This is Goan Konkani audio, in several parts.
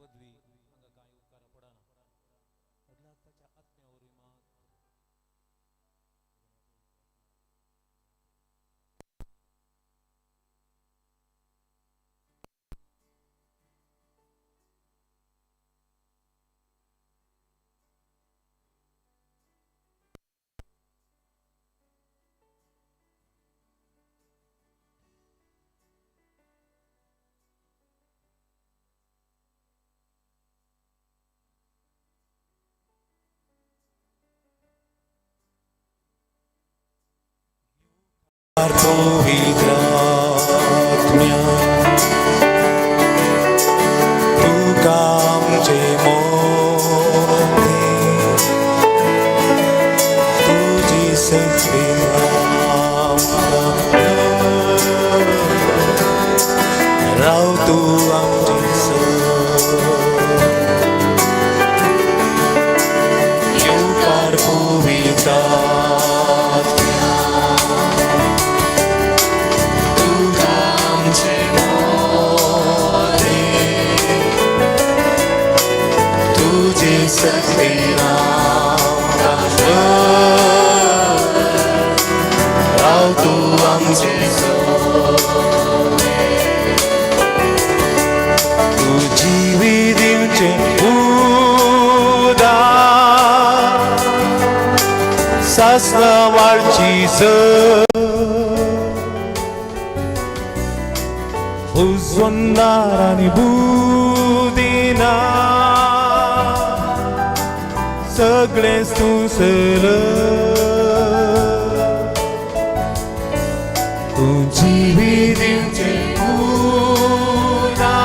पदवी हांगा कांय उपकारा पडना. बदलाक ताच्या आत्म्या वरवीं मात. पवित्र आत्म्या, तुका आमचे मोती, तुजी शक्ती आमकां, राव तूं आमचे सर. येवकार पवित्र आत्म्या, तुका आमचे मोती, तुजी शक्ती आमकां, राव तूं आमचे. तूं जिवी दिवचे उदा, सासना वाळची सर, उजवणार आनी बुदिना, सगळेंच तूं सल. तूं जिवी दिवचे उदा,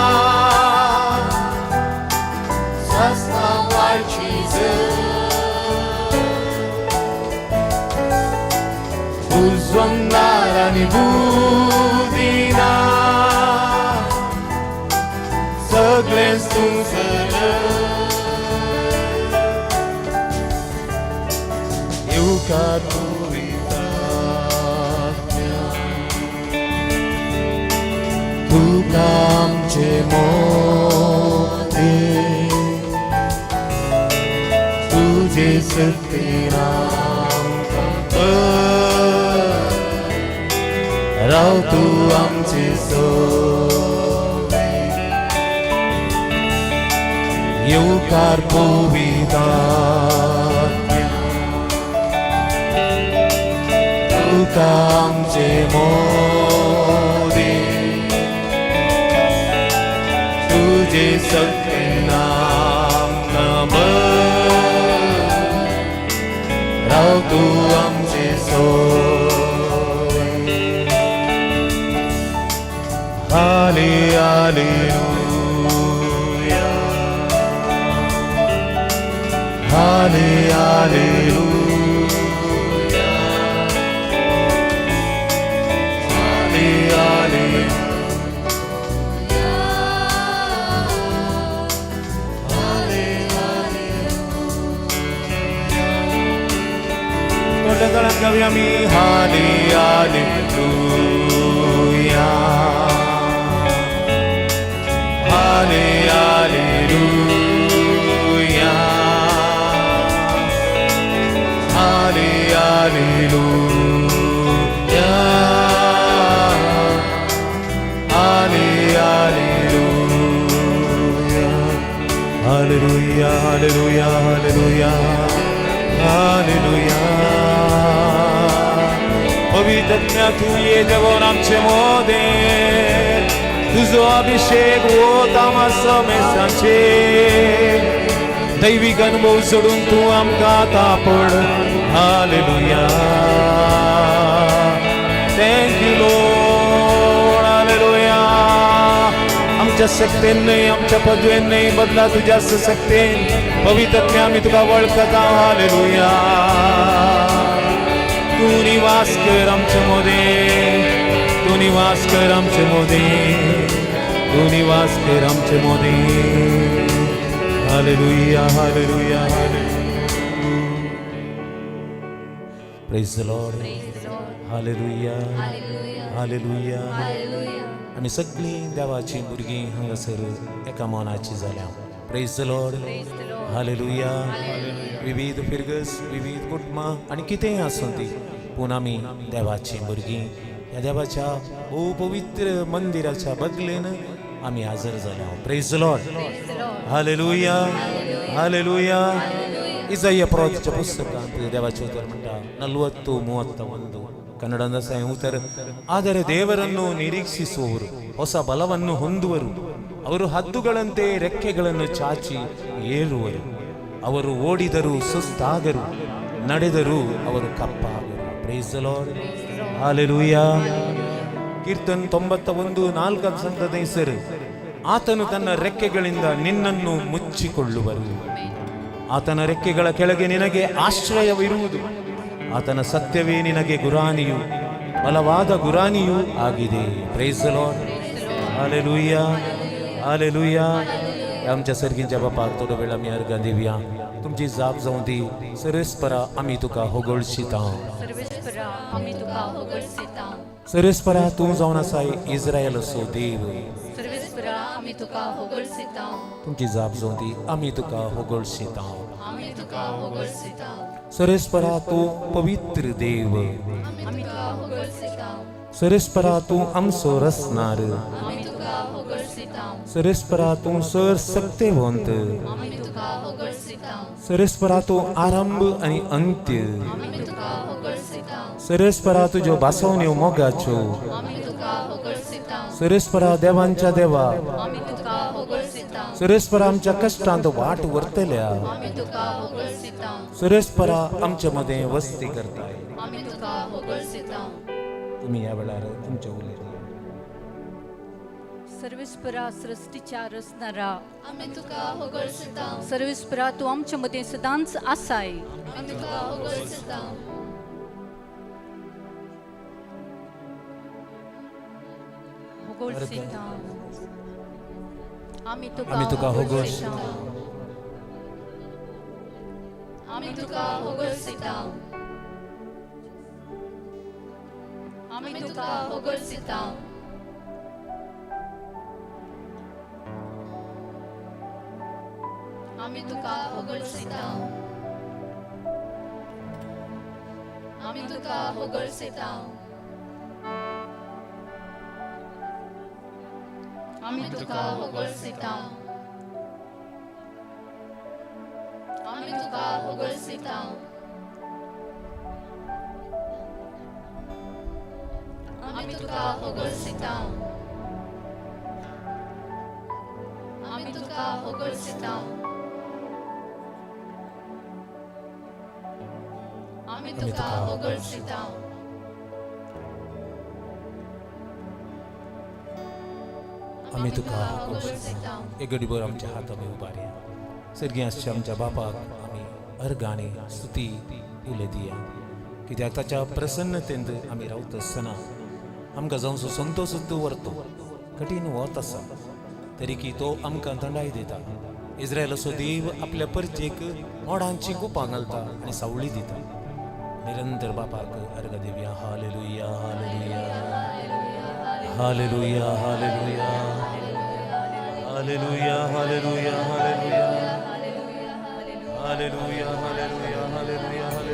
सासना वाळची सर, उजवणार आनी बुदिना, सगळेंच तूं सल. येवकार पवित्र आत्म्या, तुका आमचे मोती, तुजे शक्तीन आमकां, राव तूं आमचे सोबे. येवकार पवित्र आत्म्या, तुका आमचे मोदी, तुजे शक्तीन आमकां, राव तूं आमचे सोबे. हाले हालेलुया, हाले हालेलुया, हाले हाले हाले हाले. थोड्या जाणांक गावया आमी. हाले हालेलुया, हाले हालेलुया, हाले हालेलुया, हाले hallelujah, hallelujah, hallelujah, hallelujah, hallelujah. पवित्र तूं ये देवोन आमचे मोदे, तुजो अभिषेक वता समेसांचे. दैवीक अनुभव सोडून तूं आमकां तापड. Hallelujah. Thank you Lord. Hallelujah. आमच्या शक्तेन न्हय, आमच्या पदवेन न्हय, बदला तुझ्या शक्तेन. पवित्र आमी तुका वळखता. हालेलुया. तूं निवास कर आमचे मोदे, तूं निवास कर आमचे मोदे, तूं निवास कर आमचे मोदे. Hallelujah, hallelujah, hallelujah. Praise the Lord. Praise the Lord. Hallelujah. Hallelujah. Hallelujah. Hallelujah. आमी सगळीं देवाचीं भुरगीं हांगासर एका मनाची जाल्या. Praise the Lord. Praise the Lord. Hallelujah. विविध फिरगस, विविध कुटुंबां आनी कितेंय आसूं ती, पूण आमी देवाचीं भुरगीं. ह्या देवाच्या भोव पवित्र मंदिराच्या बदलेन आमी हजर जाल्या. Praise the Lord. Praise the Lord. Hallelujah, hallelujah. इजाया प्रवादाच्या पुस्तकांत देवाचें उतर म्हणटा, 40:31 ಕನ್ನಡದ ಸಹ ಉತ್ತರ. ಆದರೆ ದೇವರನ್ನು ನಿರೀಕ್ಷಿಸುವವರು ಹೊಸ ಬಲವನ್ನು ಹೊಂದುವರು. ಅವರು ಹದ್ದುಗಳಂತೆ ರೆಕ್ಕೆಗಳನ್ನು ಚಾಚಿ ಏರುವರು. ಅವರು ಓಡಿದರು ಸುಸ್ತಾಗರು, ನಡೆದರು ಅವರು ಕಪ್ಪಾಗರು. Praise the Lord. Hallelujah. Keerthan 91:4 ಸಂತದ ಹೆಸರು. ಆತನು ತನ್ನ ರೆಕ್ಕೆಗಳಿಂದ ನಿನ್ನನ್ನು ಮುಚ್ಚಿಕೊಳ್ಳುವರು. ಆತನ ರೆಕ್ಕೆಗಳ ಕೆಳಗೆ ನಿನಗೆ ಆಶ್ರಯವಿರುವುದು. ಆತನ ಸತ್ಯವೇ ನಿನಗೆ ಗುರಾಣಿಯು, ಬಲವಾದ ಗುರಾಣಿಯೂ ಆಗಿದೆ. Praise the Lord. Hallelujah, hallelujah. आमच्या सर्गींच्या बापाक थोडो वेळ आमी अर्गां दिवया. तुमची जाप जावं दी. सर्वेस्परा आमी तुका होगळशिता. सर्वेस्परा आमी तुका होगळसिता. सर्वेस्परा, तूं जावन आसाय इस्रायलाचो देव. सर्वेस्परा आमी तुका होगळसिता. तुमची जाप जावं दी. आमी तुका होगळशिता. आमी तुका होगळसिता. सर्वेस्परा, तूं पवित्र देव. आमी तुका होगळसिता. सर्वेस्परा, तूं आमचो रसनार. आमी तुका होगळसिता. सर्वेस्परा, तूं सर सक्तेवंत. आमी तुका होगळसिता. सर्वेस्परा, तूं आरंभ आनी अंत्य. आमी तुका होगळसिता. सर्वेस्परा, तुज्यो भासवण्यो मोगाच्यो. आमी तुका होगळसिता. सर्वेस्परा, देवांच्या देवा. आमी तुका होगळसिता. सर्वेस्परा, आमच्या कश्टांत वाट व्हरतल्या. आमी तुका होगळसिता. सर्वेस्परा, आमच्या मदें वस्ती करताय. आमी तुका होगळसिता. तुमी ह्या वेळार तुमचें उलयता. सर्वेस्परा, सृष्टीच्या रचणारा. आमी तुका होगळसिता. सर्वेस्परा, तूं आमच्या मदें सदांच आसाय. आमी तुका होगळसिता. होगळसिता. आमी तुका आमी तुका होगळसिता. आमी तुका होगळसिता. आमी आमी तुका तुका होगळसिता. आमी तुका होगळसिता. आमी तुका होगळसिता. आमी तुका होगळसिता. आमी तुका होगळसिता. आमी तुका होगळसिता. आमी तुका होगळसिता. आमी तुका होगळसिता. आमी तुका होगळसिता. एक घडीभर आमच्या हात आमी उबारया. सर्गी आसच्या आमच्या बापाक आमी अर्गांनी स्तुती उलय दिया, कित्याक ताच्या प्रसन्नतेंत आमी रावता आसतना आमकां जावचो संतोश दवरतो. कठीण वत आसा तरी की तो आमकां थंडाय दिता. इस्रायलाचो देव आपल्या परचेक मोडांची कुपां घालता आनी सावळी दिता. निरंतर बापाक अर्गां दिवया. Hallelujah, hallelujah, hallelujah, hallelujah, hallelujah, hallelujah, hallelujah, hallelujah, hallelujah, hallelujah, hallelujah. Hallelujah, hallelujah.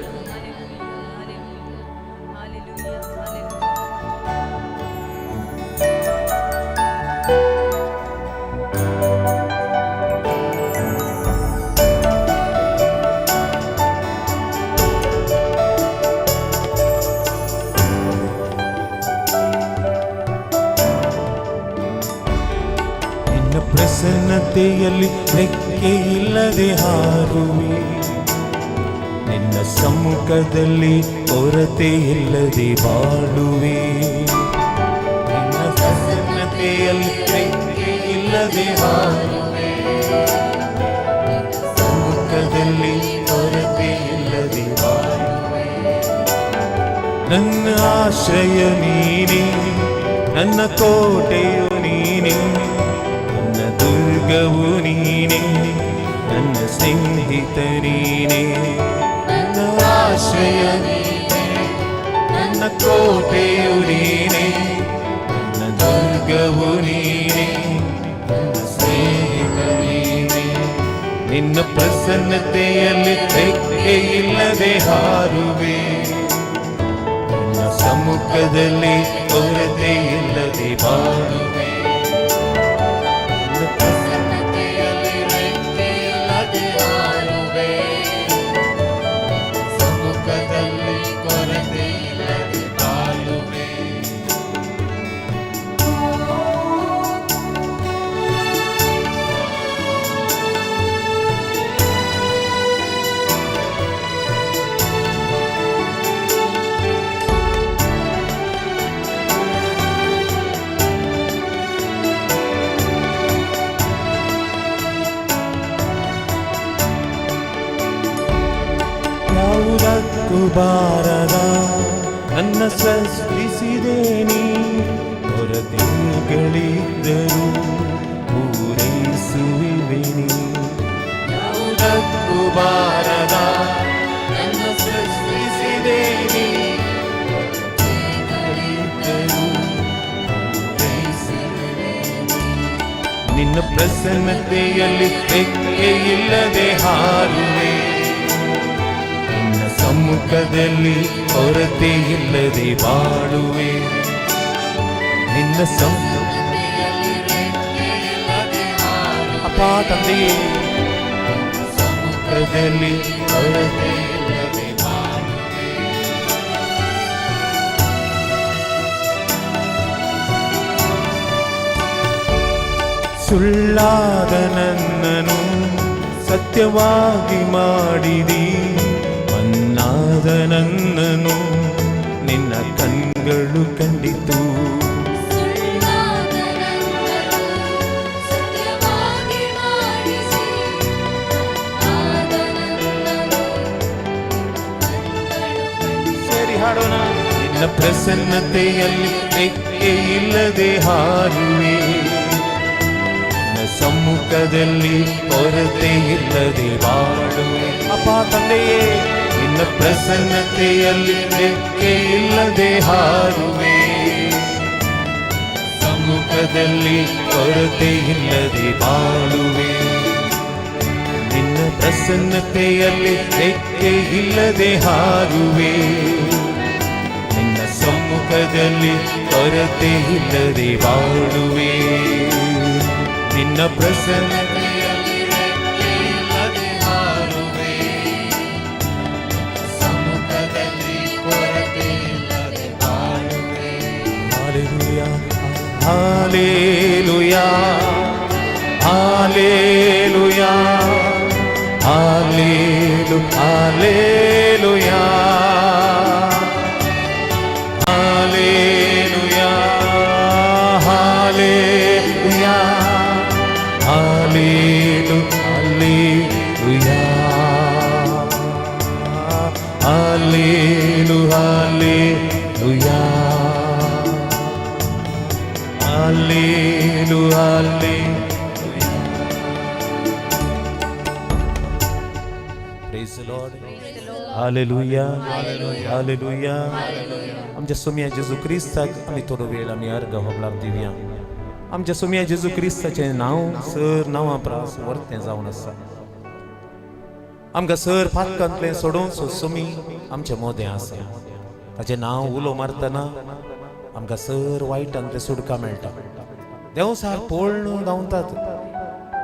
ನಿನ್ನ ಪ್ರಸನ್ನತೆಯಲ್ಲಿ ರೆಕ್ಕೆ ಇಲ್ಲದೆ ಹಾರುವೆ. ನಿನ್ನ ಸಮ್ಮುಖದಲ್ಲಿ ಕೊರತೆ ಇಲ್ಲದೆ ಬಾಳುವೆ. ನಿನ್ನ ಪ್ರಸನ್ನತೆಯಲ್ಲಿ ರೆಕ್ಕೆ ಇಲ್ಲದೆ ಹಾರುವೆ. ಸಮ್ಮುಖದಲ್ಲಿ ಕೊರತೆ ಇಲ್ಲದೆ ಬಾಳುವೆ. ನನ್ನ ಆಶ್ರಯ ನೀನೇ, ನನ್ನ ಕೋಟೆಯು ನೀನೇ, ನನ್ನ ದುರ್ಗವು ನೀನೇ, ನನ್ನ ಸ್ನೇಹಿತ ನೀನೇ. ನನ್ನ ಆಶ್ರಯ ನೀನೇ, ನನ್ನ ಕೋಟೆಯು ನೀನೇ, ನನ್ನ ದುರ್ಗವು ನೀನೇ, ನನ್ನ ಸ್ನೇಹಿತ ನೀನೇ. ನಿನ್ನ ಪ್ರಸನ್ನತೆಯಲ್ಲಿ ರೆಕ್ಕೆ ಇಲ್ಲದೆ ಹಾರುವೆ. ನಿನ್ನ ಸಮ್ಮುಖದಲ್ಲಿ ಕೊರತೆ ಇಲ್ಲದೆ ಬಾಳುವೆ. ನಿನ್ನ ಪ್ರಸನ್ನತೆಯಲ್ಲಿ ರೆಕ್ಕೆ ಇಲ್ಲದೆ ಹಾರುವೆ. ಸಮ್ಮುಖದಲ್ಲಿ ಕೊರತೆ ಇಲ್ಲದೆ ಬಾಳುವೆ. ಯಾವುದಕ್ಕೂ ಬಾರದ ನನ್ನ ಸೃಷ್ಟಿಸಿದೆ ನೀ. ಕೊರತೆಗಳಿದ್ದರೂ ಪೂರೈಸುವೆ ನೀ. ಯಾವುದಕ್ಕೂ ಬಾರದ ನನ್ನ ಸೃಷ್ಟಿಸಿದೆ ನೀ. ಕೊರತೆಗಳಿದ್ದರೂ ಪೂರೈಸುವೆ ನೀ. ನಿನ್ನ ಪ್ರಸನ್ನತೆಯಲ್ಲಿ ರೆಕ್ಕೆ ಇಲ್ಲದೆ ಹಾರುವೆ. ನಿನ್ನ ಸಮ್ಮುಖದಲ್ಲಿ ಕೊರತೆ ಇಲ್ಲದೆ ಬಾಳುವೆ. ನಿನ್ನ ಪ್ರಸನ್ನತೆಯಲ್ಲಿ ರೆಕ್ಕೆ ಇಲ್ಲದೆ ಹಾರುವೆ. ಅಪ್ಪ ತಂದೆಯೇ, ಸಮ್ಮುಖದಲ್ಲಿ ಕೊರತೆ ಇಲ್ಲದೆ ಬಾಳುವೆ. ಸುಳ್ಳಾದ ನನ್ನನು ಸತ್ಯವಾಗಿ ಮಾಡಿದಿ. ಮಣ್ಣಾದ ನನ್ನನು ನಿನ್ನ ಕಣ್ಗಳು ಕಂಡಿತು. ಸುಳ್ಳಾದ ನನ್ನನು ಸತ್ಯವಾಗಿ ಮಾಡಿಸಿ. ಆದ ನನ್ನನು ಕಣ್ಗಳು ಕಂಡಿತು. ಸೇರಿ ಹಾಡೋಣ. ನಿನ್ನ ಪ್ರಸನ್ನತೆಯಲ್ಲಿ ರೆಕ್ಕೆ ಇಲ್ಲದೆ ಹಾರುವೆ. ನಿನ್ನ ಸಮ್ಮುಖದಲ್ಲಿ ಕೊರತೆ ಇಲ್ಲದೆ ಬಾಳುವೆ. ಅಪ್ಪ ತಂದೆಯೇ, ನಿನ್ನ ಪ್ರಸನ್ನತೆಯಲ್ಲಿ ರೆಕ್ಕೆ ಇಲ್ಲದೆ ಹಾರುವೆ. ಸಮ್ಮುಖದಲ್ಲಿ ಕೊರತೆ ಇಲ್ಲದೆ ಬಾಳುವೆ. ನಿನ್ನ ಪ್ರಸನ್ನತೆಯಲ್ಲಿ ರೆಕ್ಕೆ ಇಲ್ಲದೆ ಹಾರುವೆ. ನಿನ್ನ ಸಮ್ಮುಖದಲ್ಲಿ ಕೊರತೆ ಇಲ್ಲದೆ ಬಾಳುವೆ. ನಿನ್ನ ಪ್ರಸನ್ನತೆಯಲ್ಲಿ ರೆಕ್ಕೆ ಇಲ್ಲದೆ ಹಾರುವೆ. ಸಮ್ಮುಖದಲ್ಲಿ ಕೊರತೆ ಇಲ್ಲದೆ ಬಾಳುವೆ. Hallelujah, hallelujah, hallelujah, ಹಾಲೇಲು, hallelujah, hallelujah, hallelujah, ಹಾಲೇಲು, hallelujah, ಹಾಲೇಲು, hallelujah, ಹಾಲೇಲು, hallelujah. Praise the Lord. Hallelujah. Hallelujah. आमच्या सोम्या जेजू क्रिस्ताक आमी थोडो वेळ आमी अर्घ होगडाप दिवया. आमच्या सोम्या जेजू क्रिस्ताचें नांव सर नांवां प्रास वर्तें जावन आसा. आमकां सर पातकांतलें सोडोवन सोमी आमच्या मोदें आसा. ताचें नांव उलो मारतना आमकां सर वायटांतलें सुटका मेळटा. देंवसार पळोवन धांवतात,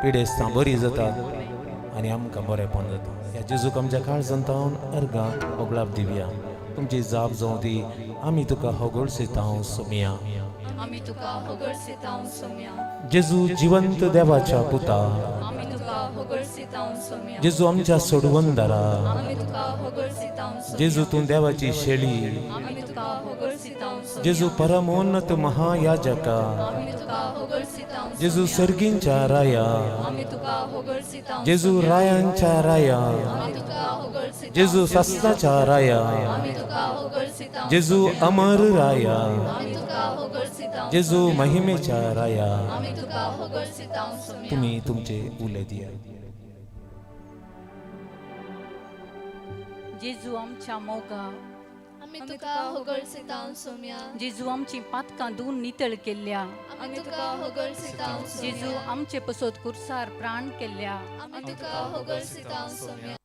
पिडेस्तां बरी जातात आनी आमकां बरेंपण जाता. ह्या जेजूक आमच्या काळजांत अर्घां होगडाप दिवया. तुमची जाप जावं दी, आमी तुका होगळसितांव सोमिया. आमी तुका होगळसितांव सोम्या. जेजू जिवंत देवाच्या पुता, आमी तुका होगळसितांव सोम्या. जेजू आमच्या सोडवंदारा, आमी तुका होगळसितांव सोम्या. जेजू तूं देवाची शेळी, आमी तुका होगळसितांव सोम्या. जेजू परमोन्नत महायाजका, आमी तुका होगळसितांव जेजू सर्गींच्या राया, आमी तुका होगळसितांव जेजू रायांच्या राया, आमी तुका होगळसितांव जेजू सासनाच्या राया, आमी तुका होगळसितांव जेजू अमर राया, आमी तुका होगळसितांव जेजू महिमेच्या राया, आमी तुका होगळसितांव सोम्या. तुम्ही तुमचे उले दिया. जेजू आमच्या मोगा, आमी तुका होगळसितांव सोम्या. जेजू आमची पातकां धुवन नितळ केल्ल्या. आमी तुका होगळसितांव जेजू सोम्या. आमचे पसत कुर्सार प्राण केल्ल्या. आमी तुका होगळसितांव सोम्या.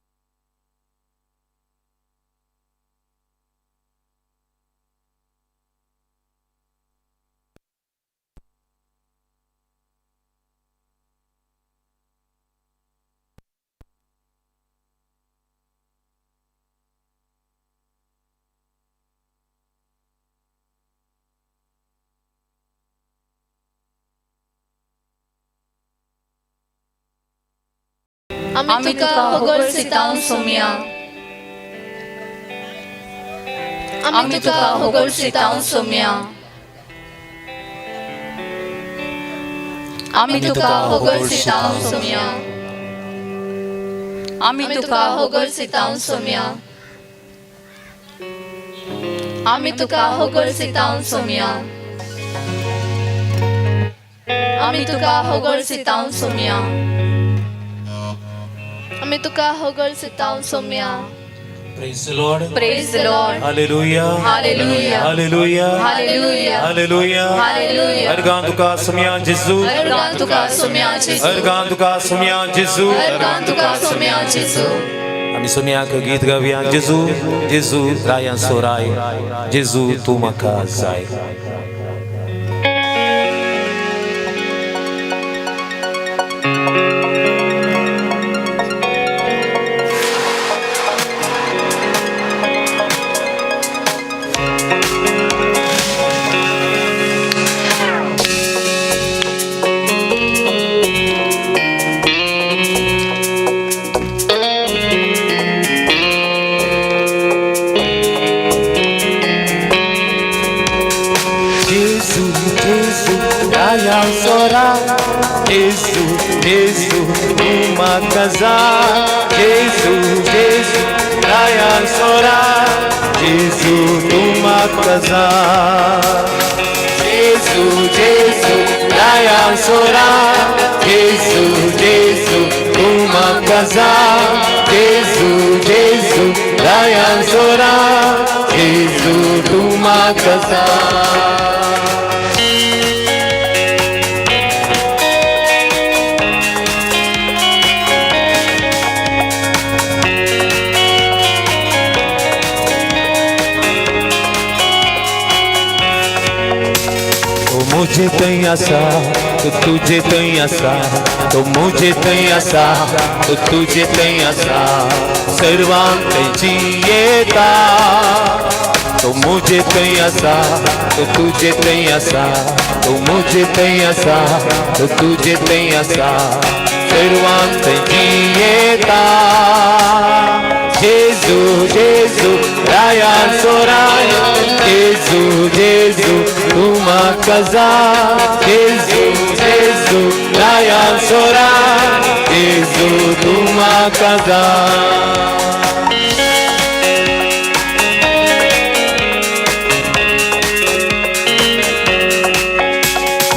आमी तुका होगळसितांव सोम्या. आमी तुका होगळसितांव सोम्या. आमी तुका होगळसितांव सोम्या. आमी तुका होगळसितांव सोम्या. आमी तुका होगळसितांव सोम्या. आमी तुका होगळसितांव सोम्या. आमी तुका होगळसितांव Saumya. Praise the Lord. Praise the Lord. Hallelujah. Hallelujah. Hallelujah. Hallelujah. Hallelujah. Hallelujah. अर्गां तुका सोम्या जेजू. अर्गां तुका सोम्या जेजू. अर्गां तुका सोम्या जेजू. अर्गां तुका सोम्या जेजू. आमी सोम्याक गीत गावया. जेजू जेजू रायां सोराय, जेजू तूं म्हाका जाय. Gesù, Gesù, राया सोरा, Gesù, Gesù, तूं म्हाका जाय. Gesù, Gesù, राया सोरा, Gesù, तूं म्हाका जाय. Gesù, Gesù, राया सोरा, Gesù, Gesù, तूं म्हाका जाय. Gesù, Gesù, राया सोरा, Gesù, तूं म्हाका जाय. तो मुझे थंय आसा, तो तुजे थंय आसा, तो मुझे थंय आसा, तो तुजे थंय आसा, सर्वांक थंय जियेता. तो मुझे थंय आसा, तो तुजे थंय आसा, तो मुझे थंय आसा, तो तुजे थंय आसा, सर्वांक थंय जियेता. जेजू जेजू राया सोराय, जेजू जेजू तूं म्हाका जाय. जेजू जेजू राया सोराय, जेजू तूं म्हाका जाय.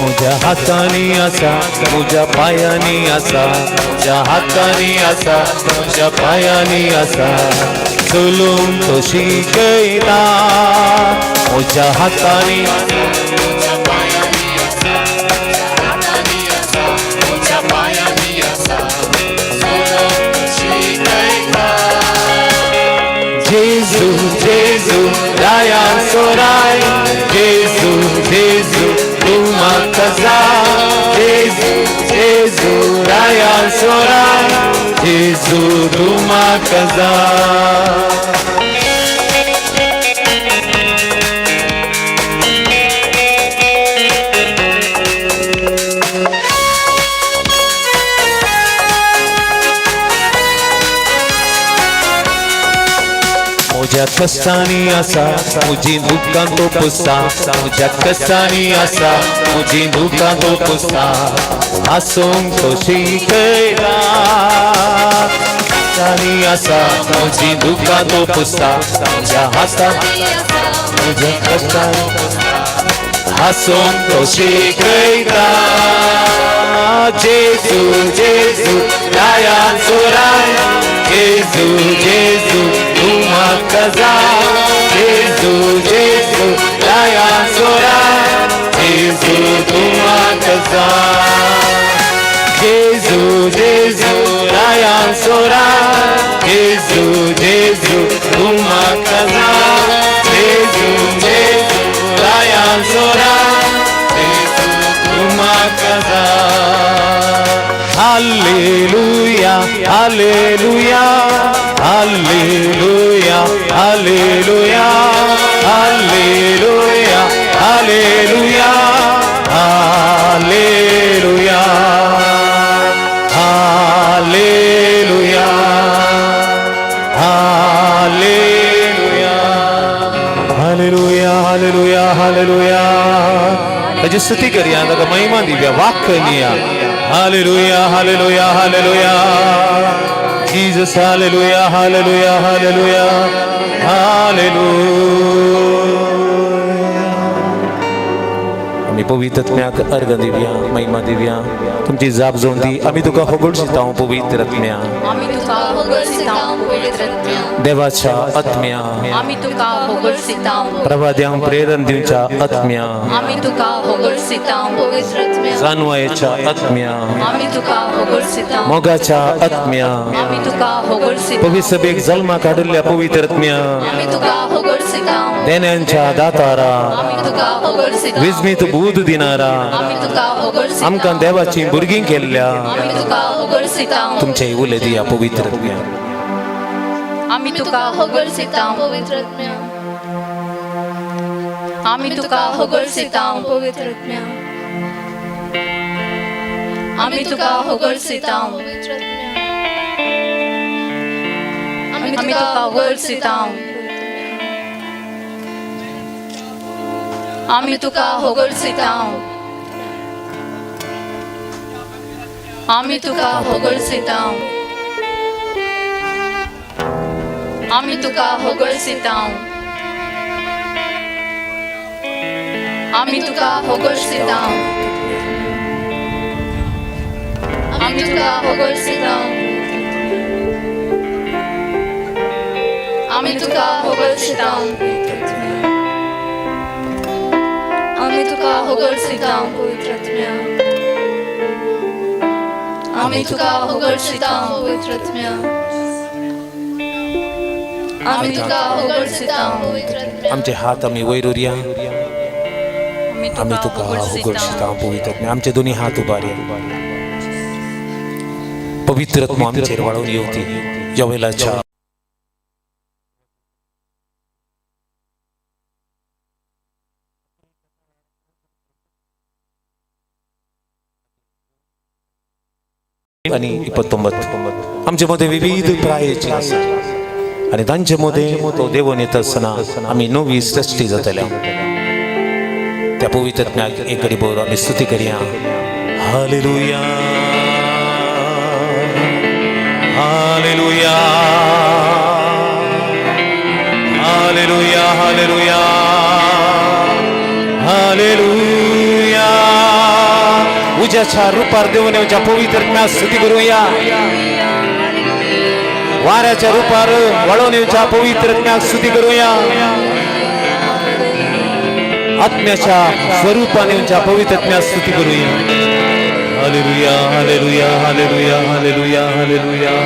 म्हज्या हातांनी आसा, म्हज्या पांयांनी आसा, म्हज्या हातांनी आसा, म्हज्या पांयांनी आसा, चलूंक तो शिकयता. म्हज्या हातांनी जेजू जेजू राया सोराय, जेजू जेजू तूं म्हाका जाय. जेजू जेजू राया सोराय, जेजू तूं म्हाका जाय. म्हज्या कश्टांनी आसा, म्हजी दुकां तो पुसता. म्हज्या कश्टांनी आसा, म्हजी दुकां तो पुसता, हांसूंक तो शिकयता. कश्टांनी आसा, म्हजी दुकां तो पुसता. म्हज्या हाता म्हज्या कश्टांनी हांसूंक तो शिकयता. जेजू जेजू राया सोराय, जेजू जेजू तूं म्हाका जाय. जेजू Layansora Jesu Jesu Umakaza Jesu Jesu Layansora Jesu Umakaza. Hallelujah, hallelujah, hallelujah, hallelujah, hallelujah, hallelujah, hallelujah, hallelujah, hallelujah, hallelujah, hallelujah, hallelujah. ताची स्तुती करया, ताका महिमा दिवया, वाक्य दिया. Hallelujah, hallelujah, hallelujah. Jesus, hallelujah, hallelujah, hallelujah, hallelujah. आमी पवित्र आत्म्याक अर्घ दिवया, महिमा दिवया. तुमची जाप जावन दी. आमी तुका होगळशिता पवित्र आत्म्या. आमी तुका होगळसितांव पवित्र आत्म्या. देवाच्या आत्म्या. आमी तुका होगळसितांव. प्रवाद्यांक प्रेरण दिवच्या आत्म्या. आमी तुका होगळसितांव पवित्र आत्म्या. जाणवायेच्या आत्म्या. आमी तुका होगळसितांव. मोगाच्या आत्म्या. आमी तुका होगळसितांव. पवित्र सभेक जल्माक हाडिल्ल्या पवित्र आत्म्या. आमी तुका होगळसितांव. देण्यांच्या दातारा. आमी तुका होगळसितांव. विस्मीत बूद दिनारा. आमी तुका होगळसितांव. आमकां देवाची भुरगीं केल्ल्या. आमी तुका होगळसितांव. तुमचे उले दिया पवित्र आत्म्या. आमी तुका होगळसितांव. पवित्र आत्म्या. आमी तुका होगळसितांव. पवित्र आत्म्या. आमी तुका होगळसितांव. पवित्र आत्म्या. आमी तुका होगळसितांव. आमी तुका होगळसितांव. आमी तुका होगळसितांव. आमी तुका होगळसितांव. आमी तुका होगळसितांव. आमी तुका होगळसितांव. आमी तुका होगळसितांव. आमी तुका होगळसितांव पवित्र आत्म्या. आमी तुका होगळसितांव. पवित्र आत्म्या. आमी तुका होगळसितांव. पवित्र आत्म्या. आमचे हात आमी वयर उरया. आमी तुका होगळशिता पवित्र आत्म्या. आमचे दोन्ही हात उबारया. पवित्र आत्मा आमचेर वाळून येवती यवेलाच्या आणि 29 आमचे मध्ये विविध प्रायेची आसा आनी तांचे मदें तो देवून येता आसतना आमी नवी सृश्टी जातल्या. त्या पवित्र आत्म्याक एक घडी भर आमी स्तुती करया. Hallelujah, hallelujah, hallelujah, hallelujah, hallelujah. उज्याच्या रुपार देऊन येवच्या पवित्र आत्म्याक स्तुती करूया. वाऱ्याच्या रुपार वळोवन येवच्या पवित्र आत्म्याक स्तुती करूया. आत्म्याच्या स्वरूपान येवच्या पवित्र आत्म्याक स्तुती करूया. Hallelujah, hallelujah, hallelujah, hallelujah, hallelujah.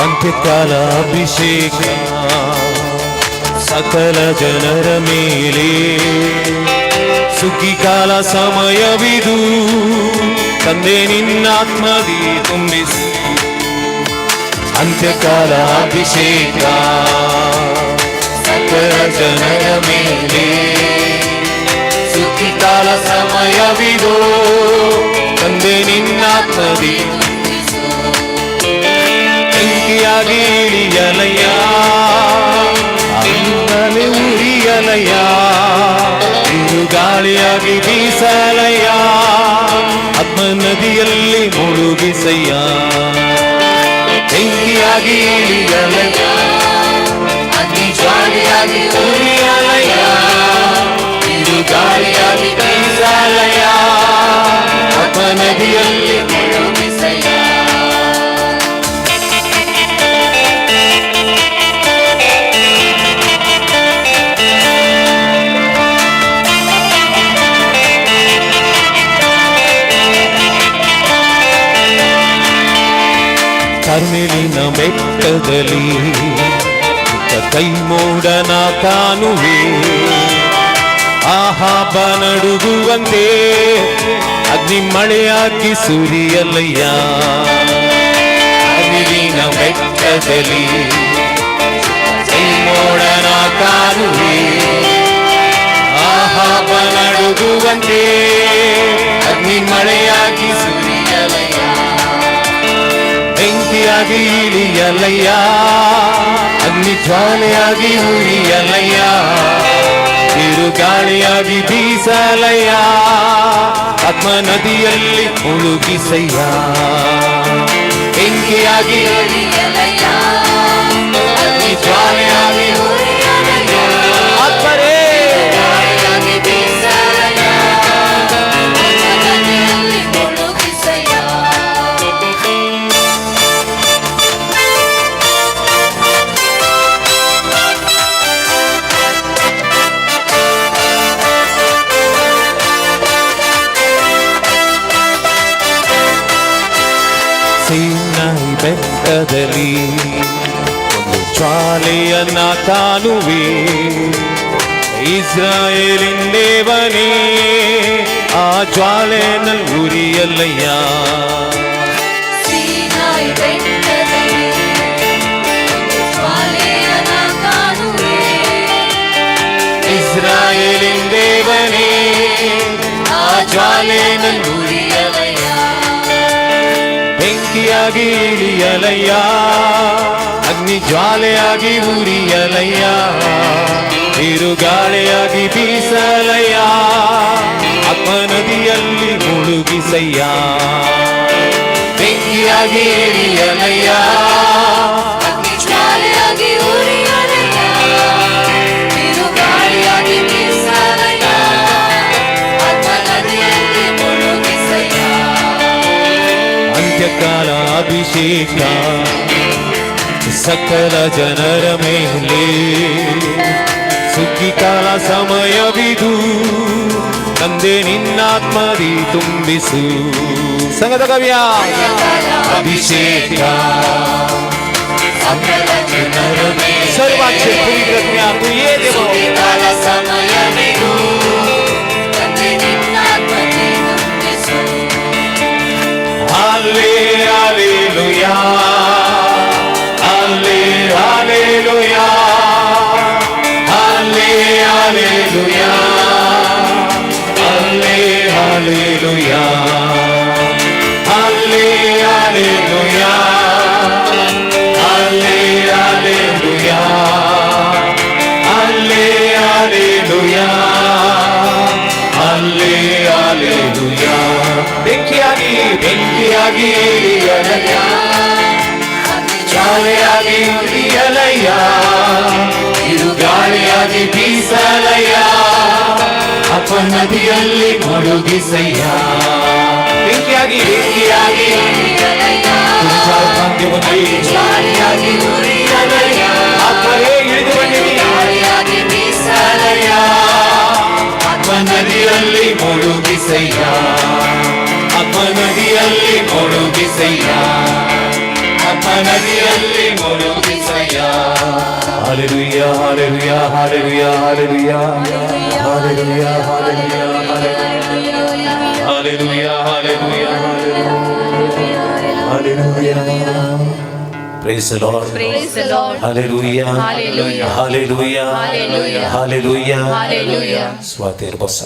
ಅಂತ್ಯಕಾಲ ಅಭಿಷೇಕ ಸಕಲ ಜನರ ಮೇಲೆ ಸುಗ್ಗಿಕಾಲ ಸಮಯವಿದು ತಂದೆ ನಿನ್ನಾತ್ಮದಿ ತುಂಬಿಸು. ಅಂತ್ಯಕಾಲ ಅಭಿಷೇಕ ಸಕಲ ಜನರ ಮೇಲೆ ಸುಗ್ಗಿಕಾಲ ಸಮಯವಿದು ತಂದೆ ನಿನ್ನಾತ್ಮದಿ ಬೆಂಕಿಯಾಗಿ ಇಳಿಯಲಯ್ಯ, ನಿನ್ನಲೆ ಇಳಿಯಲಯ್ಯ, ಬಿರುಗಾಳಿಯಾಗಿ ಬೀಸಲಯ್ಯ, ಆತ್ಮ ನದಿಯಲ್ಲಿ ಮುಳುಗಿಸಯ್ಯ. ಬೆಂಕಿಯಾಗಿ ಇಳಿಯಲಯ್ಯ, ಅಗ್ನಿ ಜ್ವಾಲೆಯಾಗಿ ಉರಿಯಲಯ್ಯ, ಬಿರುಗಾಳಿಯಾಗಿ ಬೀಸಲಯ್ಯ, ಆತ್ಮ ನದಿಯಲ್ಲಿ ಮುಳುಗಿಸಯ್ಯ. ಕರ್ಮೆಲಿನ ಬೆಟ್ಟದಲ್ಲಿ ಕೈ ಮೋಡನ ಕಾಣುವೆ, ಆಹಾಬ ನಡುಗುವಂತೆ ಅಗ್ನಿ ಮಳೆಯಾಗಿ ಸುರಿಯಲಯ್ಯ. ಕರ್ಮೆಲಿನ ಬೆಟ್ಟದಲ್ಲಿ ಕೈ ಮೋಡನ ಕಾಣುವೆ, ಆಹಾಬ ನಡುಗುವಂತೆ ಅಗ್ನಿ ಮಳೆಯಾಗಿ ಸುರಿಯಲಯ್ಯ. ಬೆಂಕಿಯಾಗಿ ಇಳಿಯಲಯ್ಯ, ಅಗ್ನಿ ಜ್ವಾಲೆಯಾಗಿ ಉರಿಯಲಯ್ಯ, ಬಿರುಗಾಳಿಯಾಗಿ ಬೀಸಲಯ್ಯ, ಆತ್ಮ ನದಿಯಲ್ಲಿ ಮುಳುಗಿಸಯ್ಯ. ಬೆಂಕಿಯಾಗಿ ಇಳಿಯಲಯ್ಯ, ಅಗ್ನಿ ಜ್ವಾಲೆಯಾಗಿ ಉರಿಯಲಯ್ಯ, ಆತ್ಮರೇ ಬೀಸಲಯ್ಯ, ಆತ್ಮ ನದಿಯಲ್ಲಿ ಮುಳುಗಿಸಯ್ಯ. ಸೀನಾಯಿ ಬೆಟ್ಟದಲ್ಲಿ ಒಂದು ಜ್ವಾಲೆಯನ್ನ ಕಾಣುವೆ, ಇಸ್ರಾಯೇಲಿನ ದೇವನೇ ಆ ಜ್ವಾಲೆನಲ್ಲಿ ಉರಿಯಲಯ್ಯ. ಸೀನಾಯಿ ಬೆಟ್ಟದಲ್ಲಿ ಜ್ವಾಲೆಯನ್ನ ಕಾಣುವೆ, ಇಸ್ರಾಯೇಲಿನ ದೇವನೇ ಆ ಜ್ವಾಲೆನಲ್ಲಿ ಉರಿಯಲಯ್ಯ. ಬೆಂಕಿಯಾಗಿ ಇಳಿಯಲಯ್ಯ, ಅಗ್ನಿ ಜ್ವಾಲೆಯಾಗಿ ಉರಿಯಲಯ್ಯ, ಬಿರುಗಾಳಿಯಾಗಿ ಬೀಸಲಯ್ಯ, ಆತ್ಮ ನದಿಯಲ್ಲಿ ಮುಳುಗಿಸಯ್ಯ. ಬೆಂಕಿಯಾಗಿ ಇಳಿಯಲಯ್ಯ, ಅಗ್ನಿ ಜ್ವಾಲೆಯಾಗಿ ಉರಿಯಲಯ್ಯ, ಬಿರುಗಾಳಿಯಾಗಿ ಬೀಸಲಯ್ಯ, ಆತ್ಮ ನದಿಯಲ್ಲಿ ಮುಳುಗಿಸಯ್ಯ. ಅಂತ್ಯಕಾಲ ಅಭಿಷೇಕ ಸಕಲ ಜನರ ಮೇಲೆ, ಸುಗ್ಗಿಕಾಲ ಸಮಯವಿದು, ತಂದೆ ನಿನ್ನಾತ್ಮದಿ ತುಂಬಿಸು. ಸಂಗತ ಕವಿಯ ಅಭಿಷೇಕ ಸಕಲ ಜನರ ಮೇಲೆ ಸರ್ವಾಕ್ಷ ಪವಿತ್ರ तू ये देव ಸುಗ್ಗಿಕಾಲ ಸಮಯವಿದು, ತಂದೆ ನಿನ್ನಾತ್ಮದಿ ತುಂಬಿಸು. ಹಾಲೆ ಹಾಲೆಲೂಯಾ, ಹಾಲೆ ಹಾಲೆಲೂಯಾ, ಹಾಲೆ ಹಾಲೆಲೂಯಾ, ಹಾಲೆ ಹಾಲೆಲೂಯಾ, ಹಾಲೆ ಹಾಲೆಲೂಯಾ, ಹಾಲೆ ಹಾಲೆಲೂಯಾ, ಹಾಲೆ ಹಾಲೆಲೂಯಾ, ಹಾಲೆ ಹಾಲೆಲೂಯಾ. ಬೆಂಕಿಯಾಗಿ ಬೆಂಕಿಯಾಗಿ ಇಳಿಯಲಯ್ಯ, ಜ್ವಾಲೆಯಾಗಿ ಉರಿಯಲಯ್ಯ, ಬಿರುಗಾಳಿಯಾಗಿ ಬೀಸಲಯ್ಯ, ಆತ್ಮ ನದಿಯಲ್ಲಿ ಮುಳುಗಿಸಯ್ಯ. ಬೆಂಕಿಯಾಗಿ ಬೆಂಕಿಯಾಗಿ ಜ್ವಾಲೆಯಾಗಿ ಉರಿಯಲಯ್ಯ, ಆತ್ಮರೇ ಇಳಿದು ಬನ್ನಿರಿ, ಗಾಳಿಯಾಗಿ ಬೀಸಲಯ್ಯ, ಆತ್ಮ ನದಿಯಲ್ಲಿ ಮುಳುಗಿಸಯ್ಯ, ಆತ್ಮ ನದಿಯಲ್ಲಿ ಮುಳುಗಿಸಯ್ಯ, ಆತ್ಮ ನದಿಯಲ್ಲಿ ಮುಳುಗಿಸಯ್ಯ. Hallelujah, hallelujah, hallelujah, hallelujah, hallelujah, hallelujah, hallelujah, hallelujah, hallelujah. Praise the Lord. Praise the Lord. Hallelujah. Hallelujah. Hallelujah. Hallelujah. Hallelujah. Hallelujah. ಸ್ವಾತಿರ್ ಬಸ.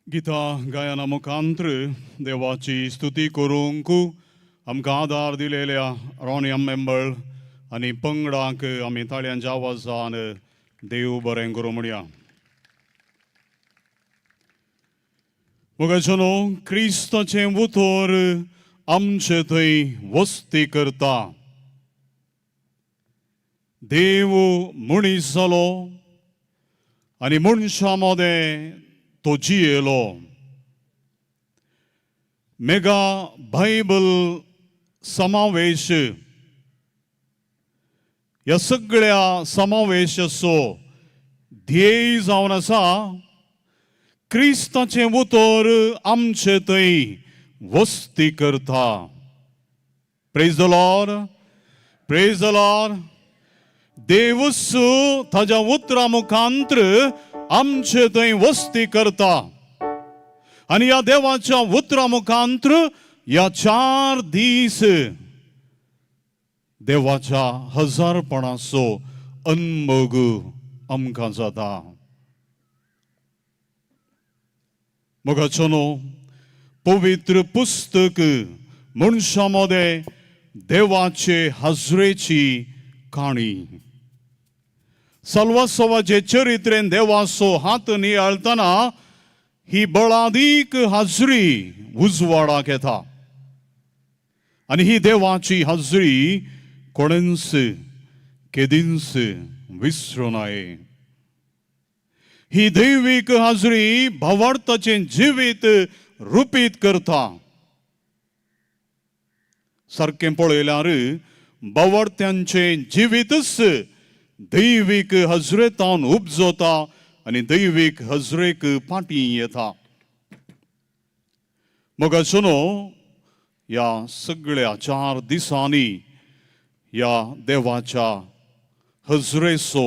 गिता गायना मुखांत्र देवाची स्तुती करूंक आमकां आदार दिलेल्या रोनी मेंबळ आनी पंगडाक आमी ताळयांच्या आवाजान देव बरें करूं म्हणया. मोगाचेनो, क्रिस्ताचें उतर आमचे थंय वस्ती करता. देव मनीस जालो आनी मनशां मदें तो जियेलो. मेगा बायबल समावेश ह्या सगळ्या समावेशाचो ध्येय जावन आसा क्रिस्ताचें उतर आमचे थंय वस्ती करता. Praise the Lord, praise the Lord. देवूच ताज्या उतरा मुखांत्र आमचे थंय वस्ती करता आनी ह्या देवाच्या उतरा मुखांत्र ह्या 4 दीस देवाच्या हजारपणाचो अनमोग आमकां जाता. मोगाचो, पवित्र पुस्तक मनशां मदें देवाचे हाजरेची काणी. सल्वासवाचे चरित्रेन देवाचो हात नियाळतना ही बळादीक हाजरी उजवाडाक येता आनी ही देवाची हाजरी कोणेंच केदींच विसरूं नये. ही दैवीक हाजरी भावार्थाचें जिवीत रुपीत करता. सारकें पळयल्यार भावार्थ्यांचें जिवीतच दैवीक हजरेतावन उपजता आनी दैवीक हजरेक फाटीं येता. मोगाचो, ह्या सगळ्या 4 दिसांनी ह्या देवाच्या हजरेचो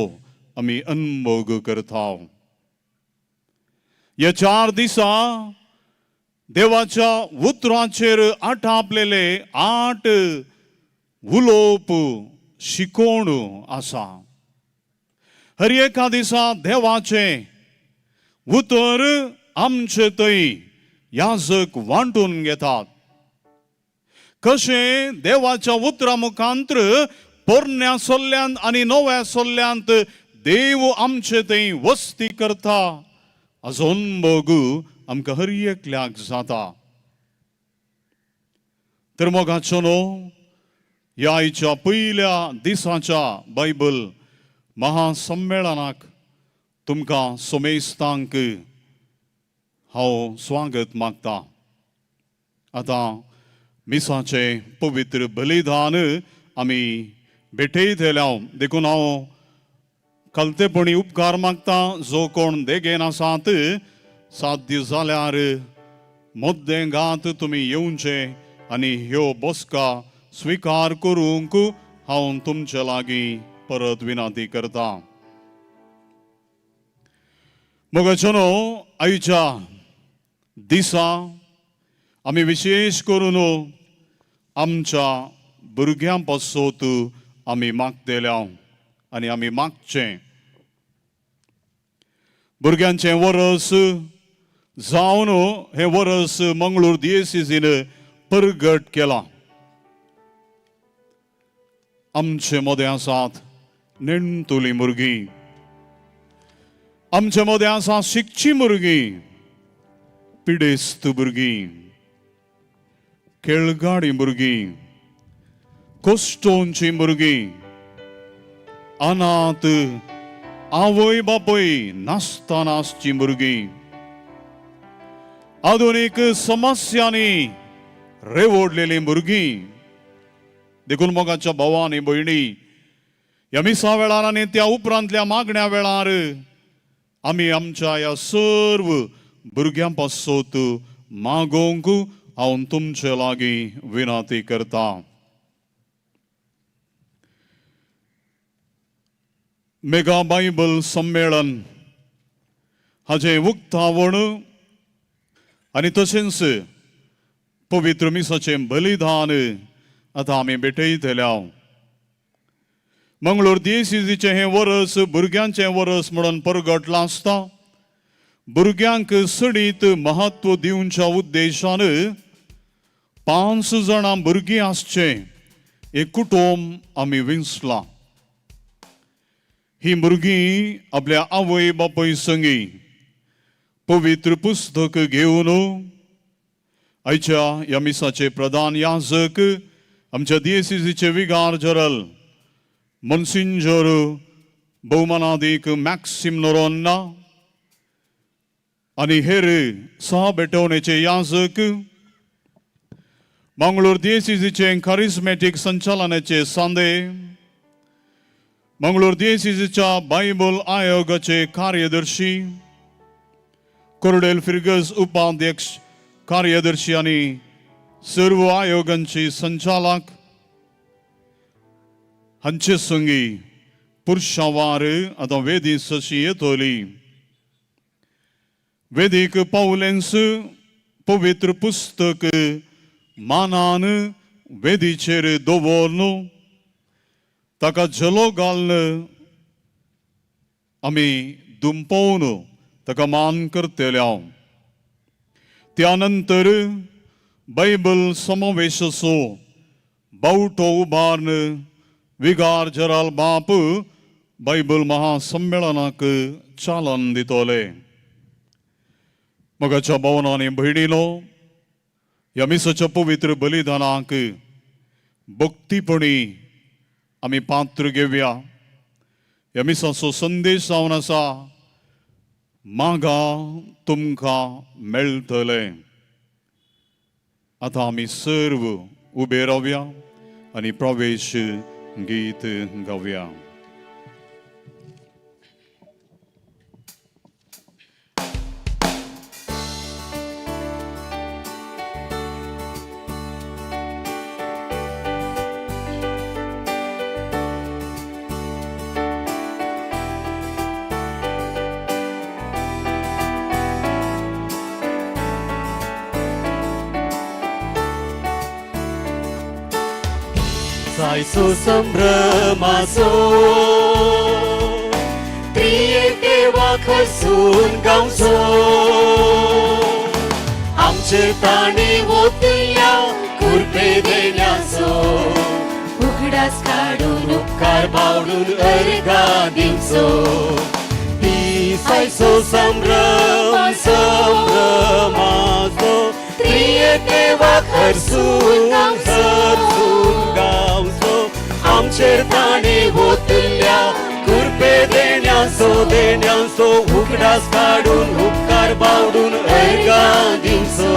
आमी अनमोग करता. ह्या 4 दिसा देवाच्या उतराचेर आटापलेले 8 उलोवप शिकोवण आसा. हर एका दिसा देवाचें उतर आमचे थंय याजक वांटून घेतात. कशें देवाच्या उतरा मुखांत्र पोरण्या सोल्ल्यांत आनी नव्या सोल्ल्यांत देव आमचे थंय वस्ती करता हाचो अनभोग आमकां हर एकल्याक जाता. तर मोगाचो न्हू, ह्या आयच्या पयल्या दिसाच्या बायबल महासम्मेळनाक तुमकां सोमेस्तांक हांव स्वागत मागता. आतां मिसाचें पवित्र बलिदान आमी भेटयतले. देखून हांव कलतेपणी उपकार मागता, जो कोण देगेन आसात साध्य जाल्यार मद्देंगात तुमी येवचे आनी ह्यो बसका स्विकार करूंक हांव तुमचे लागीं परत विनंती करता. मोगाचो, आयच्या दिसा आमी विशेश करून आमच्या भुरग्यां पासत आमी मागतले आनी आमी मागचें. भुरग्यांचें वरस जावन हें वरस मंगळूर दियेसीन परगट केलां. आमचे मदें आसात नेणटुलीं भुरगीं, आमचे मदें आसा शिकचीं भुरगीं, पिडेस्त भुरगीं, खेळगाडी भुरगीं, कोश्टोंचीं भुरगीं, अनाथ आवय बापूय नासतना आसचीं भुरगीं, आधुनीक समस्यांनी रेवडलेलीं भुरगीं. देखून मोगाच्या भावा आनी भयणी, ह्या मिसा वेळार आनी त्या उपरांतल्या मागण्या वेळार आमी आमच्या ह्या सर्व भुरग्यां पासत मागोवंक हांव तुमचे लागीं विनंती करता. मेगा बायबल संमेळन हाजें उक्तावण आनी तशेंच पवित्र मिसाचें बलिदान आतां आमी भेटयतले. मंगळूर दियेसीचें हें वरस भुरग्यांचें वरस म्हणून परगटलां आसता. भुरग्यांक चडीत म्हत्व दिवच्या उद्देशान 5 जाणां भुरगीं आसचें एक कुटुंब आमी विंचलां. ही भुरगीं आपल्या आवय बापूय संगी पवित्र पुस्तक घेवन आयच्या ह्या मिसाचे प्रधान याजक आमच्या दियेसीचे विगार जनरल मोन्सिंजोर भोवमानादीक मॅक्सिम नोरोन्ना आनी हेर सहा भेटवणेचे याजक, मंगळूर दियेसीचे करिस्मॅटीक संचालनाचे सांदे, मंगळूर दियेसीच्या बायबल आयोगाचे कार्यदर्शी कोरडेल फिर्गज उपाध्यक्ष कार्यदर्शी आनी सर्व आयोगांचे संचालक हांचे संगी पुरशावार आतां वेदी सशी येतली. वेदीक पावलेंस पवित्र पुस्तक मानान वेदीचेर दवरन ताका झेलो घालून आमी दुमपोवन ताका मान करतले हांव. त्या नंतर बायबल समावेशाचो बावटो उबारून विगार जराल बाप बायबल महासम्मेळनाक चालन दितले. मगाच्या भावना आनी भयणीलो, ह्या मिसाच्या पवित्र बलिदानाक भक्तीपणी आमी पात्र घेवया. ह्या मिसाचो संदेश जावन आसा, मागा तुमकां मेळटलें. आतां आमी सर्व उबे रावया आनी प्रवेश गीत गावया. सायसो संभ्रमाचो त्रियेक खरसून गावचो, आमचे ताणे ओतल्या कृपे देण्याचो, उगडास काडून उपकार बावडून अर्घा दिवचो. ती सायसो संभ्रम संभ्रमाचो त्रियेक खरसून खरसून गावचो, आमचेर ताणे ओतल्या कृपे देण्याचो देण्याचो, उगडास काडून उपकार बावडून अर्घा दिवचो.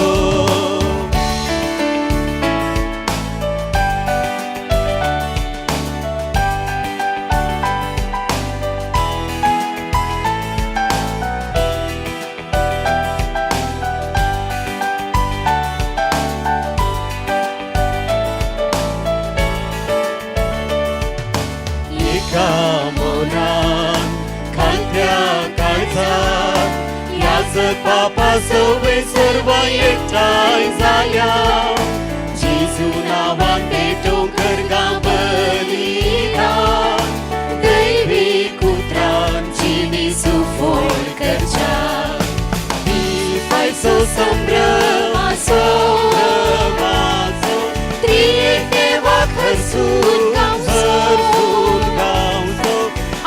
पापा सवे सर्व एकठांय जाल्या, जेजू नांवान पेटोवंक बलिदान, दैवी उतरान जिणी सुफळ करच्या. फायसो संभ्रमाचो त्रियेक देवा खरसून खरसून गावचो,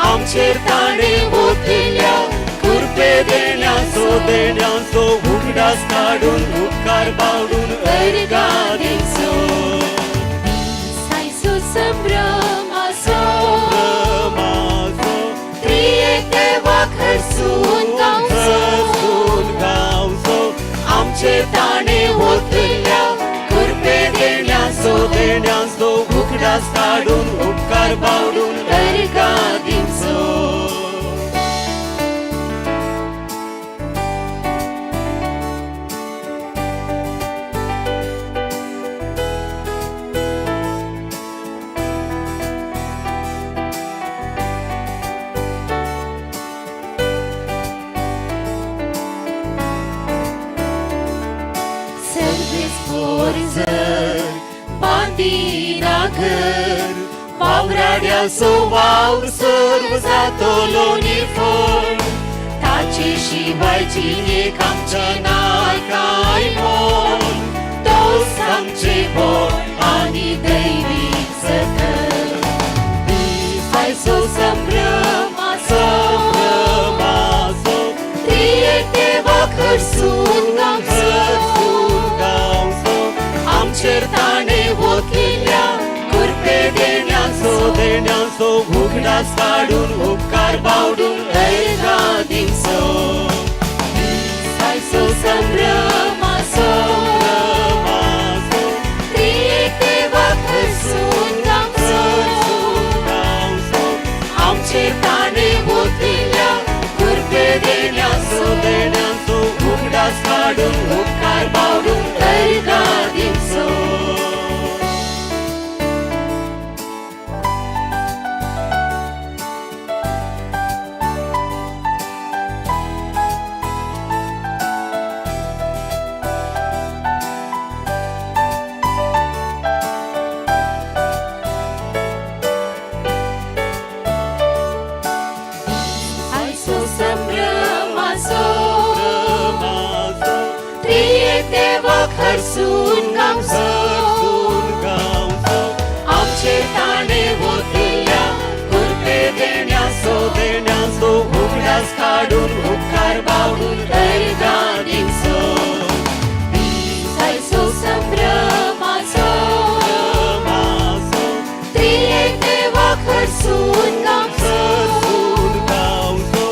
आमचेर ताणे ओतल्या कृपे देण्याचो देण्याचो, उगडास काडून उपकार बावडून अर्घा दिवचो. सायसो संभ्रमाचो त्रियेक देवा खरसून खरसून गावचो, आमचेर ताणे ओतल्या कृपे देण्याचो देण्याचो, उगडास काडून उपकार बावडून अर्घा दिवचो. वावराड्याचो वावर सर्व जातलो निफळ, ताची शिवाय जिणेक आमचे नाय काय मोल, तोच आमचे बोल आनी दैवीक सकल. आयचो संभ्रमाचो त्रियेक देवा खरसून गावचो, आमचेर ताणें ओतलेल्या कृपे देण्याचो देण्याचो उगडास काडून उपकार बावडून अर्घां दिवचो. आयचो संभ्रमाचो त्रियेक देवा खरसून गावचो, आमचेर ताणें ओतलेल्या कृपे देण्याचो देण्याचो उगडास काडून उपकार बावडून अर्घां दिवचो. आयचो संभ्रमाचो त्रियेक देवा खरसून गावचो, आमचेर ताणें ओतलेल्या कृपे देण्याचो देण्याचो उगडास काडून उपकार बावडून अर्घां दिवचो. आयचो संभ्रमाचो त्रियेक देवा खरसून गावचो,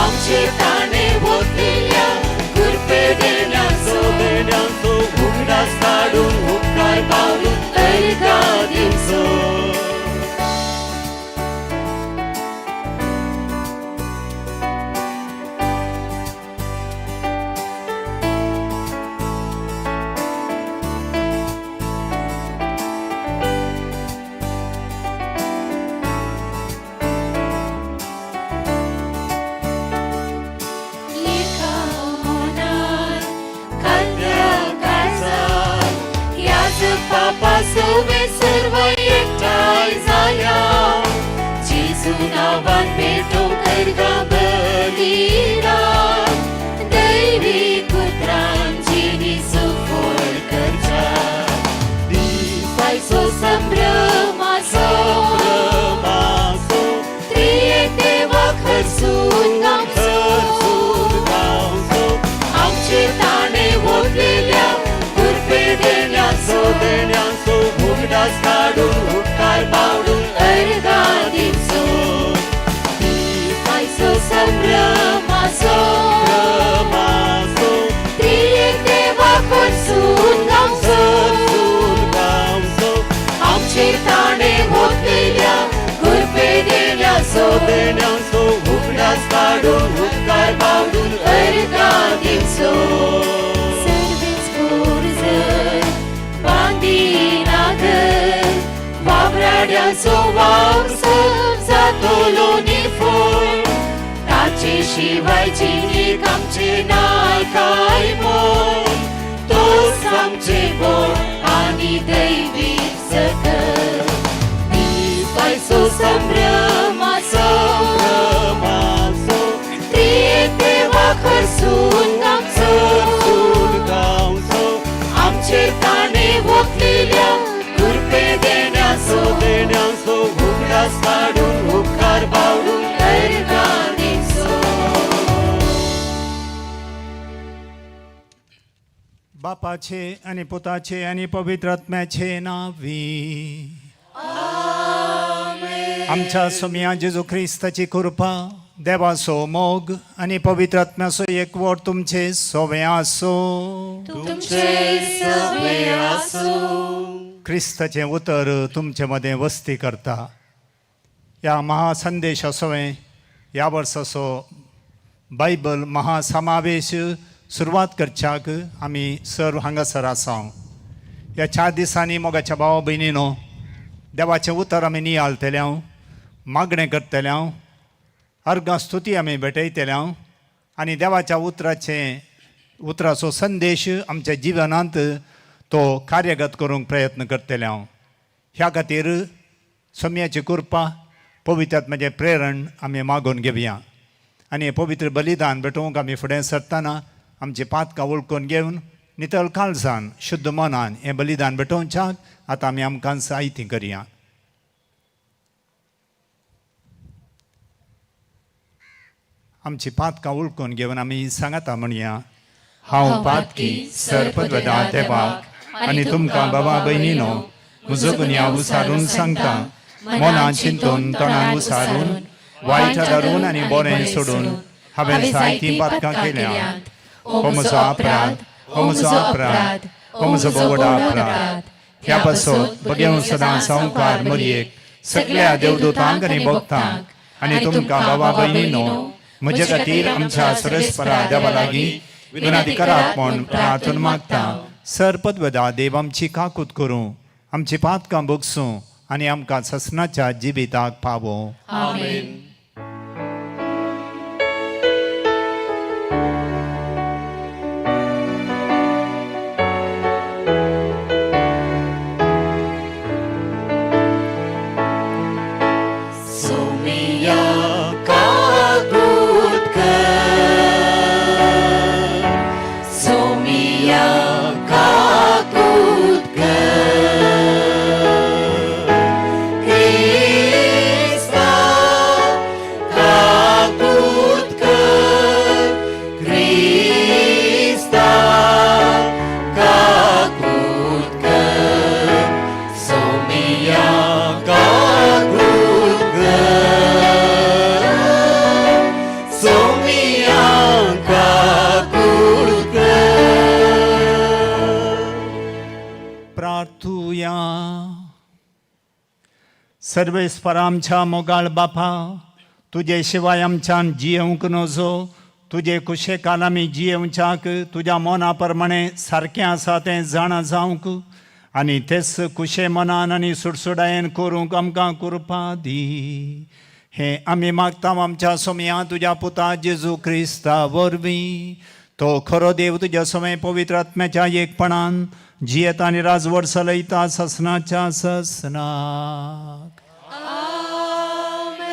आमचेर ताणें ओतलेल्या कृपे देण्याचो देण्याचो उगडास काडून उपकार बावडून अर्घां दिवचो. एका मनान खाल्ल्या काळजान ह्याच पापा सवे सर्व एकठांय जाल्या, जेजू नांवान भेटोवंक अर्घां बलिदान, दैवी उतरान जिणी सुफळ करच्या. आयचो संभ्रमाचो त्रियेक देवा खरसून गावचो, आमचेर ताणें ओतलेल्या कृपे देण्याचो देण्याचो उगडास काडून उपकार बावडून अर्घां दिवचो. आयचो संभ्रमाचो त्रियेक देवा खरसून गावचो, आमचेर ताणें ओतलेल्या कृपे देण्याचो देण्याचो उगडास काडून उपकार बावडून अर्घां दिवचो. सर्वेच पोरजर बांदिनागर वावराड्यांचो वावर सब जातलो निफळ, ताचे शिवाय जिणेक आमचे नाय काय मोल, तोच आमचे बोल आनी दैवीक सकल. आयचो संभ्रमाचो त्रियेक देवा खरसून गावचो, आमचेर ताणें ओतलेल्या कृपे देण्याचो देण्याचो उगडास काडून उपकार बावडून अर्घां दिवचो. बापाचे आनी पुताचे आनी पवित्र आत्म्याचे नांवी. आमच्या सोमया जेजू क्रिस्ताची कृपा, देवाचो मोग आनी पवित्र आत्म्याचो एकवट तुमचे सोवे आसो. तुमचे सवे आसूं. क्रिस्ताचें उतर तुमचे मदें वस्ती करता. ह्या महासंदेशा सवें ह्या वर्साचो बायबल महासमावेश सुरवात करच्याक आमी सर्व हांगासर आसा. ह्या 4 दिसांनी मोगाच्या भावा भयणीनो देवाचें उतर आमी नियाळतले, मागणें करतले, अर्घां स्तुती आमी भेटयतले आनी देवाच्या उतराचें उतराचो संदेश आमच्या जिवनांत तो कार्यगत करूंक प्रयत्न करतले हांव. ह्या खातीर सम्याची कृपा, पवित्र आत्म्याचें प्रेरण आमी मागून घेवया. आनी हें पवित्र बलिदान भेटोवंक आमी फुडें सरतना आमची पातकां वळखून घेवन नितळ काळजान शुद्ध मनान हें बलिदान भेटोवच्याक आतां आमी आमकां जायती करया. आमची पातकां वळखून घेवन आमी सांगाता म्हणया, हांव पातकी सरपदवदा देवाक आनी तुमकां बाबा भयणीनो म्हजो गुन्यांव उसारून सांगता, मनान चिंतून तणान उसारून वायट धरून आनी बरें सोडून हांवें जायतीं पातकां केल्यांत. हो म्हजो अपराध, हो म्हजो अपराध, हो म्हजो व्हड अपराध. ह्या पासत बगेवन सदां सावकार मरयेक सगळ्या देवदूतांक आनी भक्तांक आनी तुमकां बाबा भयणीनो म्हजे खातीर आमच्या सरस्परा देवा लागीं विनंती करात म्हूण प्रार्थना मागता. सरपदवदा देव आमची काकूत करूं, आमची पातकां भोगसूं आनी आमकां ससनाच्या जिविताक पावों. आमेन. सोमिया काकूत कर, सोमिया काकूत कर, क्रिस्ता काकूत कर, क्रिस्ता काकूत कर, सोमिया काकूत कर, सोमिया काकूत कर. प्रार्थुया. सर्वेस्पर आमच्या मोगाळ बापा, तुजे शिवाय आमच्यान जियेवंक नजो. तुजे कुशेकाल आमी जियेवच्याक तुज्या मना प्रमाणे सारकें आसा तें जाणा जावंक आनी तेच कुशे मनान आनी सुडसुडायेन करूंक आमकां कृपा दी. हें आमी मागता आमच्या सोमया तुज्या पुता जेजू क्रिस्ता वरवीं. तो खरो देव तुज्या समय पवित्र आत्म्याच्या एकपणान जियेता आनी राजवट चलयता ससनाच्या ससनाक. आमेन.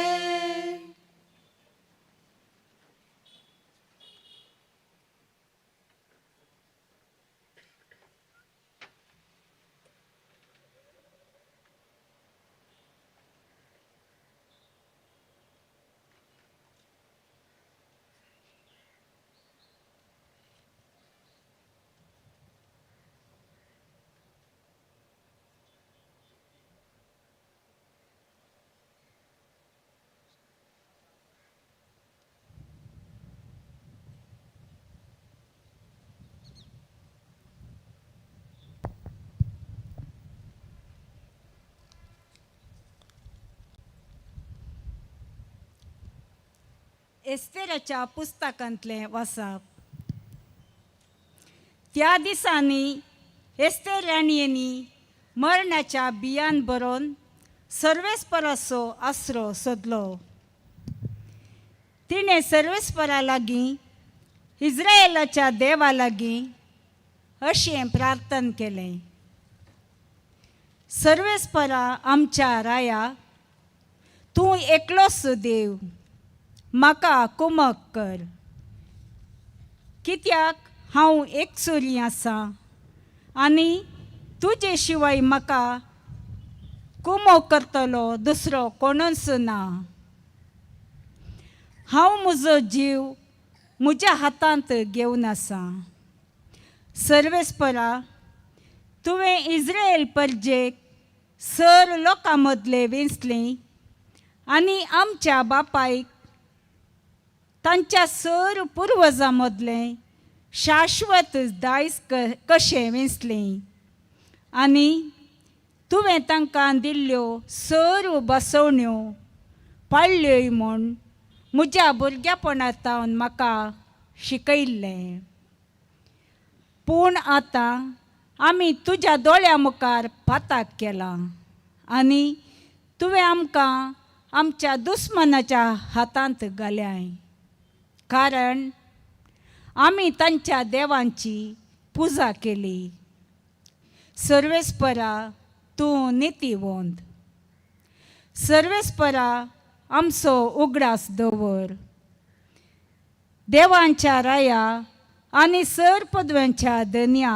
एस्तेराच्या पुस्तकांतलें वाचप. त्या दिसांनी एस्तेर राणयेनी मरणाच्या बियान बरोवन सर्वेस्पराचो आसरो सोदलो. तिणें सर्वेस्परा लागीं, इस्रायलाच्या देवा लागीं अशें प्रार्थन केलें, सर्वेस्परा आमच्या राया, तूं एकलोच देव, म्हाका कुमक कर, कित्याक हांव एकसुरी आसा आनी तुजे शिवाय म्हाका कुमक करतलो दुसरो कोणूच ना. हांव म्हजो जीव म्हज्या हातांत घेवन आसा. सर्वेस्परा, तुवें इस्रायल परजेक सर लोकां मदले वेंचली आनी आमच्या बापायक तांच्या सर पुर्वजां मदलें शाश्वत दायज कशें वेंचलें आनी तुवें तांकां दिल्ल्यो सर्व बसवण्यो पाळ्ळ्योय म्हूण म्हज्या भुरगेपणांत म्हाका शिकयल्लें. पूण आतां आमी तुज्या दोळ्या मुखार पाताक केलां आनी तुवें आमकां आमच्या दुस्मानाच्या हातांत घाल्याय, कारण आमी तांच्या देवांची पुजा केली. सर्वेस्परा, तूं नितीवंत. सर्वेस्परा, आमचो उगडास दवर. देवांच्या राया आनी सर पदव्यांच्या धनया,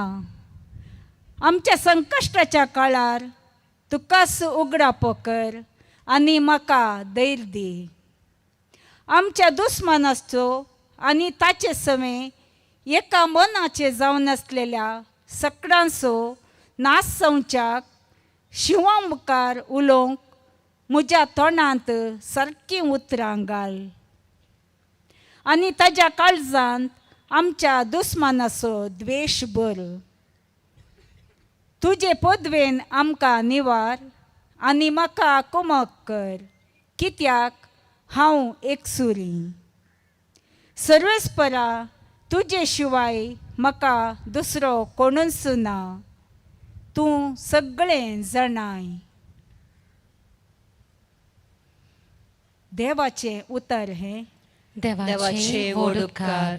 आमच्या संकश्टाच्या काळार तुकाच उगडापो कर आनी म्हाका धैर्य दी. आमच्या दुस्मानाचो आनी ताचे सवे एका मनाचे जावन आसलेल्या सकडांचो नाश जावच्याक शिंवा मुखार उलोवंक म्हज्या तोंडांत सारकीं उतरां घाल आनी ताज्या काळजांत आमच्या दुस्मानाचो द्वेश भर. तुजे पदवेन आमकां निवार आनी म्हाका कुमक कर, कित्याक हांव एकसुरी. सर्वेस्परा, तुजे शिवाय म्हाका दुसरो कोणूच ना, तूं सगळें जाणाय. देवाचें उतर हें. देवाचे व्हड उपकार.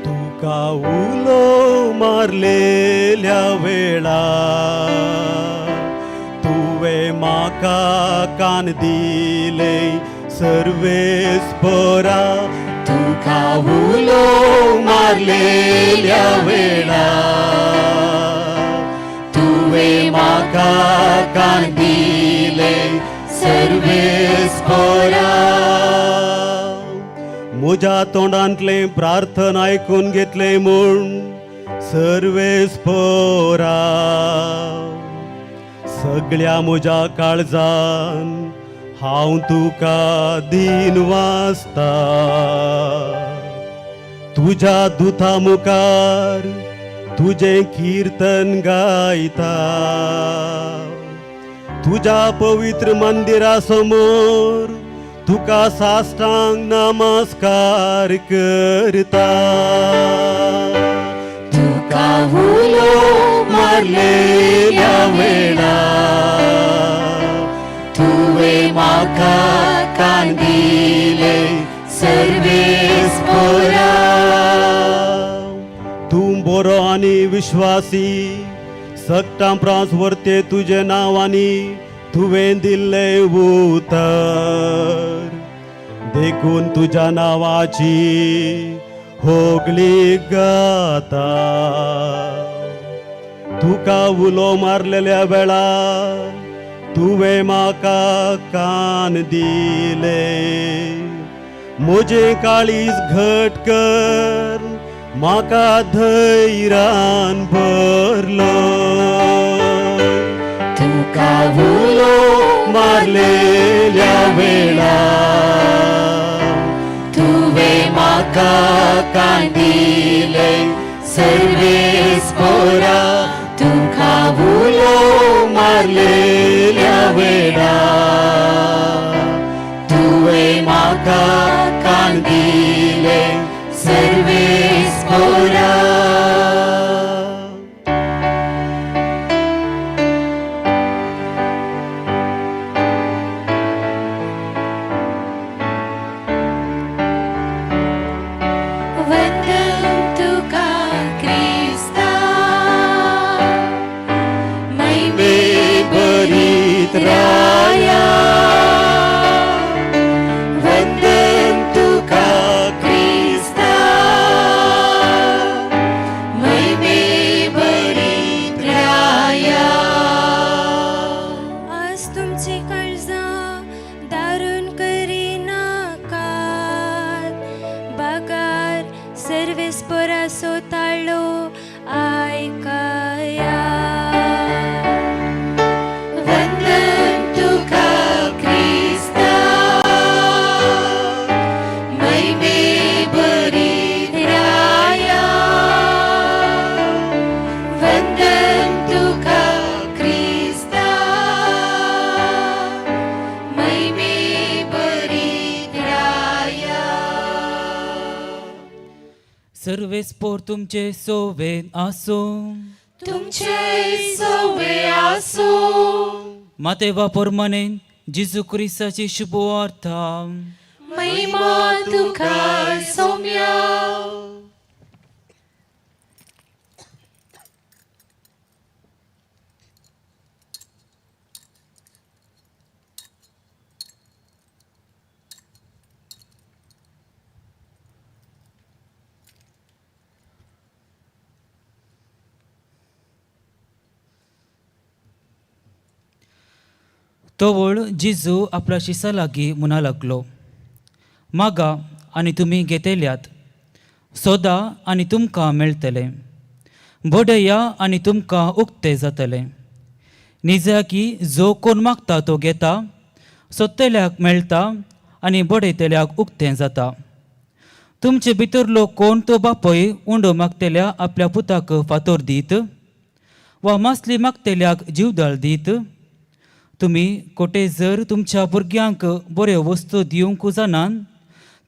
तुका उलो मारलेल्या वेळा तुवें म्हाका कान दिले सर्वेस्परा. तुका उलो मारलेल्या वेळा तुवें म्हाका कान दिले सर्वेस्परा. म्हज्या तोंडांतलें प्रार्थना आयकून घेतलें म्हूण सर्वेस्परा. सगळ्या म्हज्या काळजान हांव तुका दीन वाचता. तुज्या दुता मुखार तुजें किर्तन गायता. तुज्या पवित्र मंदिरा समोर तुका साष्टांग नमस्कार करता. तुका उलो मारलेल्या वेळा तुवें म्हाका कान दिले सर्वेस्परा. तूं बरो आनी विश्वासी, सगटां प्रास वर्ते तुजें नांव आनी तुवें दिल्लें उतर. देखून तुज्या नांवाची होगली गाता. तुका उलो मारलेल्या वेळा तुवें म्हाका कान दिले. म्हजें काळीज घट कर, म्हाका धैर्यान भरलो. तुका उलो मारलेल्या वेळा तुवें म्हाका कान दिले सर्वेस्परा. तुका उलो मारलेल्या वेळा तुवें म्हाका कान दिले सर्वेस्परा. वंदन तुका क्रिस्ता, महिमे भरीत राया. वंदन तुका क्रिस्ता, महिमे भरीत राया. आज तुमची काळजां दारून करिनाकात, बागार सर्वेस्पराचो ताळो आयकया. वंदन तुका क्रिस्ता, महिमे भरीत राया. वंदन तुका क्रिस्ता, महिमे भरीत राया. सर्वेस्पोर तुमचे सोवेन आसूं. तुमचे सवे आसूं. मातेवा पोरमाने जेजू क्रिस्ताची शुभवार्ता. महिमा तुका सोम्या. तवळ जेजू आपल्या शिसा लागीं म्हणा लागलो, मागा आनी तुमी घेतल्यात, सोदा आनी तुमकां मेळटलें, बडया आनी तुमकां उक्तें जातलें. निजाकी जो कोण मागता तो घेता, सोदतल्याक मेळटा आनी बडयतल्याक उक्तें जाता. तुमचे भितरलो कोण तो बापय उंडो मागतल्या आपल्या पुताक फातोर दीत वा मासली मागतल्याक जिवदाळ दीत? तुमी कोटे जर तुमच्या भुरग्यांक बऱ्यो वस्तू दिवंक जाणात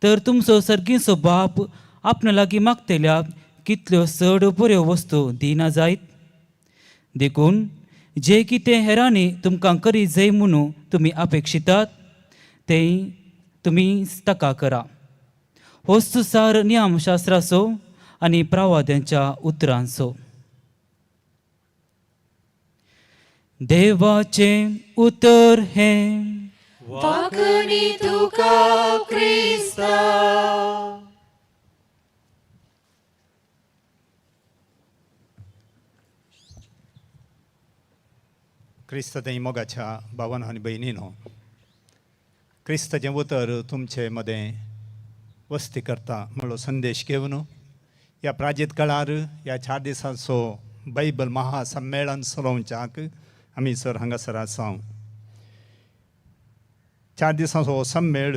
तर तुमचो सर्गीचो बाप आपणा लागीं मागतल्या कितल्यो चड बऱ्यो वस्तू दिना जायत? देखून जे कितें हेरांनी तुमकां करी जाय म्हणून तुमी अपेक्षितात तें तुमी ताका करा. होच सार नियमशास्त्राचो आनी प्रवाद्यांच्या उतरांचो. देवाचें उतर हें. वाखणी तुका क्रिस्ता. क्रिस्त तें मोगाच्या भावान आनी भयणीनो, क्रिस्ताचें उतर तुमचे मदें वस्ती करता म्हणलो संदेश घेवन ह्या प्राजीत काळार ह्या 4 दिसांचो बायबल महासम्मेळन चलोवच्याक आमी सर हांगासर आसा. 4 दिसांचो हो सम्मेळ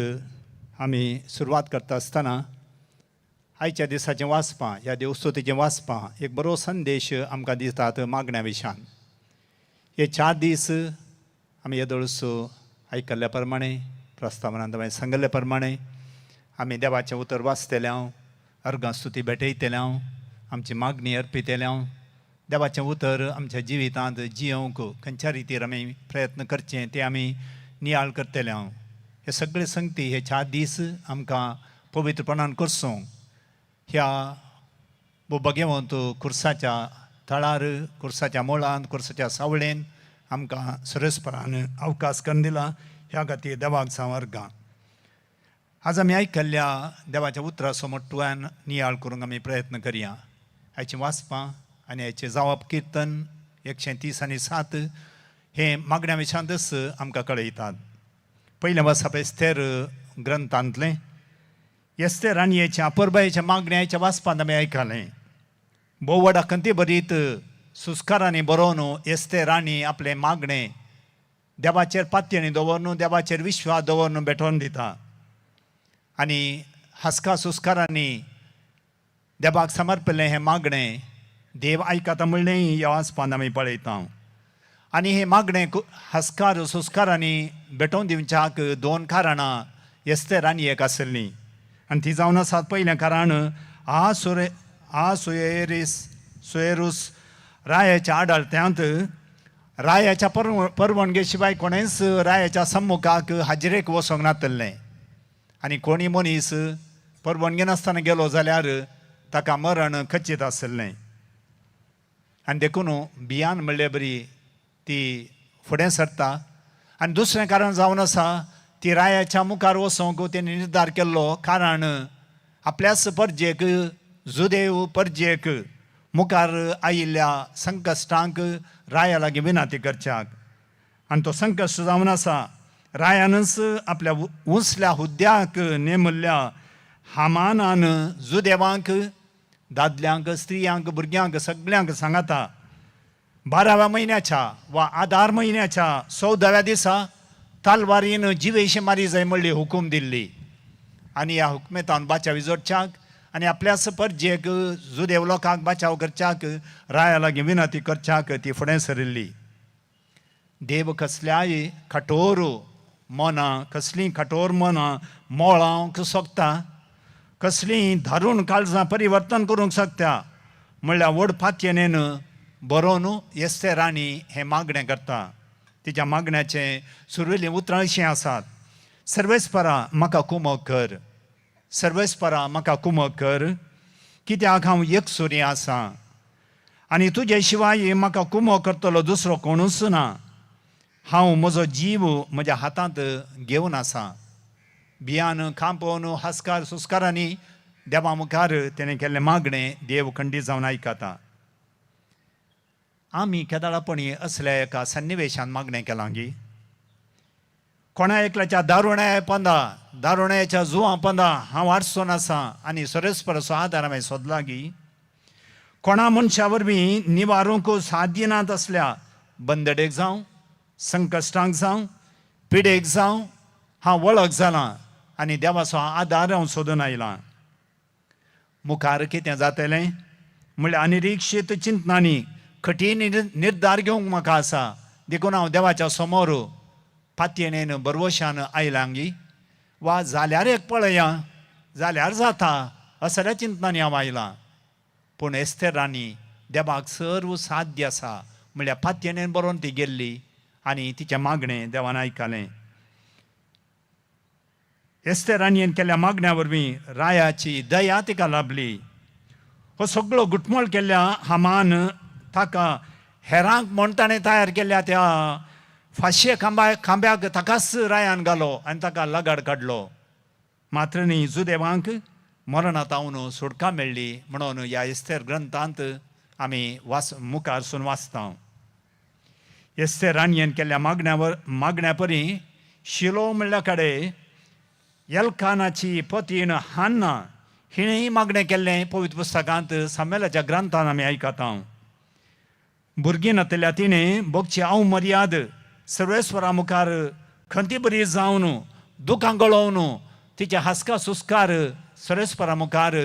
आमी सुरवात करता आसतना आयच्या दिसाचें वाचपां, ह्या देवस्तुतीचें वाचपां एक बरो संदेश आमकां दितात मागण्या विशयान. हे 4 दीस आमी येदोळसो आयकल्ल्या प्रमाणे, प्रस्तावनांत हांवें सांगिल्ल्या प्रमाणे आमी देवाचें उतर वाचतले हांव, अर्गां स्तुती भेटयतले हांव, आमची मागणी अर्पितले हांव. देवाचें उतर आमच्या जिवितांत जियोवंक खंयच्या रितीर आमी प्रयत्न करचें तें आमी नियाळ करतले हांव. हे सगळे संगती हे 4 दीस आमकां पवित्रपणान करचो. ह्या भोगेवंत खुर्साच्या थळार, खुर्साच्या मुळांत, खुर्साच्या सावळेन आमकां सुरेसपणान अवकाश करून दिला. ह्या खातीर देवाक जावं अर्गां. आज आमी आयकल्ल्या देवाच्या उतराचो मोटव्यान नियाळ करूंक आमी प्रयत्न करया. हाचें वाचपां आनी हाचें जावप किर्तन 130 आनी 7 हे मागण्या विशांतच आमकां कळयतात. पयलें वाचप एस्तेर ग्रंथांतलें. एस्तेर राणयेच्या अपुरबायेच्या मागण्याच्या वाचपांत आमी आयकलें. भोव व्हड खंती भरीत सुस्कारांनी बरोवन एस्तेर राणी आपलें मागणें देवाचेर पातयेणी दवरून, देवाचेर विश्वास दवरून भेटोवन दिता आनी हसका सुस्कारांनी देवाक समर्पिल्लें हें मागणें देव आयकता म्हणलें ह्या वाचपांत आमी पळयता. आनी हें मागणें हसकार सुस्कारांनी भेटोवन दिवच्याक 2 कारणां एस्तेर राणयेक आसलीं आनी ती जावन आसात. पयलें कारण आसुएरीस सुएरूस रायाच्या आडळत्यांत रायाच्या परवणगे शिवाय कोणेंच रायाच्या सम्मुखाक हाजिरेक वचोंक नातलें आनी कोणी मनीस परवणगे नासतना गेलो जाल्यार ताका मरण खचीत आसलें. आनी देखून भियान म्हणले बरी ती फुडें सरता. आनी दुसरें कारण जावन आसा ती रायाच्या मुखार वचोंक तेणी निर्धार केल्लो, कारण आपल्याच परजेक, जुदेव परजेक मुखार आयिल्ल्या संकश्टांक राया लागीं विनंती करच्याक. आनी तो संकश्ट जावन आसा रायानच आपल्या उंचल्या हुद्द्याक नेमल्ल्या हामानान जुदेवांक, दादल्यांक, स्त्रियांक, भुरग्यांक सगल्यांक सांगाता 12व्या म्हयन्याच्या वा आदार म्हयन्याच्या 14व्या दिसा तलवारीन जिवेशी मारी जाय म्हणली हुकूम दिल्ली. आनी ह्या हुकमेतान बाचाव जोडच्याक आनी आपल्याच परजेक जुदेव लोकांक बाचाव करच्याक राया लागीं विनंती करच्याक ती फुडें सरिल्ली. देव कसल्याय कठोर मनां, कसलीं कठोर मनां मोळावंक शकता, कसलीं धारून काळजां परिवर्तन करूंक शकता म्हणल्यार व्हड पातयेनेन बरोवन एस्तेर राणी हें मागणें करता. तिच्या मागण्याचें सुरवेलीं उतरां अशीं आसात. सर्वेस्परा म्हाका कुमक कर, सर्वेस्परा म्हाका कुमक कर, कित्याक हांव एकसुरी आसा आनी तुजे शिवाय म्हाका कुमक करतलो दुसरो कोणूच ना. हांव म्हजो जीव म्हज्या हातांत घेवन आसा. भियान खांपोवन हास्कार सुस्कारांनी देवा मुखार तेणें केल्लें मागणें देव खंडीत जावन आयकता. आमी केदाळापणी असल्या एका सन्निवेशान मागणें केलां गी? कोणा एकल्याच्या दारुण्या पंदा, दारुण्याच्या जुवां पंदा हांव आडचोन आसा आनी सरस्पराचो आदार हांवें सोदला गी? कोणा मनशा वरवीं निवारूंक साध्य नात असल्या बंदडेक जावं, संकश्टांक जावं, पिडेक जावं हांव वळख जालां आनी देवाचो आदार हांव सोदून आयलां. मुखार कितें जातलें म्हणल्यार अनिरिक्षीत चिंतनांनी कठीण निर्धार घेवंक म्हाका आसा, देखून हांव देवाच्या समोर पातयेणेन बरवशान आयलां गी? वा जाल्यार एक पळया, जाल्यार जाता असल्या चिंतनांनी हांव आयलां. पूण एस्तेर राणी देवाक सर्व साध्य आसा म्हणल्यार पातयेणेन बरोवन ती गेल्ली आनी तिचें मागणें देवान आयकलें. एस्तेर राणयेन केल्ल्या मागण्या वरवीं रायाची दया तिका लाभली. हो सगळो घुटमळ केल्ल्या हामान ताका हेरांक म्हण ताणें तयार केल्ल्या त्या फांशे खांब्याक ताकाच रायान घालो आनी ताका लगाड काडलो. मात्र न्ही, जुदेवांक मरणांत तावन सुटका मेळ्ळी म्हणून ह्या एस्तेर ग्रंथांत आमी वाच मुखारसून वाचता. एस्तेर राणयेन केल्ल्या मागण्या परी शिलो म्हणल्या कडेन एल्कानाची पतीण हान्ना हिणेंय मागणें केल्लें पवित्र पुस्तकांत सामेलाच्या ग्रंथान आमी आयकता. भुरगीं नातल्या तिणें भोगची हांव मर्याद सर्वेस्वरा मुखार खंती बरी जावन दुकां गळोवन तिचे हासका सुस्कार सर्वेस्वरा मुखार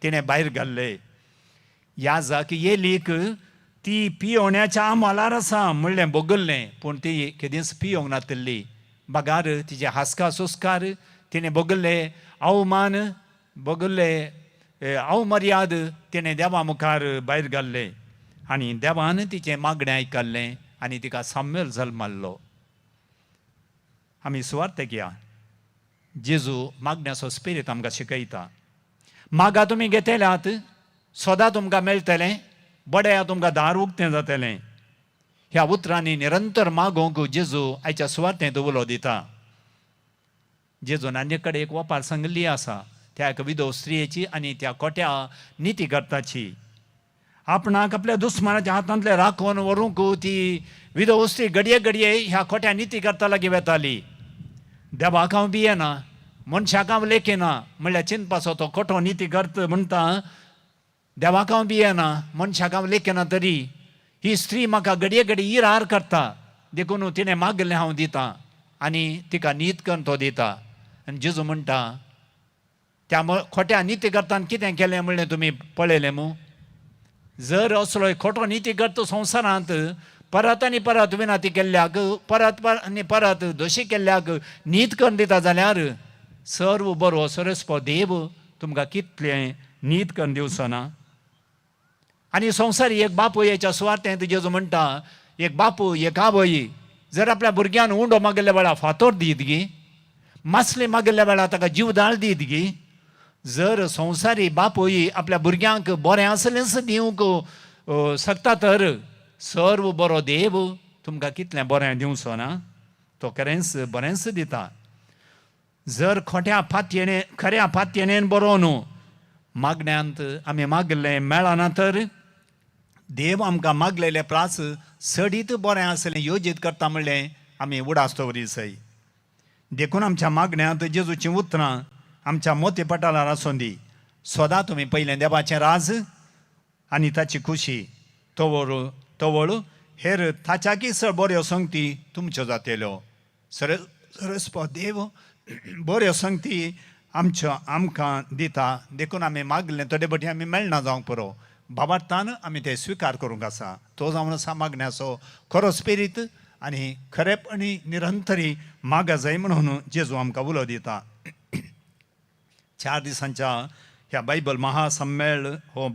तिणें भायर घाल्ले. याजक येलीक ती पियोवण्याच्या आमालार आसा म्हणलें भोगल्लें, पूण ती केदींच पियोवंक नातिल्ली. बगार तिचे हासका सुस्कार तिणें भोगल्ले अवमान, भोगल्ले अवमर्याद तिणें देवा मुखार भायर घाल्ले आनी देवान तिचें मागणें आयकल्लें आनी तिका साम्यल जल्माल्लो. आमी सुवार्थेक या. जेजू मागण्याचो स्पिरीत आमकां शिकयता. मागा तुमी घेतल्यात, सदां तुमकां मेळटलें, बड्या तुमकां दार उक्तें जातलें. ह्या उतरांनी निरंतर मागोवंक जेजू आयच्या सुवातेंत उलो दिता. जेजून आनी कडेन एक वपार सांगिल्ली आसा, त्या एका विधव स्त्रियेची आनी त्या खोट्या नितीकर्ताची. आपणाक आपल्या दुस्मानाच्या हातांतले राखून व्हरूंक ती विधव स्त्री घडये घडये ह्या खोट्या नितीकर्ता लागीं वेताली. देवाक हांव भियेना, मनशाक हांव लेखिना म्हणल्यार चिंतपाचो तो खोटो नितीकर्त म्हणटा, देवाक हांव भियेना, मनशाक हांव लेखिना, तरी ही स्त्री म्हाका घडये घडये इरार करता, देखून तिणें मागलें हांव दितां आनी तिका नीत करून तो दिता. आनी जेजू म्हणटा त्या खोट्या नितीकर्तान कितें केलें म्हणलें तुमी पळयलें मू? जर असलो खोटो नितीकर्त संवसारांत परत आनी परत विनाती केल्ल्याक, परत आनी परत दोशी केल्ल्याक नीत करून दिता जाल्यार सर्व बरो सरस्पो देव तुमकां कितलें नीत करून दिवचो ना? आनी संवसारी एक बापूयच्या सुवातेंत जेजू म्हणटा, एक बापूय एक आवय जर आपल्या भुरग्यान उंडो मागिल्ल्या वेळार फातोर दीत गी, मासली मागिल्ल्या वेळार ताका जीवदाळ दीत गी, जर संवसारी बापूय आपल्या भुरग्यांक बरें आसलेंच दिवंक शकता तर सर्व बरो देव तुमकां कितलें बरें दिवचो ना? तो खरेंच बरेंच दिता. जर खोट्या पातयेणे खऱ्या पातयेणेन बरोवन मागण्यांत आमी मागलें मेळना तर देव आमकां मागलेले प्रास सडीत बरें आसलें योजीत करता म्हणलें आमी उडास दवरी सय. देखून आमच्या मागण्यांत जेजूचीं उतरां आमच्या मोती पटालार आसूं दी. सदां तुमी पयलें देवाचें राज आनी ताची खुशी तवळ तवळ हेर ताच्याकी चड बऱ्यो संगती तुमच्यो जातल्यो. सरस्पो देव बऱ्यो संगती आमच्यो आमकां दिता, देखून आमी मागलें थोडे भटी आमी मेळना जावंक पुरो, बाबार्थान आमी ते स्विकार करूंक आसा. तो जावन आसा मागण्याचो खरो स्पिरीत आनी खरेपणी निरंतरी मागा जाय म्हणून जेजू आमकां उलो दिता. 4 दिसांच्या ह्या बायबल महासम्मेळ हो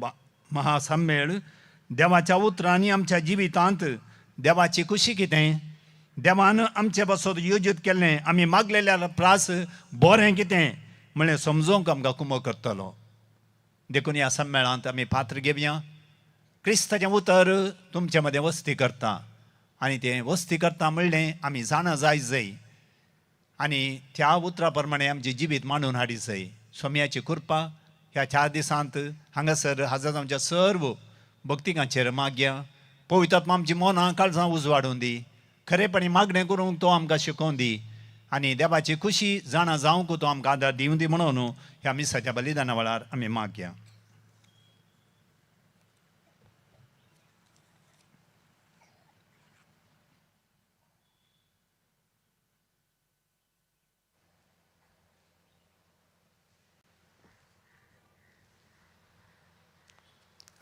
महासम्मेळ देवाच्या उतरांनी आमच्या जिवितांत देवाची खुशी कितें, देवान आमचे पासत योजीत केल्लें आमी मागलेल्या प्रास बरें कितें म्हणलें समजोवंक आमकां कुमो करतलो. देखून ह्या सम्मेळांत आमी पात्र घेवया. क्रिस्ताचें उतर तुमचे मदें वस्ती करता आनी तें वस्ती करता म्हणलें आमी जाणा जाय जय आनी त्या उतरा प्रमाणे आमचें जिवीत मांडून हाडी जय. सोम्याची कृपा ह्या 4 दिसांत हांगासर हजर आमच्या सर्व भक्तिकांचेर मागया. पवित्र आमची मनां काळजां उजवाडून दी, खरेपणी मागणें करूंक तो आमकां शिकोवन दी आनी देवाची खुशी जाणा जावंक तो आमकां आदार दिवं दी म्हणून ह्या मिसाच्या बलिदाना वेळार आमी मागया.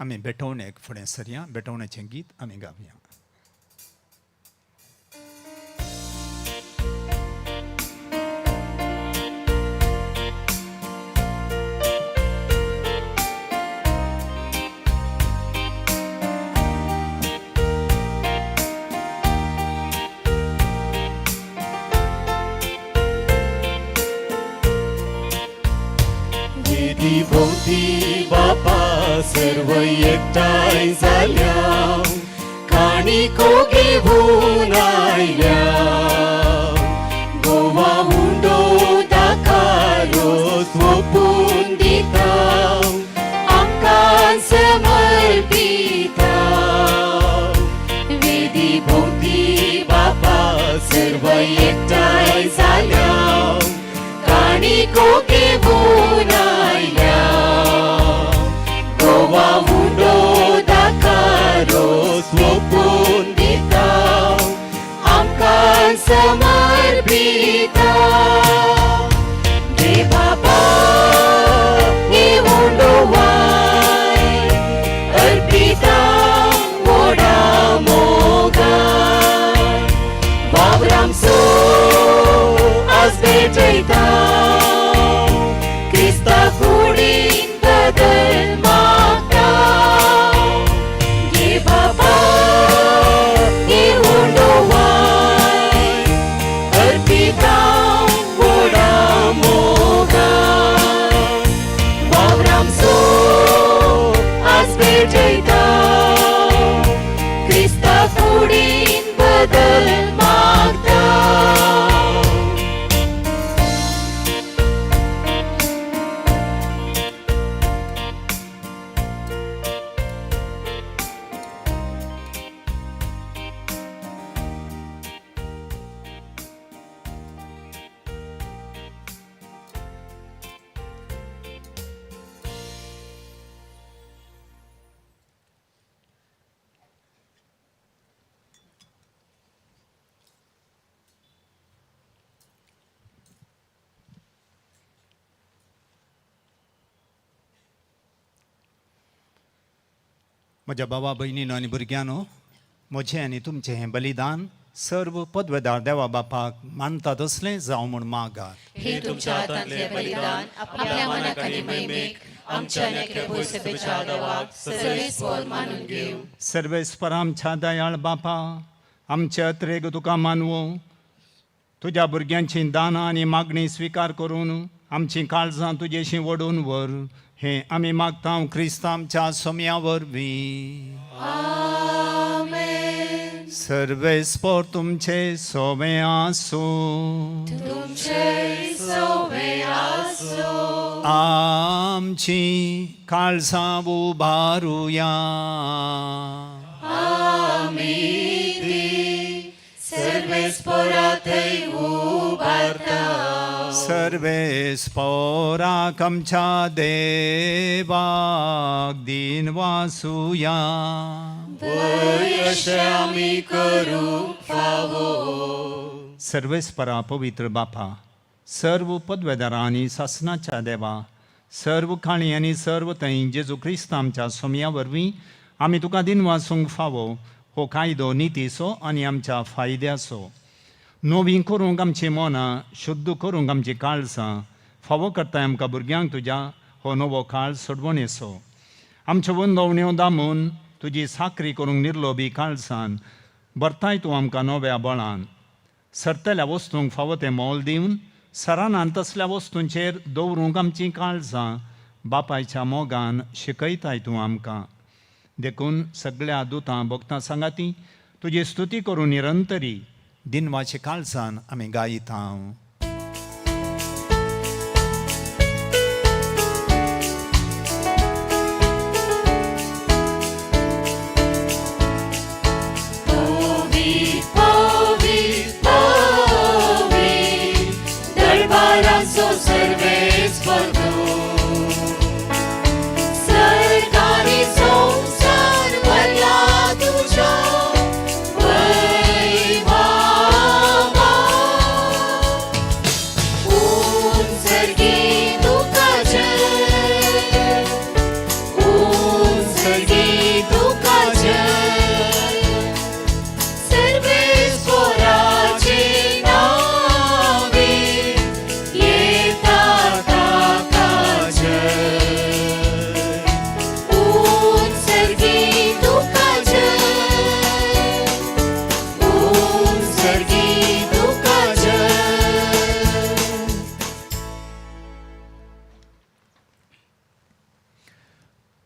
आमी भेटवणेक फुडें सरया, भेटवणेचें गीत आमी गावया. वेदी भोवती बापा सर्व एकठांय जाल्या, काणिको घेवन आयल्या, गोवा उंडो दाकारो सोपून दिता, आमकां समर्पिता. वेदी भोवती बापा सर्व एकठांय जाल्या, काणिको घेवन आयल्या, गोवा उंडो दाकारो सोपून दिता, आमकां समर्पिता. गे बाबा हे उंडो वाय अर्पिता मोडा मोगाय, वावरामसो आज भेटयता, क्रिस्ता कुडीन बदल मागता. गे बाबा हे उंडो वाय अर्पिता मोडा मोगाय, वावरामसो आज भेटयता, क्रिस्ता कुडीन बदल मागता. म्हज्या बाबा भयणीनो आनी भुरग्यांनो, म्हजें आनी तुमचें हें बलिदान सर्व पदवेदार देवा बापाक मानता तसलें जावं म्हूण मागात. हे तुमच्या हातांतलें बलिदान आपल्या मनाक आनी महिमेक आमच्या आनी सभेच्या देवाक सर्वेस्पर मानून घेवं. सर्वेस्पर आमच्या दयाळ बापा, आमच्या अत्रेग तुका मानवो, तुज्या भुरग्यांची दानां आनी मागणी स्विकार करून आमचीं काळजां तुजेशी वडून व्हर, हें आमी मागता क्रिस्त आमच्या सोम्या वरवीं. सर्वेस्पर तुमचे सोवे आसूं, तुमचे सोवे आसूं. आमची काळजां उबारुया. आमी ती सर्वेस्परा थंय उबारता. सर्वेस्पराक आमच्या देवाक दिन वासुया. अशें आमी करूंक फावो. सर्वेस्परा पवित्र बापा, सर्व पदवेदारां आनी सासनाच्या देवा, सर्व काणी आनी सर्व थंय जेजू क्रिस्त आमच्या सोम्या वरवीं आमी तुका दिन वासूंक फावो हो कायदो नितीचो आनी आमच्या फायद्याचो. नवीं करूंक आमचीं मनां, शुद्ध करूंक आमचीं काळजां, फावो करताय आमकां भुरग्यांक तुज्या हो नवो काळ सोडवणेचो. आमच्यो वंदवण्यो दामून तुजी साकरी करूंक निर्लोबी काळजान भरताय तूं आमकां नव्या बळान. सरतल्या वस्तूंक फावो तें मोल दिवन सरानान तसल्या वस्तूंचेर दवरूंक आमचीं काळजां बापायच्या मोगान शिकयताय तूं आमकां. देखून सगळ्या दुतां भक्तां सांगाती तुजी स्तुती करून निरंतरी दिनवाचे काळजान आमी गायता.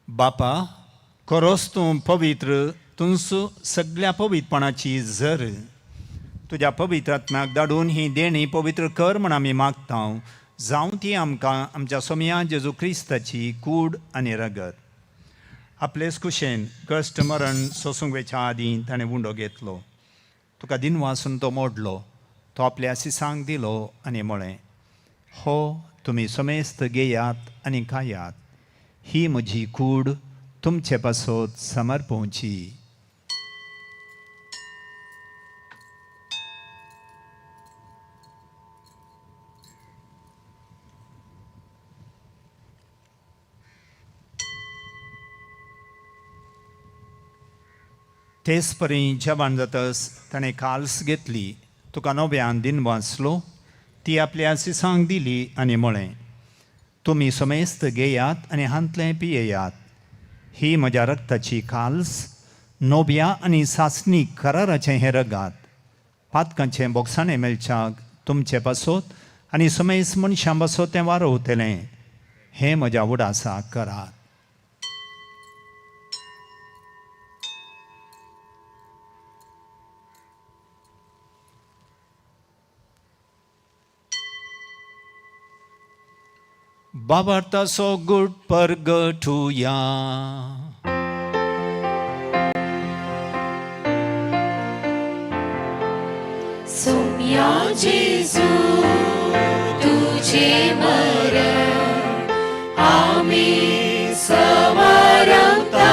बापा खरोच तूं पवित्र, तूंच सगळ्या पवित्रपणाची झर. तुज्या पवित्र आत्म्याक धाडून ही देणी पवित्र कर म्हण आमी मागता. जावं ती आमकां आमच्या सोमया जेजू क्रिस्ताची कूड आनी रगत. आपलेच कुशेन कश्ट मरण सोसूंक वेच्या आदीं ताणें उंडो घेतलो, तुका दिनवासून तो मोडलो, तो आपल्या सिसांक दिलो आनी म्हळें, हो तुमी समेस्त घेयात आनी खायात, ही म्हजी कूड तुमचे पासत समर्पोवची. तेच परी जेवण जातस ताणें काल्स घेतली, तुका नव्यान दिन वाचलो, ती आपल्या सिसांक दिली आनी म्हळें, तुमी समेस्त घेयात आनी हांतलें पियेयात, ही म्हज्या रक्ताची काल्स, नव्या आनी सासणी कराराचें हें रगात, पातकांचें बोगसाणें मेळच्याक तुमचे पासत आनी समेस्त मनशां पासत तें वारोवतलें, हें म्हज्या उडासाक करात. बाबार्थाचो गुड परगटुया. सोम्या जेजू तुझे मरण आमी समरता,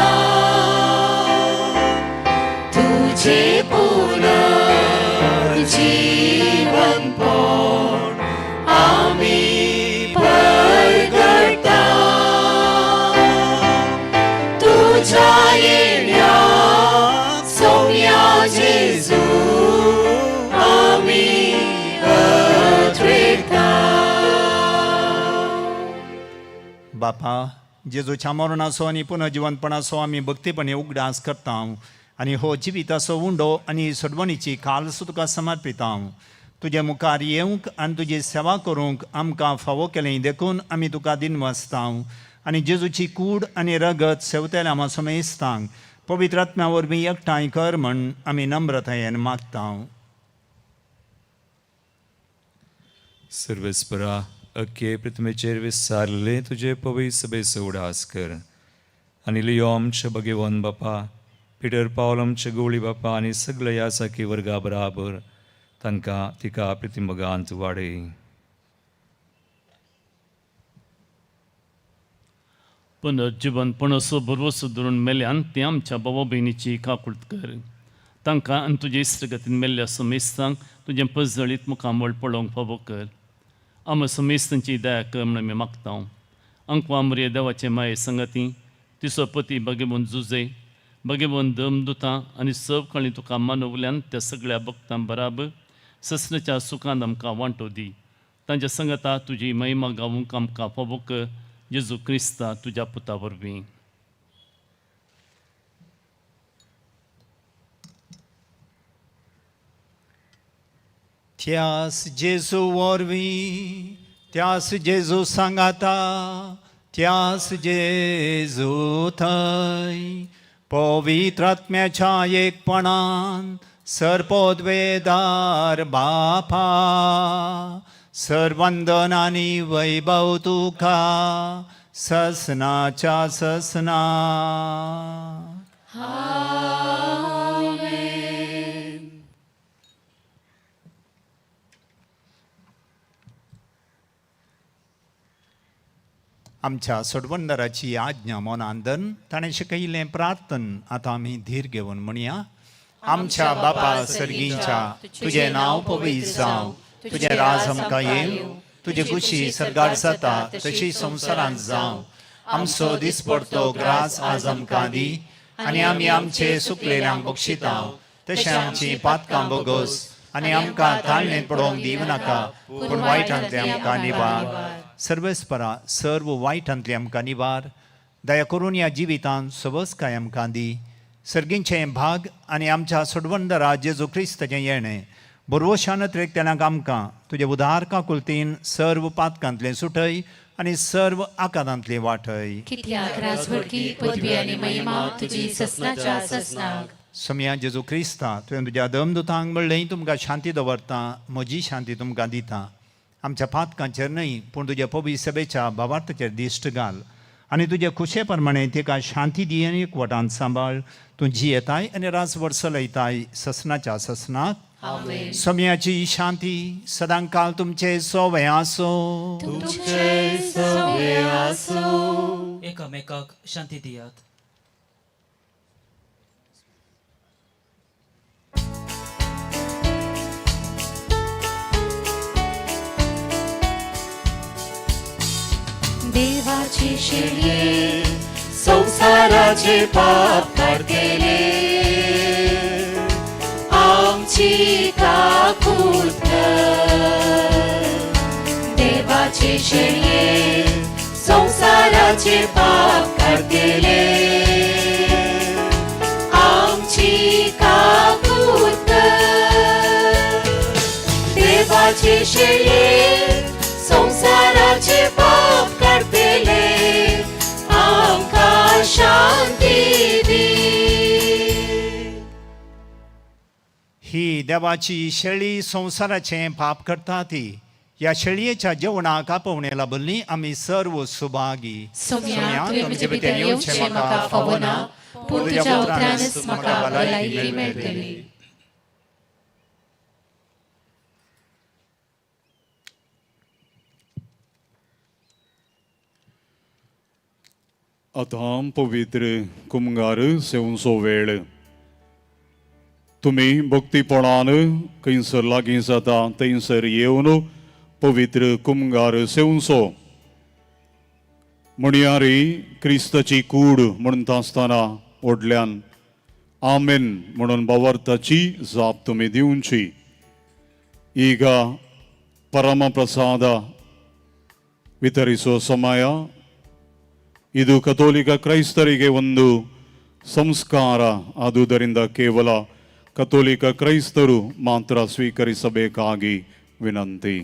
तुझे पुनर्जीवन पण आमी परगटा, तुझ्या येण्या सोम्या जेजू आमी अद्वैता. बापा जेजूच्या मरणाचो आनी पुनर्जिवंतपणाचो आमी भक्तीपणी उगडास करता आनी हो जिविताचो उंडो आनी सोडवणीची काल्स तुका समर्पिता. तुजे मुखार येवंक आनी तुजी सेवा करूंक आमकां फावो केलें देखून आमी तुका दिनवासता आनी जेजूची कूड आनी रगत सेवतेल्या आमा समेस्तांक पवित्र आत्म्या वरवीं एकठांय कर म्हण आमी नम्रतायेन मागता. सर्वेस्परा अख्खे पृथ्वीचेर विसारले तुजे पवी सभेचो उडास कर आनी लियो आमचे भगेवन बापा, पिटर पावल आमचे गवळी बापा आनी सगळे ह्या साखी वर्गा बराबर तांकां तिका प्रतिमगांत वाडय. पुनर्जिवनपणाचो भरवसो धरून मेल्यान ते आमच्या बाबा भयणीची काकूळत कर. तांकां आनी तुजे इश्टगतीन मेल्ल्या समेस्तांक तुजें पजळीत मुखामळ पळोवंक फावो कर. आमकां समेस्तांची दया कर म्हण आमी मागता. अंकवा मरिया देवाचे माये संगती तिचो पती भगेवन जुजे भगेवन दमदुतां आनी सब कळी तुका मानवल्यान त्या सगळ्या भक्तां बराबर ससनाच्या सुखान आमकां वांटो दी. तांच्या संगता तुजी महिमा गावूंक आमकां फावो कर जेजू क्रिस्ता तुज्या पुता वरवीं. त्यास जेजू वरवीं, त्यास जेजू सांगाता, त्यास जेजू थंय पवित्र आत्म्याच्या एकपणान सर्पोद्वेदार बापा, सर्वंदन आनी वैभव तुका ससनाच्या ससना. आमच्या सोडवंदराची आज्ञा मनान धरून ताणें शिकयिल्लें प्रार्थन आतां आमी धीर घेवन म्हणया. आमच्या बापा सर्गींच्या, तुजें नांव पवित्र जावं, तुजें राज आमकां येवं, तुजी खुशी सर्गार जाता तशी संवसारांत जावं. आमचो दिसपडतो ग्रास आज आमकां दी आनी आमी आमचे सुकलेल्यांक बक्षिता तशें आमची पातकां बोगस आनी आमकां ताळणेंत पडोवंक दिवं नाका, पूण वायटांतले आमकां निवार. सर्वेस्परा सर्व वायटांतले आमकां निवार. दया करून ह्या जिवितांत सवसकाय आमकां दी. सर्गींचें भाग आनी आमच्या सोडवंदरा जेजू क्रिस्ताचें येणें बरवशान त्रेकतेल्यांक आमकां तुजे उदार काकुलतीन सर्व पातकांतलें सुटय आनी सर्व आकारांतलें वाटय. कित्याक राजवटकी, पदवी आनी महिमा तुजी ससनाच्या ससनाक. सोमया जेजू क्रिस्ता, तुवें तुज्या दमदुतांक म्हणलें, तुमकां शांती दवरता, म्हजी शांती तुमकां दिता. आमच्या पातकांचेर न्हय पूण तुज्या पवित्र सभेच्या भावार्थाचेर दिश्ट घाल आनी तुजे खुशे प्रमाणे तिका शांती दी आनी एकवटान सांबाळ. तूं जियेताय आनी राजवट चलयताय ससनाच्या ससनाक. सोमयाची शांती सदांकाल तुमचे सोवे आसो. एकामेकाक शांती दियात. देवाची शेळये, संसाराचे पाप काडटेले, आमची काकूत कर. देवाची शेळये, संसाराचे पाप काडटेले, आमची काकूत कर. देवाची शेळये, संसाराचे पाप काडटेले, आमकां शांती दी. ही देवाची शेळी संवसाराचें पाप करता ती ह्या शेळयेच्या जेवणाक आपोवणे लाभल्ली आमी सर्व सुभागी. सोम्या, तुवें म्हजे भितर येवचें म्हाका फावना, पूण तुज्या उतरानच म्हाका भलायकी मेळटली. आतां पवित्र कुमगार सेवनचो वेळ. तुमी भक्तीपणान खंयसर लागीं जाता थंयसर येवन पवित्र कुमगार सेवनचो. म्हणयारी क्रिस्ताची कूड म्हणटा आसतना व्हडल्यान आमेन म्हणून भावार्थाची जाप तुमी दिवची. इगा परमप्रसाद ವಿತರಿಸುವ ಸಮಯ ಇದು. ಕಥೋಲಿಕ ಕ್ರೈಸ್ತರಿಗೆ ಒಂದು ಸಂಸ್ಕಾರ. ಆದುದರಿಂದ ಕೇವಲ ಕಥೋಲಿಕ ಕ್ರೈಸ್ತರು ಮಾತ್ರ ಸ್ವೀಕರಿಸಬೇಕಾಗಿ ವಿನಂತಿ.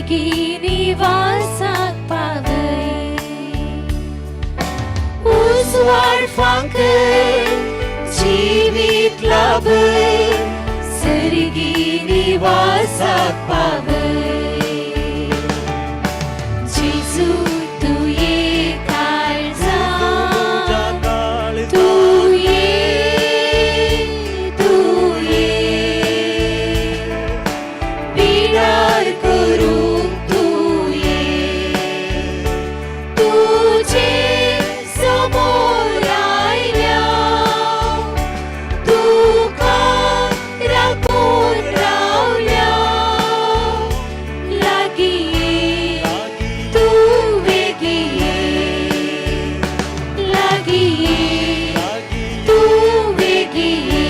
सर्गी निवासाक पावय उजवाड फांकय जिवीत लाभय सर्गी निवासाक पावय जेजू तूं ये काळजांत तूं ये तूं ये पिडार करूंक तूं ये तुझे समोर आयल्या तुका राखून रावल्या लागीं ये तूं वेगीं ये लागीं ये तूं वेगीं ये.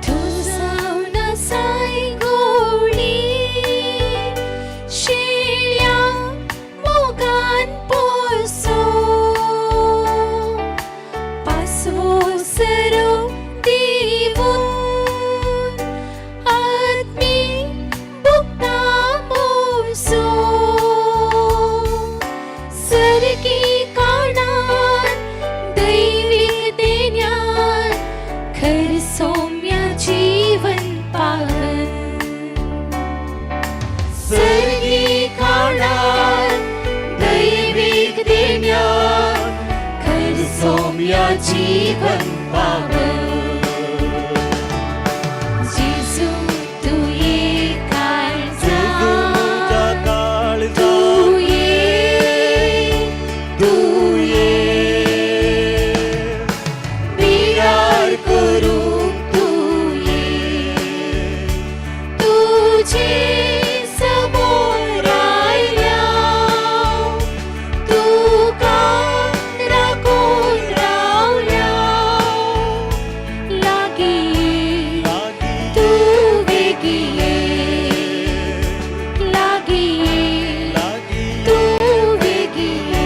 तूं जावन आसाय गोडी शिळ्या मोगान पोसो पासवो सरो दिवून आत्मी बुकता मोसो सर्गी काणान दैवीक देण्यान खर सौम्य जीवन पावन सर्गी काळान दैवीक देण्यान खर सौम्य जीवन पावन जेजू तूं ये काळजांत तूं ये तूं ये विरार करूंक तूं ये तुझे समोर आयल्या तुका राखून रावल्या लागीं ये तूं वेगीं ये लागीं ये तूं वेगीं ये.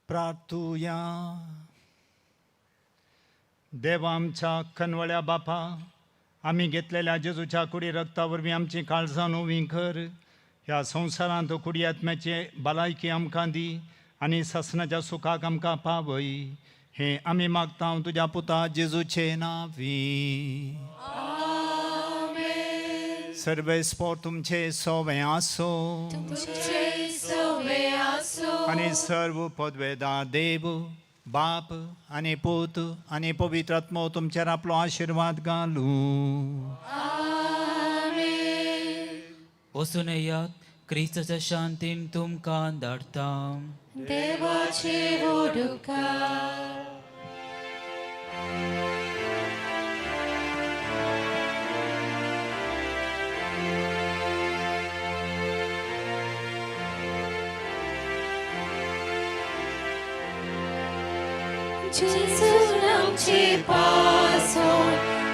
प्रार्थुया. देवा आमच्या खनवळ्या बापा, आमी घेतलेल्या जेजूच्या कुडी रक्ता वरवीं आमची काळजां नवीं कर. ह्या संवसारांत कुडी आत्म्याची भलायकी आमकां दी आनी सासणाच्या सुखाक आमकां पावय. हें आमी मागता तुज्या पुता जेजूचे नांवी. सर्वेस्पोर तुमचे सोवे आसो तुमचे सवे आसो आनी सर्व पदवेदार देव बाप आनी पूत आनी पवित्र आत्मो तुमचेर आपलो आशिर्वाद घालूं. वचून येयात, क्रिस्ताच्या शांतीन तुमकां धाडटा. देवाचे वोडुका. जेजून आमचे पासून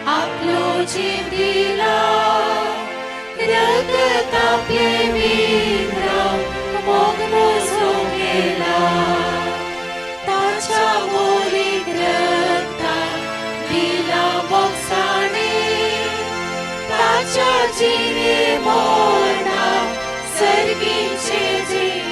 आपलो जीव दिला, रगत आपले विंद्राव मोग मोजो केला, ताच्या मोलीक रगतान दिला मोगसाणे, ताच्या जिणे मोरणान सर्गीचे जिणे.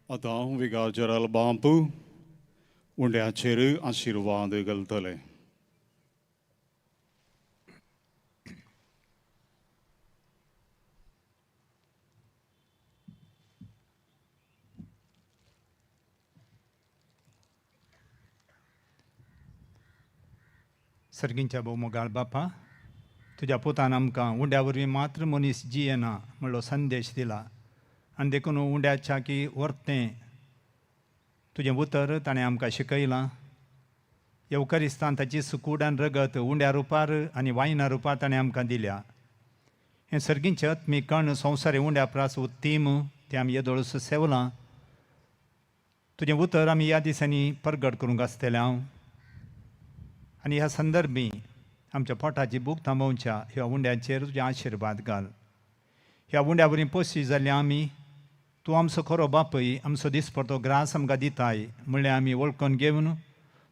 आतां विगार जेराल बांप उंड्याचेर आशिर्वाद घालतले. सर्गींच्या भोव बापा, तुज्या पुतान आमकां उंड्या वरवीं मात्र मनीस जियेना म्हणलो संदेश दिला आनी देखून उंड्याच्या की वर्तें तुजें उतर ताणें आमकां शिकयलां. येवकारिस्तान ताची सुकूड आनी रगत उंड्या रुपार आनी वायना रुपार ताणें आमकां दिल्या. हें सर्गींचें आत्मीक कण संवसारी उंड्या प्रास उत्तीम तें आमी येदोळस सेवलां. तुजें उतर आमी ह्या दिसांनी परगट करूंक आसतलें हांव आनी ह्या संदर्भी आमच्या पोटाची भूक थांबोवच्या ह्या उंड्याचेर तुजे आशिर्वाद घाल. ह्या उंड्या वरवीं पोशी जाल्ले आमी तूं आमचो खरो बापूय, आमचो दिसपडतो ग्रास आमकां दिताय म्हणल्यार आमी वळखून घेवन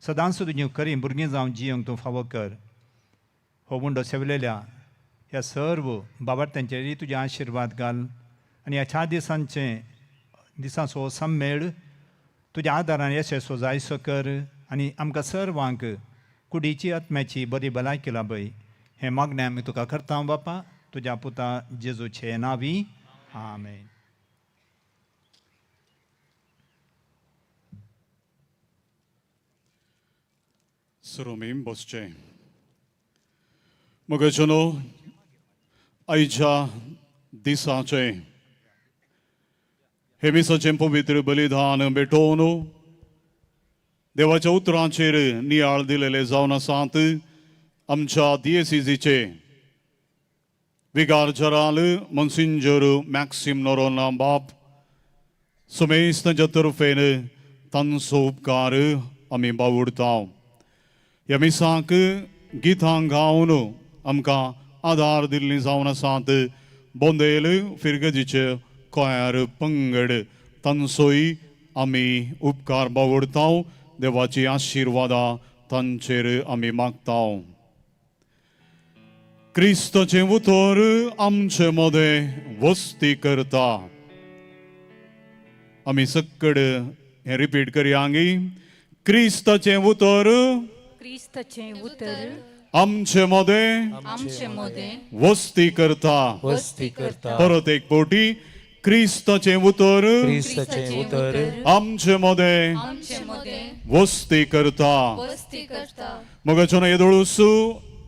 सदांच तुजी खरीं भुरगीं जावन जियोंक तूं फावो कर. हो उंडो सेवलेल्या ह्या सर्व बाबार्थ्यांचेरय तुजे आशिर्वाद घाल आनी ह्या चार दिसांचे दिसांचो हो सम्मेळ तुज्या आदारान येसो जायसो कर आनी आमकां सर्वांक कुडीची आत्म्याची बरी भलायकी लाभय. हें मागणें आमी तुका करता बापा, तुज्या पुता जेजूचे नांवी, आमेन. सुरुमीम बसचें. मगजनो आयच्या दिसाचें हे मिसाचें पवित्र बलिदान भेटोवन देवाच्या उतरांचेर नियाळ दिलेले जावन आसात आमच्या दियेसिजीचे विगार जराल मनसिंजर मॅक्सिम नोरोना बाप सुमेश तांच्या तर्फेन तांचो उपकार आमी बावुडता. ह्या मिसाक गितां गावन आमकां आदार दिल्ली जावन आसात बोंदेल फिरगजीचे कोयार पंगड तांचोय आमी उपकार बावुडता. देवाची आशिर्वादां तांचेर आमी मागता. क्रिस्ताचें उतर आमचे मदें वस्ती करता. आमी सक्कड हें रिपीट करया. क्रिस्ताचें उतर क्रिस्ताचें उतर आमचे मदें आमचे मदें वस्ती करता. वस्ती करता. परत एक पवटी क्रिस्ताचें उतर क्रिस्ताचें उतर आमचे मदें आमचे मदें वस्ती करता. वस्ती करता. मगाचो येदोळूस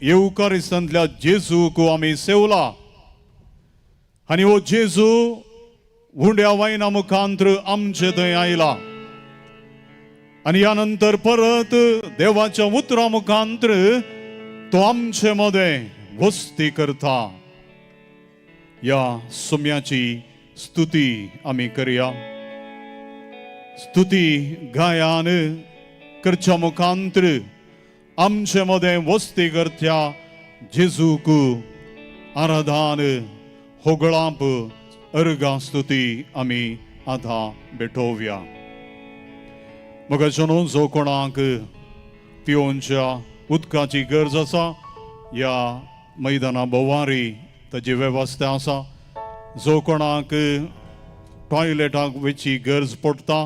येवकारिस्तांतल्या जेजूक आमी सेवला आनी हो जेजू उंड्या वायना मुखांत्र आमचे थंय आयला आनी ह्या नंतर परत देवाच्या उतरा मुखांत्र तो आमचे मदें वस्ती करता. ह्या सुम्याची स्तुती आमी करया. स्तुती गायान करच्या मुखांत्र आमचे मदें वस्ती करत्या जेजूक आराधान होगळाप अर्गां स्तुती आमी आतां भेटोवया. मगाचो जो कोणाक पिवोवच्या उदकाची गरज आसा ह्या मैदाना भोवारी ताजी वेवस्था आसा. जो कोणाक टॉयलेटाक वचची गरज पडटा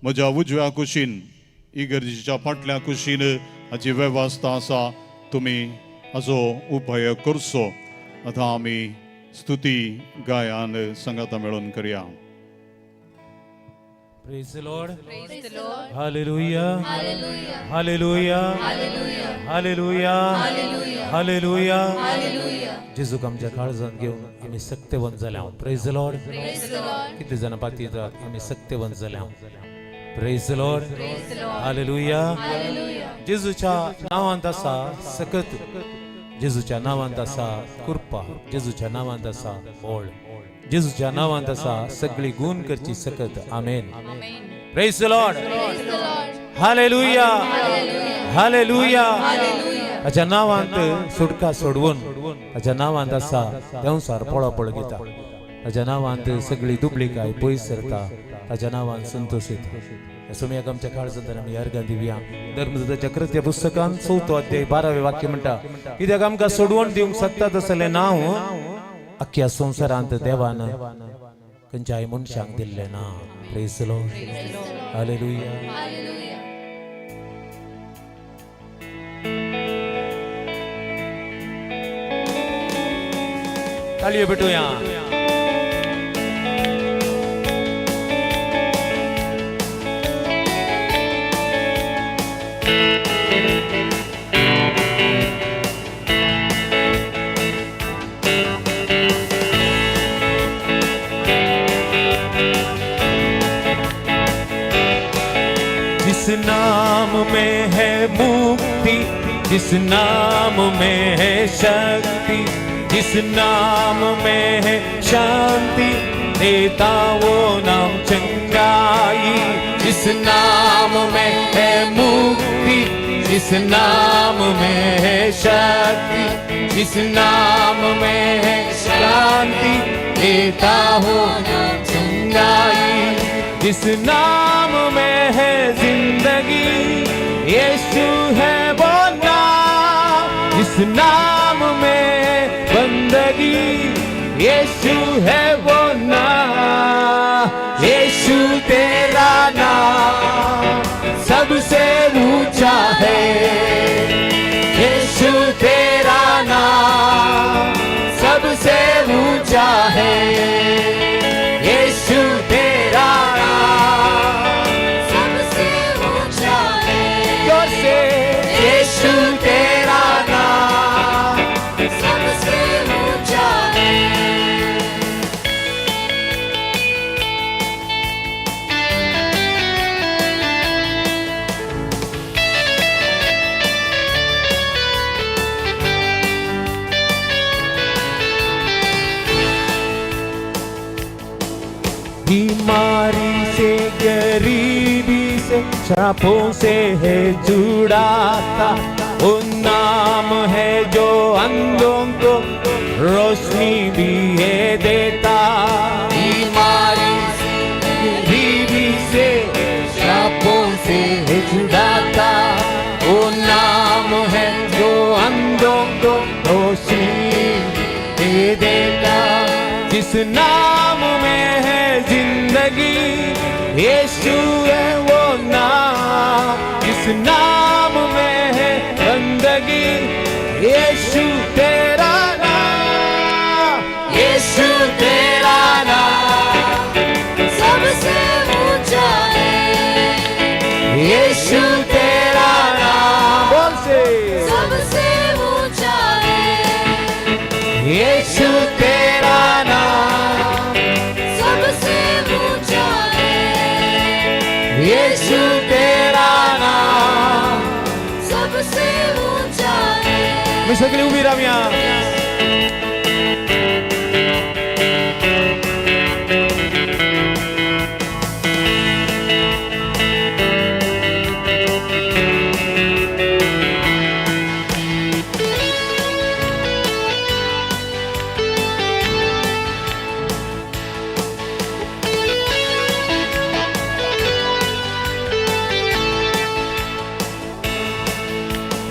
म्हज्या उजव्या कुशीन इगर्जेच्या फाटल्या कुशीन हाची वेवस्था आसा, तुमी हाचो उपयोग करचो. आतां आमी स्तुती गायन संगाता मेळून करया. Praise the Lord. Praise the Lord. Hallelujah. Hallelujah. Hallelujah. Hallelujah. Hallelujah. Hallelujah. Hallelujah. Hallelujah. जेजूक आमच्या काळजांत घेवन आमी सक्तेवंत जाल्या. Praise the Lord. Praise the Lord. कितले जाणां पातयेतात आमी सक्तेवंत जाल्या. Praise the Lord. Praise the Lord. Hallelujah. Hallelujah. जेजूच्या नांवांत आसा सकत, जेजूच्या नांवांत आसा कृपा, जेजूच्या नांवांत आसा बळ, जेजूच्या नांवांत आसा सगळी गुण करची सकत. आमेन. Praise the Lord. Praise the Lord. Hallelujah. Hallelujah. Hallelujah. ताच्या नांवांत सुटका सोडवून, ताच्या नांवांत आसा देंवसार पळापळ घेता, ताच्या नांवांत सगळी दुबळीकाय पयस सरता, ताच्या नांवान संतोष येता. सोम्याक आमच्या काळजांत आमी अर्गां दिवया. धर्मदूताच्या कृत्य पुस्तकान 4 अध्याय 12 वाक्य म्हणटा, कित्याक आमकां सोडवण दिवंक शकता तसलें नांव अख्ख्या संवसारांत देवान खंयच्याय मनशांक दिल्लें ना. Praise the Lord. Hallelujah. Hallelujah. ताळयो भेटूया. जिस नाम में है मुक्ति, जिस नाम में है शक्ति, जिस नाम में है शांति, देता वो नाम चंगाई. जिस नाम में है मुक्ति, जिस नाम में है शक्ति, जिस नाम में है शांति, देता वो नाम चंगाई. जिस नाम में है जिंदगी, यीशु है वो नाम. जिस नाम में बंदगी, यीशु है वो नाम. यीशु तेरा नाम सबसे ऊंचा है, यीशु तेरा नाम सबसे ऊंचा है, यीशु तेरा नाम सबसे ऊंचा है, जोर से. यीशु तेरा नाम सबसे ऊंचा है. बीमारी से, गरीबी से, श्रापों से है जुड़ाता, वो नाम है जो अंधों को रोशनी भी है देता. बीमारी से, गरीबी से, श्रापों से है जुड़ाता, वो नाम है जो अंधों को रोशनी दे देता. जिस नाम में है जिंदगी, यीशु है वो नाम. जिस नाम में है बंदगी, यीशु तेरा नाम, यीशु तेरा नाम सबसे ऊंचा है, यीशु तेरा नाम. बोल से. सबसे ऊंचा है, यीशु तेरा नाम सबसे ऊंचा है, यीशु तेरा नाम सबसे ऊंचा है. मी सगळी उभी राहूया.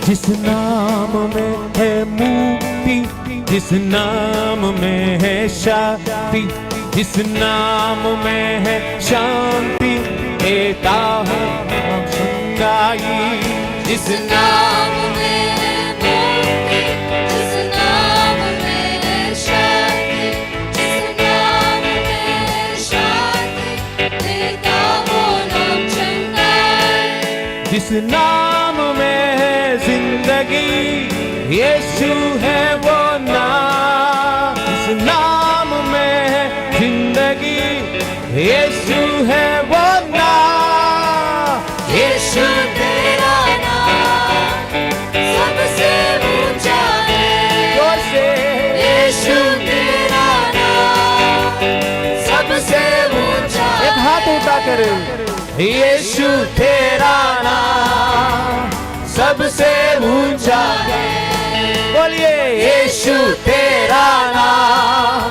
जिस नाम में है मुक्ति, जिस नाम में है शक्ति, जिस नाम में है शांति, देता हूँ चंगाई। जिस नाम में है मुक्ति, जिस नाम में है शक्ति, जिस नाम में है शांति, देता वो नाम चंगाई। जिस नाम में है जिंदगी, यीशु है वो नाम। जिस नाम में है जिंदगी, यीशु है वो नाम। यीशु तेरा नाम सबसे ऊंचा है। जोर से। यीशु तेरा नाम सबसे ऊंचा। एक हाथ उठा कर, यीशु तेरा नाम सबसे ऊंचा है। बोलिए, यीशु तेरा नाम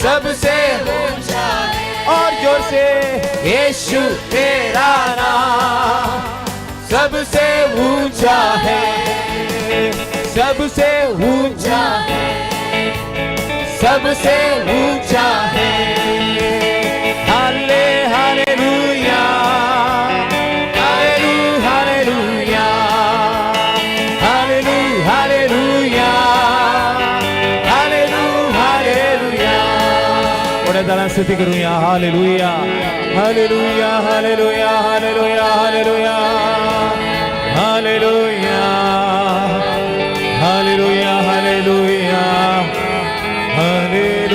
सबसे ऊंचा है। और जोर से, यीशु तेरा नाम सबसे ऊंचा है, सबसे ऊंचा है, सबसे ऊंचा है। हाले हालेलुया, हालेलु हालेलुया, हालेलु हालेलुया, हालेलु हालेलुया। थोड्या जणांना स्तुती करूया। Hallelujah, hallelujah, hallelujah, hallelujah, hallelujah, hallelujah, hallelujah, hallelujah, hallelujah.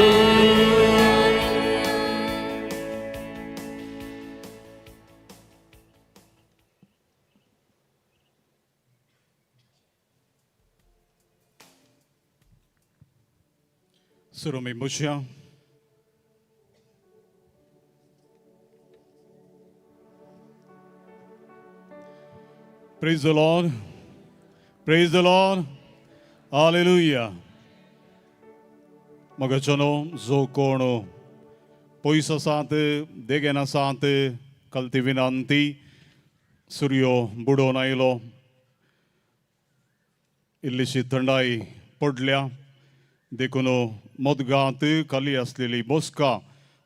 सुरू आमी बसया. Praise the Lord. Praise the Lord. Hallelujah. मोगाच्यानो, जो कोण पयस आसात, देगेन आसात, कालती विनंती, सुर्यो बुडोवन आयलो, इल्लीशी थंडाय पडल्या, देखून मदगात खाली आसलेली बसका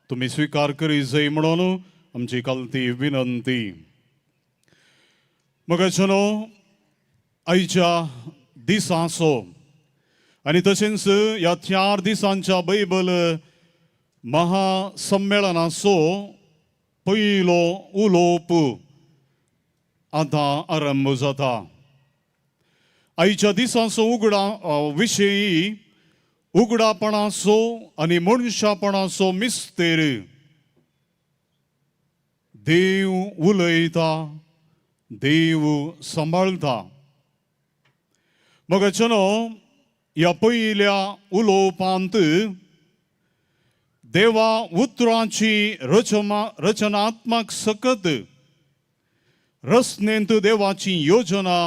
तुमी स्विकार करी जाय म्हणून आमची कालती विनंती. मोगाच्यानो, आयच्या दिसाचो आनी तशेंच ह्या 4 दिसांच्या बायबल महासम्मेळनाचो पयलो उलोवप आतां आरंभ जाता. आयच्या दिसांचो उगडा विशयी उगडापणाचो आनी मनशापणाचो मिस्तेर. देव उलयता, देव सांबाळता. मोगाच्यानो, ह्या पयल्या उलोवपांत देवा उतरांची रचनात्मक सकत, रचनेंत देवाची योजना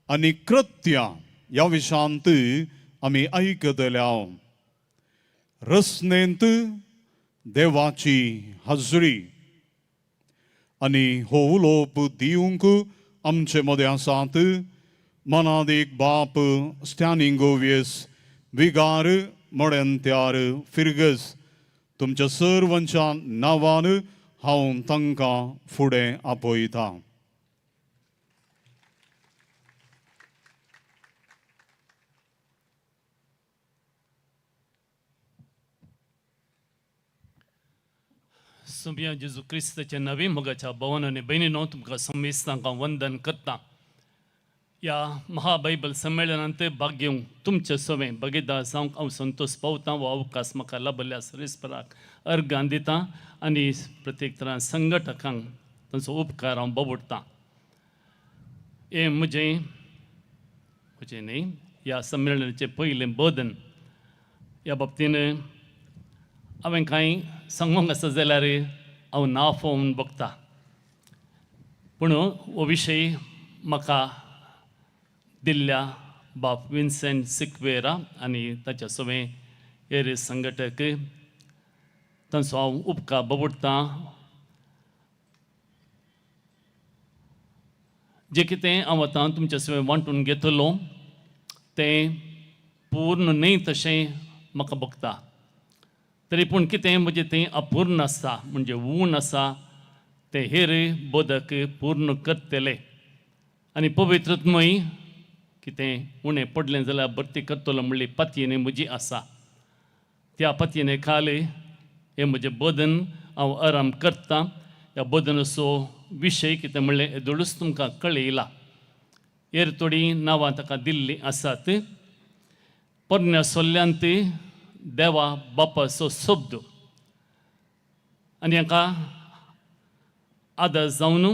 आनी कृत्यां ह्या विशयांत आमी आयकतले. रचनेंत देवाची हाजरी. आनी हो उलोवप दिवंक आमचे मदें आसात मनादीक बाप स्टॅनिंग गोवियस, विगार मोडेंत्यार फिरगज. तुमच्या सर्वांच्या नांवान हांव तांकां फुडें आपयतां. सुम्या जेजू क्रिस्ताच्या नवी मोगाच्या भवन आनी भयणीनो, तुमकां समेस्तांक हांव वंदन करता. ह्या महाबायबल संमेलनांत भाग घेवंक तुमचे सवें भागीदार जावंक हांव संतोश पावतां. हो अवकाश म्हाका लाभल्या सरेस्पराक अर्गान दिता आनी प्रत्येक तरान संघटकांक तांचो उपकार हांव बोबडटां. हें म्हजें म्हजें न्हय, ह्या संमेलनाचें पयलें बदन. ह्या बाबतीन हांवें कांय सांगूंक आसा जाल्यार हांव नाफो म्हूण बगता, पूण हो विशय म्हाका दिल्ल्या बाप विन्सेंट सिक्वेरा आनी ताच्या सवें हेर संघटक तांचो हांव उपकार बोबडटां. जें कितें हांव आतां तुमच्या सवें वांटून घेतलो तें पूर्ण न्हय तशें म्हाका भोगता, तरी पूण कितें म्हजें तें अपूर्ण आसा, म्हणजे ऊण आसा. ते हेर बोधक पूर्ण करतले आनी पवित्रत्मय कितें उणें पडलें जाल्यार भरती करतलो म्हणली पातयेन म्हजी आसा. त्या पातयेने खाल हें म्हजें बोधन हांव आराम करतां. ह्या बोधनाचो विशय कितें म्हणलें येदोळूच तुमकां कळयला. हेर थोडीं नांवां ताका दिल्लीं आसात. पोरण्या सोल्ल्यांत देवा बापाचो शब्द आनी हाका आदार जावन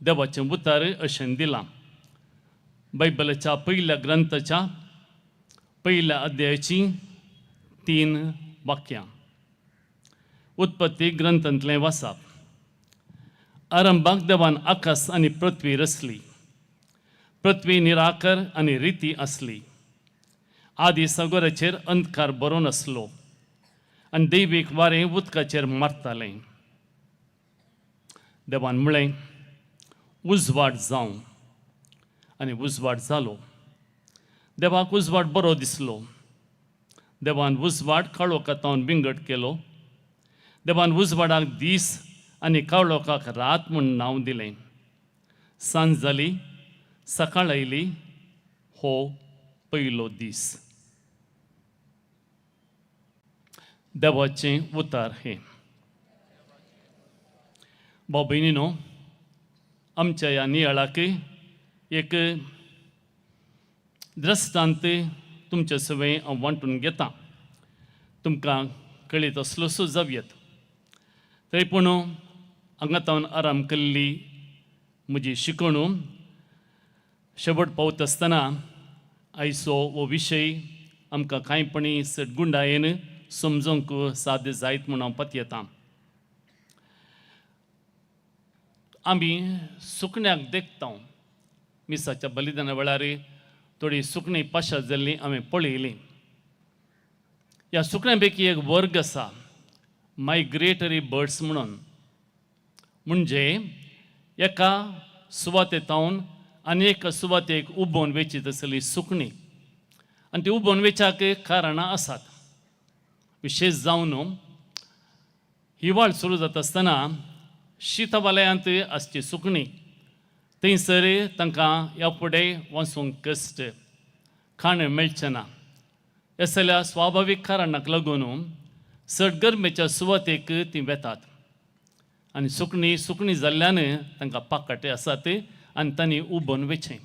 देवाचें उतार अशें दिलां. बायबलाच्या पयल्या ग्रंथाच्या पयल्या अध्यायाचीं 3 वाक्यां. उत्पत्ती ग्रंथांतलें वाचप. आरंभाक देवान आकाश आनी पृथ्वी रचली. पृथ्वी निराकर आनी रिती आसली. आदी सागोराचेर अंधकार बरोवन आसलो आनी दैवीक वारें उदकाचेर मारतालें. देवान म्हळें, उजवाड जावं, आनी उजवाड जालो. देवाक उजवाड बरो दिसलो. देवान उजवाड काळोखांत विंगड केलो. देवान उजवाडाक दीस आनी काळोखाक रात म्हूण नांव दिलें. सांज जाली, सकाळ आयली. हो पयलो दीस. देवाचें उतार हें. भाव भयणीनो, आमच्या ह्या नियाळाक एक दृश्टांत तुमचे सवें हांव वांटून घेतां. तुमकां कळीत आसलोसो जावयेत. तरी पूण हांगा तावन आराम केल्ली म्हजी शिकवण शेवट पावत आसतना आयचो हो विशय आमकां कांयपणी सटगुंडायेन समजूंक साध्य जायत म्हूण हांव पतयेतां. आमी सुकण्याक देखता. मिसाच्या बलिदाना वेळार थोडी सुकणीं पाशार जाल्लीं हांवें पळयलीं. ह्या सुकण्यां पैकी एक वर्ग आसा मायग्रेटरी बर्ड्स म्हणून. म्हणजे एका सुवातेतावन आनी एका सुवातेक उबोवन वेची तसली सुकणीं. आनी ती उबोवन वेच्याक कारणां आसात. विशेश जावन हिवाळ सुरू जाता आसतना शितवालयांत आसची सुकणीं थंयसर तांकां ह्या फुडें वचूंक कश्ट, खाण मेळचें ना. हे सगळ्या स्वाभावीक कारणाक लागून चड गरमेच्या सुवातेक तीं वेतात आनी सुकणीं सुकणीं जाल्ल्यान तांकां पाकाटे आसात आनी तांणी उबोवन वेचें.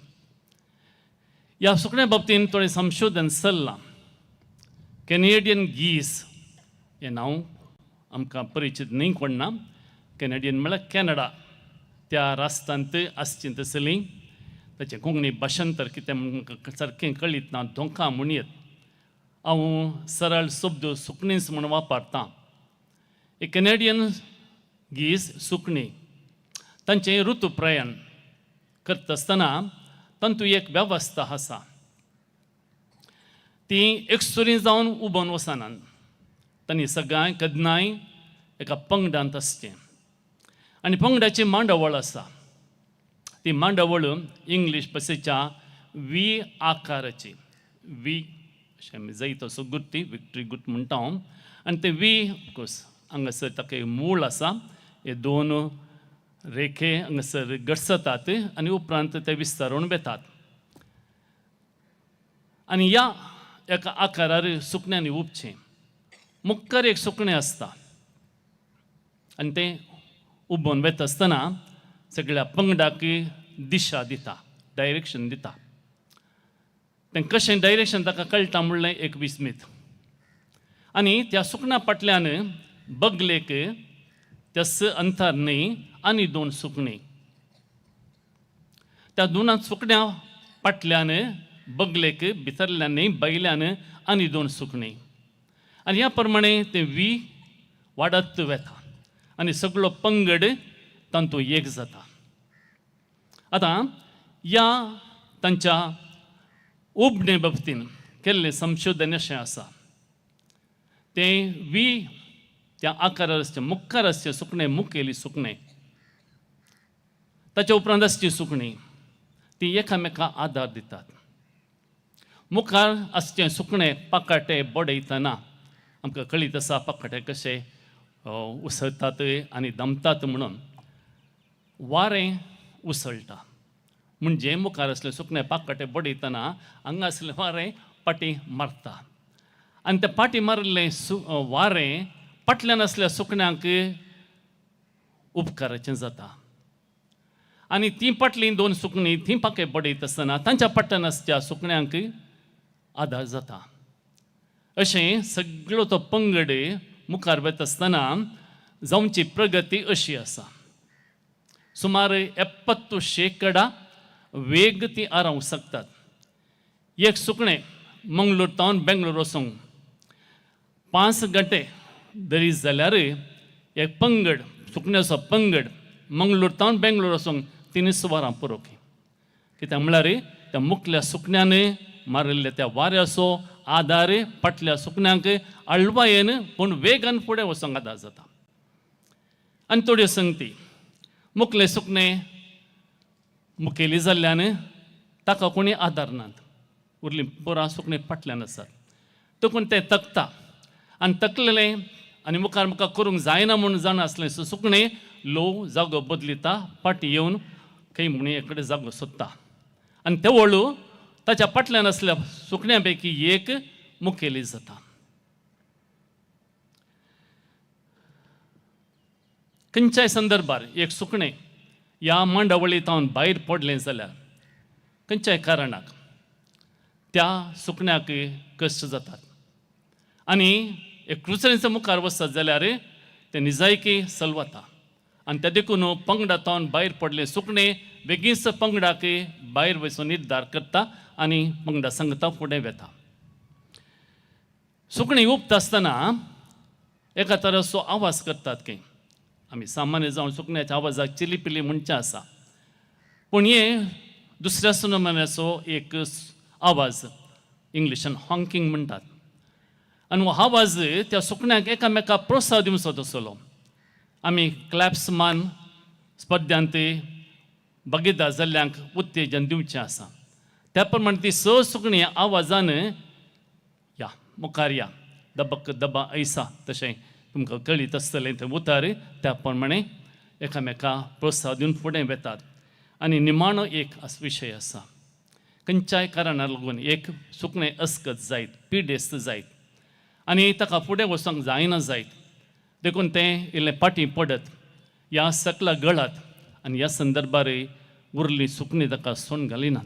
ह्या सुकण्या बाबतीन थोडें संशोधन चल्लां. कॅनेडियन गीस हें नांव आमकां परिचीत न्हय कोण ना. कॅनेडियन म्हळ्यार कॅनडा त्या राष्ट्रांत आसचीं तसलीं. ताचें कोंकणी भाशांतर कितें म्हूण सारकें कळीत ना. धोंकां म्हणयेत. हांव सरळ शब्द सुकणींच म्हूण वापरतां. एक कॅनेडियन गीस सुकणीं तांचें ऋतू प्रयाण करता आसतना तांतूं एक वेवस्था आसा. ती एकसुरी जावन उबोवन वचनात. तांणी सगळ्यांक केन्नाय एका पंगडांत आसचें आनी पंगडाची मांडावळ आसा. ती मांडावळ इंग्लीश भाशेच्या वी आकाराची, वी अशें आमी जायत असो गुर्ती विक्टरी गुट म्हणटा हांव. आनी ते वी ऑफकोर्स हांगासर ताका एक मूळ आसा. हे दोन रेखे हांगासर गडसतात आनी उपरांत ते विस्तारून वेतात. आनी ह्या एका आकारार सुकण्यांनी उपचें. मुखार एक सुकणें आसता आनी तें उबोवन वेता आसतना सगळ्या पंगडाक दिशा दिता, डायरेक्शन दिता. तें कशें डायरेक्शन ताका कळटा म्हणलें एक विस्मीत. आनी त्या सुकण्या फाटल्यान बगलेक त्याच अंतर न्हय आनी दोन सुकणीं. त्या दोना सुकण्या फाटल्यान बगलेक भितरल्यान न्हय भायल्यान आनी दोन सुकणीं. आनी ह्या प्रमाणे तें वी वाडत वेता आनी सगळो पंगड तांतूं एक जाता. आतां ह्या तांच्या उबणे बाबतीन केल्लें संशोधन अशें आसा. तें वी त्या आकारार आसचें मुखार आसचें सुकणें मुखेली सुकणें, ताच्या उपरांत आसचीं सुकणीं तीं एकामेका आदार दितात. मुखार आसचें सुकणें पाकाटे बडयतना आमकां कळीत आसा पाकाटे कशे उसळतात आनी दमतात म्हणून. वारें उसळटा. म्हणजे मुखार आसलें सुकणें पाकटे बडयतना हांगा आसलें वारें पाटी मारता आनी तें पाटी मारिल्लें वारें फाटल्यान आसल्या सुकण्यांक उपकाराचें जाता. आनी तीं फाटलीं दोन सुकणीं तीं पाके बडयत आसतना तांच्या फाटल्यान आसच्या सुकण्यांक आदार जाता. अशें सगळो तो पंगड मुखार वता आसतना जावची प्रगती अशी आसा. सुमार 70% वेग ती आरावंक शकतात. एक सुकणें मंगळूर तावन बेंगलोर वचूंक 5 घंटे दरीज जाल्यार एक पंगड सुकण्याचो पंगड मंगळूर तावन बेंगलोर वचूंक 3 वरां पुरो. कित्याक म्हळ्यार त्या मुखल्या सुकण्यान मारिल्ल्या त्या वाऱ्याचो आदार फाटल्या सुकण्यांक हळवायेन पूण वेगान फुडें वचूंक आदार जाता. आनी थोड्यो संगती मुखले सुकणें मुखेली जाल्ल्यान ताका कोणी आदार नात, उरली पुरा सुकणें फाटल्यान आसात, देखून तें तकता आनी तकलें आनी मुखार मुखार करूंक जायना म्हूण जाणा आसलें सुकणें ल्हव जागो बदलिता, फाटीं येवन खंय म्हूण एक जागो सोदता आनी ते वळू ताच्या फाटल्यान आसल्या सुकण्या पैकी एक मुखेली जाता. खंयच्याय संदर्भार एक सुकणें ह्या मांडावळी तावन भायर पडलें जाल्यार खंयच्याय कारणाक त्या सुकण्याक कश्ट जातात आनी एक कृचरेंच्या मुखार वचत जाल्यार तें निजायकी सलवता आनी त्या देखून पंगडा तावन भायर पडलें सुकणें बेगीनच पंगडाक भायर वचून निर्धार करता आनी पंगडा सांगता फुडें वता. सुकणीं उपता आसतना एका तराचो आवाज करतात खंय, आमी सामान्य जावन सुकण्याच्या आवाजाक चिलीपिली म्हणचें आसा, पूण हें दुसऱ्या सुनमन्याचो एक आवाज इंग्लिशान हॉंकिंग म्हणटात आनी हो आवाज त्या सुकण्याक एकामेका प्रोत्साह दिवचो तसलो. आमी क्लॅप्स मान स्पर्ध्यांत भागीदार जाल्ल्यांक उत्तेजन दिवचें आसा, त्या प्रमाणे ती स सुकणीं आवाजान या मुखार या दबक दबा ऐसा तशें तुमकां कळीत आसतलें तें उतार, त्या प्रमाणे एकामेका प्रोत्साह दिवन फुडें वेतात. आनी निमाणो एक विशय आसा, खंयच्याय कारणाक लागून एक सुकणें अस्कत जायत, पिडेस्त जायत आनी ताका फुडें वचूंक जायना जायत, देखून तें इल्लें फाटीं पडत ह्या सकला गळात आनी ह्या संदर्भार उरली सुकणीं ताका सोण घालिनात.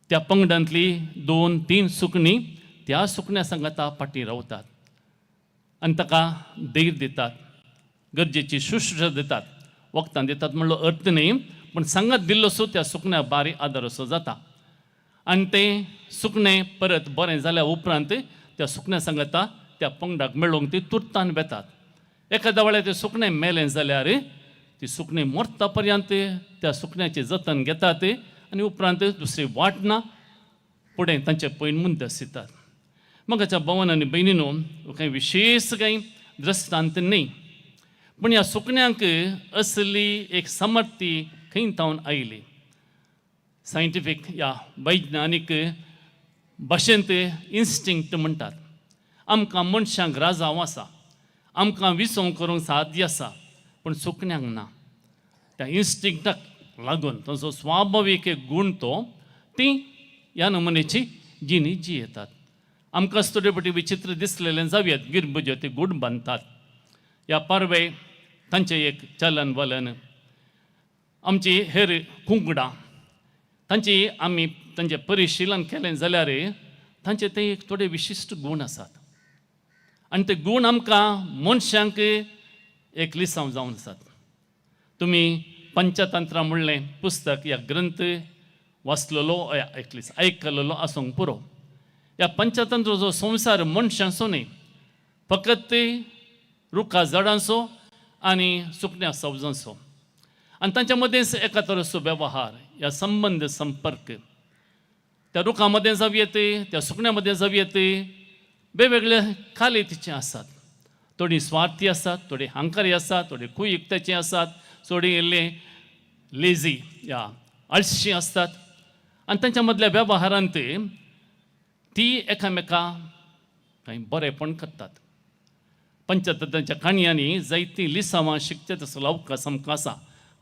त्या पंगडांतली 2-3 सुकणीं त्या सुकण्या सांगाता फाटीं रावतात आनी ताका धैर्य दितात, गरजेची शुश्रूषा दितात, वखदां दितात म्हणलो अर्थ न्ही, पूण सांगात दिल्लोसो त्या सुकण्या बारीक आदार असो जाता आनी तें सुकणें परत बरें जाल्या उपरांत त्या सुकण्या सांगाता त्या पंगडाक मेळोवंक ती तुर्तान वेतात. एखाद्या वेळार तें सुकणें मेलें जाल्यार ती सुकणें मरता पर्यंत त्या सुकण्याचें जतन घेतात आनी उपरांत दुसरी वाट ना फुडें तांचे पयन मुद्दे दितात. मगाच्या भवन आनी भयणीनो कांय विशेश कांय दृश्टांत न्ही, पूण ह्या सुकण्यांक असली एक समर्थी खंय तावन आयली. सायंटिफीक ह्या वैज्ञानीक भाशेंत इन्स्टिंक्ट म्हणटात. आमकां मनशांक राजांव आसा, आमकां विसव करूंक साध्य आसा, पूण सुकण्यांक ना. त्या इन्स्टिंक्टाक लागून तांचो स्वाभावीक एक गूण तो ती ह्या नमुन्याची जिणी जियेतात. आमकां थोडे फावटी विचित्र दिसलेलें जावयात, गिरबुज्यो ते गूण बांदतात, ह्या पारवे तांचें एक चलन वलन, आमची हेर कुंकडां तांची आमी तांचें परिशिलन केलें जाल्यार तांचे ते एक थोडे विशिश्ट गूण आसात आनी ते गूण आमकां मनशांक एक लिसांव जावन आसात. तुमी पंचतंत्र म्हणलें पुस्तक या ग्रंथ वाचलेलो या एकलीस आयकलेलो आसूंक पुरो. ह्या पंचतंत्राचो संवसार मनशांचो न्ही, फकत रुखा झाडांचो आनी सुकण्या सवजांचो आनी तांच्या मदेंच एका तरेचो वेव्हार या संबंद संपर्क त्या रुखां मदें जावं येत, त्या सुकण्या मदें जावं येत, वेगवेगळे कालेतीचे आसात. थोडीं स्वार्थी आसात, थोडीं हंकारी आसात, थोडीं कुयुक्ताचीं आसात, थोडीं इल्लीं लेजी या आळशी आसतात आनी तांच्या मदल्या वेव्हारांत ती एकामेका कांय बरेंपण करतात. पंचतंत्राच्या काणयांनी जायतीं लिसांवां शिकचे तसो अवकाश आमकां आसा.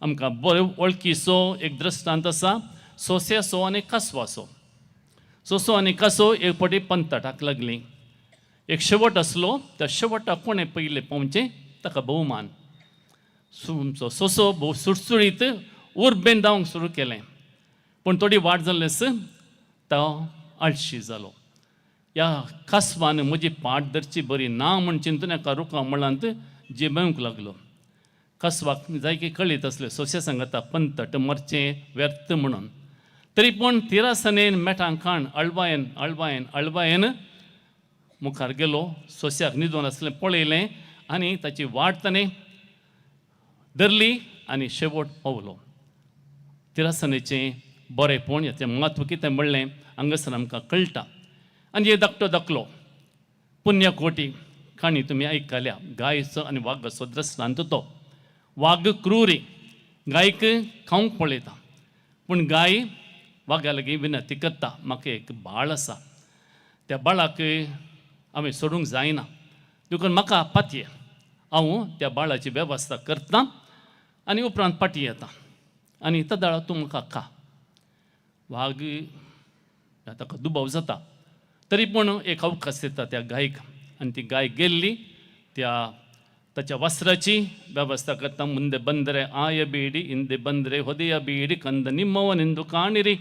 आमकां बरो वळखीचो एक दृश्टांत आसा, सोंस्याचो आनी कासवाचो. सोंसो आनी कासव एक फावटी पंतटाक लागलीं. एक शेवट आसलो, त्या शेवटाक कोणें पयलें पावचें ताका भोवमान. तुमचो सोंसो भोव सुटसुटीत उर्बेन धांवंक सुरू केलें, पूण थोडी वाट जाल्लेच तो आळशी जालो. ह्या कासवान म्हजी पाट धरची बरी ना म्हूण चिंतून एका रुखा मुळांत जिबेवंक लागलो. कासवाक जायकी कळीत आसलें सोंश्या सांगाता पंतट मरचें व्यर्थ म्हणून, तरी पूण तिरासनेन मेटां खाण अळवायन अळवायन अळवायन मुखार गेलो. सोंश्याक न्हिदून आसलें पळयलें आनी ताची वाट ताणें धरली आनी शेवट पावलो. तिरासनेचें बरेंपण, हाचें म्हत्व कितें म्हणलें हांगासर आमकां कळटा. आनी एक धाकटो धाकलो पुण्यकोटी काणी तुमी आयकल्या, गायचो आनी वागाचो दृश्टांत. तो वाग क्रुरी गायक खावंक पळयता, पूण गाय वागा लागीं विनंती करता, म्हाका एक बाळ आसा, त्या बाळाक हांवें सोडूंक जायना, देखून म्हाका पातये, हांव त्या बाळाची वेवस्था करता आनी उपरांत फाटीं येता आनी तदाळ तूं म्हाका खा. वाग ताका दुबाव जाता, तरी पूण एक अवकाश दिता त्या गायक आनी ती गाय गेल्ली त्या ताच्या वस्त्राची वेवस्था करता. मुंदे बंदरे आय बीडी इंदे बंदरे होदया बीडी कंद निम्मव निंदू काणिरी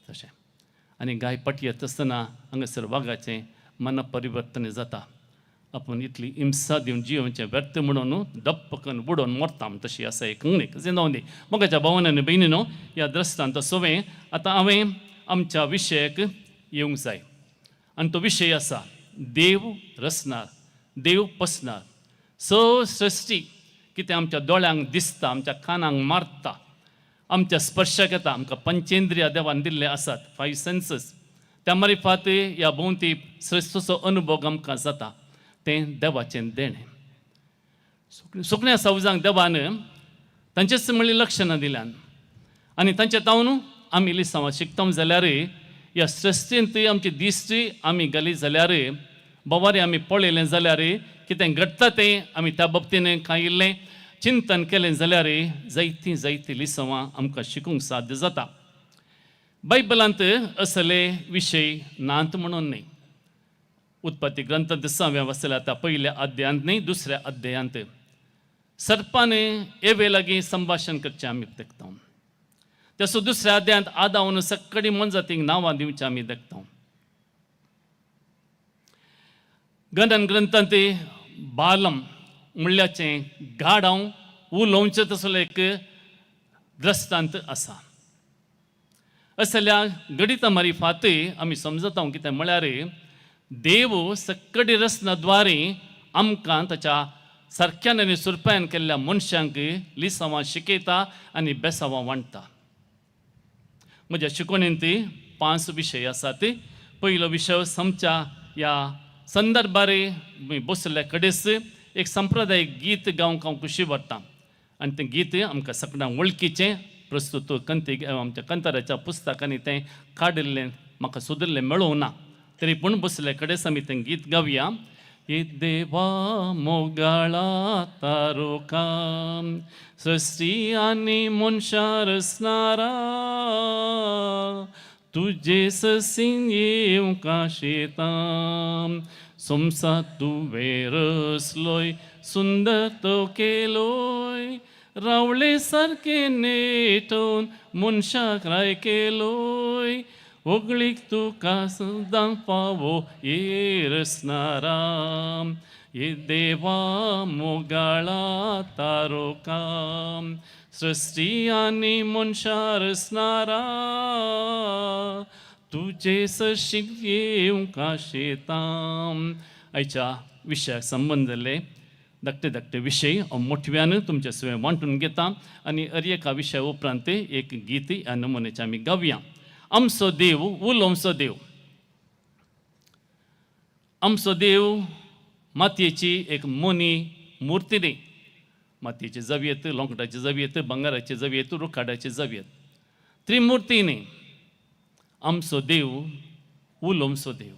तशें. आनी गाय फाटी येता आसतना हांगासर वागाचें मन परिवर्तन जाता. आपूण इतली हिंसा दिवन जियोवचें व्यर्थ म्हणून दप्प करून बुडोवन मरता तशी आसा एक एक जावं दी. मोगाच्या भावान आनी भयणीनो, ह्या दृश्टांत सवें आतां हांवें आमच्या विशयाक येवंक जाय आनी तो विशय आसा देव रचणार, देव पसणार. स सृश्टी कितें आमच्या दोळ्यांक दिसता, आमच्या कानांक मारता, आमच्या स्पर्शाक येता, आमकां पंचेंद्रिया देवान दिल्ले आसात, 5 सेन्सीस, त्या मारिफात ह्या भोंवती सृश्टीचो अनुभव आमकां जाता, तें देवाचें देणें. सुकण्या सावजांक देवान तांचेच म्हणली लक्षणां दिल्यान आनी तांचे तावन आमी लिसांवां शिकता जाल्यार ह्या सृश्टींत आमची दिश्टी आमी घाली जाल्यार, बोवारी आमी पळयलें जाल्यार, कितें घडटा तें आमी त्या बाबतीन कांय इल्लें चिंतन केलें जाल्यार जायतीं जायतीं लिसांवां आमकां शिकूंक साध्य जाता. बायबलांत असले विशय नात म्हणून न्हय. उत्पत्ती ग्रंथ दिसा हांवें वाचल्या त्या पयल्या अध्यायांत न्हय, दुसऱ्या अध्यायांत सर्पान एवे लागीं संभाशण करचें आमी देखता. तसो दुसऱ्या अध्यायांत आदावन सक्कडी मोनजातींक नांवां दिवचें आमी देखता. गणन ग्रंथांत बालम म्हणल्याचें गाडांव उलोवचें तसलो एक दृश्टांत आसा. असल्या गणिता मारिफात आमी समजता कितें म्हळ्यार देव सक्कडी रचना द्वारे आमकां ताच्या सारक्यान आनी सुरपायान केल्ल्या मनशांक लिसांवां शिकयता आनी बेसांवां वांट्टा. म्हज्या शिकवणेंत 5 विशय आसात. पयलो विशय आमच्या ह्या संदर्भार बसल्या कडेच एक संप्रदायीक गीत गावंक हांव खुशी वाडटा आनी तें गीत आमकां सगळ्यांक वळखीचें प्रस्तुत कंती आमच्या कंताराच्या पुस्तकांनी तें काडिल्लें म्हाका सोदिल्लें मेळोवंक ना, तरी पूण बसल्या कडेच आमी तें गीत गावया. हे देवा मोगाळा तारोका सृश्टी आनी मनशां रचणारा तुजे ससीन येवंक आशेता, संवसार तुवें रचलोय सुंदर तो केलोय, रावळे सारकें नेटोवन मनशाक राय केलोय, होगळीक तुका सदां फावो ये रचणारा, हे देवा मोगाळा तारोका सृश्टी आनी मनशां रचणारा तुजे सशीक येवंक आशेता. आयच्या विशयाक संबंद जाल्ले धाकटे धाकटे विशय हांव मोठव्यान तुमच्या सवें वांटून घेता आनी हर एका विशया उपरांत एक गीत ह्या नमुन्याचें आमी गावया. आमचो देव उलोवचो देव, आमचो देव मातयेची एक मोनी मुर्ती न्ही, मातयेची जावयेत, लोंकडाची जावयेत, भांगराची जावयेत, रुखाडाची जावयेत, त्रिमुर्ती न्ही. आमचो देव उलोवचो देव,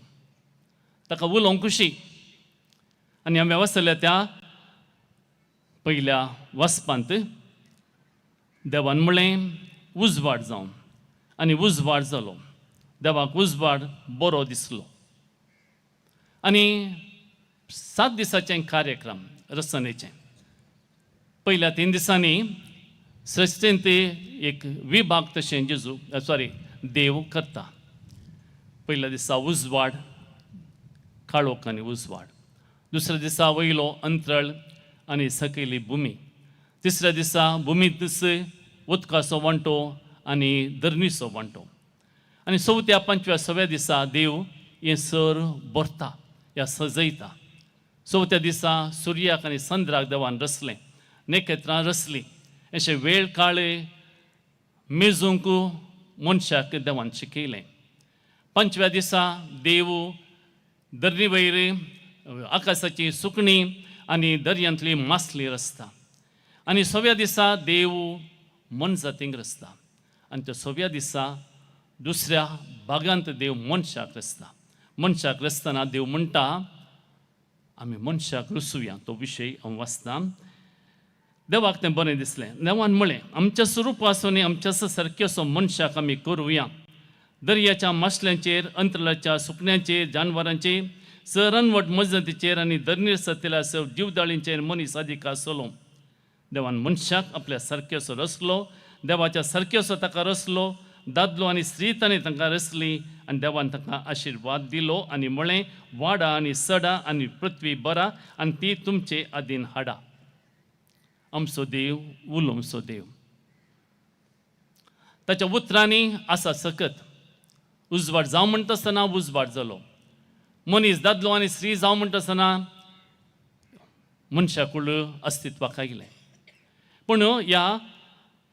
ताका उलोवंक खुशी. आनी आमी वाचल्या त्या पयल्या वाचपांत देवान म्हणलें उजवाड जावं आनी उजवाड जालो. देवाक उजवाड बरो दिसलो. आनी 7 दिसाचें कार्यक्रम रचनेचें. पयल्या 3 दिसांनी सृश्टींत एक विभाग तशें जेजू सॉरी देव करता. पयल्या दिसा उजवाड, काळोख आनी उजवाड. दुसऱ्या दिसा वयलो अंतरळ आनी सकयली भुमी. तिसऱ्या दिसा भुमींतच उदकाचो वांटो आनी धरणीचो वांटो. आनी चवथ्या 5व्या 6व्या दिसा देव हें सर भरता या सजयता. चवथ्या दिसा सुर्याक आनी चंद्राक देवान रचलें, नखेत्रां रचलीं. अशें वेळ काळ मेजूंक मनशाक देवान शिकयलें. 5व्या दिसा देव धरणी वयर आकाशाची सुकणीं आनी दर्यांतली मासली रचता. आनी 6व्या दिसा देव मनजातींक रचता. आनी त्या 6व्या दिसा दुसऱ्या भागांत देव मनशाक रचता. मनशाक रचतना देव म्हणटा आमी मनशाक रचुया. तो विशय हांव वाचता. देवाक तें बरें दिसलें. देवान म्हळें आमच्या स्वरुपाचो आनी आमच्या सारकेसो मनशाक आमी करुया. दर्याच्या मासल्यांचेर, अंतराच्या सुकण्यांचेर, जानवरांचेर, सरनवट मजतीचेर आनी धरणीर सतेल्या सब जिवदाळींचेर मनीस अधिकार आसलो. देवान मनशाक आपल्या सारकेसो रचलो. देवाच्या सारकेसो ताका रचलो. दादलो आनी स्त्री ताणें तांकां रचली आनी देवान तांकां आशिर्वाद दिलो आनी म्हळें वाडा आनी सडा आनी पृथ्वी बरा आनी ती तुमचे आदीन हाडा. आमचो देव उलोवचो देव. ताच्या उतरांनी आसा सकत. उजवाड जावं म्हणटा आसतना उजवाड जालो. मनीस दादलो आनी स्त्री जावं म्हणटा आसतना मनशाकूळ अस्तित्वाक आयलें. पूण ह्या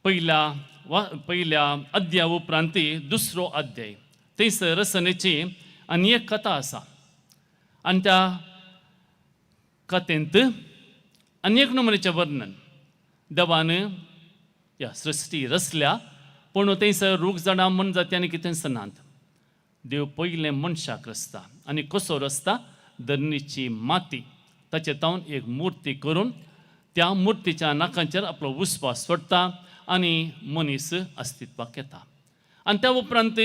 पयल्या अध्याय उपरांत दुसरो अध्याय थंयसर रचनेची आनी एक कथा आसा. आनी त्या कथेंत आनी एक नमुन्याचें वर्णन देवान ह्या सृश्टी रचल्या. पूण थंयसर रूख झाडां मनजाती आनी कितेंच नात. देव पयलें मनशाक रचता आनी कसो रचता? धरणीची माती ताचे तावन एक मुर्ती करून त्या मुर्तीच्या नाकांचेर आपलो उस्वास सोडटा आनी मनीस अस्तित्वाक येता. आनी त्या उपरांत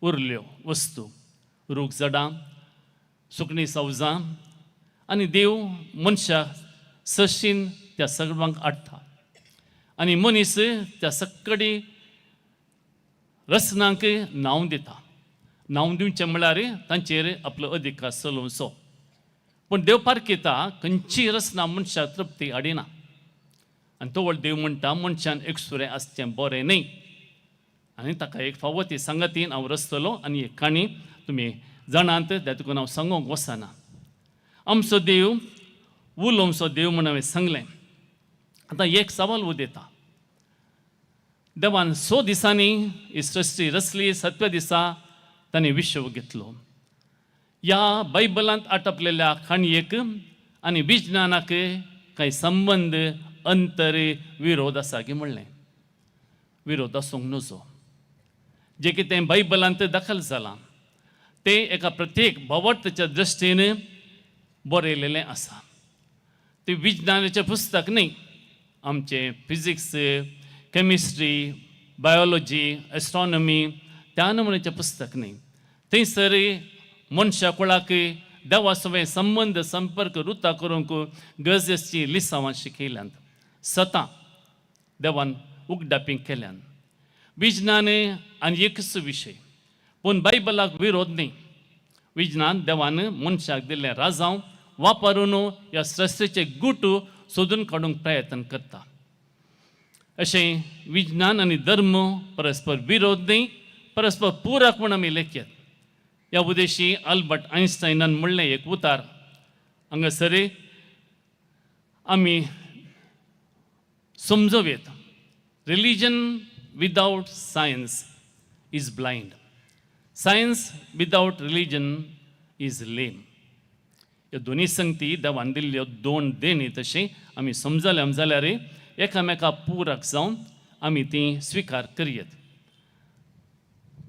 उरल्यो वस्तू रूख झाडां सुकणीं सवजां आनी देव मनशाक सशीन त्या सगळ्यांक हाडटा आनी मनीस त्या सक्कडी रचनांक नांव दिता. नांव दिवचें म्हळ्यार तांचेर आपलो अधिकार चलोवचो. पूण देव पारखिता खंयची रचना मनशाक तृप्ती हाडिना. आनी तो देव म्हणटा मनशान एकसुरें आसचें बरें न्हय. आनी ताका एक फावो ती सांगातीन हांव रचतलो. आनी एक काणी तुमी जाणात देखून हांव सांगूंक वचना. आमचो देव उलोवचो देव म्हूण हांवें सांगलें. आतां एक सवाल उदेता. देवान 6 दिसांनी ही सृश्टी रचली. 7व्या दिसा ताणें विश्व घेतलो. ह्या बायबलांत आटपलेल्या काणयेक आनी विज्ञानाक कांय संबंद अंतर विरोध आसा की म्हणलें. विरोध आसूंक नजो. जें कितें बायबलांत दाखल जालां तें एका प्रत्येक भावार्थाच्या दृश्टीन बरयलेलें आसा. तें विज्ञानाचें पुस्तक न्हय. आमचें फिजिक्स, केमिस्ट्री, बायोलॉजी, एस्ट्रॉनॉमी त्या नमुन्याचें पुस्तक न्हय. थंयसर मनशा कुळाक देवा सवें संबंद संपर्क रुता करूंक गरजेची लिसांवां शिकयल्यांत. सतां देवान उगडापी केल्यान. विज्ञान आनी एकच विशय. पूण बायबलाक विरोध न्हय. विज्ञान देवान मनशाक दिल्लें राजांव वापरून ह्या सृश्टीचे गूट सोदून काडूंक प्रयत्न करता. अशें विज्ञान आनी धर्म परस्पर विरोध न्हय, परस्पर पूरक म्हूण आमी लेखयत. ह्या उद्देशी अल्बर्ट आयन्स्टायनान म्हणलें एक उतार हांगासर आमी समजोवयेत. Religion without science is blind, science without religion is lame. ह्यो दोनी संगती देवान दिल्ल्यो दोन देणी तशें आमी समजले जाल्यार एकामेका पूरक जावन आमी ती स्विकार करयत.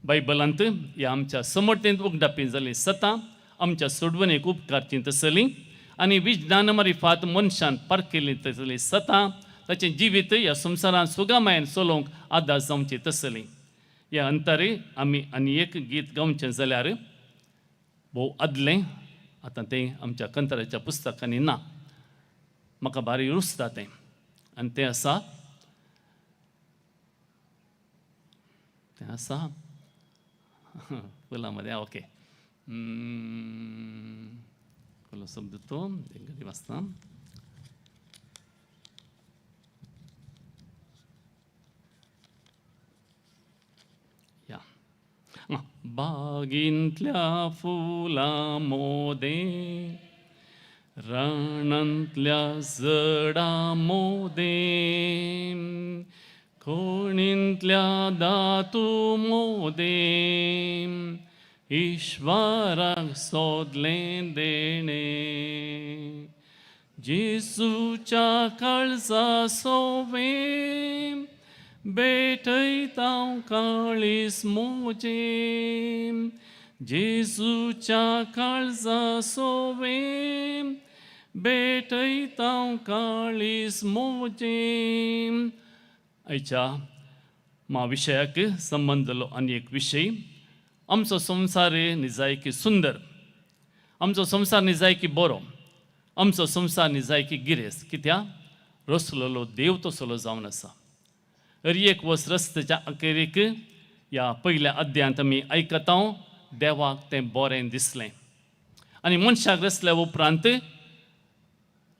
बायबलांत ह्या आमच्या समर्थेंत उगडापी जाली सतां आमच्या सोडवणेक उपकारची तसली आनी विज्ञान मारिफात मनशान पारखिल्ली तसली सतां ताचें जिवीत ह्या संवसारांत सुगामायेन चलोवंक आदार जावची तसली. ह्या अंतरे आमी आनी एक गीत गावचें जाल्यार भोव आदलें, आतां तें आमच्या कंत्राच्या पुस्तकांनी ना, म्हाका भारी रुचता तें, आनी तें आसा, तें आसा फुलां मदें. ओके, फुलां शब्द तो एक घडी वाचता. या बागींतल्या फुलां मोदें, रानांतल्या झडां मोदें, खोणींतल्या धातू मोदें, ईश्वराक सोदलें देणें, जेजूच्या काळजा सोवें, भेटयता काळीज मोजें, जेजूच्या काळजा सोवें, भेटयता काळीज मोजें. आयच्या मा विशयाक संबंद जालो आनी एक विशय, आमचो संवसार निजायकी सुंदर, आमचो संवसार निजायकी बरो, आमचो संवसार निजायकी गिरेस्त. कित्याक रसलेलो देव तसलो जावन आसा. हर एक वस रस्त्याच्या अखेरीक ह्या पयल्या अध्यायांत आमी आयकता देवाक तें बरें दिसलें, आनी मनशाक रसल्या उपरांत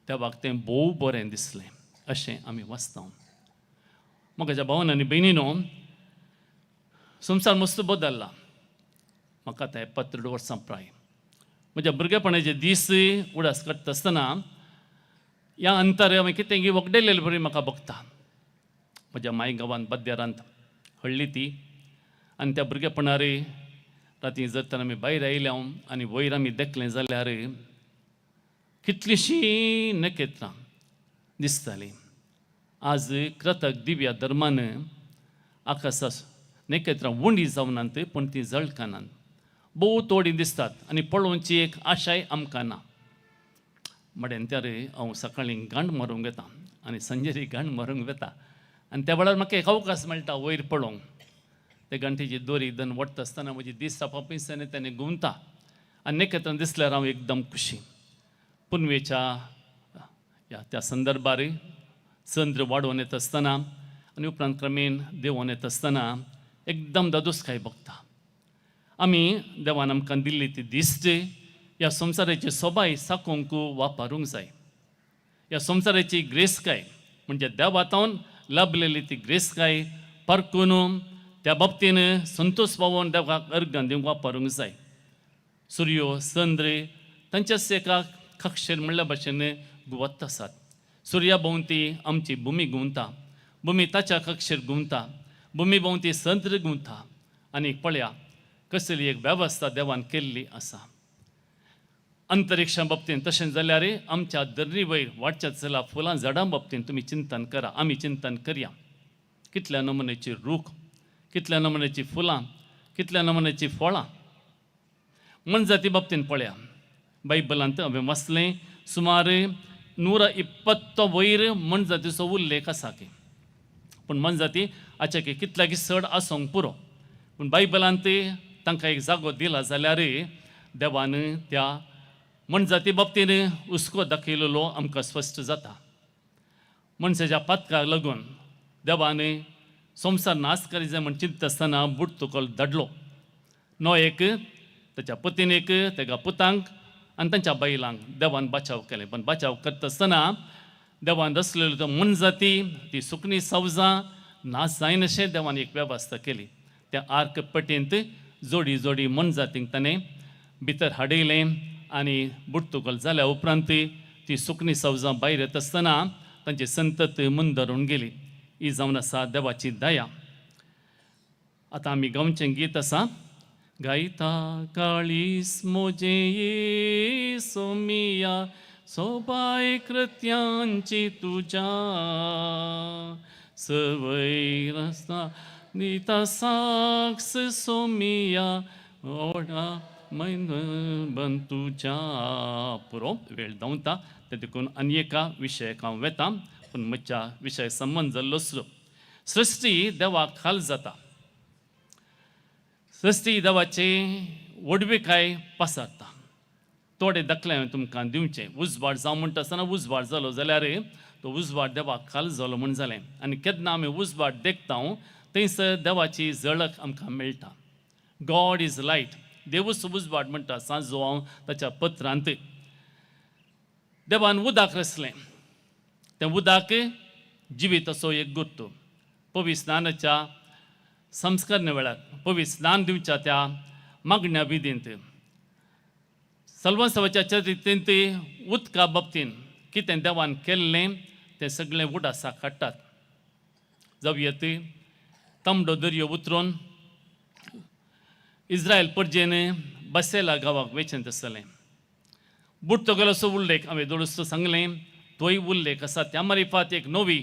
देवाक तें भोव बरें दिसलें अशें आमी वाचता. म्हज्या भावन आनी भयणीनो, संवसार मस्त बदल्ला. म्हाका आतां 72 वर्सां प्राय. म्हज्या भुरगेपणाचे दीस उडास काडटा आसतना ह्या अंतर हांवें कितें वगडेल्ले बरी म्हाका बघता. म्हज्या माय गांवांत बद्यारांत हळ्ळी ती, आनी त्या भुरगेपणार राती जर तर आमी भायर आयल्या आनी वयर आमी देखलें जाल्यार कितलींशीं नखेत्रां दिसतालीं. आज कृतक दिव्या धर्मान आकाशा नखेत्रां उंडी जावनात, पूण तीं जळकानात, भोव थोडीं दिसतात आनी पळोवची एक आशाय आमकां ना. मडेन त्या रे हांव सकाळीं गांड मारूंक वता आनी सांजेरी गांड मारूंक वता, आनी त्या वेळार म्हाका एक अवकाश मेळटा वयर पळोवंक. ते गांठीची दोरी दन वडटा आसतना म्हजी दीस पिंसांनी तेणे घुंवता आनी नखेत्रां दिसल्यार हांव एकदम खुशी. पुनवेच्या ह्या त्या संदर्भार चंद्र वाडोवन येता आसतना आनी उपरांत क्रमेन देंवोन येता आसतना एकदम दादोसकाय बघता. आमी देवान आमकां दिल्ली ती दिश्ट ह्या संवसाराची सोबाय साकोवंक वापरूंक जाय. ह्या संवसाराची ग्रेसकाय म्हणजे देवातावन लाभलेली ती ग्रेसकाय परकून त्या बाबतीन संतोश पावोवन देवाक अर्गां दिवंक वापरूंक जाय. सुर्यो चंद्र तांच्याच एका कक्षेर म्हणल्या भाशेन घुंवत आसात. सुर्या भोंवती आमची भुमी घुंवता, भुमी ताच्या कक्षेर घुंवता, भुमी भोंवती चंद्र घुंवता. आनी पळया कसली एक वेवस्था देवान केल्ली आसा अंतरिक्षा बाबतीन. तशें जाल्यार आमच्या धरणी वयर वाडच्या चला फुलां झाडां बाबतीन तुमी चिंतन करा, आमी चिंतन करया. कितल्या नमुन्याची रूख, कितल्या नमुन्याची फुलां, कितल्या नमुन्याची फळां. मनजाती बाबतीन पळया, बायबलांत हांवें वाचलें सुमार 120 वयर मनजातीचो उल्लेख आसा की, पूण मनजाती आच्या कितल्याकी चड आसूंक पुरो, पूण बायबलांत तांकां एक जागो दिला जाल्यार देवान त्या मनजाती बाबतीन हुस्को दाखयलेलो आमकां स्पश्ट जाता. मनशाच्या पातकाक लागून देवान संवसार नाश करी जाय म्हण चिंतता आसतना बुडतुकोल धाडलो. नो एक ताच्या पतीन एक, तेका पुतांक आनी तांच्या बायलांक देवान बाचाव केलें. पण बाचाव करता आसतना देवान रचलेलो तो मनजाती ती सुकणी सावजां नाश जायनाशें देवान एक वेवस्था केली. त्या आर्क पटेंत जोडी जोडी मनजातींक ताणें भितर हाडयलें आनी बुडतुकोल जाल्या उपरांत ती सुकणी सावजां भायर येता आसतना तांची संतत मुंदरून गेली. ही जावन आसा देवाची दया. आतां आमी गांवचें गीत आसा, गायता काळीस मोजे सोमिया सोबाय कृत्यांची तुज्या सवय रस्ता दिता साक्स सोमिया ओडा मैन तुज्या. पुरो वेळ धांवता ते देखून आनी एका विशयाक हांव वेता. पूण म्हज्या विशय संबंद जाल्लो असलो. सृश्टी देवाक खाल जाता, सृश्टी देवाची व्हडविकाय पसरता. थोडे दाखले हांवें तुमकां दिवचे. उजवाड जावं म्हणटा आसतना उजवाड जालो जाल्यार तो उजवाड देवाक खाल जालो म्हूण जालें. आनी केन्ना आमी उजवाड देखता थंयसर देवाची झळक आमकां मेळटा. गॉड is light, देवूच उजवाड म्हणटा सांजो हांव ताच्या पत्रांत. देवान उदक रचलें, तें उदक जिवीत असो एक गुर्तू. पवित्र स्नानाच्या संस्करणे वेळार, पवित्र स्नान दिवच्या त्या मागण्या विधींत, सल्वंसवाच्या चरित्रेंत उदका बाबतीन कितें देवान केल्लें तें सगळें उडासाक हाडटात. जावं तांबडो दर्यो उतरून इस्रायल परजेन बसेला गांवाक वेचें आसलें. बुडतो गेलो असो उल्लेख हांवें दोळूस सांगलें, तोय उल्लेख आसा. त्या मारिफात एक नवी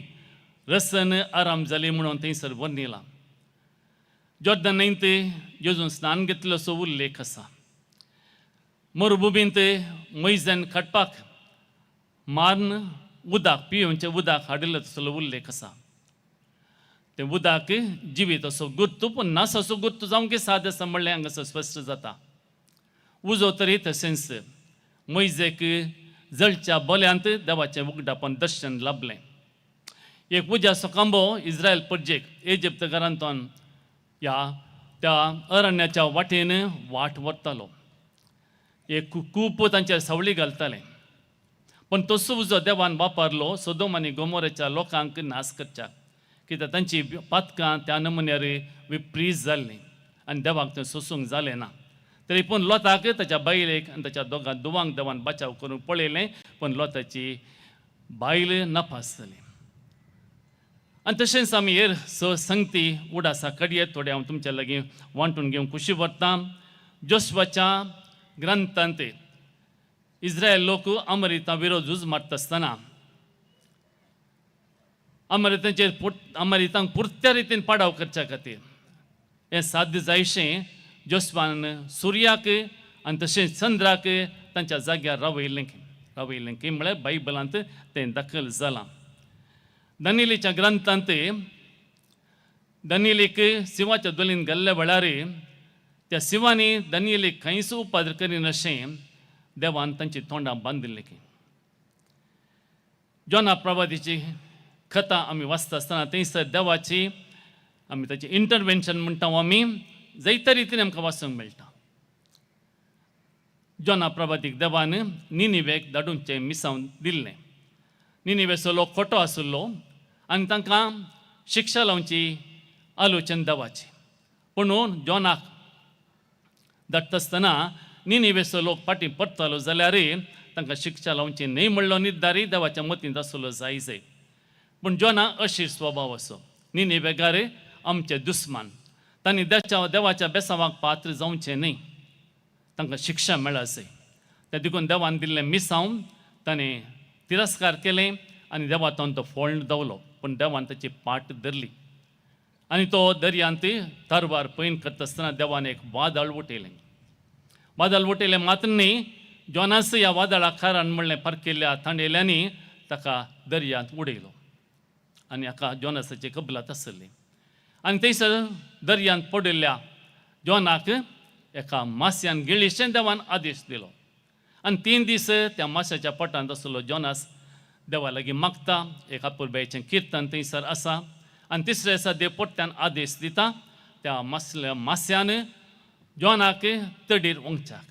रसन आराम जाली म्हणून थंयसर वर्णिलां. जॉर्दन न्हंयत जेजून स्नान घेतलो असो उल्लेख आसा. मरुभुमींत मैजन काडपाक मार्न उदक पियोवचें उदक हाडिल्लो तसलो उल्लेख आसा. तें उदक जिवीत असो गुर्तू, पूण नासाचो गुर्तू जावंक साद आसा म्हणलें हांगासर स्पश्ट जाता. उजो तरी तशेंच मैजेक जळच्या बोल्यांत देवाचें उगडापण दर्शन लाभलें. एक उज्याचो खांबो इस्रायल परजेक इजिप्त घरांतून ह्या त्या अरण्याच्या वाटेन वाट व्हरतालो. एक कूप तांचेर सावळी घालतालें. पूण तसो उजो देवान वापरलो सोदोम आनी गोमोराच्या लोकांक नाश करच्याक, कित्याक तांची पातकां त्या नमुन्यार विप्रीत जाल्लीं आनी देवाक तें सोसूंक जालें ना. तरी पूण लोताक ताच्या बायलेक आनी ताच्या दोगां दुवांक देवान बचाव करूंक पळयलें, पूण लोताची बायल नापास जाली. आनी तशेंच आमी हेर स संगती उडासा कडयेत थोडे हांव तुमच्या लागीं वांटून घेवंक खुशी व्हरता. जोशवाच्या ग्रंथांत इस्रायल लोक अमरिता विरोध झूज मारता आसतना अमरितांचेर अमरितांक पुरत्या रितीन पाडाव करच्या खातीर हें साध्य जायशें जोस्वान सुर्याक आनी तशेंच चंद्राक तांच्या जाग्यार रावयलें रावयलें की म्हळ्यार बायबलांत तें दाखल जालां. दानियेलाच्या ग्रंथांत दानियेलाक शिंवाच्या दोलीन घाल्ल्या वेळार त्या शिंवांनी दानियेलाक खंयच उपाद्र करिनाशें देवान तांची तोंडां बांदिल्लीं की. जोना प्रवादीची कथा आमी वाचता आसतना थंयसर देवाची आमी ताचें इंटरवेन्शन म्हणटा आमी जायते रितीन आमकां वाचूंक मेळटा. जोना प्रभातीक देवान निनिवेक धाडूनचें मिसांव दिल्लें. निनिवेचो लोक खोटो आशिल्लो आनी तांकां शिक्षा लावची आलोचन देवाची. पूण जोनाक धाडटा आसतना निनिवेचो लोक फाटीं परतालो जाल्यार तांकां शिक्षा लावची न्हय म्हणलो निर्धारी देवाच्या मतींत आसलो जाय जाय. पूण जोना अशीर स्वभाव असो, निनिवेगार आमचे दुस्मान, तांणी देवाच्या बेसांवाक पात्र जावचें न्हय, तांकां शिक्षा मेळासय. त्या देखून देवान दिल्लें मिसांव ताणें तिरस्कार केलें आनी देवातून तो फोळ्ण दवलो. पूण देवान ताची पाट धरली आनी तो दर्यांत तरवार पयन करता आसतना देवान एक वादळ उठयलें. वादळ उठयलें मात्र न्ही, जोनास ह्या वादळाक कारण म्हणलें पारकिल्ल्या तांडेल्यांनी ताका दर्यांत उडयलो आनी हाका जोनासाची कबलात आसली. आनी थंयसर दर्यांत पडिल्ल्या जोनाक एका मास्यान गिळिशें देवान आदेश दिलो. आनी 3 दीस त्या माश्याच्या पोटांत आसलो जोनास देवा लागीं मागता. एक अपुरबायेचें किर्तन थंयसर आसा. आनी तिसऱ्या दिसा देव पोट्ट्यान आदेश दिता त्या मास्यान जोनाक तडीर वंगच्याक.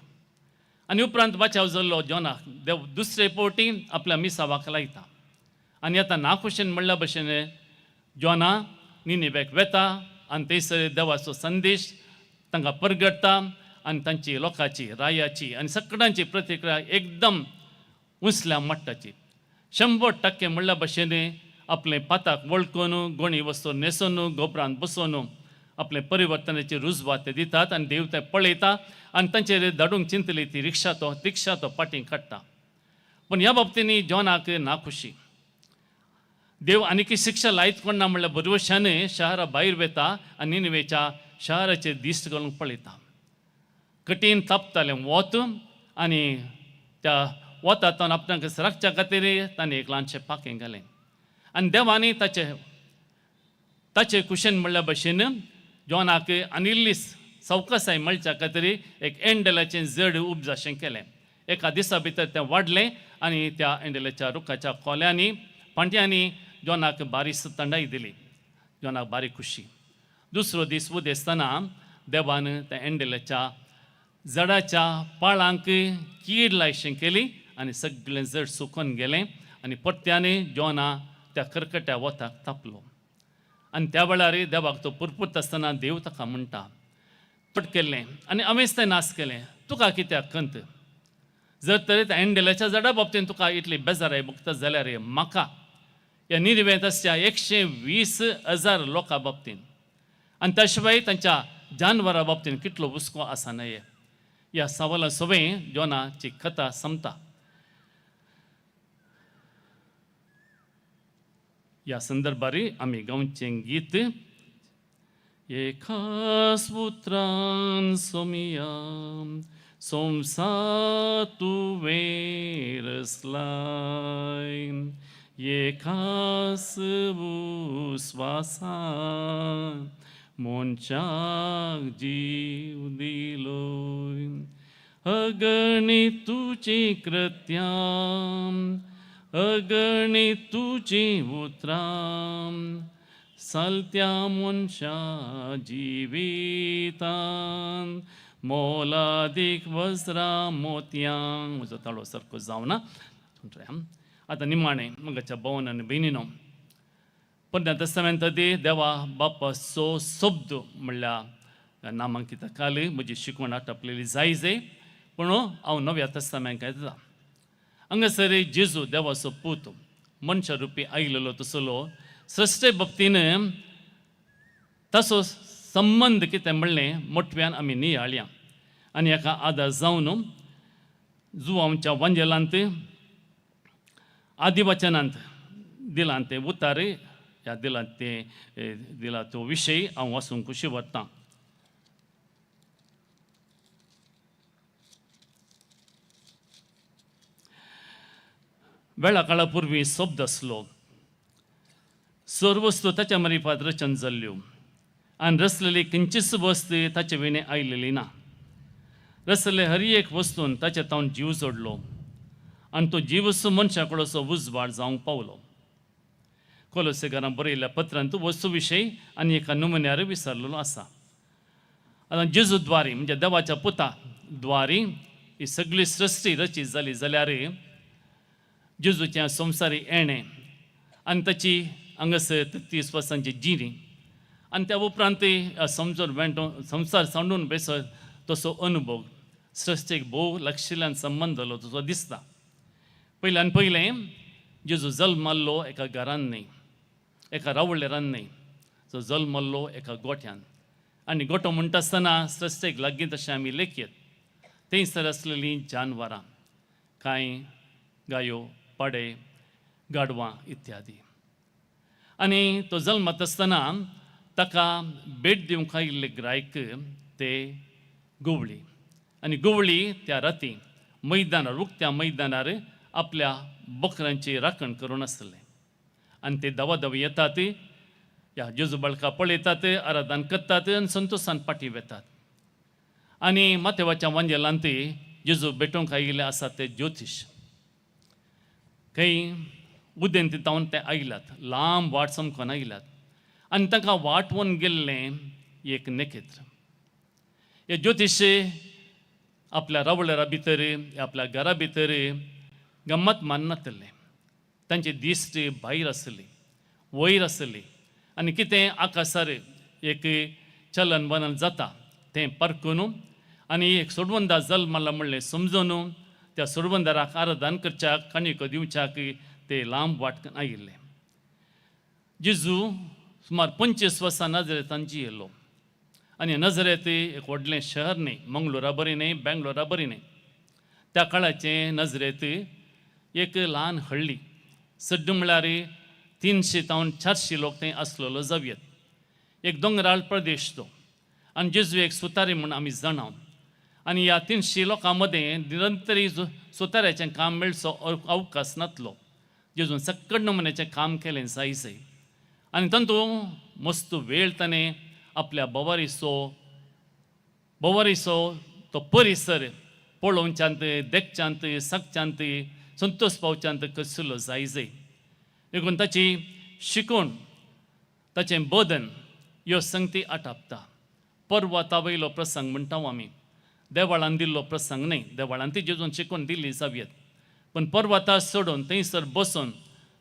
आनी उपरांत बचाव जाल्लो जोनाक देव दुसरे फावटी आपल्या मिसावाक लायता. आनी आतां नाखुशेन म्हणल्या भशेन जोना निनिवेक वेता आनी थंयसर देवाचो संदेश तांकां परगटता आनी तांची लोकांची रायाची आनी सगळ्यांची प्रतिक्रिया एकदम उंचल्या मट्टाची. 100% म्हणल्या भशेन आपलें पाताक वळखून गोणी वस्तू न्हेसून गोबरान बसोवन आपलें परिवर्तनाची रुजवात ते दितात आनी देव तें पळयता आनी तांचेर धाडूंक चिंतली ती रिक्षा तो पाटीं काडटा. पूण ह्या बाबतींनी जोनाक नाखुशी. देव आनीक शिक्षा लायत कोण ना म्हणल्यार बरवशान शहरा भायर वेता आनी निनिवेच्या शहराचेर दिश्ट घालूंक पळयता. कठीण तापतालें वत आनी त्या वतांतल्यान आपणाक राखच्या खातीर ताणें एक ल्हानशें पाखें घालें आनी देवांनी ताचे ताचे कुशेन म्हणल्या भशेन जॉनाक आनी इल्ली सवकासाय मेळच्या खातीर एक एंडलाचें जड उपजाशें केलें. एका दिसा भितर तें वाडलें आनी त्या एंडलाच्या रुखाच्या खोल्यांनी फांट्यांनी जॉनाक बारीक थंडाय दिली. जॉनाक बारीक खुशी. दुसरो दीस उदेसतना देवान त्या एंडलाच्या जडाच्या पाळांक कीड लायशें केली आनी सगळें जड सुकून गेलें आनी परत्यान जॉना त्या करकट्या वताक तापलो. आनी त्या वेळार देवाक तो पुरपुरता आसतना देव ताका म्हणटा, पट केल्लें आनी हांवेंच तें नाश केलें, तुका कित्याक खंत? जर तर त्या एंडलाच्या झाडा बाबतीन तुका इतली बेजाराय भोगता जाल्यार म्हाका ह्या निर्वेंत आसच्या 120,000 लोकां बाबतीन आनी त्या शिवाय तांच्या जानवरां बाबतीन कितलो हुस्को आसा न्हय? ह्या सवाला सवें जॉनाची कथा संपता. ह्या संदर्भार आमी गांवचें गीत एकाच उतरान सोमिया संवसार तुवें रचलाय, एकाच उस्वासान मनशाक जीव दिलोय, अगणित तुजी कृत्यां, अगणित तुजी उतरां, सालत्या मनशा जिवितान मोलादीक वज्रां मोतयां. म्हजो ताळो सारको जावना. आतां निमाणें मगाच्या भोवन आनी भयणीनो, पोरण्या तस्तामेंत देवा बापाचो शब्द म्हणल्यार नामांकिता काल म्हजी शिकवण आटपलेली जाय जाय, पूण हांव नव्या तस्तामेंक येता. हांगासर जेजू देवाचो पूत मनशा रुपी आयलेलो तसलो सृश्टे बाबतीन ताचो संबंद कितें म्हणलें मोटव्यान आमी नियाळया आनी हाका आदार जावन जुवांच्या वांजेलांत आदिवचनांत दिलां तें उतार ह्या दिलां तें दिला तो विशय हांव वाचूंक खुशी व्हरतां. वेळा काळा पुर्वी शब्द आसलो, सर्व वस्तू ताच्या मारिफात रचन जाल्ल्यो आनी रचलेली खंयचीच वस्त ताचे विणे आयलेली ना. रचलेले हर एक वस्तून ताचे तावन जीव जोडलो आनी तो जीवस मनशा कडचो उजवाड जावंक पावलो. कोलोसेकारां बरयल्ल्या पत्रांत वस्तू विशय आनी एका नमुन्यार विसरलेलो आसा. आतां जेजू द्वारी म्हणजे देवाच्या पुता द्वारी ही सगळी सृश्टी रचीत जाली जाल्यार जेजूच्या संवसारी येणें आनी ताची हांगासर 33 वर्सांची जिणी आनी त्या उपरांत संवसार वेंटो संवसार सांडून बेसो तसो अनुभव सृश्टीक भोव लागशिल्ल्यान संबंद जालो तसो दिसता. पयल्यान पयलें जेजू जल्मल्लो एका घरान न्हय, एका रावळेरान न्हय, तो जल्मल्लो एका गोठ्यान. आनी गोठो म्हणटा आसतना सृश्टीक लागीं तशें आमी लेखयत थंयसर आसलेलीं जानवरां, कांय गायो, पाडे, गाडवां इत्यादी. आनी तो जल्मत आसतना ताका भेट दिवंक आयिल्ले ग्रायक ते गवळी आनी गवळी त्या राती मैदानार उक्त्या मैदानार आपल्या बोकरांची राखण करून आसले आनी ते धांवा धांव येतात, ह्या जेजू बाळका पळयतात, आराधन करतात आनी संतोशान फाटीं वेतात. आनी माथेवाच्या वांजेलांत जेजू भेटोवंक आयिल्ले आसात ते ज्योतीश, खंय उदेंत तावन ते आयल्यात, लांब वाट समकोन आयल्यात आनी तांकां वाटवून गेल्लें एक नखेत्र. हे ज्योतिश आपल्या रावळेरा भितर आपल्या घरा भितर गम्मत माननातले, तांची दिश्ट भायर आसली, वयर आसली आनी कितें आकाशार एक चलन वलन जाता तें परकून आनी एक सोडवंदा जल्मला म्हणलें समजून त्या सोडवंदाराक आराधन करच्याक काणयो दिवच्याक ते लांब वाट आयिल्ले. जेजू सुमार 25 वर्सां नजरेतान जियेलो आनी नजरेत एक व्हडलें शहर न्हय, मंगळुरा बरी न्हय, बेंगलोरा बरी न्हय, त्या काळाचें नजरेत एक ल्हान हळ्ळी, सड्ड म्हळ्यार 300 तावन 400 लोक थंय आसलेलो जावयेत. एक दोंगराळ प्रदेश तो आनी जेजू एक सुतारी म्हूण आमी जाणाव आनी ह्या 300 लोकां मदें निरंतरी सुताऱ्याचें काम मेळचो अवकाश नातलो. जेजून सक्कड नमुन्याचें काम केलें जाय जाय आनी तातूंत मस्त वेळ ताणें आपल्या बोवारीचो तो परिसर पळोवच्यांत, देखच्यांत, सागच्यांत, संतोश पावच्यांत कसलो जाय जाय. देखून ताची शिकवण, ताचें बोधन ह्यो संगती आटापता. पर्वता वयलो प्रसंग म्हणटा आमी, देवळान दिल्लो प्रसंग न्हय. देवळान ती जेजून शिकवण दिल्ली जावयेत, पूण पर्वता सोडून थंयसर बसून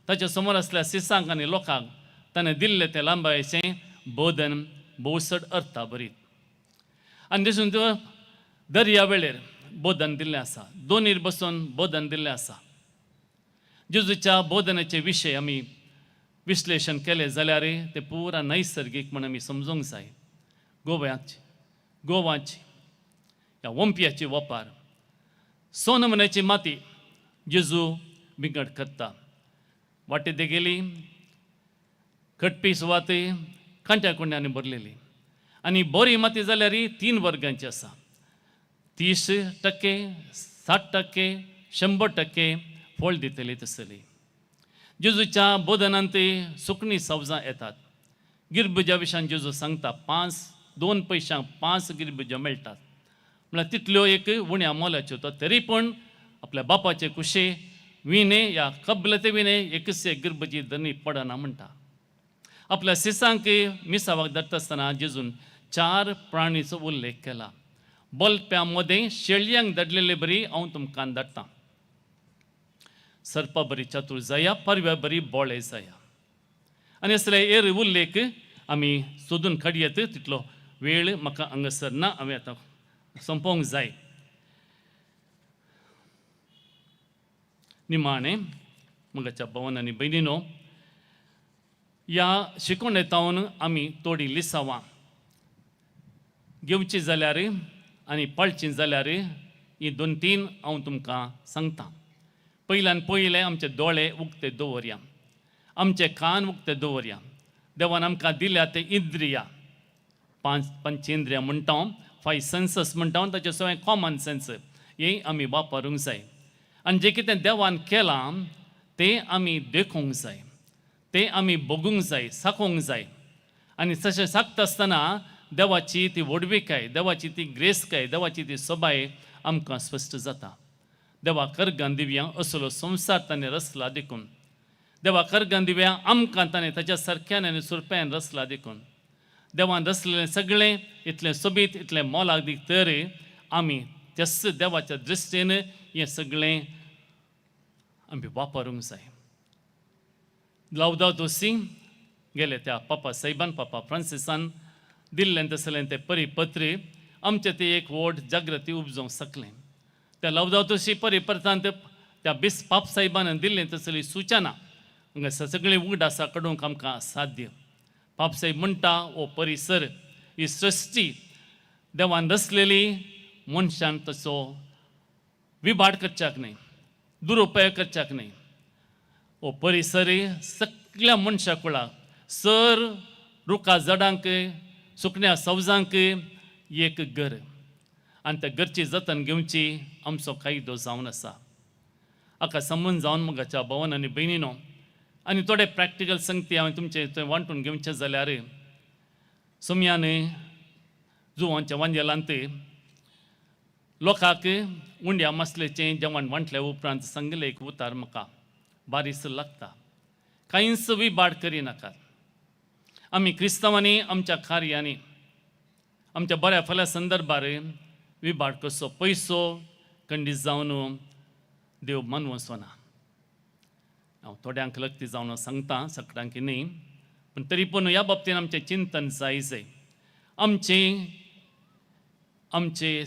ताच्या समोर आसल्या सिसांक आनी लोकांक ताणें दिल्लें तें लांबायेचें बोधन भोव चड अर्था बरीत. आनी देखून तो दर्या वेळेर बोधन दिल्लें आसा, दोनीर बसून बोधन दिल्लें आसा. जेजूच्या बोधनाचे विशय आमी विश्लेशण केलें जाल्यार ते पुरा नैसर्गीक म्हण आमी समजूंक जाय. गोव्याची गोवाची ह्या वंपियाची वपार सोनमण्याची माती जेजू बिंगड करता. वाटे देगेली खटपी सुवात कांट्या कुंड्यांनी भरलेली आनी बरी माती जाल्यार 3 वर्गांची आसा, 30%, 60%, 100% फळ दितली तसली. जेजूच्या बोधनांत सुकणी सवजां येतात. गिरबुजा विशयान जेजू सांगता 5-2 पयशांक 5 गिरबुज्यो मेळटात, म्हळ्यार तितल्यो एक उण्या मोलाच्यो. तो तरी पूण आपल्या बापाचे कुशे विणे या कबलते विणे एकच एक गिरबुजी धनी पडना म्हणटा. आपल्या सिसांक मिसावाक धाडटा आसतना जेजून 4 प्राणीचो उल्लेख केला. बलप्यां मदें शेळयांक धाडलेले बरी हांव तुमकां धाडटा, सर्पा बरी चातूर जाया, परव्या बरी बोळे जाया. आनी असले एर उल्लेख आमी सोदून काडयेत, तितलो वेळ म्हाका हांगासर ना, हांवें आतां सोंपोवंक जाय. निमाणें म्हज्या भवन आनी भयणीनो, ह्या शिकवणेतावन आमी थोडीं लिसांवां घेवची जाल्यार आनी पाळची जाल्यार ही 2-3 हांव तुमकां सांगता. पयल्यान पयलें आमचे दोळे उक्ते दवरया, आमचे कान उक्ते दवरया. देवान आमकां दिल्या ते इंद्रिया, 5 पंचेंद्रियां म्हणटा, 5 सेन्सस म्हणटा, ताचे सगळें कॉमन सेन्स हें आमी वापरूंक जाय. आनी जें कितें देवान केलां तें आमी देखूंक जाय, तें आमी भोगूंक जाय, साकोंक जाय. आनी तशें साकता आसतना देवाची ती व्हडविकाय, देवाची ती ग्रेसकाय, देवाची ती सोबाय आमकां स्पश्ट जाता. देवा करगान दिव्या असलो संवसार ताणें रचला देखून, देवा करगान दिव्या आमकां ताणें ताच्या सारक्यान आनी सुरप्यान रचला देखून, देवान रचलेलें सगळें इतलें सोबीत, इतलें मोलादीक, तर आमी त्याच देवाच्या दृश्टीन हें सगळें आमी वापरूंक जाय. लावदातो सी गेले त्या पापा साहेबान, पापा फ्रांसिसान दिल्लें तसलें तें परिपत्र आमचें तें एक व्हड जागृती उपजोवंक शकलें. त्या लावदातो सी परिपत्रांत त्या बिस पाप साहेबान दिल्लें तसली सुचना हांगा सगळीं उगडासा काडूंक आमकां असाध्य. पाप साहेब म्हणटा हो परिसर, ही सृश्टी देवान रचलेली, मनशान तसो विभाड करच्याक न्हय, दुरुपयोग करच्याक न्हय. हो परिसर सगळ्या मनशा कुळाक, सर रुखा झाडांक, सुकण्या सवजांक एक घर, आनी त्या घरची जतन घेवची आमचो कायदो जावन आसा. हाका संबंद जावन म्हज्या भवन आनी भयणीनो आनी थोडे प्रॅक्टिकल संगती हांवें तुमचे थंय वांटून घेवचें जाल्यार, सोमयान जुवांच्या वांजेलांत लोकांक उंड्या मसलेचें जेवण वांटल्या उपरांत सांगलें एक उतार म्हाका बारीस लागता, कांयच विबाड करिनाकात. आमी क्रिस्तांवांनी आमच्या कार्यांनी आमच्या बऱ्या फाल्या संदर्भार विबाड कसो पयसो खंडीत जावन देव मानवचो ना. हांव थोड्यांक लक्ती जावन सांगता, सगळ्यांक न्ही, पूण तरी पूण ह्या बाबतीन आमचें चिंतन जाय जाय. आमचें आमचे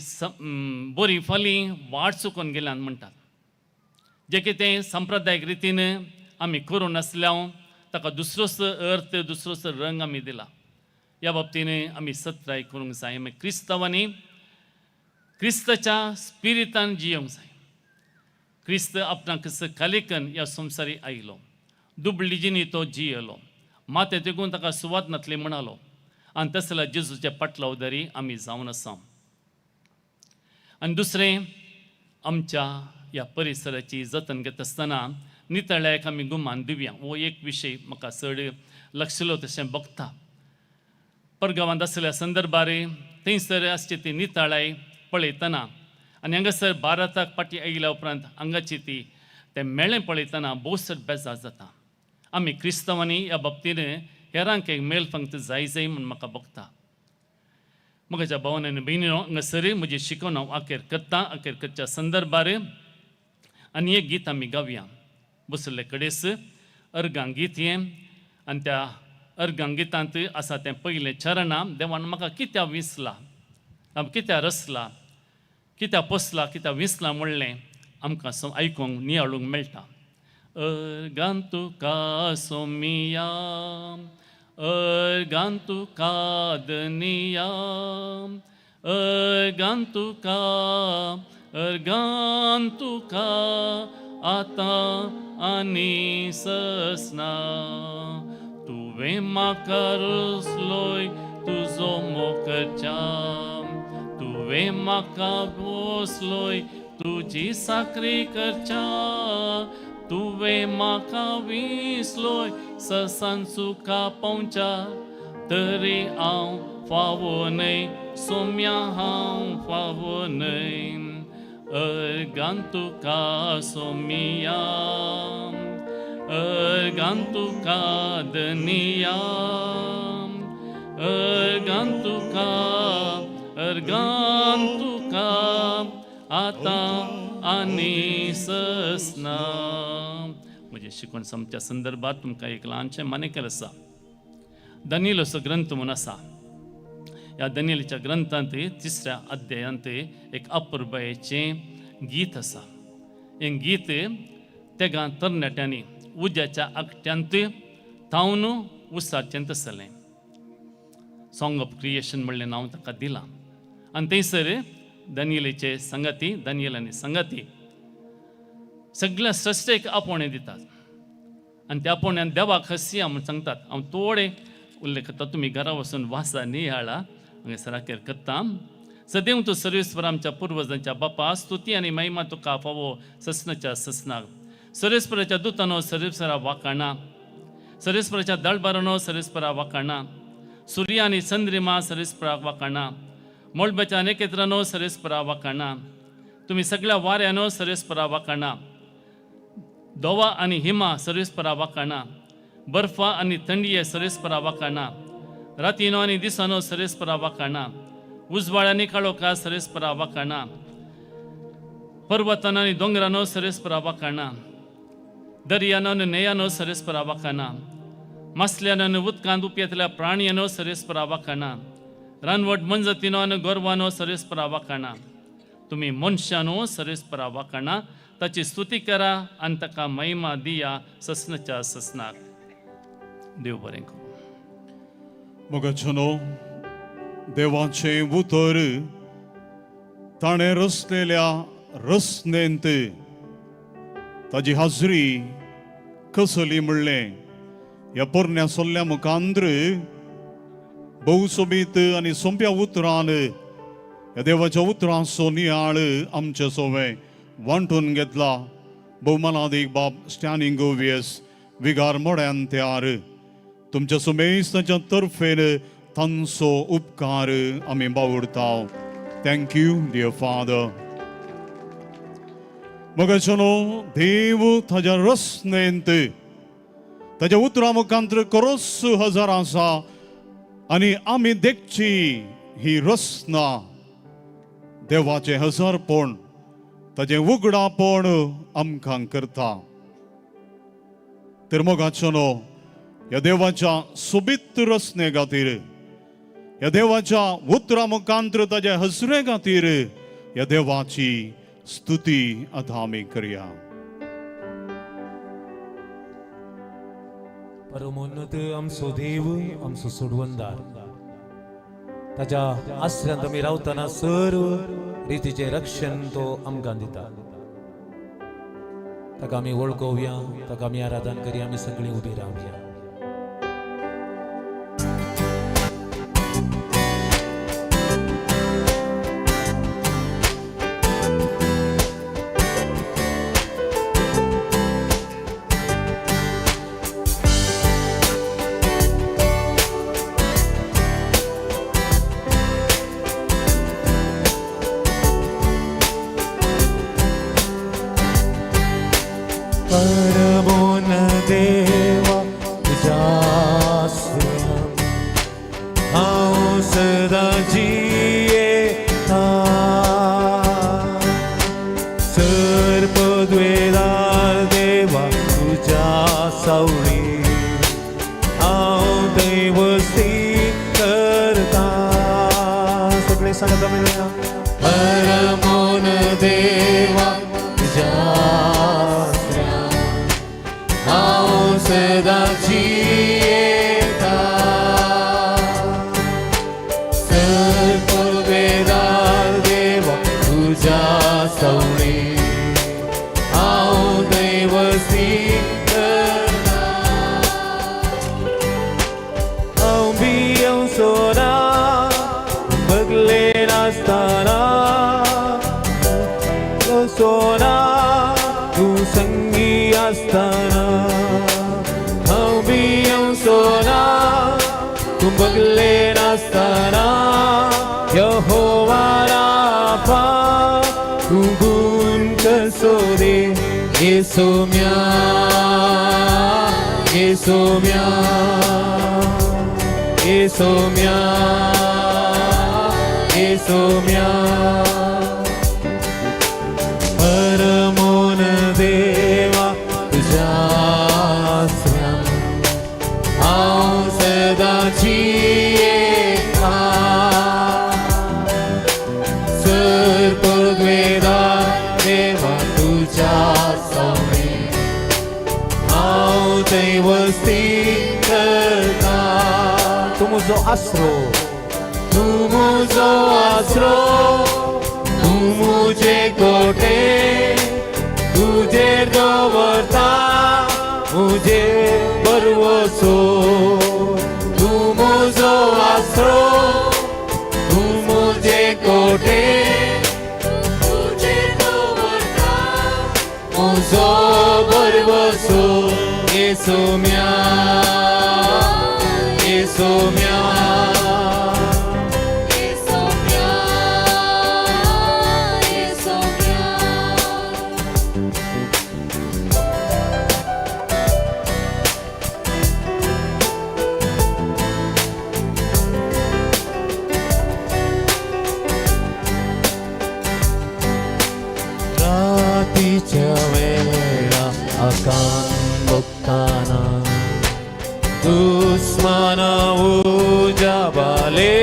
बरी फाली वाट चुकून गेल्यान म्हणटात. जें कितें संप्रदायीक रितीन आमी करूं नासल्या ताका दुसरोच अर्थ, दुसरोच रंग आमी दिला. ह्या बाबतीन आमी सत्राय करूंक जाय. आमी क्रिस्तांवांनी क्रिस्ताच्या स्पिरितान जियोंक जाय. क्रिस्त आपणाक खालीकन ह्या संवसारी आयलो, दुबळी जिणी तो जियेलो, माथें तेकून ताका सुवात नातली म्हणालो, आनी तसल्या जेजूच्या पाटलावदारी आमी जावन आसा. आनी दुसरें, आमच्या ह्या परिसराची जतन घेता आसतना नितळायेक आमी गुमान दिवया. हो एक विशय म्हाका चड लक्षलो तशें बघता. परगांवांत आसल्या संदर्भार थंयसर आसची ती नितळाय पळयतना आनी हांगासर भारताक फाटीं आयल्या उपरांत हांगाची ती तें मेळें पळयतना भोव चड बेजार जाता. आमी क्रिस्तांवांनी ह्या बाबतीन हेरांक एक मेल फंक्त जाय जाय म्हूण म्हाका भोगता. म्हज्या भावान आनी भयणीनो, हांगासर म्हजी शिकवण हांव अखेर करता. अखेर करच्या संदर्भार आनी एक गीत आमी गावया. बसले कडेस अर्गां गीत हें आनी त्या अर्गां गितांत आसा तें पयलें चरणां, देवान म्हाका कित्या विसला, कित्या रसला, कित्या पोसला, कित्या विसला म्हणलें आमकां आयकूंक नियाळूंक मेळटा. अर्गां तुका सोमिया, अर्गां तुका दनिया, अर्गां तुका, अर्गां तुका आतां आनी ससना. तुवें म्हाका रसलोय तुजो मोकच्या, तुवें म्हाका बसलोय तुजी साकरी करच्या, तुवें म्हाका विसलोय ससान सुखा पावच्या, तरी हांव फावो न्हय सोम्या, हांव फावो न्हय. अर्गां तुका सोमिया, अर्गां तुका दनिया, अर्गां तुका, अर्गां तुका आतां आनी ससना. म्हजें शिकवण समच्या संदर्भात तुमकां एक ल्हानशें मानेकेल आसा. दानियेल असो ग्रंथ म्हूण आसा. ह्या दानियेलाच्या ग्रंथांत तिसऱ्या अध्यायांत एक अपुरबायेचें गीत आसा. हें गीत तेगां तरणाट्यांनी उज्याच्या आगट्यांत थावन उसाचें तसलें सॉंग ऑफ क्रिएशन म्हणलें नांव ताका दिलां. आनी थंयसर दानियेलाचे संगाती, दानियल आनी संगाती सगळ्या सृश्टेक आपोवणें दितात आनी त्या आपोवण्यान देवाक हसया म्हूण सांगतात. हांव थोडे उल्लेख करता, तुमी घरा वचून वाचा नियाळा. हांगासर अखेर करता. सदैव तूं सर्वेस्पर आमच्या पुर्वजांच्या बापा, स्तुती आनी महिमा तुका फावो ससनाच्या ससनाक. सर्वेस्पराच्या दुतानो सर्वेस्परा वाखाणा, सर्वेस्पराच्या दळबारानो सर्वेस्परा वाखाणा, सुर्या आनी चंद्रिमा सर्वेस्पराक वाखाणा, मळबाच्या नखेत्रानो सर्वेस्परा वाखाणा, तुमी सगळ्या वाऱ्यानो सर्वेस्परा वाखाणा, दोवा आनी हिमा सर्वेस्परा वाखाणा, बर्फा आनी थंडिये सर्वेस्परा वाखाणा, रातीनो आनी दिसानो सर्वेस्परा वाखाणा, उजवाड आनी काळोखा सर्वेस्परा वाखाणा, पर्वतानो आनी दोंगरानो सर्वेस्परा वाखाणा, दर्यानो आनी न्हंयानो सर्वेस्परा वाखाणा, मासल्यानो आनी उदकांत उपयेतल्या प्राणयानो सर्वेस्परा वाखाणा, रानवट मनजातीनो आनी गोरवानो सर्वेस्परा वाखाणा, तुमी मनशानो सर्वेस्परा वाखाणा, ताची स्तुती करा आनी ताका महिमा दिया ससनाच्या ससनाक. देव बरें करूं. मोगाचनो, देवाचें उतर ताणें रचलेल्या रचनेंत ताजी हाजरी कसली म्हणलें ह्या पोरण्या सोल्ल्या मुखांद्र भोव सोबीत आनी सोंप्या उतरान ह्या देवाच्या उतरांचो नियाळ आमचे सोवे वांटून घेतला. भोवमानादीक बाब स्टॅनी गोवियस विगार मोड्यान त्यार तुमच्या सुमेस्ताच्या तर्फेन तांचो उपकार आमी बावुरता. Thank you dear father. मोगाचनो, देव ताज्या रचनेंत ताज्या उतरां मुखांत्र करोस हजार आसा आनी आमी देखची ही रचना देवाचें हजारपण ताजें उगडापण आमकां करता. तर मोगाचनो, ह्या देवाच्या सोबीत रचने खातीर, ह्या देवाच्या उतरां मुखांत्र ताज्या हसरे खातीर ह्या देवाची स्तुती आतां आमी करया. परमोन्नत आमचो देव, आमचो सोडवंदार, ताज्या आसऱ्यांत आमी रावतना सर्व रितीचें रक्षण तो आमकां दिता. ताका आमी वळखोवया, ताका आमी आराधन करया, आमी सगळीं उबी रावया. परमोन देवा तुज्या आसऱ्यान हांव सदां जियेता. सर पदवेदार देवा तुज्या सावळी हांव थंय वस्ती करता. सगळे सांगता मेळया. परमोन देवा तुज्या आसऱ्यान हांव सदां जियेता. सर पदवेदार देवा तुज्या सावळी हांव थंय वस्ती करता. हांव भियेवचो ना बगले नासतना, सोना तूं संगी आसतना. हांव भियेवचो ना तूं बगले नासतना, यहोवा राफा तूं गुण कसो रे. येसोम्या येसोम्या येसोम्या येसोम्या. परमोन देवा तुज्या आसऱ्यान हांव सदां जियेता. सर पदवेदार देवा तुज्या सावळी हांव थंय वस्ती करता. तूं म्हजो आसरो, तूं म्हजो आसरो, तूं म्हजे कोटे, तुजेर दवरता म्हजे बरवसो. तूं म्हजो आसरो, तूं म्हजे कोटे, तुझेर दवरता म्हजो बरवसो. येसोम्या येसोम्या येसोम्या येसोम्या. रातीच्या वेळा आकान बघताना दुस्माना उज्या बाले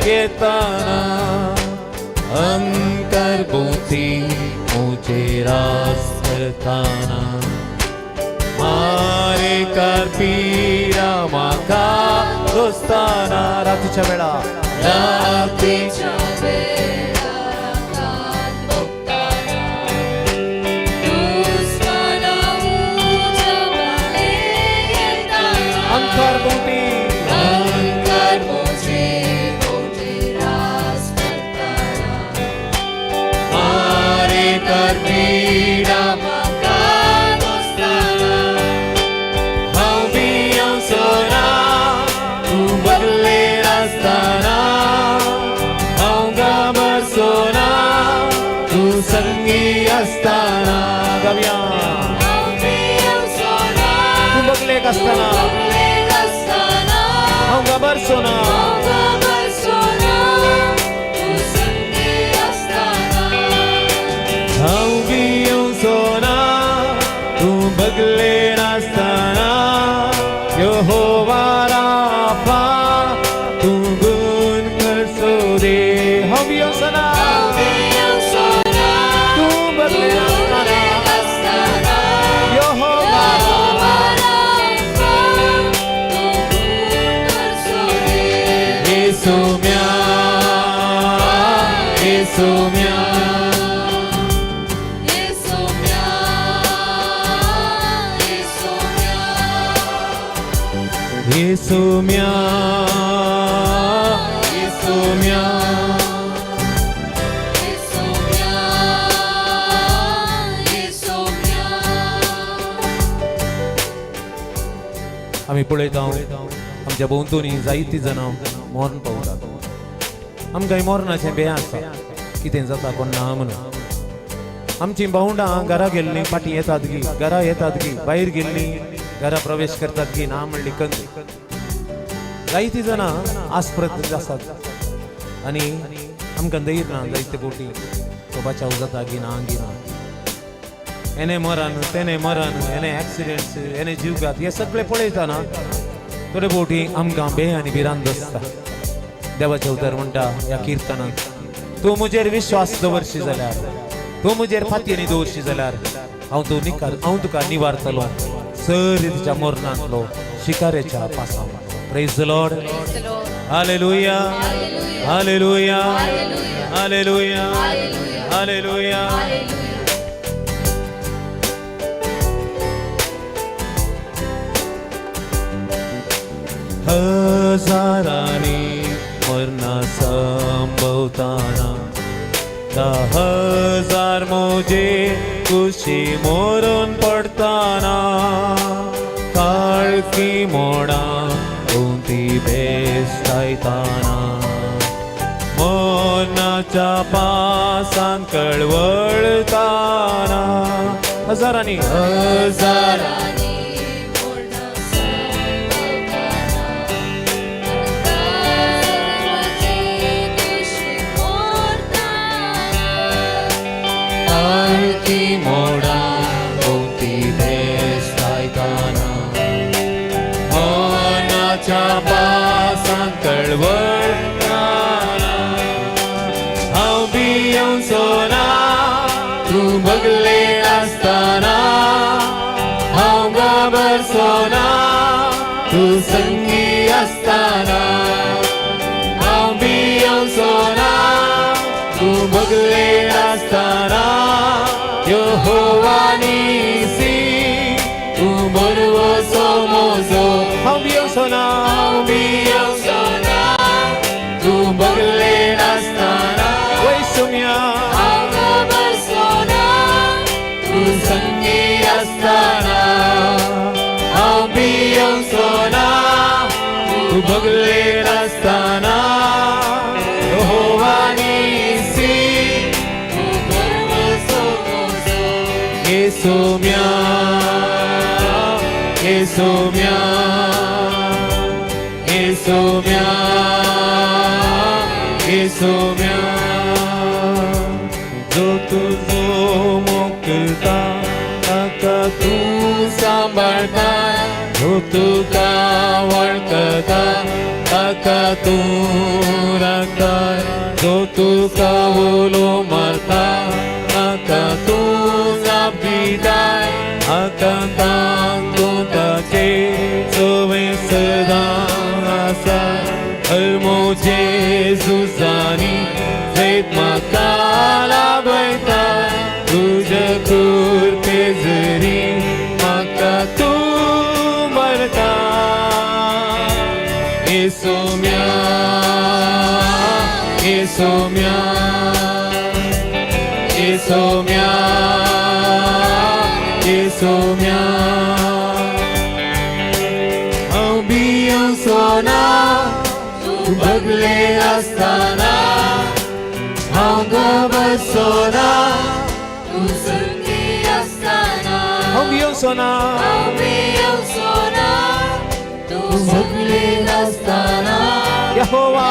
येताना, अंतर भोवती म्हजे रास करताना, मारेकार पिरा म्हाका दोस्ताना. रातीच्या वेळा, रातीच्या वेळा कान बघताना दुस्माना उज्या बाले येताना, अंतर भोवती अंतर म्हजे भोवती रास करताना, मारेकार पिरा म्हाका दोस्ताना. हांव भियेवचो ना तूं बगले आसतना, हांव घाबरचो ना तूं संगी आसतना. गावया. हांव भियेवचो ना तूं बगलेक आसतना, तूं बगलेक आसतना, हांव घाबरचो ना, हांव घाबरचो ना तूं संगी आसतना. हांव भियेवचो ना तूं बगले नासतना, यहोवा राफा तूं गुण करसो रे. हांव भियेवचो ना हांव भियेवचो ना तूं बगले तूं नासतना, बगलेक आसतना, यहोवा यहोवा राफा तूं गुण करसो रे. येसोम्या येसोम्या येसोम्या येसोम्या येसोम्या येसोम्या. येसोम्या येसोम्या. आमी पळयता आमच्या भोंवतणी जायतीं जाणां मरण पावतात. आमकां मरणाचें भंय आसा, कितें जाता कोण ना म्हणून. आमची भावंडां घरा गेल्लीं फाटीं येतात गी, घरा येतात गी, भायर गेल्लीं घरा प्रवेश करतात गी ना म्हणली कंद. जायतीं जाणां आस्प्रत आसात आनी आमकां धैर्य ना जायते बोटी तो बचाव जाता गी ना गी ना. हेणे मरण तेणे मरण, हेणे एक्सिडेंट्स, हेणे जीवघात, हे सगळे पळयतना थोडे बोटी आमकां बे आनी भिरांत आसता. देवाचें उतर म्हणटा ह्या किर्तनाक, तूं म्हजेर विश्वास दवरशी जाल्यार, तूं म्हजेर फातयेनी दवरशी जाल्यार हांव तूं निकाल हांव तुका निवारतलो सर तिच्या मरणांतलो शिकारेच्या पासां. Praise the Lord. Hallelujah, hallelujah, hallelujah, hallelujah. हजारांनी मरना संभवताना, 10,000 म्हजे कुशी मरून पडताना, काळखी मोडा भोंवती बेस्तायताना, मरणाच्या पासान कळवळताना, हजारांनी हजारांनी मोडा भोंवती बेस्तायताना, मनाच्या पासान कळवळताना, हांव भियेवचो ना तूं बगले आसतना, हांव घाबरचो ना तूं संगी आसतना, हांव भियेवचो ना तूं बगले आसतना, यहोवा निसी तूं बरवसो म्हजो, हांव भियेवचो ना, हांव भियेवचो ना तूं बगले आसतना, वय सुम्या हांव घाबरचो ना तूं संगी आसतना, हांव भियेवचो ना तूं बगले आसतना, यहोवा निसी तूं बरवसो म्हजो, येसुम्या, येसुम्या, येसुम्या, येसुम्या, जो तुजो मोकता ताका तूं सांबाळटा, जो तुका वळखता ताका तूं राखता, जो तुका उलो मारता ताका तूं जाप दिताय, आकांतान तूं ताचे सवे सदां आसा, हर म्हजे झुजांनी जैत म्हाका लाभयता, तुज्या कृपे जरी म्हाका तूं मरता, येसुम्या, येसुम्या, येसुम्या, येसुम्या, हांव भियेवचो ना तूं बगले आसतना, हांव घाबरचो ना तूं संगी आसतना, हांव भियेवचो ना हांव भियेवचो ना तूं बगले आसतना, यहोवा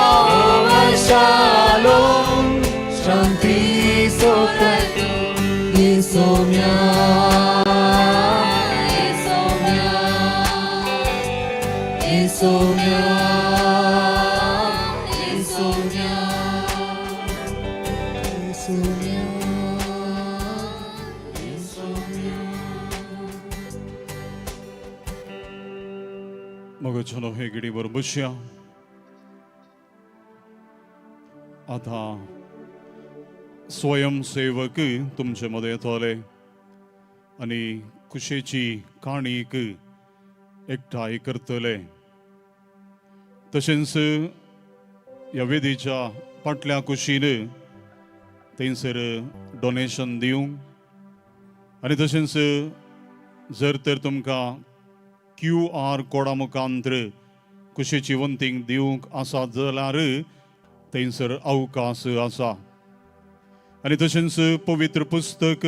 शालोम शांती सोबत, येसुम्या, येसुम्या, येसुम्या, येसुम्या, येसुम्या, येसुम्या. मगचनो हे गिडीवर बसया. आतां स्वयंसेवक तुमचे मदें येतले आनी खुशेची काणीक एकठांय करतले. तशेंच ह्या वेदीच्या फाटल्या कुशीन थंयसर डोनेशन दिवंक आनी तशेंच जर तर तुमकां क्यू आर कोडा मुखांत्र कुशीची वंतींक दिवंक आसा जाल्यार थंयसर अवकाश आसा. आनी तशेंच पवित्र पुस्तक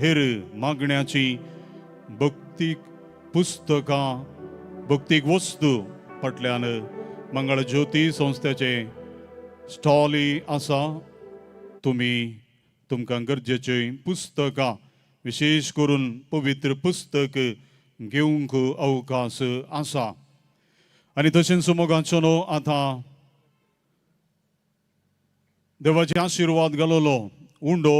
हेर मागण्याची भक्तीक पुस्तकां भक्तीक वस्तू फाटल्यान मंगळ ज्योती संस्थेचें स्टॉलय आसा. तुमी तुमकां गरजेचीं पुस्तकां विशेश करून पवित्र पुस्तक घेवंक अवकाश आसा. आनी तशेंच मोगाचो न्हू आतां देवाचे आशिर्वाद घालोलो उंडो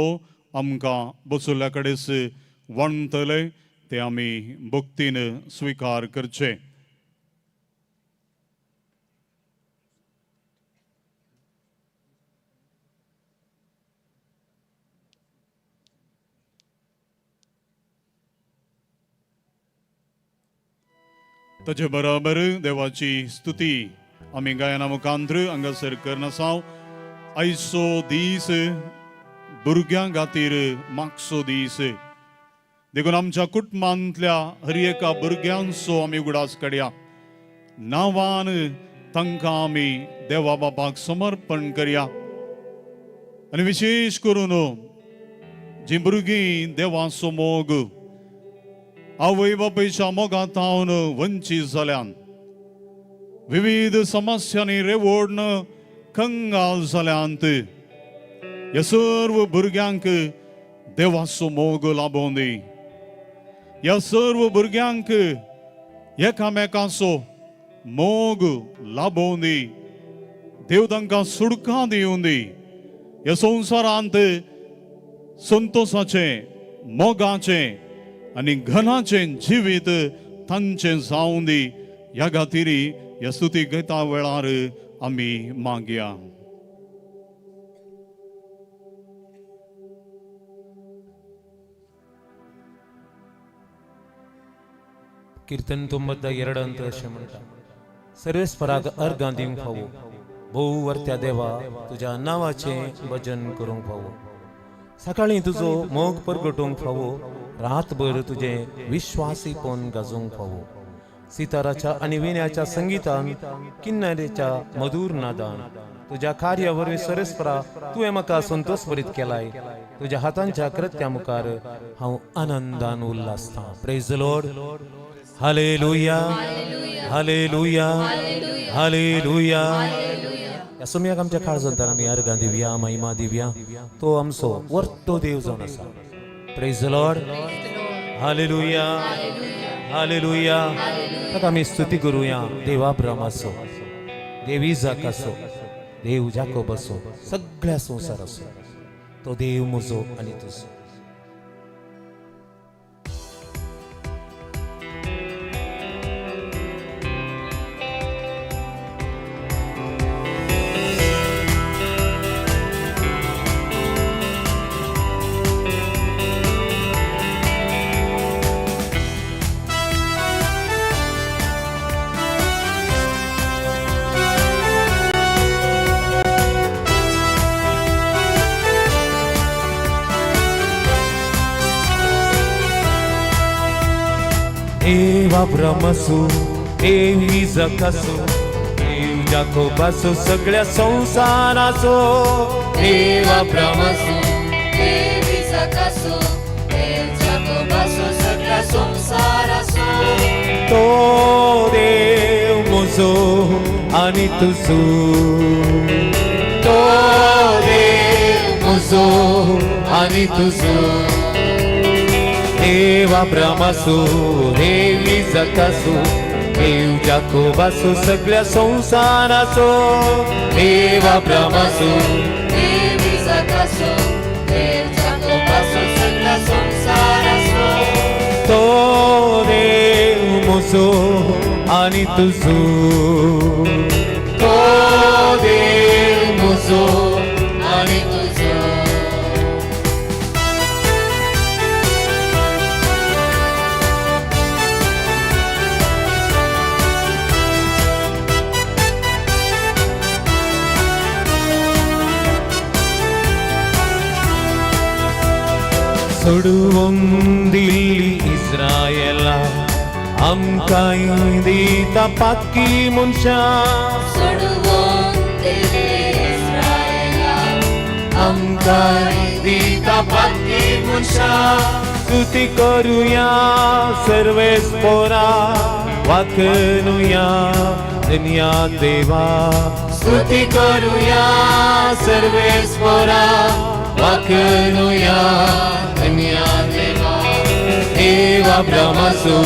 आमकां बसुल्ल्या कडेन वांटतले ते आमी भक्तीन स्विकार करचे. ताचे बराबर देवाची स्तुती आमी गायना मुखांत्र हांगासर करनासाव. आयचो दीस भुरग्यां खातीर मागचो दीस देखून आमच्या कुटुंबांतल्या हर एका भुरग्यांचो आमी उगडास काडया. नांवान तांकां आमी देवा बापाक समर्पण करया. आनी विशेश करून जी भुरगीं देवाचो मोग आवय बापायच्या मोगांत वंचीत जाल्यान विविध समस्यांनी रेवोडन कंगाल जाल्यांत ह्या सर्व भुरग्यांक देवाचो मोग लाबोवन दी. ह्या सर्व भुरग्यांक एकामेकाचो मोग लाबोवन दी. देव तांकां सुडकां दिवन दी. ह्या संवसारांत संतोसाचें मोगाचें आनी घनाचें जिवीत तांचें जावं दी. ह्या खातीर ह्या स्तुती गीता वेळार आमी मागया. कीर्तन 92 अंत अशें म्हणटा, सर्वेस्पराक अर्गां दिवंक फावो, भोव वर्त्या देवा तुज्या नांवाचें भजन करूंक फावो, सकाळीं तुजो मोग परगटूंक फावो, रातभर तुजें विश्वासीपण गाजोवंक फावो, सिताराच्या आनी विण्याच्या संगितान किन्नरेच्या मधूर नादान तुज्या कार्या वरवीं सर्वेस्परा तुवें म्हाका संतोष भरीत केलाय, तुज्या हातांच्या कृत्या मुखार हांव आनंदान उल्हासतां. Praise the Lord. Hallelujah, hallelujah, hallelujah. ह्या सुमयाक आमच्या काळजांत आमी अर्गां दिवया, महिमा दिवया. तो आमचो वर्तो देव जावन आसा. Praise the Lord. Hallelujah, hallelujah. ताका आमी स्तुती करुया. देव अब्रामाचो, देव इजाकाचो, देव जाकोबाचो, सगळ्या संवसाराचो तो देव म्हजो आनी तुजो. देव अब्रामाचो, देव इजाकाचो, देव जाकोबाचो, सगळ्या संवसाराचो देव अब्रामाचो, देव इजाकाचो, देव जाकोबाचो, सगळ्या संवसाराचो तो देव म्हजो आनी तुजो, तो देव म्हजो आनी तुजो. देव अब्रामाचो, देव इजाकाचो, देव जाकोबाचो, सगळ्या संवसाराचो देव अब्रामाचो, देव इजाकाचो, देव जाकोबाचो, सगळ्या संवसाराचो तो देव म्हजो आनी तुजो, तो देव म्हजो आनी तुजो. सोडून दिल्ली इस्रायला आमकां दिता पाकी मनशां, सोडून दिल्ली इस्रायला आमकां बलायकी दिता पातकी मनशां स्तुती करुया सर्वेस पोरा वाखनुया धन्या देवा स्तुती करुया सर्वेस पोरा वाखनुया धन्या देवा देव अब्रामासो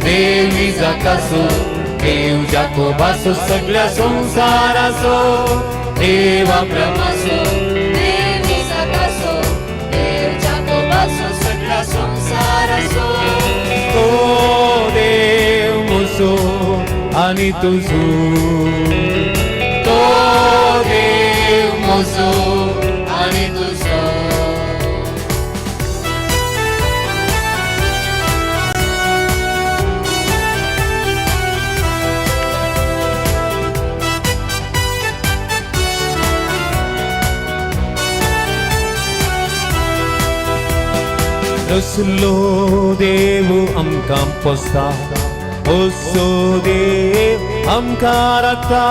देव इजाकासो देव जाकोबासो सगळ्या संसारासो देव अब्रामासो देव इजाकासो देव जाकोबासो सगळ्या संसारासो तो देव मुसो आनी तुझो तो देव मुसो आनी तुजो. रसलो देव आमकां पोसता ओसो देव आमकां राखता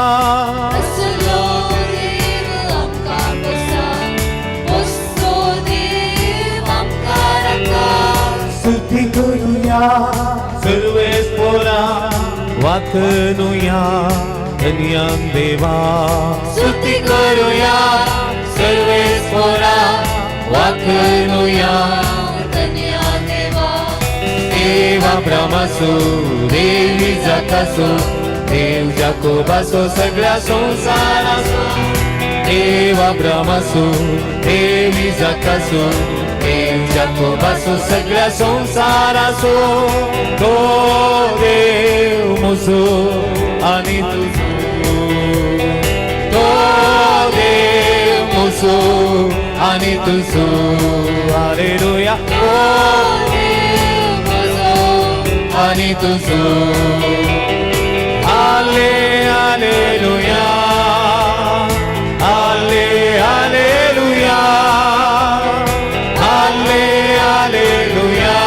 असलो देव आमकां पोसता पोसो देव आमकां राखता. स्तुती करुया सर्वेस पोरा वाखनुया धन्या देवा स्तुती करुया सर्वेस पोरा वाखनुया धन्या देवा. देव अब्रामासो देव इजाकासो देव जाकोबासो सगळ्या संसारासो देव अब्रामासो देव इजाकासो देव जाकोबासो सगळ्या संसारासो तो देव मुसो आनी तुझो तो देव मुसो आनी तुझो हालेलुया तो देव म्हजो आनी तुझो हाले हालेलुया हाले हालेलुया हाले हालेलुया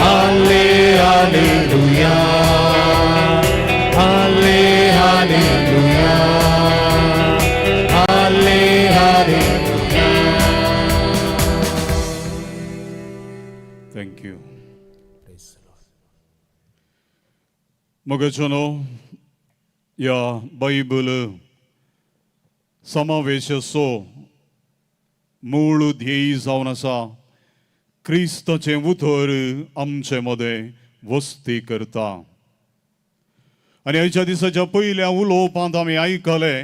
हाले हालेलुया हाले हालेलुया हाले hallelujah. Thank you. मगजनो ह्या बायबल समावेशाचो मूळ ध्येय जावन आसा क्रिस्ताचें उतर आमचे मदें वस्ती करता. आनी आयच्या दिसाच्या पयल्या उलोवपांत आमी आयकलें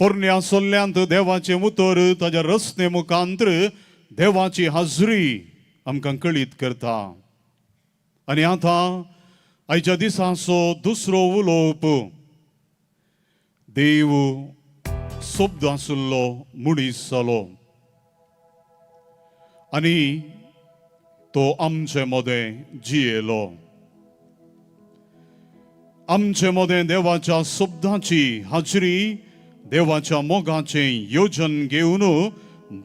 पोरण्या सल्ल्यांत देवाचें उतर ताज्या रचने मुखांत्र देवाची हाजरी आमकां कळीत करता. आनी आतां आयच्या दिसाचो दुसरो उलोवप देव शब्द आशिल्लो मनीस जालो आनी तो आमचे मदें जियेलो. आमचे मदें देवाच्या शब्दाची हाजरी देवाच्या मोगाचें योजन घेवन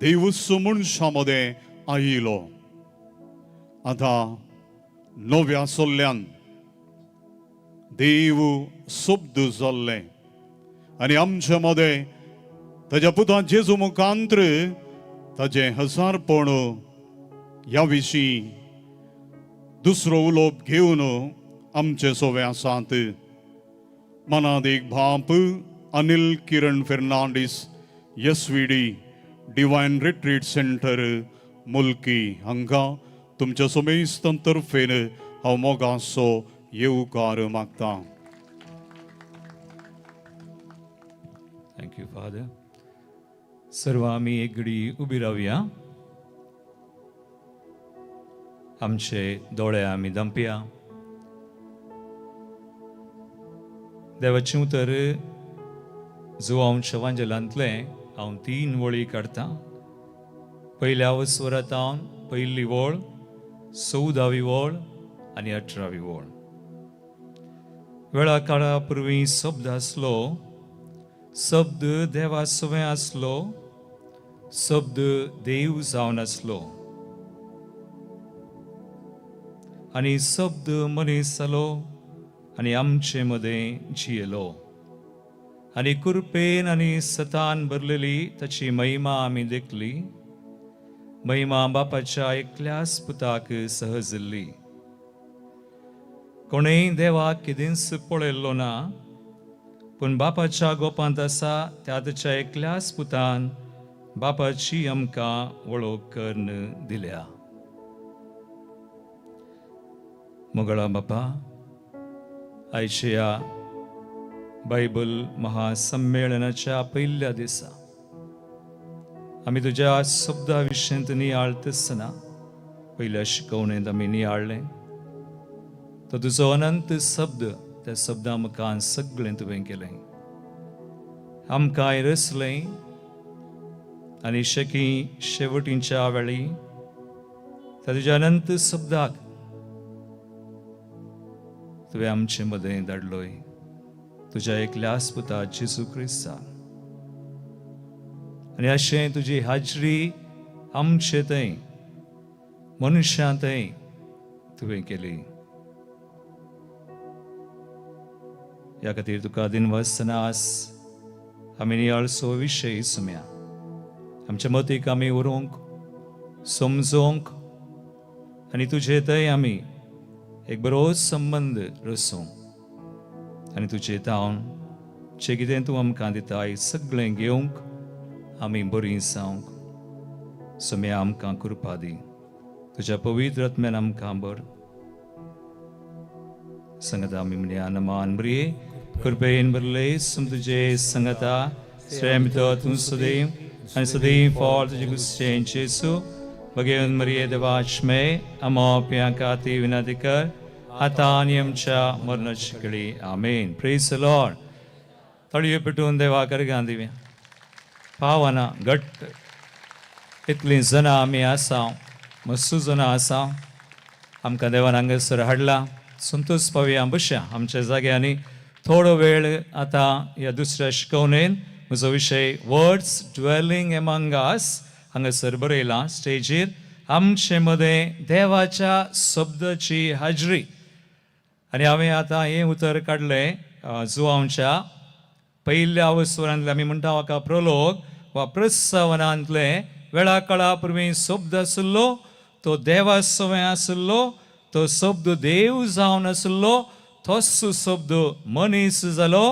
देवूच मनशां मदें आयलो. आतां नव्या सल्ल्यान देव शब्द जाल्लें आनी आमचे मदें ताज्या पुता जेजू मुखांत्र ताजें हजारपण ह्या विशीं दुसरो उलोवप घेवन आमचे सोवे आसात. मनात एक भाप Anil Kiran Fernandes SVD divine retreat centre Mulki हांगा तुमच्या समेस्तां तर्फेन हांव मोगाचो येवकार मागता. Thank you father. सर्व आमी एक घडी उबी रावया. आमचे दोळे आमी दंपया. देवाचें उतर जुवांव शवांजलांतलें हांव 3 वळी काडटा. पयल्या वस्वरांत पयली वळ, 14वी वळ आनी 18वी वळ. वेळा काळा पुर्वी शब्द आसलो, शब्द देवा सवें आसलो, शब्द देव जावन आसलो आनी शब्द मनीस जालो आनी आमचे मदें जियेलो. आनी कृपेन आनी सतान भरलेली ताची महिमा आमी देखली. महिमा बापाच्या एकल्याच पुताक सहजल्ली. कोणेय देवाक केदींच पळयल्लो ना, पूण बापाच्या गोपांत आसा त्या ताच्या एकल्याच पुतान बापाची आमकां वळख करून दिल्या. मोगळा बापा, आयच्या बायबल महासम्मेळनाच्या पयल्या दिसा आमी तुज्या शब्दा विशयंत नियाळतना पयल्या शिकवणेंत आमी नियाळ्ळें तो तुजो अनंत शब्द, त्या शब्दा मुखान सगळें तुवें केलें, आमकां रचलें आनी शकी शेवटींच्या वेळी त्या तुज्या अनंत शब्दाक तुवें आमचे मदें धाडलोय तुज्या एकल्याच पुता जेजू क्रिस्ता. आनी अशें तुजी हाजरी आमचे थंय मनशां थंय तुवें केली. ह्या खातीर तुका दिनवासना आस. आमी नियाळचो विशय सुम्या आमच्या मतीक आमी उरोवंक समजोवंक आनी तुजे थंय आमी एक बरो संबंद रचोवंक आनी तुजे तावन जें कितें तूं आमकां दिताय सगळें घेवंक आमी बरीं जावंक सुम्या आमकां कृपा दी. तुज्या पवित्र आत्म्यान आमकां बर संगता आमी म्हणया. नमान बरी कृपेन भरले सम तुजे संगता स्वयं तूं सदैव आनी सदैव फॉल तुजे गुस्सेन जेसू बगेवन मरिये देवाचमे अमो पियांकाती विनंती कर आतां आनी आमच्या मरणाची कळी. आमेन. Praise the Lord. तळयो पेटून देवा करगां दिव्या पावना घट्ट इतलीं जाणां आमी आसा, मस्तू जाणां आसा. आमकां देवान हांगासर हाडला. संतोष पावया बसया आमच्या जाग्यांनी थोडो वेळ. आतां ह्या दुसऱ्या शिकवणेन म्हजो विशय वर्ड्स ड्वेलिंग एमंग अस हांगासर बरयलां स्टेजीर. आमचे मदें देवाच्या शब्दाची हाजरी. आनी हांवें आतां हें उतर काडलें जुवांच्या पयल्या अवस्वरांतलें, आमी म्हणटा हाका प्रलोग वा प्रस्तावनांतलें. वेळा काळा पुर्वी शब्द आशिल्लो, तो देवा सवय आशिल्लो, तो शब्द देव जावन आशिल्लो, तोच शब्द मनीस जालो,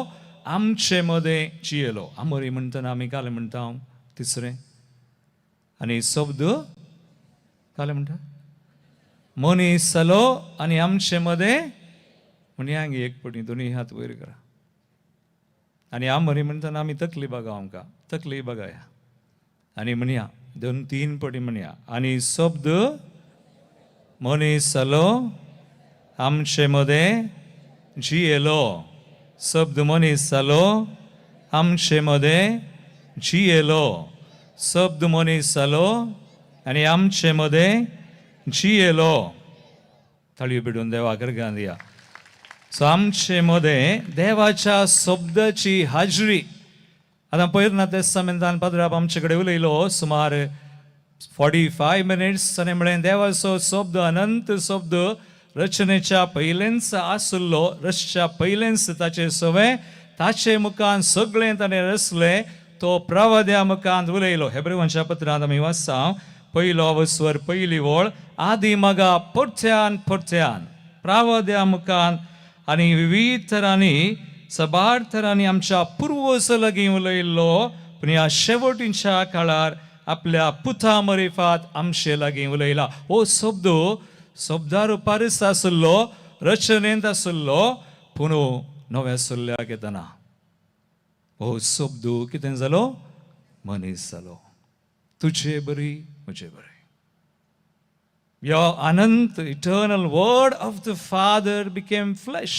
आमचे मदें जियेलो. आमरी म्हणटना आमी कालें म्हणटा तिसरें आनी शब्द कालें म्हणटा मनीस जालो आनी आमचे मदें. म्हणया एक पटी दोनूय हात वयर करा. आनी आमरी म्हणटना आमी तकली बघा, आमकां तकली बघाया आनी म्हणया दोन तीन पटी म्हणया. आनी शब्द मनीस जालो आमचे मदें जियेलो. शब्द मनीस जालो आमचे मदें जियेलो. शब्द मनीस जालो आनी आमचे मदें जियेलो. ताळयो पेटून देवा करगां दिया. सो आमचे मदें देवाच्या शब्दाची हाजरी. आतां पयर ना तेस्तामेंतान पाद्राप आमचे कडेन उलयलो सुमार 45 मिनिट्स आनी म्हळें देवाचो शब्द अनंत शब्द रचनेच्या पयलेंच आसलो, रचच्या पयलेंच ताचे सवें ताचे मुखान सगळें ताणें रचलें. तो प्रवाद्या मुखान उलयलो. हेब्रेवांच्या पत्रांत आमी वाचता पयलो अवस्वर पयली वळ, आदी मगा परत्यान परत्यान प्रावद्या मुखान आनी विविध तरांनी सबार तरांनी आमच्या पुर्वज लागीं उलयल्लो, पूण ह्या शेवटीच्या काळार आपल्या पुता मरिफात आमचे लागीं उलयला. हो शब्द शब्दा रुपारच आशिल्लो, रचनेंत आशिल्लो, पूण नव्या सल्ल्याक येतना हो शब्द कितें जालो? मनीस जालो. तुजे बरी म्हजे बरी. Your Anant eternal word of the Father became flesh.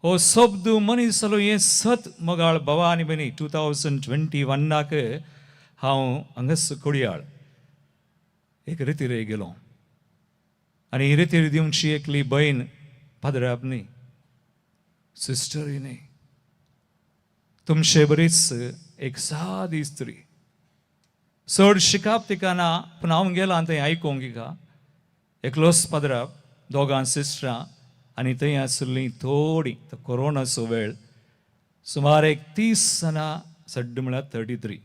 हो शब्द मनीस जालो हें सत. मोगाळ भावा आनी भयणी, 2021 हांव हांगास कोडयाळ एक रेतीर गेलो आनी रेतीर दिवची एकली भयण, पाद्राप न्ही, सिस्टरूय न्ही, तुमचे बरीच एक सादी स्त्री. चड शिकाप तिका ना, पूण हांव गेलां थंय आयकूंक तिका. एकलोच पाद्राप, दोगां सिस्टरां आनी थंय आशिल्लीं थोडीं. तो कोरोनाचो वेळ. सुमार एक 30 जाणां, सड्ड म्हळ्यार 33.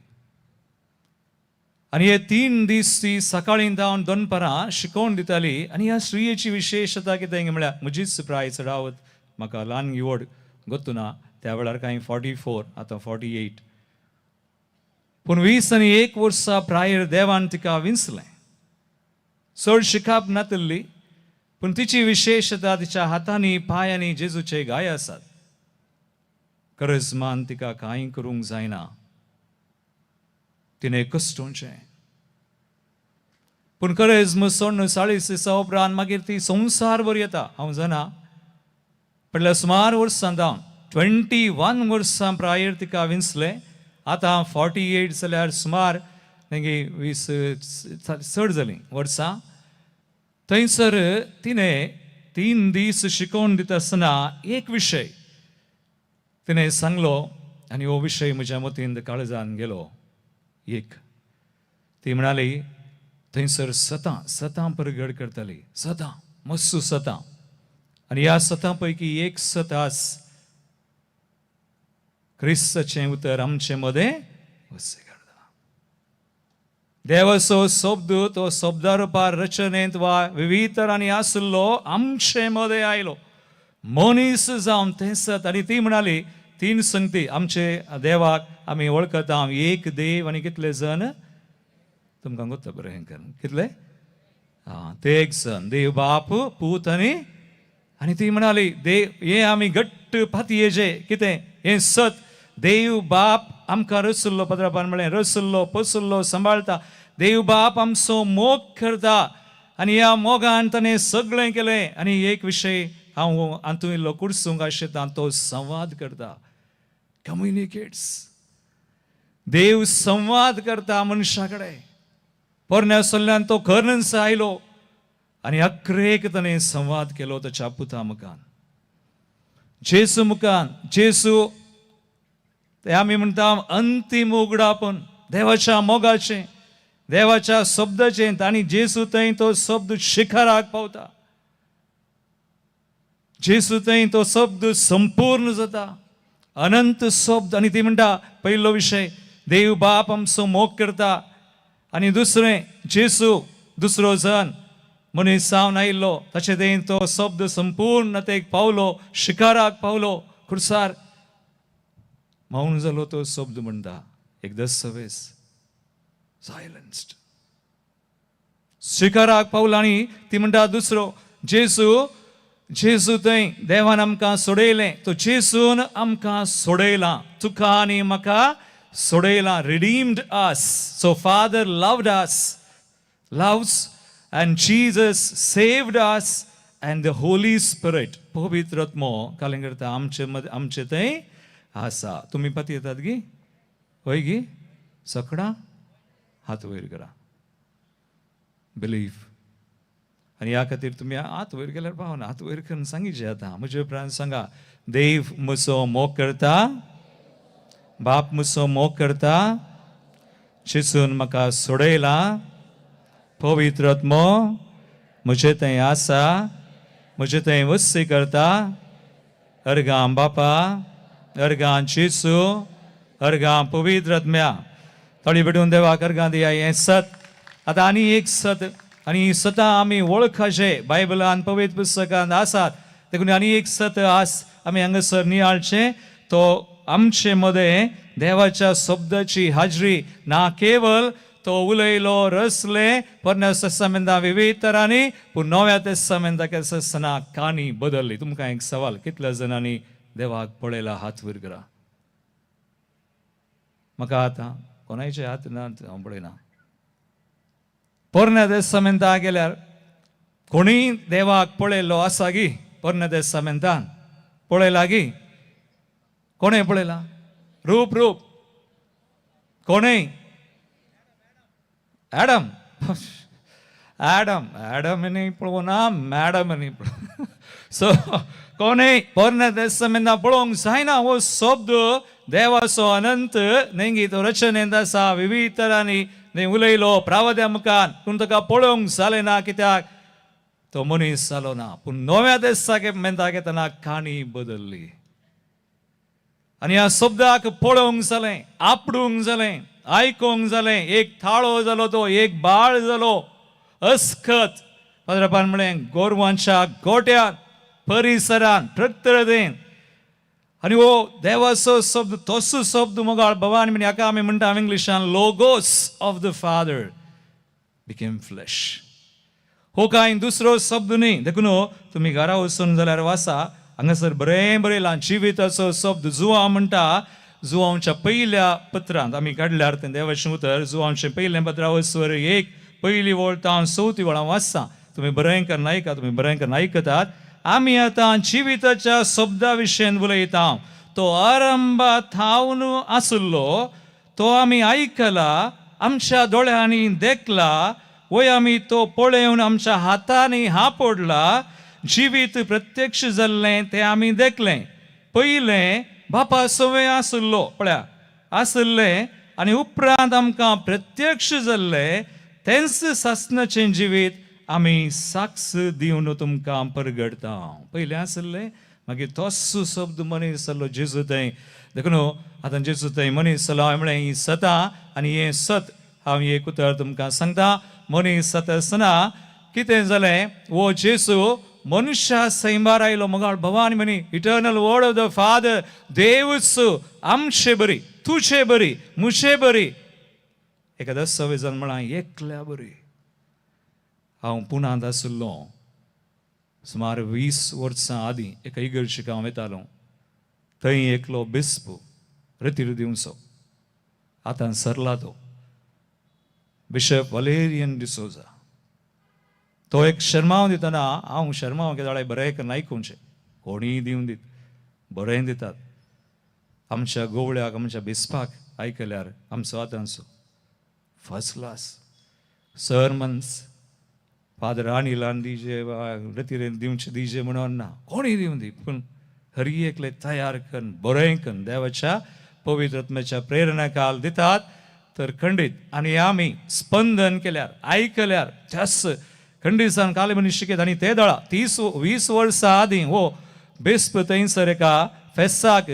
आनी हे 3 दीस ती सकाळीं जावन दनपरां शिकोवन दिताली. आनी ह्या स्त्रियेची विशेशता कितें म्हळ्यार, म्हजीच प्राय चडावत म्हाका ल्हान व्हड गोत्तू ना, त्या वेळार कांय 44, आतां 48, पूण 21 वर्सां प्रायर देवान तिका विंचलें. चड शिकाप नातिल्ली, पूण तिची विशेशता, तिच्या हातांनी पांयांनी जेजूचे घाय आसात. करजमान तिका कांय करूंक जायना, तिणें कश्टोवचें. पूण करेज्म सोडून 40 दिसां उपरांत मागीर ती संवसारभर येता. हांव जाणा, पडल्या सुमार वर्सां जावन 21 वर्सां प्रायर तिका विंचलें. आतां 48 जाल्यार सुमार मागीर 20 चड जालीं वर्सां. थंयसर तिणें 3 दीस शिकोवन दिता आसतना एक विशय तिणें सांगलो आनी हो विशय म्हज्या मतींत काळजान गेलो. एक ती म्हणाली, थंयसर सतां सतां परगड करताली, सतां, मस्सू सतां. आनी ह्या सतां पैकी एक सत आस, क्रिस्ताचें उतर आमचे मदें वसे करता. देवाचो शब्द तो शब्दा रुपार रचनेंत वा विविध तरांनी आसलो, आमचे मदें आयलो मनीस जावन, तें सत. आनी ती म्हणाली, तीन संगती आमचे देवाक आमी वळखता, एक देव आनी कितले जण तुमकां गोत्ता बरें हें करून कितले? आं, ते एक जण देव, बाप, पूत आनी आनी ती म्हणाली, देव हे आमी घट्ट पातयेचे कितें हें सत, देव बाप आमकां रसुल्लो, पत्रापान म्हळें, रसुल्लो, पसुल्लो, सांबाळटा. देव बाप आमचो मोग करता आनी ह्या मोगान ताणें सगळें केलें. आनी एक विशय हांव हातूंत इल्लो कुडसूंक आशिल्लो, तो संवाद करता, कम्युनिकेट्स. देव संवाद करता मनशा कडेन. पोरण्या सल्ल्यान तो खर्नस आयलो आनी अक्रेक ताणें संवाद केलो ताच्या पुता मुखान, जेसू मुखान. जेसू ते आमी म्हणटा अंतीम उगडापण देवाच्या मोगाचें, देवाच्या शब्दाचें. आनी जेसू थंय तो शब्द शिखराक पावता. जेसू थंय तो शब्द संपूर्ण जाता, अनंत शब्द. आनी ती म्हणटा, पयलो विशय, देव बाप आमचो मोग करता. आनी दुसरें, जेसू दुसरो जन मनीस जावन आयिल्लो, ताचे थंय तो शब्द संपूर्णतेक पावलो, शिखराक पावलो. खुर्सार मौन जालो तो शब्द म्हणटा, एक दस्तावेज सायलन्स्ड, शिखराक पावलो. आनी ती म्हणटा, दुसरो जेसू. जेसू थंय देवान आमकां सोडयलें, तो जेसून आमकां सोडयलां, तुका आनी म्हाका सोडयलां, redeemed us. So Father loved us, loves, and Jesus saved us, and the Holy Spirit, पवित्र आत्मो कालें करता? आमचे मद आमचे थंय आसा. तुमी पती येतात गी? हय गी? सकडां हात वयर करा. बिलीव. आनी ह्या खातीर तुमी हात वयर केल्यार पावना. हात वयर करून सांगिचे, आतां म्हजे उपरांत सांगा, देव म्हजो मोग करता, बाप म्हजो मोग करता, जेसून म्हाका सोडयला, पवित्र आत्मो म्हजे थंय आसा, म्हजे थंय वस्ती करता. अर्गां बापा, अर्गां जेसू, अर्गां पवित्र आत्म्या. ताळी पेटून देवाक अर्गां दिया. हें सत. आतां आनी एक सत, आनी ही सतां आमी वळखाचे बायबलान, पवित्र पुस्तकांत आसात. देखून आनी एक सत आस आमी हांगासर नियाळचें. तो आमचे मदें देवाच्या शब्दाची हाजरी ना केवल तो उलयलो, रसले पोरण्या तेस्तामेंता विविध तरांनी, पूण नव्या तेस्तामेंता आसतना काणी बदलली. तुमकां एक सवाल, कितल्या जाणांनी देवाक पळयला? हात वयर करा म्हाका. आतां कोणायचे हात ना, हांव पळयना. पोरण्या तेस्तामेंता गेल्यार कोणीय देवाक पळयल्लो आसा गी? पोरण्या तेस्तामेंतान पळयला गी? कोणें पळयला? रूप रूप कोणें? ॲडम, ॲडम, ॲडम पळोवना, मॅडम सो कोणें पोरण्या तेस्तामेंता पळोवंक जायना. हो शब्द देवाचो अनंत नेंगी तो रचनेंत आसा. विविध तरांनी न्ही उलयलो प्रावद्या मुखार, पूण ताका पळोवंक जालें ना, कित्याक तो मनीस जालो ना. पूण नव्या तेस्तामेंताक येतना काणी बदलली. आनी ह्या शब्दाक पळोवंक जालें, आपडूंक जालें, आयकोंक जालें. एक थाळो जालो तो, एक बाळ जालो अस्खत. पाद्रापान म्हळें गोरवांच्या गोट्यान परिसरान प्रत्येन. आनी हो देवाचो शब्द, तसो शब्द मोगाळ भवान म्हणी हाका आमी म्हणटा इंग्लिशान Logos of the Father became flesh. हो कांय दुसरो शब्द न्ही. देखून तुमी घरा वचून जाल्यार वाचा, हांगासर बरें बरयलां जिविताचो शब्द. जुवांव म्हणटा, जुवांवच्या पयल्या पत्रांत आमी काडल्यार तें देवाचें उतर, जुवांवचें पयलें पत्र वचवर 1 पयली वळ तावन चवथी वळ हांव वाचता, तुमी बरें करून आयका. तुमी बरें करून आयकतात. आमी आतां जिविताच्या शब्दा विशयन उलयता. तो आरंभा थावन आसलो तो आमी आयकला, आमच्या दोळ्यांनी देखला, वय आमी तो पळोवन आमच्या हातांनी हापडला. जिवीत प्रत्यक्ष जाल्लें तें आमी देखलें. पयलें बापा सवें आसलो, पळया आसलें, आनी उपरांत आमकां प्रत्यक्ष जाल्लें तेंच सासणाचें जिवीत आमी साक्ष दिवन तुमकां परगडता. पयलें आसलें, मागीर तोच शब्द मनीस जाल्लो जेजू थंय. देखून आतां जेजू थंय मनीस जालो. हांवें म्हणलें ही सतां आनी हें सत. हांव एक उतर तुमकां सांगता, मनीस जाता आसतना कितें जालें? हो जेजू मनुष्या सैंबार आयलो. मोगाळ भवानी म्हणी, Eternal Word of the Father, देवच आमचे बरी, तुजे बरी, मुझे बरी. एका दस्तावेजान म्हळां एकल्या बरी. हांव पुनांत आशिल्लो सुमार 20 वर्सां आदीं. एका इगर्जीक हांव वेतालो. थंय एकलो बिस्प रतीर दिवचो, आतां सरला तो, बिशप वलेरियन डिसोजा, तो एक शर्माव दितना, हांव शर्माव केदाळे बरें करून आयकुचें. कोणीय दिवन दीत, बरें दितात. आमच्या गोवळ्याक, आमच्या बिस्पाक आयकल्यार आमचो आतांचो फर्स्ट क्लास सरमन्स. फादर अनिलान दिजे, रतीरेन दिवचे दिजे म्हणून ना, कोणीय दिवन दी, पूण हरी एकले तयार करून बरें करून देवाच्या पवित्र आत्म्याच्या प्रेरणा काल दितात तर खंडीत. आनी आमी स्पंदन केल्यार, आयकल्यार त्याच खंडीसान काले मनीस शिकयत. आनी ते दळा 30 20 वर्सां आदीं हो बेस्प थंयसर एका फेस्ताक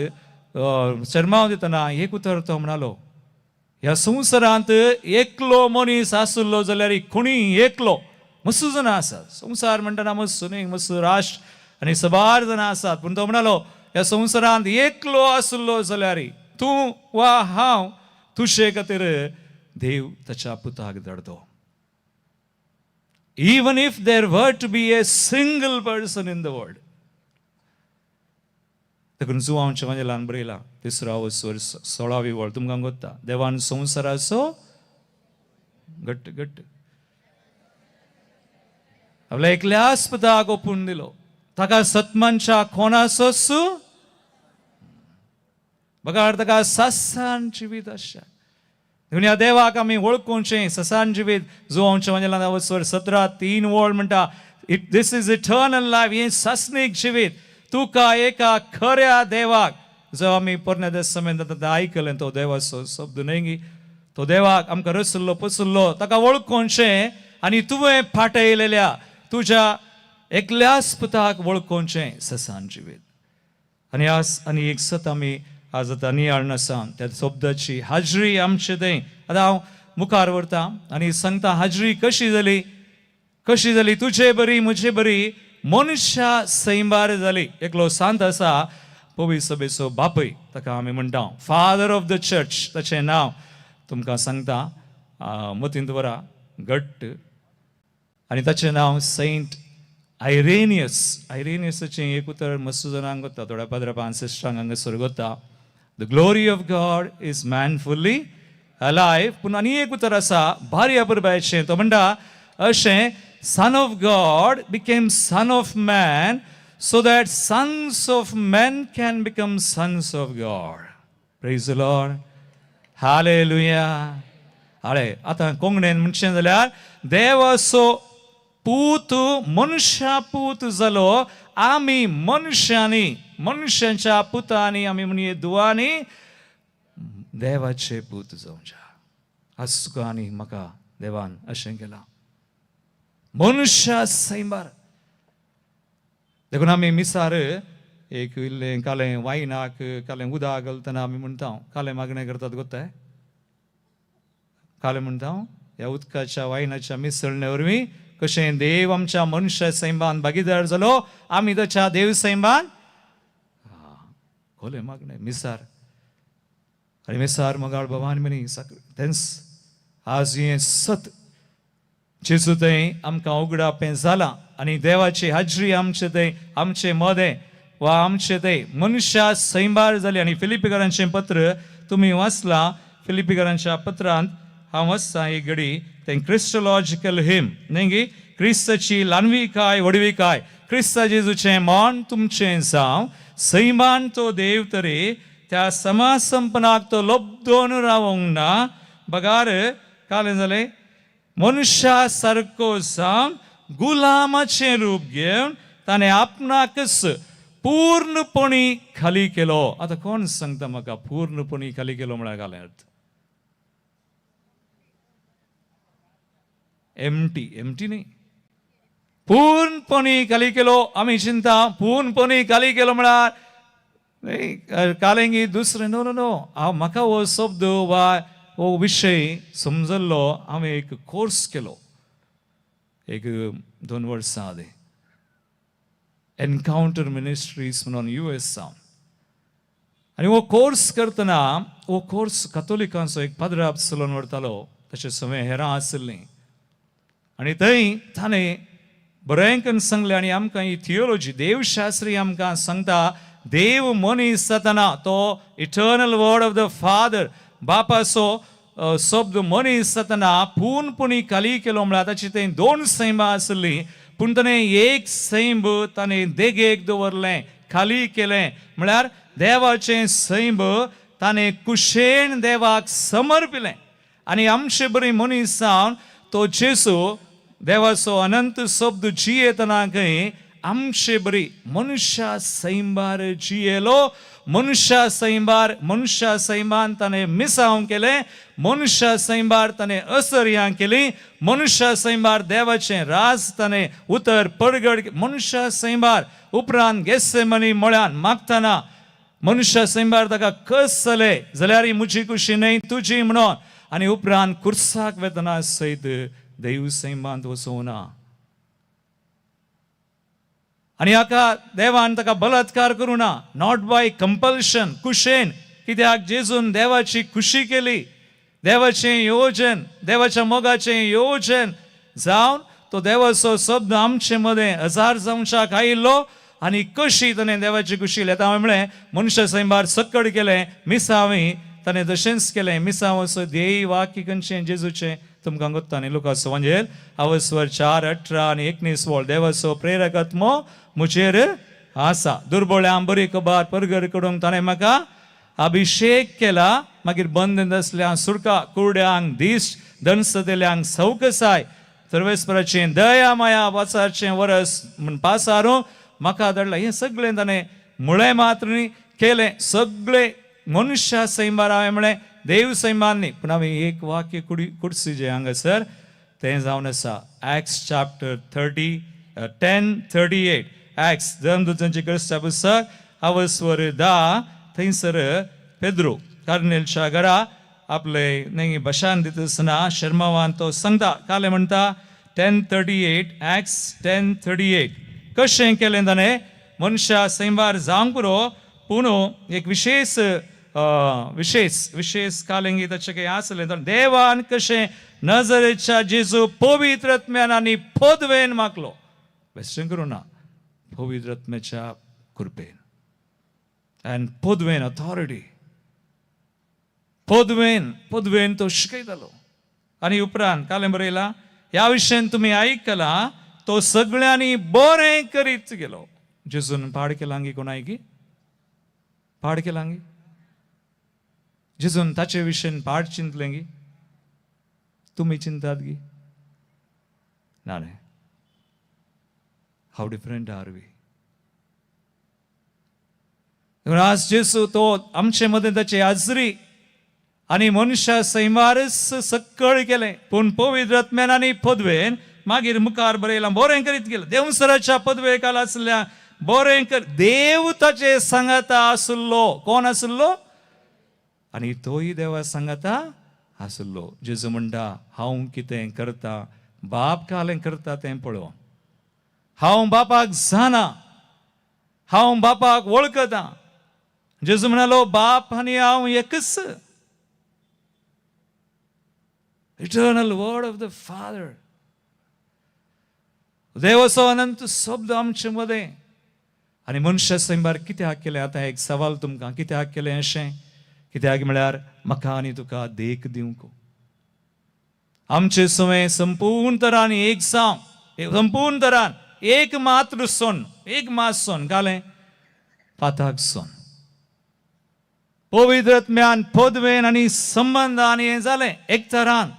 शर्माव दितना एक उतर तो म्हणालो, ह्या संवसारांत एकलो मनीस आसलो जाल्यार, कोणी एकलो, मस्त जाणां आसात संवसार म्हणटना, मस्त न्ही, मस्त राष्ट्र आनी सबार जाणां आसात, पूण तो म्हणालो ह्या संवसारांत एकलो आसलो जाल्यार तूं वा हांव, तुजे खातीर देव ताच्या पुताक धाडतो. Even if there were to be a single person in the world. देखून जुवांवच्या वांजेलान बरयला, तिसरो वसवर 16वी वळ तुमकां गोत्ता, देवान संवसाराचो घट्ट घट्ट आपल्या एकल्याच पुताक ओपून दिलो, ताका सतमानच्या कोणाचोच बघार ताका ससान जिवीत आसच्या. देखून ह्या देवाक आमी वळखुचें ससान जिवीत. जुवांवच्या वांजेलान वसवर 17:3 वळ म्हणटा, it this is eternal life, हें सासणीक जिवीत, तुका एका खऱ्या देवाक. जो आमी पोरण्या देसामेंत आयकलें तो देवाचो शब्द न्हय, तो देवाक आमकां रसल्लो पसल्लो ताका वळखोवचें आनी तुवें फाटयलेल्या तुज्या एकल्याच पुताक वळखोवचें ससान जिवीत. आनी आज आनी एक सत आमी आज आतां नियाळ आसा त्या शब्दाची हाजरी आमचे थंय. आतां हांव मुखार व्हरता आनी सांगता हाजरी कशी जाली, कशी जाली. तुजे बरी, म्हजे बरी मनशा सैंबार जाली. एकलो सांत आसा, पवी सभेचो बापय ताका आमी म्हणटा, फादर ऑफ the church. ताचें नांव तुमकां सांगता, मतींत दवरा घट्ट. आनी ताचें नांव सेंट आयरेनियस. आयरेनियसाचें एक उतर मस्त जाणांक वता, थोड्या पाद्रा सिस्टरांक हांगासर वता, "The glory of God is man fully alive." पूण आनी एक उतर आसा भारी अपुरबायेचें. तो म्हणटा अशें, "Son of God became son of man so that sons of men can become sons of God." Praise Lord, hallelujah. हळे आतां कोंकणीन म्हणचें जाल्यार देवाचो पूत मनशा पूत जालो. आमी मनशांनी, मनशांच्या पुतांनी, आमी म्हणये दुवांनी देवाचे पूत जावच्या. आज तुका आनी म्हाका देवान अशें केलां, मनशा सैंबार. देखून आमी मिसार एक इल्लें कालें वायनाक कालें उदक घालतना आमी म्हणटा, कालें मागणें करतात गोत्ताय, कालें म्हणटा ह्या उदकाच्या वायनाच्या मिसळणे वरवीं कशें देव आमच्या मनशा सैमान भागीदार जालो, आमी ताच्या देव सैमान कोलें मागणें मिसार. आनी मिसार मोगाळ भवान मनी तेंच आज हें सत जेजू थंय आमकां उगडापें जालां आनी देवाची हाजरी आमचे थंय आमचे मदें वा आमचे थंय मनशा सैंबार जाली. आनी फिलिपीकरांचें पत्र तुमी वाचलां, फिलिपीकरांच्या पत्रांत हांव वाचतां एक घडी तें क्रिस्टोलॉजिकल हिम न्ही गी, क्रिस्ताची ल्हानविकाय व्हडविकाय, क्रिस्ता जेजूचें मन तुमचें जावं, सैमान तो देव तरी त्या समासंपनाक तो लब्दोन रावोंक ना, बगार कालें जालें मनशा सारको जावन गुलामाचें रूप घेवन ताणें आपणाकच पूर्णपणी खाली केलो. आतां कोण सांगता म्हाका पूर्णपणी खाली केलो म्हळ्यार घालें अर्थ? एमटी, एमटी न्ही, पूर्णपणी खाली केलो. आमी चिंता पूर्णपणी खाली केलो म्हळ्यार न्ही कालेंगी दुसरें, नो नो नो. हांव म्हाका हो शब्द वा हो विशय समजल्लो, हांवें एक कोर्स केलो एक 2 वर्सां आदीं, एनकावंटर मिनिस्ट्रीज म्हणून US सावन. आनी हो कोर्स करतना हो कोर्स कथोलिकांचो एक पाद्राब चलोवन व्हरतालो, तशें सगळें हेरां आशिल्लीं. आनी थंय ताणें बरें करून सांगलें आनी आमकां ही थियोलॉजी देवशास्त्री आमकां सांगता, देव मनीस जातना तो eternal word of the father, बापाचो शब्द मनीस जातना पूर्णपणी खाली केलो म्हळ्यार ताची थंय 2 सैमां आशिल्लीं, पूण ताणें एक सैम ताणें देगेक दवरलें, खाली केलें, म्हळ्यार देवाचें सैम ताणें कुशेन देवाक समर्पिलें. आनी आमचे बरी मनीस जावन तो जेजू देवाचो अनंत शब्द जियेतना खंय आमचे बरी मनशा सैंबार जियेलो, मनशा सैंबार मनशा सैमान ताणें मिसांव केलें, मनशा सैंबार ताणें असर्यां केली, मनशा सैंबार देवाचें राज ताणें उतर परगड, मनशा सैंबार उपरांत गेसेमनी मळ्यान मागतना मनशा सैंबार ताका कस जाले जाल्यार म्हजी कुशी न्हय तुजी म्हणून, आनी उपरांत कुर्साक वेतना सयत देव सैमांत वचूं ना. आनी हाका देवान ताका बलात्कार करूं ना, not by compulsion, कुशेन, कित्याक जेजून देवाची खुशी केली, देवाचें योजन, देवाच्या मोगाचें योजन जावन तो देवाचो शब्द आमचे मदें हजार जावच्याक आयिल्लो. आनी कशी ताणें देवाची खुशी केली. आतां हांवें म्हळें मनशा सैंबार सक्कड केलें मिसांवी ताणें तशेंच केलें, मिसांव असो ध्येय वाक्य खंयचें जेजूचें तुमकां गोत्ता न्ही, लुकास वांजेल अवस्वर 4:18 आनी 19 वळ, देवाचो प्रेरक आत्मो म्हजेर आसा, दुर्बळ्यां बरी खबर परगर करूंक ताणें म्हाका अभिशेक केला, मागीर बंद आसल्यांक सुरका, कुरड्यांक दीस, दनसतेल्यांक सवकसाय, सर्वेस्पराचें दया माया वाचाचें वरस म्हूण पासारूं म्हाका धाडला. हें सगळें ताणें मुळें मात्र न्ही केलें, सगळें मनशा सैंबार हांवें म्हळें देव सैमान न्ही, पूण हांवें एक वाक्य कुडसी जें हांगासर तें जावन आसा एक्स चॅप्टर 10:38, एक्स धर्मदूतांचें क्रिस्ता पुस्तक अवस्वर 10, थंयसर पेद्रो कार्नेलच्या घरा आपले न्ही भाशान दिता आसतना शर्मावान तो सांगता, कालें म्हणटा 10:38, एक्स 10:38, कशें केलें ताणें मनशा सैंबार जावंक पुरो, पूण एक विशेश विशेश विशेश कालेंगी ताचें काही आसलें तर देवान कशें नजरेच्या जेजू पवित्र आत्म्यान आनी पदवेन मागलो, बेश्टें करूं ना, पवित्र आत्म्याच्या कृपेन आनी पदवेन ऑथॉरिटी, पदवेन पदवेन तो शिकयतालो. आनी उपरांत कालें बरयलां ह्या विशयान तुमी आयकलां तो सगळ्यांनी बरें करीत गेलो. जेजून पाड केलां गी कोणाय गी पाड केलां गी जेजून ताचे विशयन पाड चिंतलें गी तुमी चिंतात गी ना न्ही. हाव डिफरंट आर we. आज जेजू तो आमचे मदें ताची हाजरी आनी मनशा सैमारच सक्कळ केलें, पूण पवित्र आत्म्यान आनी पदवेन मागीर मुखार बरयलां बरें करीत गेलें. देवसराच्या पदवेक आसल्या बरें कर. देव ताचे सांगाता आसलो. कोण आसलो? आनी तोय देवा सांगाता आसलो. जेजू म्हणटा, हांव कितें करता, बाप कालें करता तें पळोव. हांव बापाक जाणा, हांव बापाक वळखतां. जेजू म्हणालो, बाप आनी हांव एकच. Eternal word of the Father. देवाचो अनंत शब्द आमचे मदें आनी मनशा सैंबार कित्याक केलें? आतां एक सवाल तुमकां, कित्याक केलें अशें? कित्याक म्हळ्यार म्हाका आनी तुका देख दिवंक. आमचे सवय संपूर्ण तरान एक जावं, संपूर्ण तरान एक मात्र सोन, एक मास सोन घालें पाताक सोन पवित्र आत्म्यान पदवेन आनी संबंदान हें जालें एक तरान.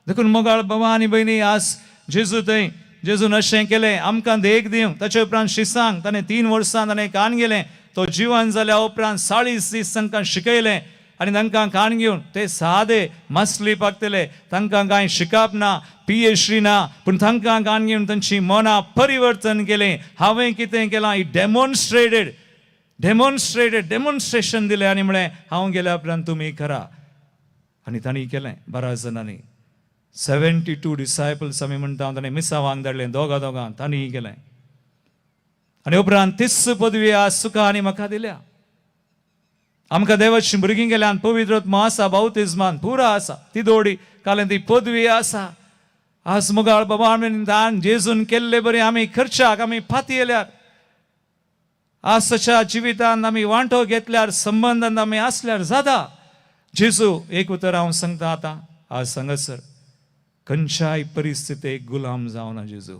देखून मोगाळ बाबा आनी भयणी, आज जेजू थंय जेजून अशें केलें आमकां देख दिवंक. ताचे उपरांत शिसांक ताणें 3 वर्सां ताणें कान गेलें. तो जिवन जाल्या उपरांत 40 दीस तांकां शिकयलें आनी तांकां कान घेवन ते सादे मासली पाकतले, तांकां कांय शिकप ना, पीएचडी ना, पूण तांकां कान घेवन तांची मनां परिवर्तन केलें. हांवें कितें केलां, ही डेमॉन्स्ट्रेटेड डेमॉन्स्ट्रेटेड डेमॉन्स्ट्रेशन दिलें आनी म्हळें, हांव गेल्या उपरांत तुमी करा. आनी तांणी केलें 12 जाणांनी. 72 डिसायपल्स आमी म्हणटा, ताणें मिसावांक धाडलें दोगां दोगां, तांणी केलें. आनी उपरांत तीच पदवी आज तुका आनी म्हाका दिल्या. आमकां देवाची भुरगीं गेल्यान, पवित्र आत्मो आसा, बाउतिज्मान पुरा आसा, ती दोडी कालें ती पदवी आसा. आज मुगाळ बाबा आमी दान जेजून केल्ले बरी आमी खर्चाक आमी फाती येल्यार, आज ताच्या जिवितान आमी वांटो घेतल्यार, संबंदान आमी आसल्यार जाता. जेजू एक उतर हांव सांगता आतां आज सांगसर, खंयच्याय परिस्थितीक गुलाम जावना जेजू.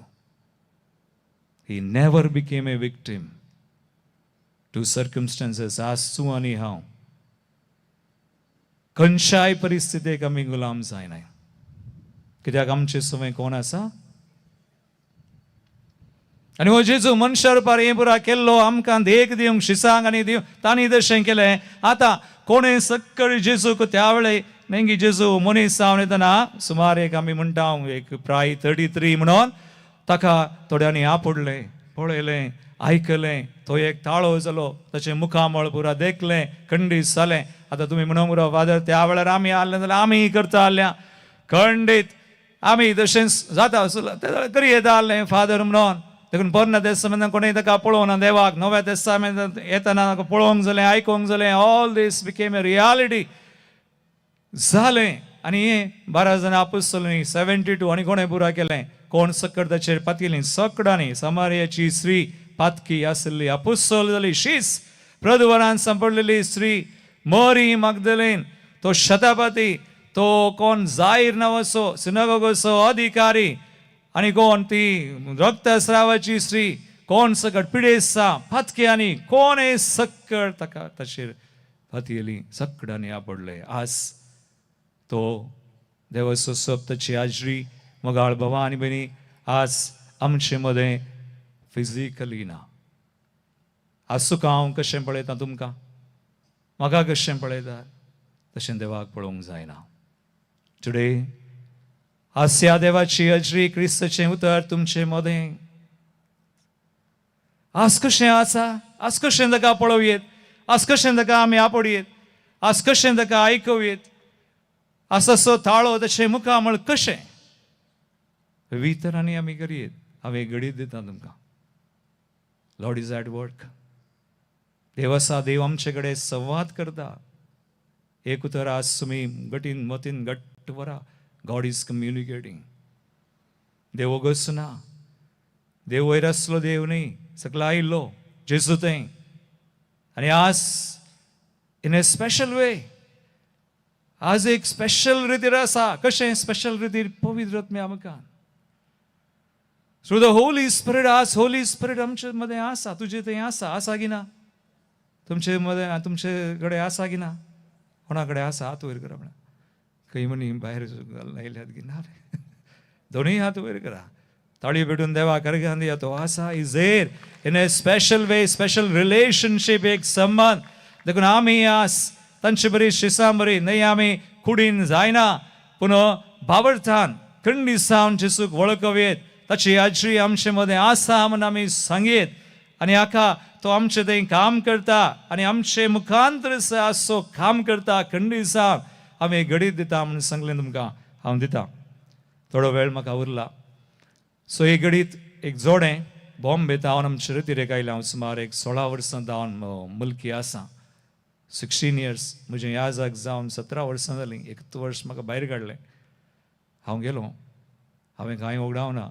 He never became a victim to circumstances. आज तूं आनी हांव खंयच्याय परिस्थितीक आमी गुलाम जायनाय, कित्याक आमचे सवय कोण आसा? आनी हो जेजू मनशा रुपार हें पुरा केल्लो आमकां देख दिवंक, शिसांक आनी दिवंक तांणी तशें केलें. आतां कोणें सक्कड जेजूक त्या वेळे नेमकी जेजू मनीस जावन येतना सुमार एक आमी म्हणटा एक प्राय 33 म्हणून ताका थोड्यांनी आपडलें, पळयलें, आयकलें. तो एक ताळो जालो, ताचें मुखामळ पुरा देखलें, खंडीत जालें. आतां तुमी म्हणूंक पुरो, फादर, त्या वेळार आमी आहले जाल्यार आमी करता आहल्या, खंडीत आमी तशेंच जाता करी येता आहलें फादर म्हणून. देखून पोरण्या देसामेंतान कोणूय ताका पळोवना देवाक, नव्या देसामेंतान येतना ताका पळोवंक जालें, आयकूंक जालें. All this became a reality जालें. आनी हे 12 जाणां आपुसली, 72 आनी कोणें पुरा केलें? कोण सक्कड ताचेर पातयली? सकडांनी. समारियाची स्त्री पातकी आसली, आपुसोल जाली. शीस प्रदुवरान सांपडलेली स्त्री, मरी मागदलेन, तो शतापती, तो कोण जाहीर नांवाचो सिनागोगाचो अधिकारी, आनी कोण ती रक्तस्रावाची स्त्री, कोण सकट पिडेस्ता पातकी, आनी कोण हे सक्कड ताका ताचेर पातयेली, सकडांनी आपडले. आज तो देवाचो सोब, ताची हाजरी, मोगाळ बाबा आनी भयणी, आज आमचे मदें फिजिकली ना. आज तुका हांव कशें पळयता, तुमकां म्हाका कशें पळयता, तशें देवाक पळोवंक जायना. टुडे आज ह्या देवाची हाजरी, क्रिस्ताचें उतर तुमचे मदें आज कशें आसा? आज कशें ताका पळोवयेत? आज कशें ताका आमी आपडयेत? आज कशें ताका आयकुयेत? आज असो ताळो, तशें मुखामळ कशें वितरांनी आमी करयेत? हांव एक घडीत दिता तुमकां. Lord is at work. देव आसा, देव आमचे कडेन संवाद करता. एक उतर आज तुमी गटीन मतीन घट्ट व्हरा, God is communicating. देव ओगच ना, देव वयर आसलो देव न्ही, सकला आयिल्लो जेजू थंय. आनी आज इन ए स्पेशल वे, आज एक स्पेशल रितीर आसा. कशें स्पेशल रितीर? पवित्र आत्म्या आमकां, थ्रू the Holi spirit. आज होली स्पिरिट आमचे मदें आसा, तुजे थंय आसा. आसा की ना? तुमचे मदें, तुमचे कडेन आसा की ना? कोणा कडेन आसा, हात वयर करा म्हणा. खंय म्हणी भायर लायल्यात की ना रे? दोनूय हात वयर करा, ताळी पेटून देवा करगान दिया. तो आसा, is there in a special way, special relationship, एक संबंध. देखून आमी आज तांचे बरी शिसां बरी न्हय, आमी कुडीन जायना, पूण भावर्थान खंडीत जावन जेजूक वळखवयेत. ताची हाजरी आमचे मदें आसा म्हूण आमी सांगयेत. आनी हाका तो आमचे थंय काम करता आनी आमचे मुखांतर आसो काम करता. खंडीत जावन हांव एक घडीत दिता म्हणून सांगलें तुमकां, हांव दिता. थोडो वेळ म्हाका उरला. सो एक घडीत एक जोडें बॉम्बे तावन आमचे रतिरेक आयलें. हांव सुमार एक 16 वर्सां तावन मुलकी आसा, 16 इयर्स. म्हजें याजाक जावन 17 वर्सां जालीं. एक वर्स म्हाका भायर काडलें, हांव गेलो, हांवें कांय वगडावना.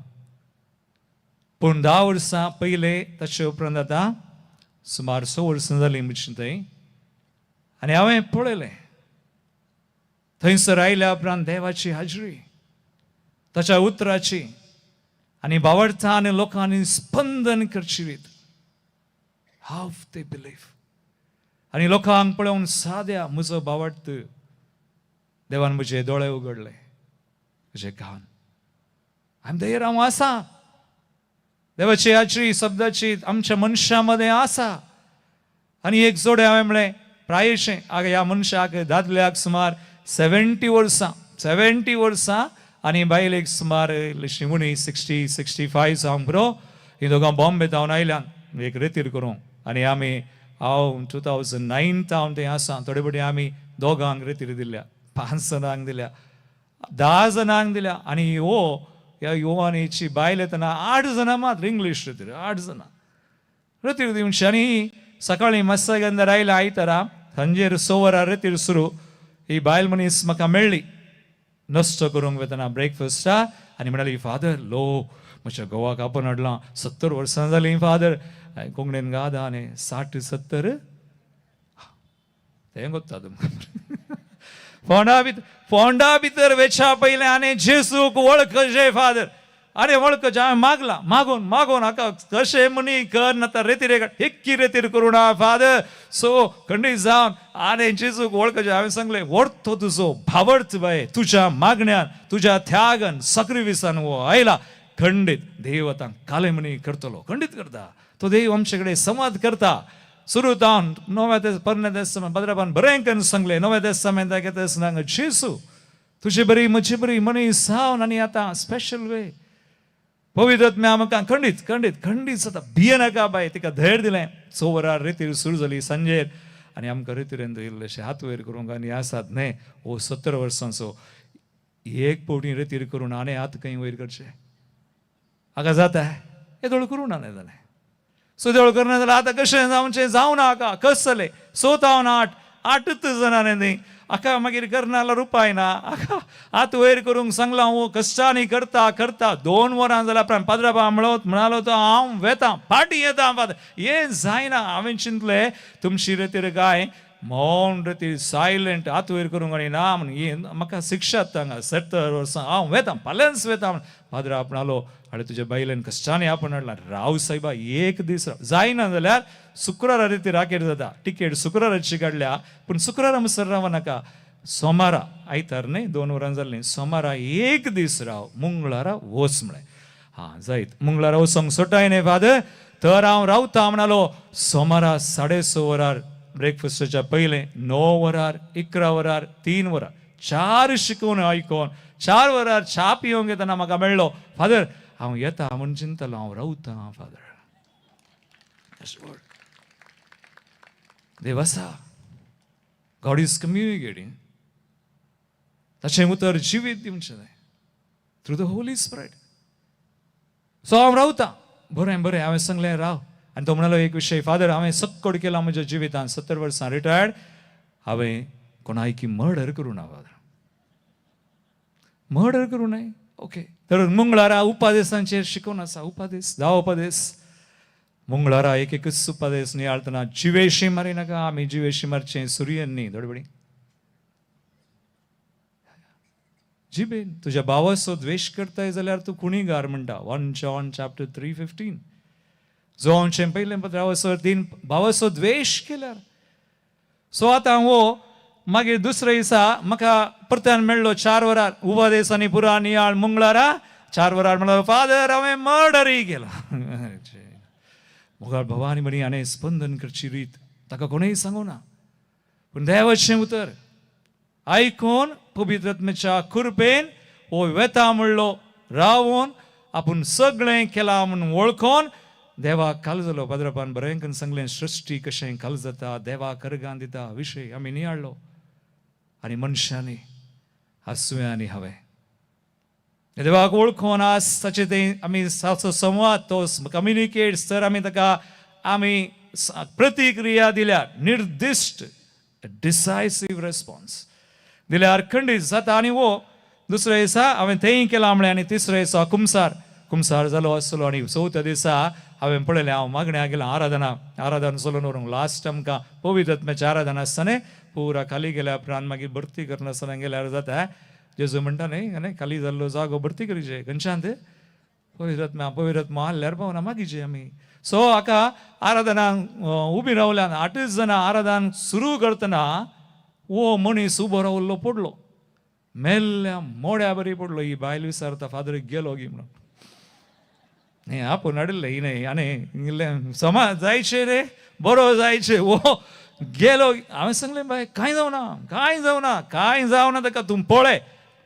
पूण 10 वर्सां पयलें, ताचे उपरांत आतां सुमार 6 वर्सां जालीं म्हजी थंय. आनी हांवें पळयलें थंयसर आयल्या उपरांत देवाची हाजरी, ताच्या उतराची आनी बावडता आनी लोकांनी स्पंदन करची रीत, हाव ते बिलीव. आनी लोकांक पळोवन साद्या म्हजो बावडत देवान म्हजे दोळे उगडले, म्हजे कान. आमी there हांव आसा, देवाची हाजरी शब्दाची आमच्या मनशां मदें आसा. आनी एक जोडे हांवें म्हणलें प्रायशें आगे ह्या मनशाक, दादल्याक सुमार 70 वर्सां, 70 वर्सां आनी बायलेक सुमार इल्लीशी उणी 60 65 जावंक पुरो. ही दोगां बॉम्बे तावन आयल्यान एक रेतीर करूंक. आनी आमी हांव 2009 तावन थंय आसा. थोडे फावटी आमी दोगांक रेतीर दिल्या, 5 जाणांक दिल्या, 10 जाणांक दिल्या. आनी हो ह्या युवानीची बायल येतना 8 जाणां मात्र इंग्लीश रेतीर, 8 जाणां रेतीर दिवची. आनी सकाळीं मस्सगंदर आयला आयतारा सांजेर 6 वरां रेतीर सुरू. ही बायल मनीस म्हाका मेळ्ळी नश्ट करूंक वतना ब्रेकफास्टा आनी म्हणाली, फादर लो म्हज्या घोवाक आपोवन हाडलां, 70 वर्सां जालीं फादर. कोंकणीन गादा आनी 60 70 तें कोत्ता तुमकां. फोंडा भितर, फोंडा भितर वेच्या पयलें आनी जेजूक वळखचे फादर. आरे वळखचे. हांवें मागलां, मागून मागून हाका कशें म्हणी कर नाता रेतीर एक्की रेतीर करूं ना फादर. सो खंडीत जावन आनी जेजूक वळखचे. हांवें सांगलें, व्हरतो तुजो भावर्थ बाय, तुज्या मागण्यान, तुज्या त्यागान, सक्रिविसान हो आयला. खंडीत देव आतां काले म्हणी करतलो, खंडीत करता तो. देव आमचे कडेन संवाद करता. सुरू जावन नव्या देस परण्या देसां भद्राबान बरें करून सांगलें. नव्या देसां घेता आसतना जेजू तुजे बरी म्हजे बरी मनीस जावन आनी आतां स्पेशल वे पवित्र आमकां खंडीत खंडीत खंडीत जाता. भियेनाका बाय. तिका धैर्य दिलें. 6 वरां रेतीर सुरू जाली सांजेर आनी आमकां रेतीरेन इल्लेशे हात वयर करूंक आनी आसात न्हय. हो 70 वर्सांचो एक फावटी रेतीर करून आनी हात खंय वयर करचे हाका जाता येदोळ करूं ना जालें. सो देवळ करना जाल्यार आतां कशें जावचें, जावं ना हाका कस जालें. 6 तावन 8 8च जाणां न्ही हाका मागीर करना जाल्यार उपाय ना. हाका हात वयर करूंक सांगलां. हो कश्टांनी करता करता 2 वरां जाल्यार उपरांत पाद्राबा म्हणालो तो हांव वेता, फाटीं येता फादर, हें जायना. हांवें चिंतलें तुमची रेतीर काय मौन रेतीर सायलंट हात वयर करूंक आनी ना म्हण हे म्हाका शिक्षा हांगा 70 वर्सां. हांव वेता, फाल्यांच वेता म्हण. पाद्रा आपणालो, आनी तुज्या बायलेन कश्टांनी आपण हाडला, राव सायबा एक दीस राव, जायना जाल्यार शुक्रारा रेतीर आखेर जाता. टिकेट शुक्राराची काडल्या पूण शुक्रारा म्हणसर राव नाका, सोमारा, आयतार न्हय, 2 वरां जालीं, सोमारा एक दीस राव, मंगळारा वच म्हळें. हां जायत मंगळारा वचोंक सोटाय न्हय फादर, तर हांव रावता म्हणालो. सोमारा 6:30 वरार ब्रेकफास्टाच्या पयलें, 9 वरार, 11 वरार, 3 वरार, 4 शिकोवन आयकोन 4 वरार च्या पिवंक येतना म्हाका मेळ्ळो. फादर हांव येता म्हूण चिंतलो, हांव रावता फादर. देव आसा, गॉड is communicating. ताचें उतर जिवीत दिवचें जाय through the Holi spirit. So हांव रावता, बरें बरें. हांवें सांगलें राव. आनी तो म्हणालो एक विशय, फादर हांवें सक्कड केला म्हज्या जिवितान, 70 वर्सां रिटायर्ड, हांवें कोणायकी मर्डर करूं ना फादर, मर्डर करूं नये. ओके तर मंगळारा उपादेसांचेर शिकोवन आसा, उपादेस 10 उपादेस. मंगळारा एक एकच उपादेस नियाळतना जिवेशी मारी नाका. आमी जिवेशी मारचें सुर्यन न्ही धडबडी जिबेन. तुज्या भावाचो द्वेश करताय जाल्यार तूं खुणीगार म्हणटा. 1 John chapter 3:15. जो आमचें पयलें पत्र 3 भावाचो द्वेश केल्यार. सो आतां हो मागीर दुसरे दिसा म्हाका परत्यान मेळ्ळो 4 वरार उपादेस आनी पुरा नियाळ. मंगळारा 4 वरार म्हणलो फादर हांवें मर्डरय केला. मुखार भवानी म्हणी आनी स्पंदन करची रीत ताका कोणूय सांगू ना, पूण देवाचें उतर आयकून पवित्र आत्म्याच्या कृपेन हो वेता म्हणलो रावून आपूण सगळें केलां म्हूण वळखून देवाक काल जालो. पाद्रापान बरें करून सांगलें सृश्टी कशें काल जाता, देवाक अर्गां दिता विशय आमी नियाळ्ळो आनी मनशांनी आसुया आनी हांवें देवाक वळखून आज ताचे ते आमी ताचो संवाद तो कम्युनिकेट तर आमी ताका आमी प्रतिक्रिया दिल्या, निर्दिश्ट डिसायसीव रेस्पॉन्स दिल्यार खंडीत जाता. आनी वो दुसऱ्या दिसा हांवें तेंय केलां म्हणलें आनी तिसऱ्या दिसा कुमसार कुमसार जालो आसलो आनी चवथ्या दिसा हांवें पळयलें हांव मागण्या गेलां आराधना आराधना चलोवन व्हरूंक लास्ट आमकां पवित्र आत्म्याची आराधना आसतना पुरा खाली गेल्या उपरांत मागीर भरती करनासतना गेल्यार जाता. जेजू म्हणटा न्ही न्ही खाली जाल्लो जागो भरती करीचे खंयच्यान ते पवित्र आत्म्या पवित्र आत्मा आहल्यार पावना मागीचे आमी. सो हाका आराधना उबी रावल्यान आठच जाणां आराधन सुरू करतना वो मनीस उबो रावल्लो पडलो, मेल्ल्या मोड्या बरी पडलो. ही बायल विचारता फादर गेलो गी म्हणून. न्ही आपूण हाडिल्लें ही न्ही आनी इल्लें समाज जायचें रे बरो जायचें वो गेलो. हांवें सांगलें बाय कांय जावना कांय जावना कांय जावना ताका तूं पळय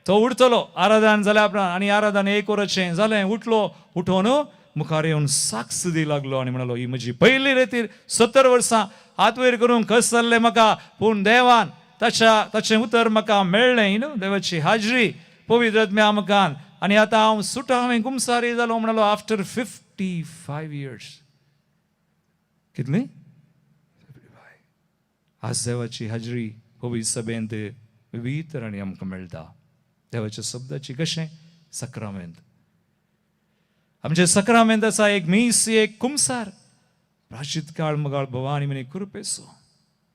तो उठतलो. आराधन जाल्या उपरांत आनी आराधन एक वराचें जालें उठलो, उठोवन मुखार येवन साक्ष दी लागलो आनी म्हणलो ही म्हजी पयली रेतीर 70 वर्सां हात वयर करूंक कस जाल्लें म्हाका, पूण देवान ताच्या ताचें उतर म्हाका मेळ्ळें न्हू देवाची हाजरी पवित्र आत्म्या मुखान आनी आतां हांव सुटा हांवें कुमसारी जालो म्हणलो आफ्टर 55 इयर्स. कितली आज देवाची हाजरी पवित्र सभेंत विविध तरांनी आमकां मेळटा. देवाच्या शब्दाची कशें सक्रामेंत आमचें सक्रामेंत आसा एक मीस एक कुमसार प्राचीत काळ मगाळ भवानी म्हणी कृपेचो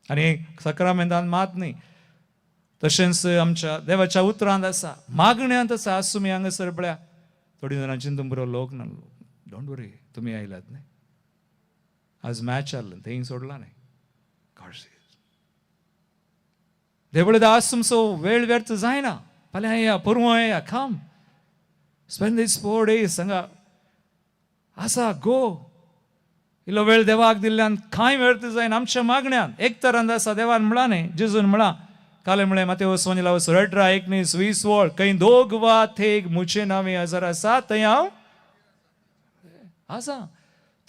आनी सक्रामेंतान मात न्ही तशेंच आमच्या देवाच्या उतरांत आसा मागण्यांत आसा. आज तुमी हांगासर पळया थोडीं जाणां चिंतून बरो लोक ना, don't वरी तुमी आयल्यात न्ही आज मॅच आहलें तेंय सोडलां न्ही. देव पळयता आज तुमचो वेळ व्यर्थ जायना, फाल्यां येया परवां येया, come spend these 4 days हांगा आसा गो. इल्लो वेळ देवाक दिल्ल्यान कांय व्यर्थ जायना. आमच्या मागण्यान एक तरान आसा देवान म्हळां न्ही जेजून म्हळां कालें म्हळें मातेवस 18, 19, 20 वळ खंय दोग वा थेग मुचे नांवे हजर आसा थंय हांव आसा.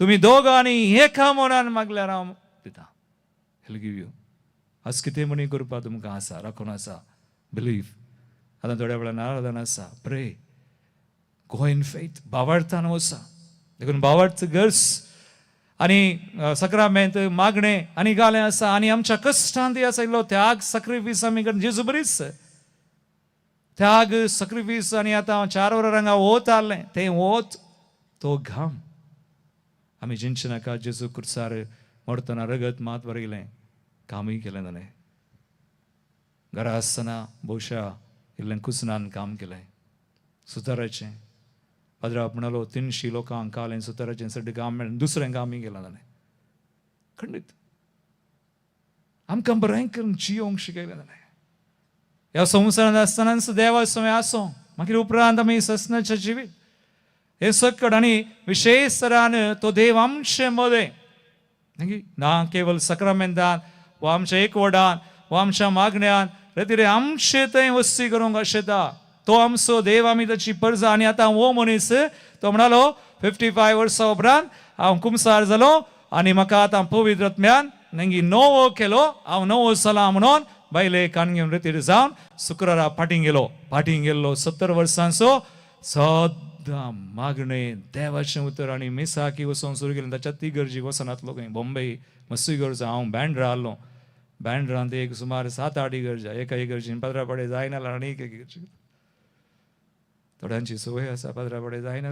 तुमी दोग आनी एका मनान मागल्यार हांव दिता. He'll give you. आज कितें म्हणी करपा तुमकां आसा राखून आसा बिलीव. आतां थोड्या वेळान आराधन आसा, प्रे गो इन फेथ भावार्थान वचा. देखून भावार्थ गरज आनी सक्रामेंत मागणें आनी गालें आसा आनी आमच्या कश्टांत आसा इल्लो त्याग सक्रिफीस आमी करता. जेजू बरीच त्याग सक्रिफीस आनी आतां 4 वरां हांगा वत आहलें तें वत तो घाम आमी जिनचे नाका. जेजू कुर्सार मरतना रगत मात बरयलें कामूय केलें ताणें. घरा आसतना भोवशा इल्लें कुसनान काम केलें सुताराचें. पाद्राप म्हणालो 300 लोकांक कालें सुताराचें सगळें काम मेळ्ळें, दुसरें कामूय केलां ताणें. खंडीत आमकां बरें करून जियोंक शिकयलें ताणें. ह्या संवसारांत आसतनाच देवा समें आसो मागीर उपरांत आमी ससनाचें जिवीत हें सकट आनी विशेश तरान तो देव आमचे मदें ना केवल सक्रामेंतान वा आमच्या एकवटान वा आमच्या मागण्यान रे आमचे थंय वस्ती करूंक आशेता तो आमचो देव आमी ताची परजा. आनी आतां हो मनीस तो म्हणालो 55 वर्सां उपरांत हांव कुमसार जालो आनी म्हाका आतां पवित्र आत्म्यान नेंगी नवो केलो, हांव नवो जालां म्हणून बायले कान घेवन रेतीर जावन शुक्रारा फाटीं गेलो. फाटीं गेल्लो 70 वर्सांचो सद्दां मागणें देवाचें उतर आनी मिसाकी वचोन सुरू केलें. ताच्या ती गरजेक वचनातलो खंय बॉम्बे मस्ती गरज. हांव बँड्रा आहलो, बँड्रांत एक सुमार 7-8 इगर्जा, एका इगर्जीन पाद्रा पाडे जायना आनी एक इगर्जी. थोड्यांची संवय आसा पाद्रा पाडे जायना.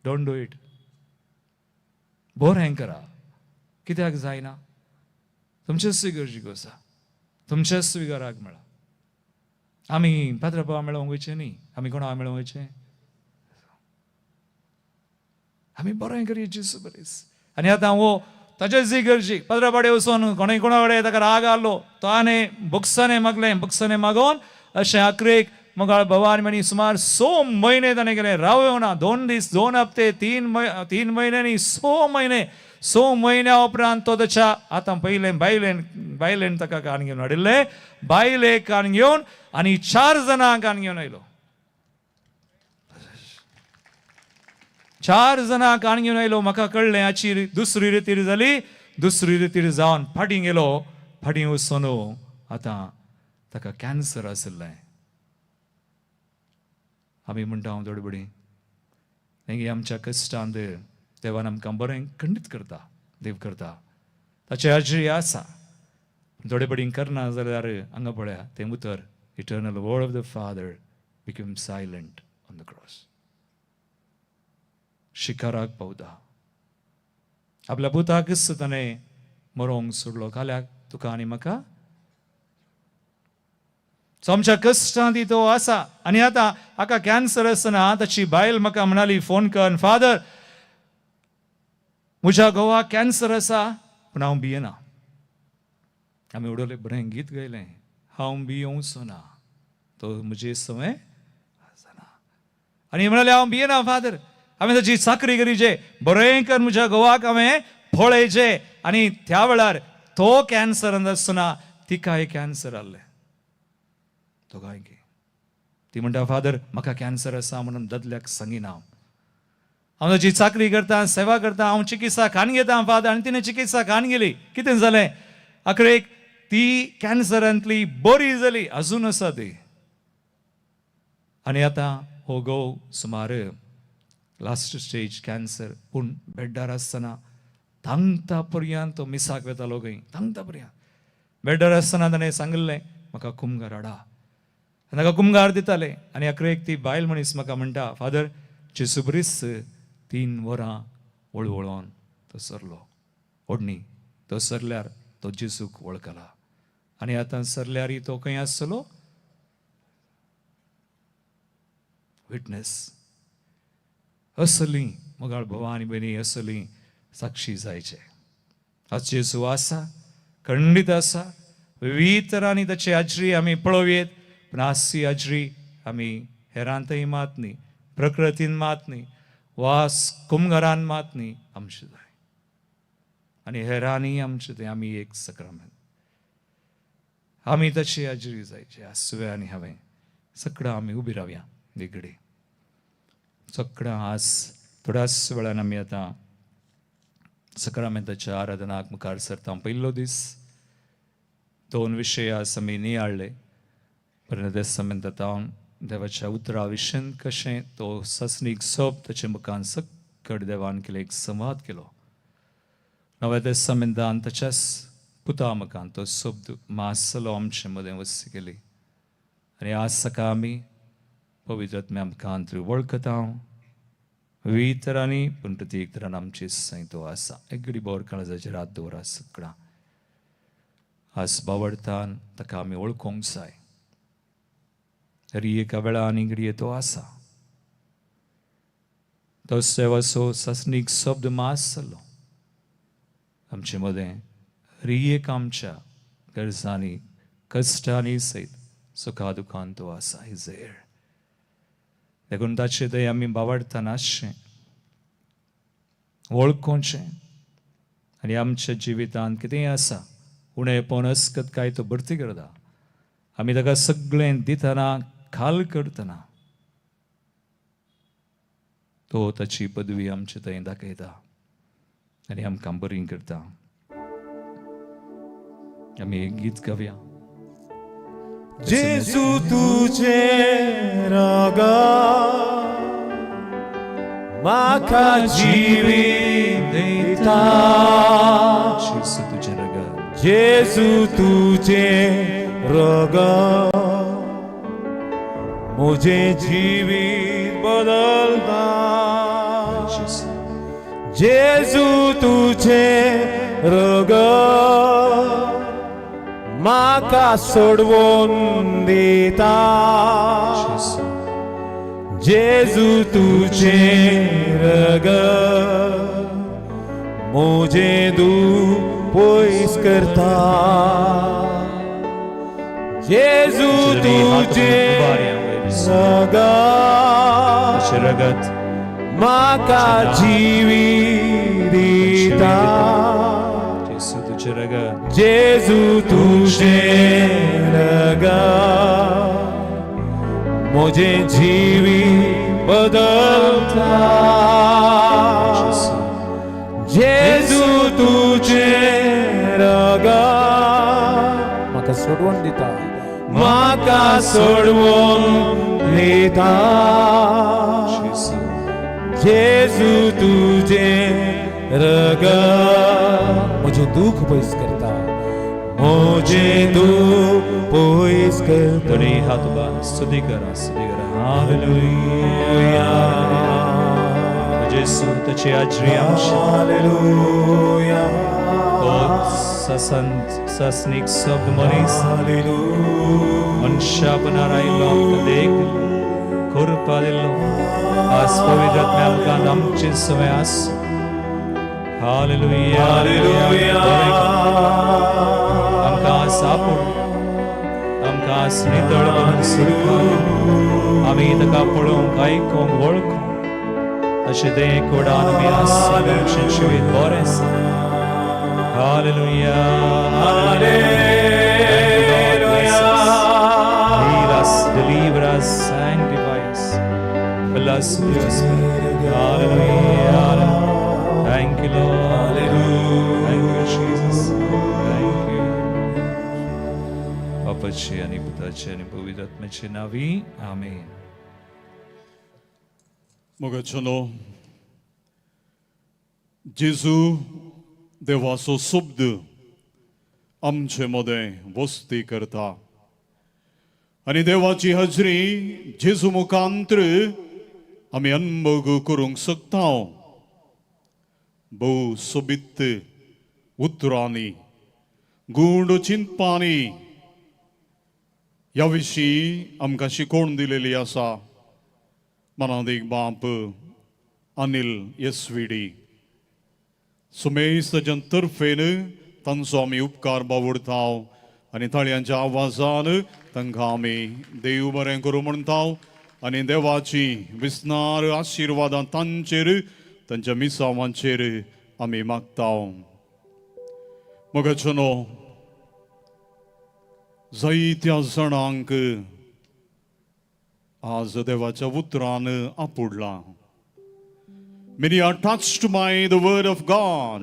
Don't do it. बरें करा, कित्याक जायना तुमचेच इगर्जीक आसा, तुमच्याच स्विकाराक मेळा. आमी पाद्रा मेळोवंक वयचें न्ही, आमी कोणा मेळोवंक वयचें? आमी बरें करी जेजू बरेच. आनी आतां हो ताचेच इगर्जीक पाद्रा पाडे वचोन कोणूय कोणा कडेन ताका राग आहलो तो आनी बुक्सांनी मागलें, बुक्सांनी मागोवन अशें आखरेक मुखार भवानी म्हणी सुमार 6 म्हयने ताणें केलें रावयो ना. 2 दीस 2 हप्ते 3 म्हयने न्ही 6 म्हयने. 6 म्हयन्या उपरांत तो ताच्या आतां पयलें बायलेन बायलेन ताका कान घेवन हाडिल्लें, बायलेक कान घेवन आनी 4 जाणां कान घेवन आयलो. चार जाणां काण घेवन आयलो. म्हाका कळ्ळें हाची दुसरी रितीर जाली. दुसरी रितीर जावन फाटीं गेलो. फाटीं वचून आतां ताका कॅन्सर आशिल्लें. आमी म्हणटा हांव दडबडी मागीर आमच्या कश्टांत देवान आमकां बरें खंडीत करता, देव करता, ताची हाजरी आसा. थोडे बडीं करना जाल्यार हांगा पळया तें उतर, eternal word of the Father became silent on the cross. शिकाराक पावता आपल्या पुताकच ताणें मरोंक सोडलो. काल्याक तुका आनी म्हाका. सो आमच्या कश्टांत तो आसा. आनी आतां हाका कॅन्सर आसतना ताची बायल म्हाका म्हणाली फोन कर, फादर म्हज्या घोवाक कॅन्सर आसा पूण हांव भियेना. आमी उडवलें बरें गीत गायलें, हांव भियोवचो ना तो म्हजे सवंय आसना. आनी म्हणाले हांव भियेना फादर. हांवें ताची चाकरी करीचे बरें कर म्हज्या घोवाक हांवें पळयचें. आनी त्या वेळार तो कॅन्सरान आसतना तिकाय कॅन्सर आहलें दोगांयकी. ती म्हणटा फादर म्हाका कॅन्सर आसा म्हणून दादल्याक सांगिना. हांव हांव ताची चाकरी करता, सेवा करता, हांव चिकित्सा खान घेता फादर. आनी तिणें चिकित्सा खान गेली. कितें जालें आखरेक ती कॅन्सरांतली बरी जाली, अजून आसा ती. आनी आतां हो घोव सुमार लास्ट स्टेज कॅन्सर, पूण बेड्डार आसतना तांगता पर्यंत तो मिसाक वेतालो खंय, तांगता पर्यंत बेड्डार आसतना ताणें सांगिल्लें म्हाका कुमगार हाडा. आनी ताका कुमगार दिताले. आनी अकरेक ती बायल मनीस म्हाका म्हणटा, फादर जेजू क्रिस्त 3 वरां वळवळोन तो सरलो ओडणी, तो सरल्यार तो जेजूक वळखला. आनी आतां सरल्यार तो खंय आसतलो? विटनेस. असली मोगाळ भावा आनी भयणी, असली साक्षी जायचे. आज जेजू आसा, खंडीत आसा. विविध तरांनी ताची हाजरी आमी पळोवयेत, पूण आज ती हाजरी आमी हेरांतय मात न्ही, प्रकृतीन मात न्ही, वास कुमघरान मात न्ही, आमचे जाय. आनी हेरांनी आमचे तें आमी एक सक्रामेंत आमी ताची हाजरी जायची. आज तुवें आनी हांवें सगळां आमी उबी रावया वेगळी सगळां. आज थोड्याच वेळान आमी आतां सक्रामेंताच्या आराधनाक मुखार सरता. पयलो दीस 2 विशय आज आमी नियाळ्ळे. परंत देसामेंतान देवाच्या उतरा विशयन कशें तो सासणीक सोब ताचे मुखान सक्कड देवान केले एक संवाद केलो. नव्या देसामेंतान ताच्याच पुता मुखान तो शब्द मासलो आमचे मदें वस्ती केली. आनी आज सकाळ आमी पवित्र आत्म्या मुखान वळखता विविध तरांनी, पूण प्रत्येक तरान आमचे संय तो आसा. एगडी बोर काळजाचेर हात दवरा सगळां. आज बावडतान ताका आमी वळखोंक जाय. हरी एका वेळा आनी घडये तो आसा. तो सेवाचो सासणीक शब्द मास जालो आमचे मदें. हरी एक आमच्या गरजांनी कश्टांनी सयत सुखा दुखान तो आसा. Is there. देखून ताचे दय आमी बावडताना आसचें, वळखोवचें. आनी आमच्या जिवितांत कितेंय आसा उणेपण अस्कत काय तो भरती करता. आमी ताका सगळें दितना खाल करतना तो ताची पदवी आमचे थंय दाखयता आनी आमकां बरी करता. आमी एक गीत गावया. जेजू तुझे रागा म्हाका जिवीत दिता. जेजू तुझे रगा, जेजू तुझे रगा मुझे जिवीत बदलता. जेजू तुझे रगा म्हाका सोडवून दिता. जेजू तुझे रगा मुझे दूर पयस करता. जेजू तुझे रगा रगत म्हाका जिवीत दिता. जेजू तुझे रगत, जेजू तुझे रगा मुझे जीवी बदलता. सोडवण दिता. म्हाका सोडवून दिता. जेजू तुजें रगत म्हजें दुःख पयस करता. म्हजें दुःख पयस करता. दोनी हात उबार, स्तुती करा, स्तुती करा. हालेलुया. जेसू ताची हाजरी आमची. हालेलुया. तो ससनीक शब्द मनीस मनशापणार आयलो, आमकां देख दिलो, कृपा दिलो. आज पवित्र आत्म्या आमकां आमचे समय आस. हालेलुया. हालेलुया. आमकां आज आपूण, आमकां आज नितळ करून सुरकार. आमी ताका पळोवंक, आयकूंक, वळखूंक अशें तें कोडान आमी आसा. आमचें जिवीत बरें आसा. Hallelujah. Thank you, Lord. Bless us. Heal us, deliver us, sanctify us. Fill us with your Spirit. Hallelujah. Thank you, Lord. Thank you, Jesus. Thank you. बापाचे आणि पुताचे आणि पवित्र आत्म्याचे नावी, आमेन. मोगाचेलो, जेजू देवाचो शब्द आमचे मदें वस्ती करता आनी देवाची हजरी जेजू मुखांत्र आमी अनभोग करूंक शकता. भोव सोबीत उतरांनी, गूढ चिंतपांनी ह्या विशीं आमकां शिकवण दिलेली आसा मनादीक बाप अनिल एस.व्ही.डी. सुमेश ताच्या तर्फेन तांचो आमी उपकार बावडता आनी ताळयांच्या आवाजान तांकां आमी देव बरें करूं म्हणटा आनी देवाची विस्नार आशिर्वादां तांचेर, तांच्या मिसावांचेर आमी मागता. मोगाचेनो, जायत्या जाणांक आज देवाच्या उतरान आपुडलां. Many are touched by the word of God.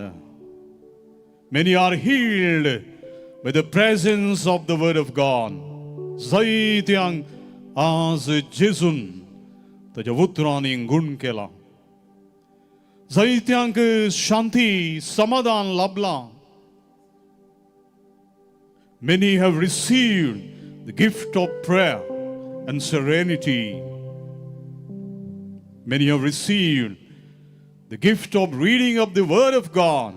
Many are healed by the presence of the word of God. जायत्यांक आज जेजून ताच्या उतरांनी गुण केला. जायत्यांक शांती, समाधान लाभलां. Many have received the gift of prayer and serenity. Many have received the gift of reading of the Word of God,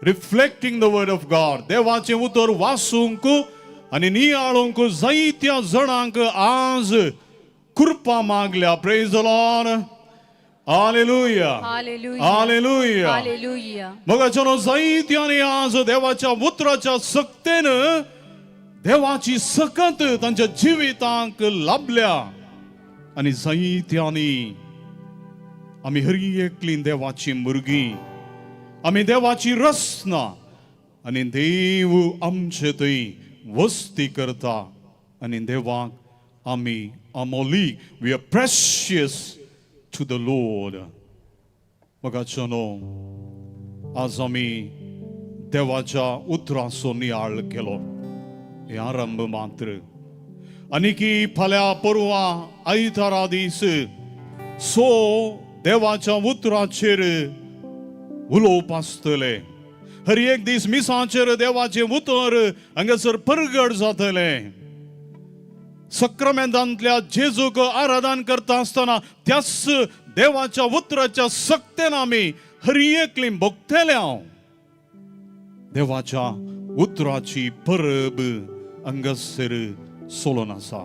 reflecting the Word of God. देवाचें उतर वाचूंक आनी नियाळूंक जायत्या जाणांक आज कृपा मागल्या. Praise the Lord. Hallelujah. Hallelujah. Hallelujah. Hallelujah. मोगाचेनो, जायत्यांनी आज देवाच्या उतराच्या सक्तेन देवाची सकत तांच्या जिवितांक लाभल्या आनी जायत्यांनी, आमी हर एकली देवाची भुरगीं, आमी देवाची रचना आनी देव आमचे थंय वस्ती करता आनी देवाक आमी Amoli. We are precious to the Lord. मोगाचेनो, आज आमी देवाच्या उतराचो नियाळ केलो. हे आरंभ मात्र. आनी फाल्यां, परवां आयतारा दीस सो देवाच्या उतराचेर उलोवप आसतलें. हर एक दीस मिसाचेर देवाचें उतर हांगासर परगट जातलें. सक्रमेंतांतल्या जेजूक आराधन करता आसतना त्याच देवाच्या उतराच्या सक्तेन आमी हर एकली भोगतले. हांव देवाच्या उतराची परब हांगासर चलोन आसा.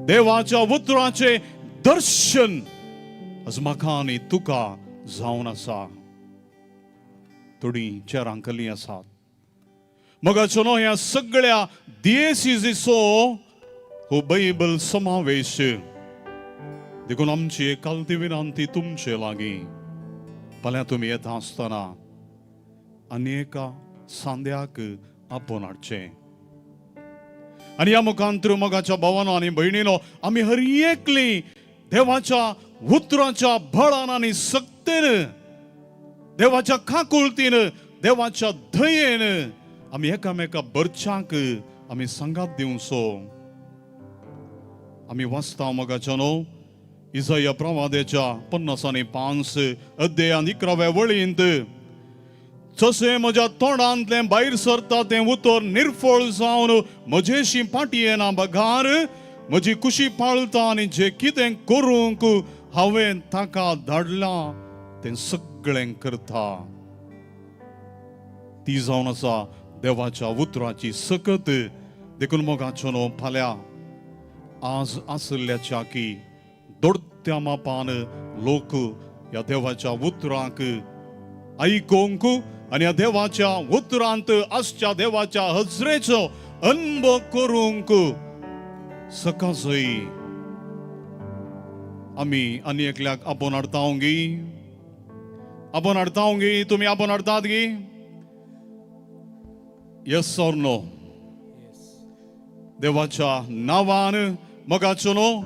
देवाच्या उतराचें दर्शन आज म्हाका आनी तुका जावन आसा. थोडीं चेरां खाली आसात. मोगाचेनो, ह्या सगळ्या दियेसिजीचो हो बायबल समावेश. देखून आमची एकालती विनंती तुमचे लागीं, फाल्यां तुमी येता आसतना आनी एका सांद्याक आपोवन हाडचें. आनी ह्या मुखांतर, मोगाच्या भावानो आनी भयणीनो, आमी हर एकली देवाच्या उतराच्या बळान आनी सक्तेन, देवाच्या काकुळतीन, देवाच्या दयेन आमी एकामेका बरच्याक आमी सांगात दिवचो. आमी वाचता मोगाच्या न्हू इजया प्रवादेच्या 55 अध्यायान 11व्या वळींत, जशें म्हज्या तोंडांतलें भायर सरता तें उतर निर्फळ जावन म्हजेशी फाटी येना बगार म्हजी कुशी पाळता आनी जें कितें करूंक हांवें ताका धाडलां तें सगळें करता. ती जावन आसा देवाच्या उतराची सकत. देखून मोगाचो न्हू फाल्यां आज आशिल्ल्याच्या की दोडत्या मापान लोक ह्या देवाच्या उतरांक आयकोंक आनी ह्या देवाच्या उतरांत आसच्या देवाच्या हजरेचो अनुभव करूंक सकाळी आमी आनी एकल्याक आपोवन हाडता गी, आपोवन हाडता गी, तुमी आपोवन हाडतात गी? Yes or no? देवाच्या नांवान मोगाचो न्हू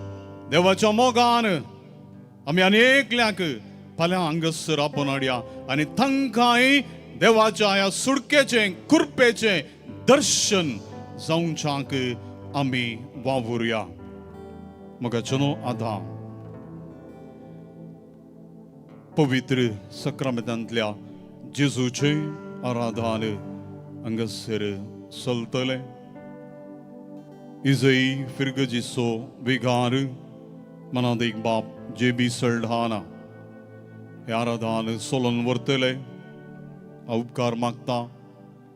देवाच्या मोगान आमी आनी एकल्याक फाल्यां हांगासर आपोवन हाडया आनी तांकांय देवाच्या ह्या सुडकेचें कृपेचें दर्शन जावच्याक आमी वावुरया. मोगाचो न्हू आतां पवित्र सक्रामेतांतल्या जेजूचें आराधन हांगासर चलतलें. इजई फिरगजिसो विगार मनात एक बाप जे बी सळढाना हे आराधन सोलोन व्हरतले. उपकार मागता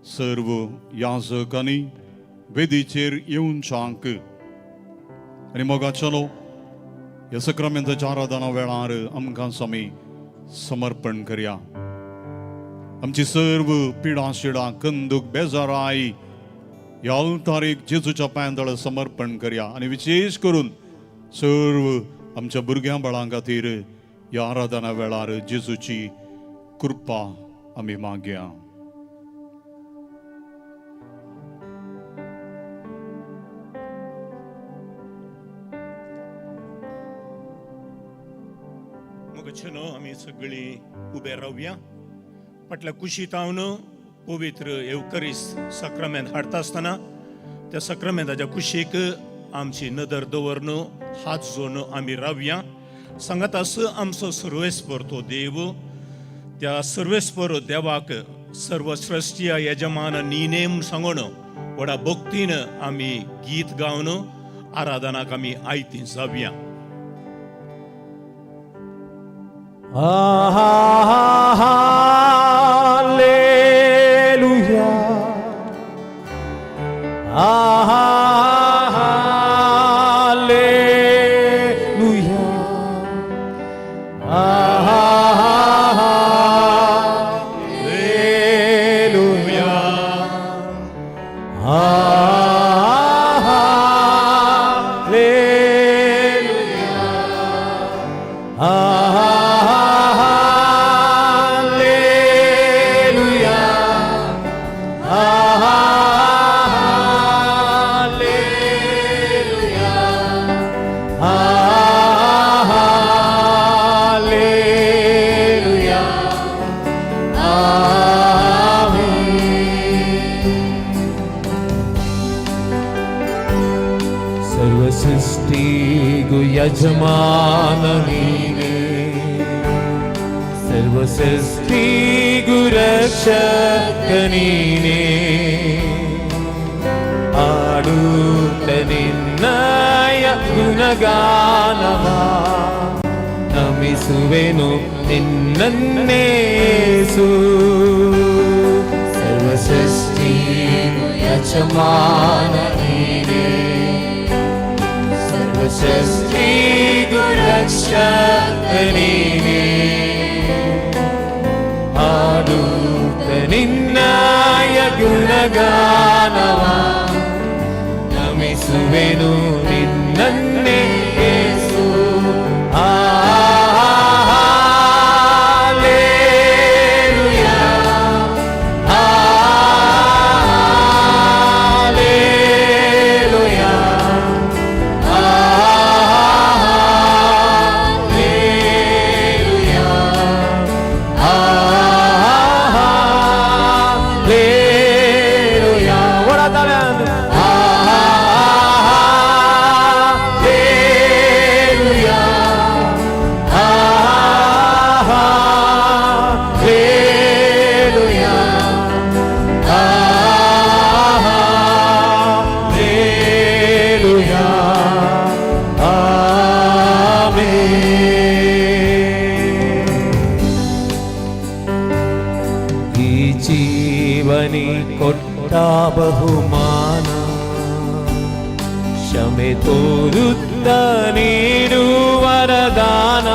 सर्व याजकांनी वेदीचेर येवच्याक आनी मोगाचो न्हू ह्या सक्रामेंताच्या आराधना वेळार आमकां आमी समर्पण करया. आमची सर्व पिडा शिडां कंदूक बेजाराय ह्या अल्तारीक जेजूच्या पांयांतळ समर्पण करया आनी विशेश करून सर्व आमच्या भुरग्यां बाळां खातीर ह्या आराधना वेळार जेजूची कृपा आमी मागया. मोगाचेनो आमी सगळीं उबे रावया. फाटल्या कुशीत हांव पवित्र येवकरीस्त सक्रामेंत हाडटा आसतना त्या सक्रामेंताच्या कुशीक आमची नदर दवरून हात जोडून आमी रावया. सांगात आस आमचो सर्वेस्पर तो देव, त्या सर्वेस्पर देवाक सर्वश्रेष्ठीय यजमान निनेम सांगून व्हडा भक्तीन आमी गीत गावन आराधनाक आमी आयती जावया. Hallelujah. Hallelujah. Hallelujah. Hallelujah. Hallelujah. Hallelujah. Hallelujah. Amen. ಸರ್ವಸೃಷ್ಟಿಗೂ ಯಜಮಾನ ನೀನೇ, ಸರ್ವಸೃಷ್ಟಿಗೂ ರಕ್ಷಕ ನೀನೇ, ಆಡುತ್ತ ನಿನ್ನಯ ಗುಣಗಾನವ ನಮಿಸುವೆನು ನಿನ್ನನ್ನೇಸು. ಸರ್ವಸೃಷ್ಟಿಗೂ ಯಜಮಾನ ನೀನೇ, ಸರ್ವಸೃಷ್ಟಿಗೂ ರಕ್ಷಕ ನೀನೇ, ಹಾಡುತ್ತ ನಿನ್ನಯ ಗುಣಗಾನವ ನಮಿಸುವೆನು ನಿನ್ನನ್ನೇ ಯೇಸು. Hallelujah. Hallelujah. Hallelujah. Hallelujah. Ora ताळ्यान. ಜೀವನಿ ಕೊಟ್ಟ ಬಹುಮಾನ, ಕ್ಷಮೆ ತೋರುತ್ತ ನೀಡು ವರದಾನ.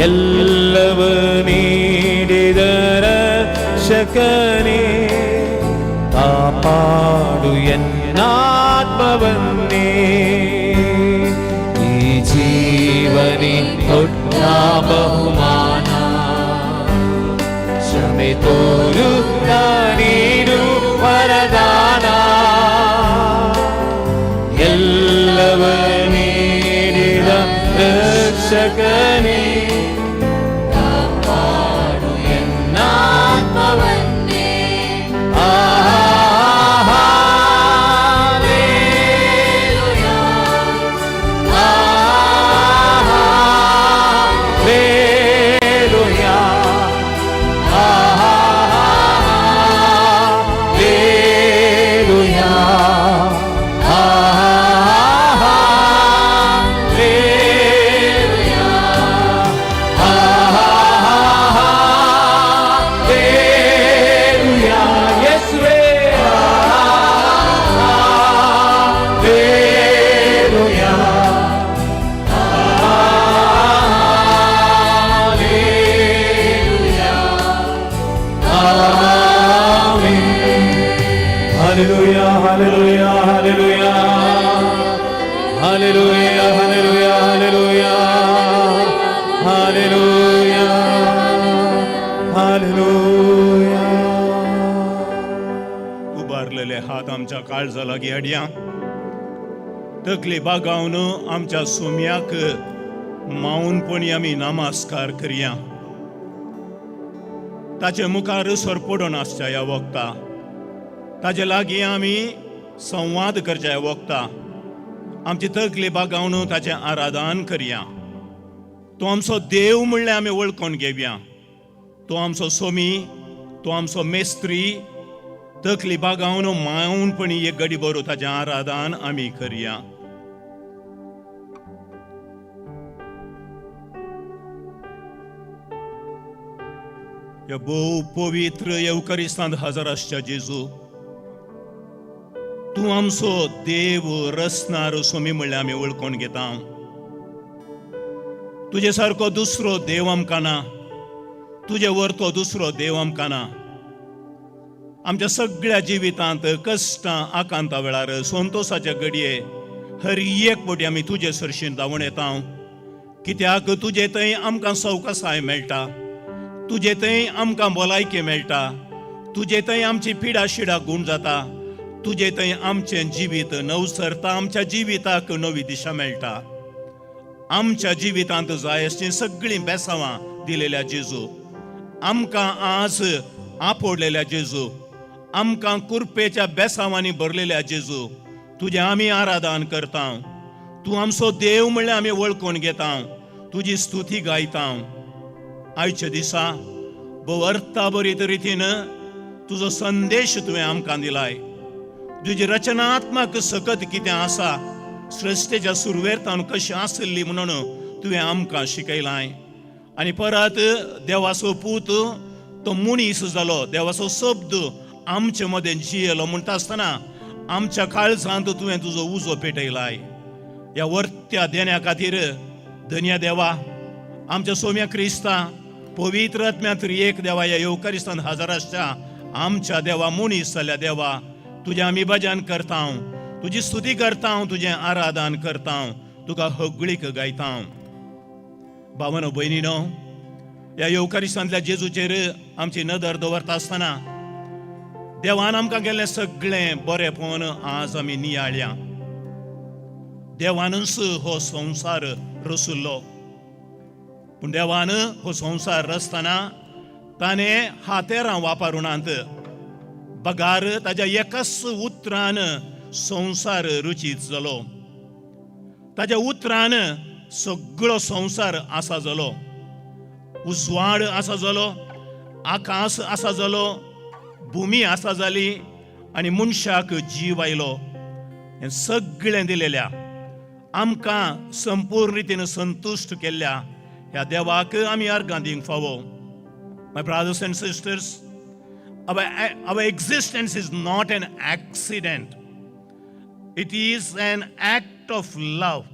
ಎಲ್ಲವ ನೀಡಿದ ರಕ್ಷಕನೇ, ಕಾಪಾಡು ಎನ್ನಾತ್ಮವನ್ನೇ. ಈ ಜೀವನಿ ಕೊಟ್ಟ ಬಹುಮಾನ, ಕ್ಷಮೆ ತೋರುತ್ತ ನೀಡು ವರದಾನ. ಎಲ್ಲವ ನೀಡಿದ ರಕ್ಷಕನೇ, ಕಾಪಾಡು ಎನ್ನಾತ್ಮವನ್ನೇ. Hallelujah, hallelujah, hallelujah, hallelujah, hallelujah. ಯೇಸುವೇ, hallelujah, hallelujah, amen. Hallelujah, hallelujah, hallelujah, hallelujah, hallelujah, hallelujah, hallelujah, hallelujah. उबारलेले हात आमच्या काळजा लागीं हाडया. तकली बागावन आमच्या सोम्याक मावनपणी आमी नमस्कार करया. ताचे मुखार सरपडून आसच्या ह्या वखता, ताजे लागीं आमी संवाद करच्या ह्या वखता, आमची तकली बागावन ताचें आराधन करया. तो आमचो देव म्हणल्यार आमी वळखून घेवया. तो आमचो सोमी, तो आमचो मेस्त्री. तकली बागावन मावनपणी एक गडी बरो ताचें आराधन आमी करया. ह्या भोव पवित्र येवकरिस्तांत हजर आसच्या जेजू, तूं आमचो देव रसनार सोमी म्हणल्यार आमी वळखून घेता. तुजे सारको दुसरो देव आमकां ना, तुजे वरतो दुसरो देव आमकां ना. आमच्या सगळ्या जिवितांत कश्टां आकांता वेळार, संतोसाच्या घडये हर एक पटी आमी तुजे सरशीन धांवून येता, कित्याक तुजे थंय आमकां सवकासाय मेळटा, तुजे थंय आमकां भलायकी मेळटा, तुजे थंय आमची पिडा शिडा गूण जाता, तुजे थंय आमचें जिवीत नवसरता, आमच्या जिविताक नवी दिशा मेळटा. आमच्या जिवितांत जाय अशीं सगळीं बेसांवां दिलेल्या जेजू, आमकां आज आपोडलेल्या जेजू, आमकां कुरपेच्या बेसांवांनी भरलेल्या जेजू, तुजें आमी आराधन करता. तूं आमचो देव म्हणल्यार आमी वळखून घेता, तुजी स्तुती गायता. आयच्या दिसा भोव अर्थाभरीत रितीन तुजो संदेश तुवें आमकां दिलाय. तुजी रचनात्मक सकत कितें आसा, सृश्टेच्या सुरवेर तावन कशी आसली म्हणून तुवें आमकां शिकयलाय. आनी परत देवाचो पूत तो मनीस जालो, देवाचो शब्द आमचे मदें जियेलो म्हणटा आसतना आमच्या काळजांत तुवें तुजो उजो पेटयलाय. ह्या वर्त्या देण्या खातीर धन्या देवा, आमच्या सोम्या क्रिस्ता, पवित्र आत्म्या एक देवा, ह्या येवकारिस्तान हजर आसच्या आमच्या देवा, मनीस जाल्या देवा, तुजें आमी भजन करता, तुजी स्तुती करता, तुजें आराधन करता, तुका हगळीक गायता. भावानो भयणीनो, ह्या येवकारिस्तांतल्या जेजूचेर आमची नदर दवरता आसतना देवान आमकां गेल्लें सगळें बरेंपण आज आमी नियाळ्या. देवानूच हो संवसार रसुल्लो, पूण देवान हो संवसार रचतना ताणें हातेरां वापरुनात, बगार ताज्या एकाच उतरान संवसार रुचीत जालो. ताज्या उतरान सगळो संवसार आसा जालो, उजवाड आसा जालो, आकाश आसा जालो, भुमी आसा जाली आनी मनशाक जीव आयलो. हें सगळें दिलेल्या आमकां संपूर्ण रितीन संतुश्ट केल्ल्या ह्या देवाक आमी अर्गां दिवंक फावो. My brothers and sisters, Our existence is not an accident. It is an act of love.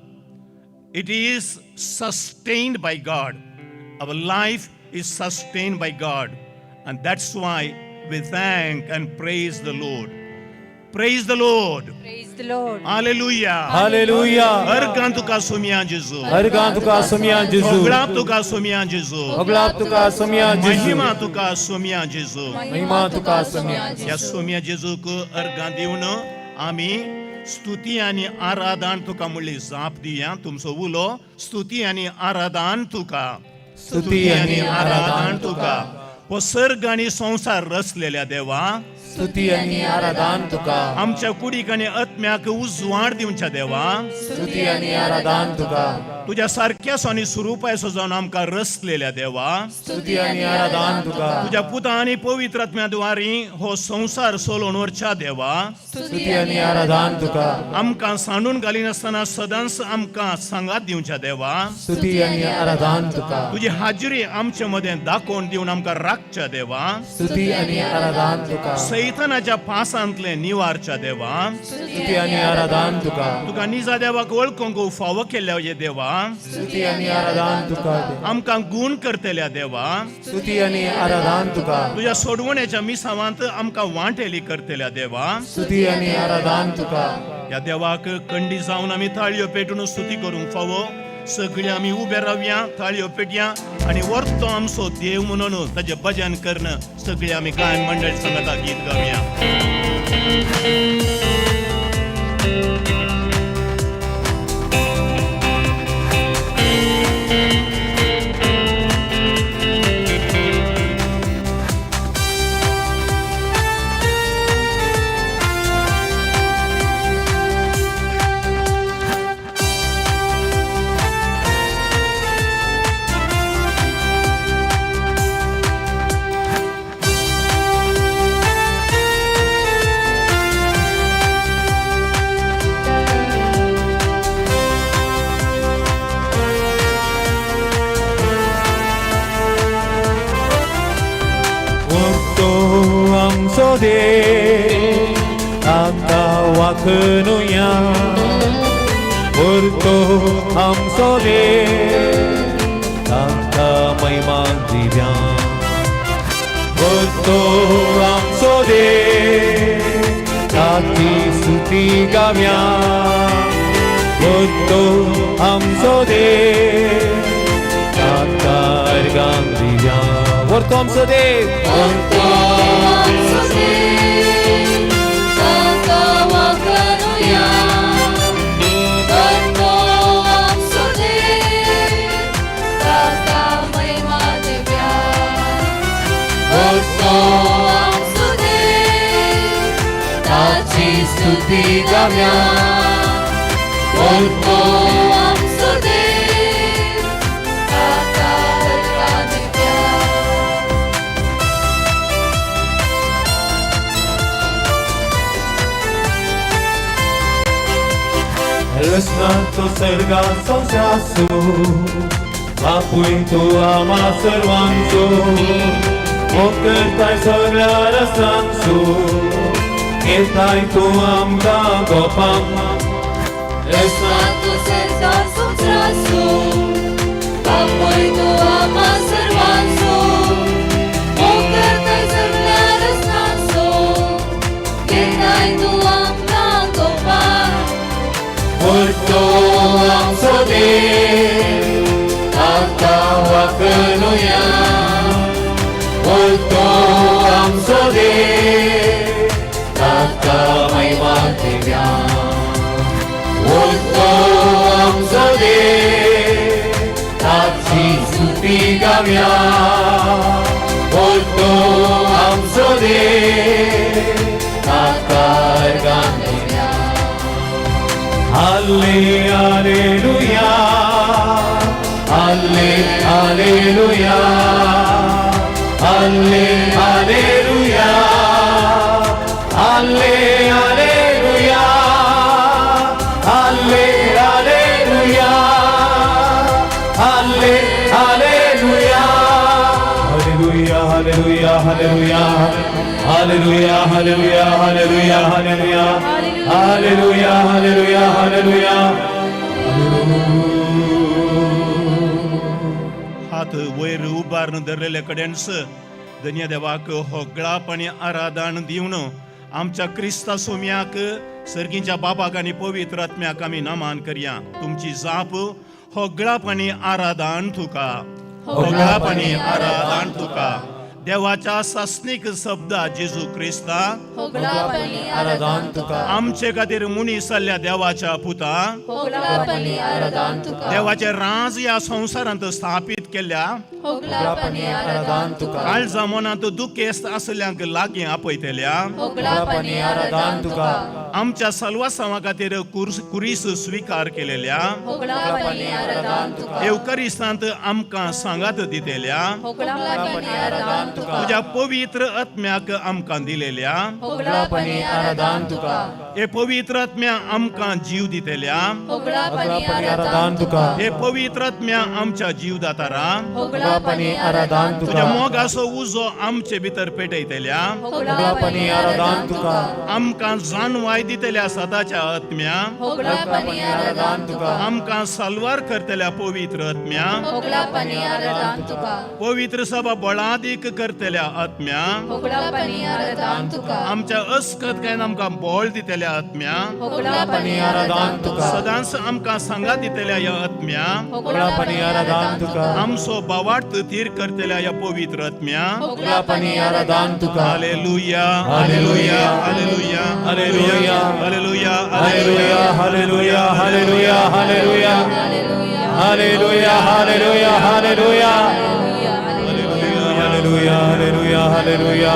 It is sustained by God. Our life is sustained by God. And that's why we thank and praise the Lord. Praise the Lord. Praise the Lord. Hallelujah. Hallelujah. अर्गां तुका सोमया जेजू. अर्गां तुका सोमया जेजू. होगळाप तुका सोमया जेजू. होगळाप तुका सोमया जेजू. महिमा तुका सोमया जेजू. महिमा तुका सोमया. ह्या सोमया जेजूक अर्गां दिवन आमी स्तुती आनी आराधन तुका म्हणली जाप दिया. तुमचो उलो स्तुती आनी आराधन तुका. स्तुती आनी आराधन तुका. हो सर्ग आनी संवसार रचलेल्या देवा. स्तुती आनी आराधन तुका. आमच्या कुडीक आनी आत्म्याक उजवाड दिवच्या देवा. स्तुती आनी आराधन तुका. तुज्या सारक्यासो आनी स्वरुपायसो जावन आमकां रचलेल्या देवा. स्तुती आनी आराधन तुका. तुज्या पुता आनी पवित्र आत्म्या द्वारी हो संवसार सोलोवन व्हरच्या देवा. स्तुती आनी आराधन तुका. आमकां सांडून घालिनासतना सदांच आमकां सांगात दिवच्या देवा. स्तुती आनी आराधन तुका. तुजी हाजिरी आमचे मदें दाखोवन दिवन आमकां राखच्या देवा. स्तुती आनी आराधन तुका. सैतानाच्या पासांतले निवारच्या देवा. स्तुती आनी आराधन तुका. तुका निजा देवाक वळखूंक फावो केल्ल्या देवा. स्तुती आनी आराधन तुका. आमकां गुण करतल्या देवा. स्तुती आनी आराधन तुका. तुज्या सोडवण्याच्या मिसावांत आमकां वांटेली करतल्या देवा. स्तुती आनी आराधन तुका. ह्या देवाक कंडी जावन आमी ताळयो पेटून स्तुती करूंक फावो. सगळीं आमी उबे रावया, ताळयो पेटया आनी वर्तो आमचो देव म्हणून ताजें भजन करून सगळीं आमी गायन मंडळ संगता गीत गावया. आमचो देव ताका वाखनुया. उरतो आमचो देव ताका महिमा दिव्या. उरतो आमचो देव ताची स्तुती गाव्या. उरतो आमचो देव ताका अर्गां दिव्या. वरतो आमचो देव. वरतो आमचो देव ताका वाखनुया. वरतो आमचो देव ताका महिमा दिव्या. वरतो आमचो देव ताची स्तुती गाव्या. वरतो आमचो देव ताका अर्गां दिव्या. रचनाचो सर्गा संवसाराचो बापूय तूं आमा सर्वांचो. मोग करताय सगळ्या रसांचो येताय तूं आमकां गोपांक. रचनाचो सर्गा संवसाराचो बापूय तूं आमा सर्वांचो. मोग करताय सगळ्या रचनांचो येताय तूं आमकां गोपांक. वरतो आमचो देव ताका वाखनुया. वरतो आमचो देव ताका महिमा दिव्या. वरतो आमचो देव ताची स्तुती गाव्या. वरतो आमचो देव ताका अर्गां Divya. Hallelujah, hallelujah, hallelujah, hallelujah, hallelujah, hallelujah, hallelujah, hallelujah, hallelujah, Hallelujah hallelujah hallelujah hallelujah hallelujah hallelujah hallelujah. हात वयर उबारून धरलेले कडेनच धन्य देवाक होगळाप आनी आराधन दिवन आमच्या क्रिस्ता सोम्याक सर्गीच्या बाबाक आनी पवित्र आत्म्याक आमी नमान करया. तुमची जाप होगळाप आनी आराधन तुका, होगळाप आनी आराधन तुका. देवाच्या सासणीक शब्दा जेजू क्रिस्ता होगळाप आनी आराधन तुका. आमचे खातीर मुनी सल्ल्या देवाच्या पुता होगळाप आनी आराधन तुका. देवाचे राज ह्या संवसारांत स्थापीत केल्या होगळाप आनी आराधन तुका. काळजा मनांत दुखेस्त आसल्यांक लागीं आपयतल्या होगळाप आनी आराधन तुका. आमच्या सलवासांवा खातीर कुरीस स्विकार केलेल्या होगळाप आनी आराधन तुका. येवकरिस्तांत आमकां सांगात दितेल्या होगळाप आनी आराधन तुका. तुज्या पवित्र आत्म्याक आमकां दिलेल्या होगळाप आनी आराधन तुका. हे पवित्र आत्म्या आमकां जीव दितेल्या होगळाप आनी आराधन तुका. हे पवित्र आत्म्या आमच्या जीव दातारा होगळाप आनी आराधन तुज्या तुका. मोगाचो उजो आमचे भितर पेटयतल्या होगळाप आनी आराधन तुका. आमकां जाणवाय दितल्या सदाच्या आत्म्या होगळाप आनी आराधन तुका. आमकां साल्वार करतल्या पवित्र आत्म्या होगळाप आनी आराधन तुका. पवित्र सभा बळादीक करतल्या आत्म्या होगळाप आनी आराधन तुका. आमच्या अस्कत काय आमकां बळ दितल्या आत्म्या होगळाप आनी आराधन तुका. सदांच आमकां सांगात दितल्या ह्या आत्म्या होगळाप आनी आराधन तुका. आमचो बावार्थ थीर करतल्या ह्या पवित्र आत्म्या होगळाप आनी आराधन तुका. Hallelujah hallelujah hallelujah hallelujah hallelujah hallelujah hallelujah hallelujah hallelujah hallelujah hallelujah hallelujah hallelujah hallelujah hallelujah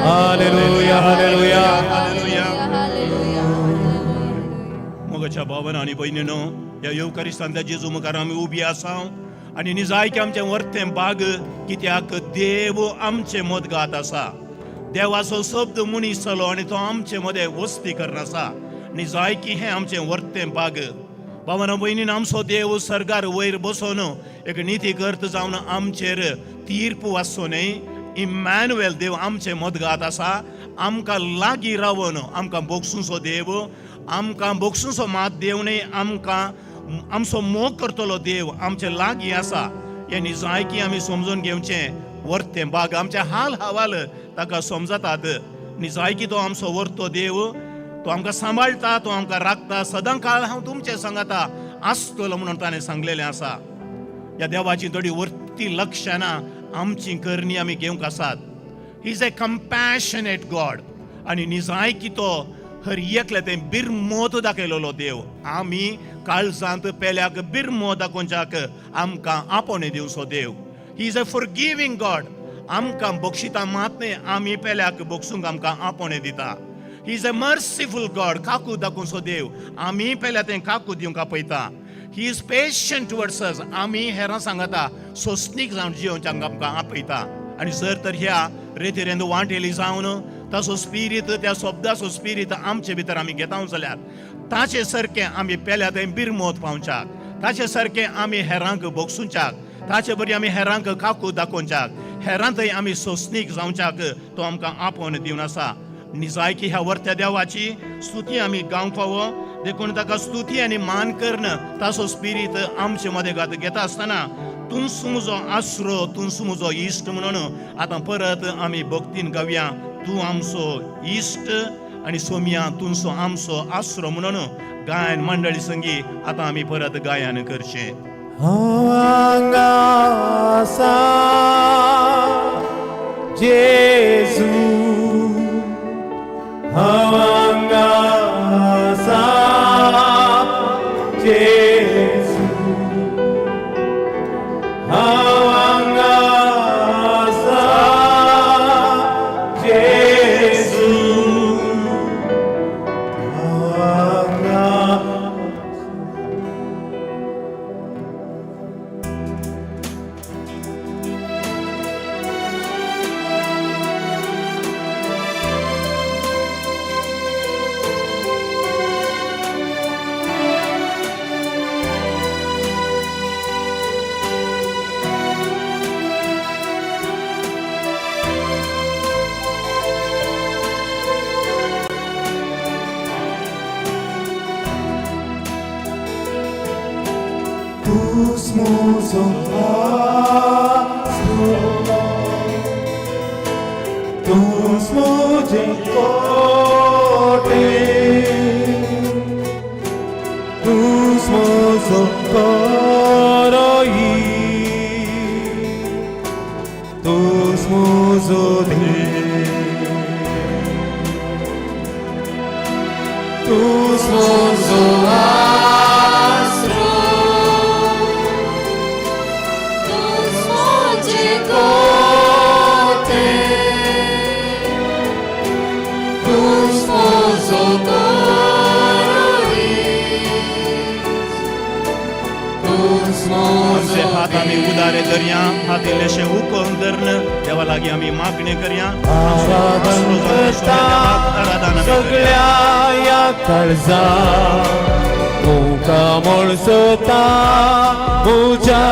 hallelujah hallelujah. Hallelujah. मोगाच्या भावान आनी भयणीनो, ह्या येवकारिस्तांतल्या जेजू मुखार आमी उबी आसा आनी निजायकी आमचें वर्तें बाग कित्याक देव आमचें मदगात आसा. देवाचो शब्द मनीस जालो आनी तो आमचे मदें वस्ती करून आसा. निजायकी हें आमचें वर्तें बाग. भावान भयणीन, आमचो देव सर्गार वयर बसोन एक निती करत जावन आमचेर तीर्प वाचचो न्हय. इमॅन्युएल देव आमचे मदगात आसा. आमकां लागीं रावन आमकां बोगसुचो देव, आमकां बोगसुचो मात देव न्हय, आमकां आमचो मोग करतलो देव आमचे लागीं आसा. हें निजायकी आमी समजून घेवचें. वर्तें बाग आमचे हाल हवाल ताका समजतात. निजायकी तो आमचो वर्तो देव, तो आमकां सांबाळटा, तो आमकां राखता. सदां काळ हांव तुमचें सांगता आसतलो म्हणून ताणें सांगलेलें आसा. ह्या देवाची थोडी वर्ती लक्षणां आमची करणी आमी घेवंक आसात. He is a compassionate God आनी निजायकी तो हर एकले तें बिरमोत दाखयलेलो देव. आमी काळजांत पेल्याक बिरमो दाखोवच्याक आमकां आपोवणें दिवचो देव. He is a forgiving God. आमकां बक्षिता मात न्हय, आमी पेल्याक बक्षूंक आमकां आपोवणें दिता. He is a merciful God. काकू दाखोवचो देव, आमी पेल्या तें काकू दिवंक आपयता. He is patient towards us. आमी हेरां सांगता सोंसणीक जावन जियोवच्याक आमकां आपयता. आनी जर तर ह्या रेतीरेंत वांटेली जावन ताचो स्पिरीत, त्या शब्दाचो स्पिरीत आमचे भितर आमी घेता जाल्यार ताचे सारकें आमी पेल्या थंय बिरमोत पावच्याक, ताचे सारकें आमी हेरांक बोगसुच्याक, ताचे बरी आमी हेरांक काकू दाखोवच्याक, हेरां थंय आमी सोंसणीक जावच्याक तो आमकां आपोवन दिवन आसा. निजायकी ह्या वर्त्या देवाची स्तुती आमी गावंक फावो. देखून ताका स्तुती आनी मान करून ताचो स्पिरीत आमचे मदें घात घेता आसतना तूंच म्हजो आसरो, तूंच म्हजो इश्ट म्हणून आतां परत आमी भक्तीन गावया. तूं आमचो इश्ट आनी सोमया, तूंचो आमचो आसरो म्हणून गायन मंडळी संगी आतां आमी परत गायन करचें. हांगा आसा जेजू, हांगा आसा जेजू, हांगा आसा जेजू, हांगा. म्हजो आसरो, तूंच म्हजें कोटे, तूंच म्हजो करोई, तूंच म्हजो देव, तूंच म्हजो आसरो, तूंच म्हजें कोटे, तूंच म्हजो करोई, तूंच आमचे म्हजो हात आमी उदारे करया, हात इल्लेशे उकोवन धरून देवा लागीं आमी मागणें करया. आराधन करता आराधन आमी करया. सगळ्या ह्या काळजा, तुका म्हणसता म्हज्या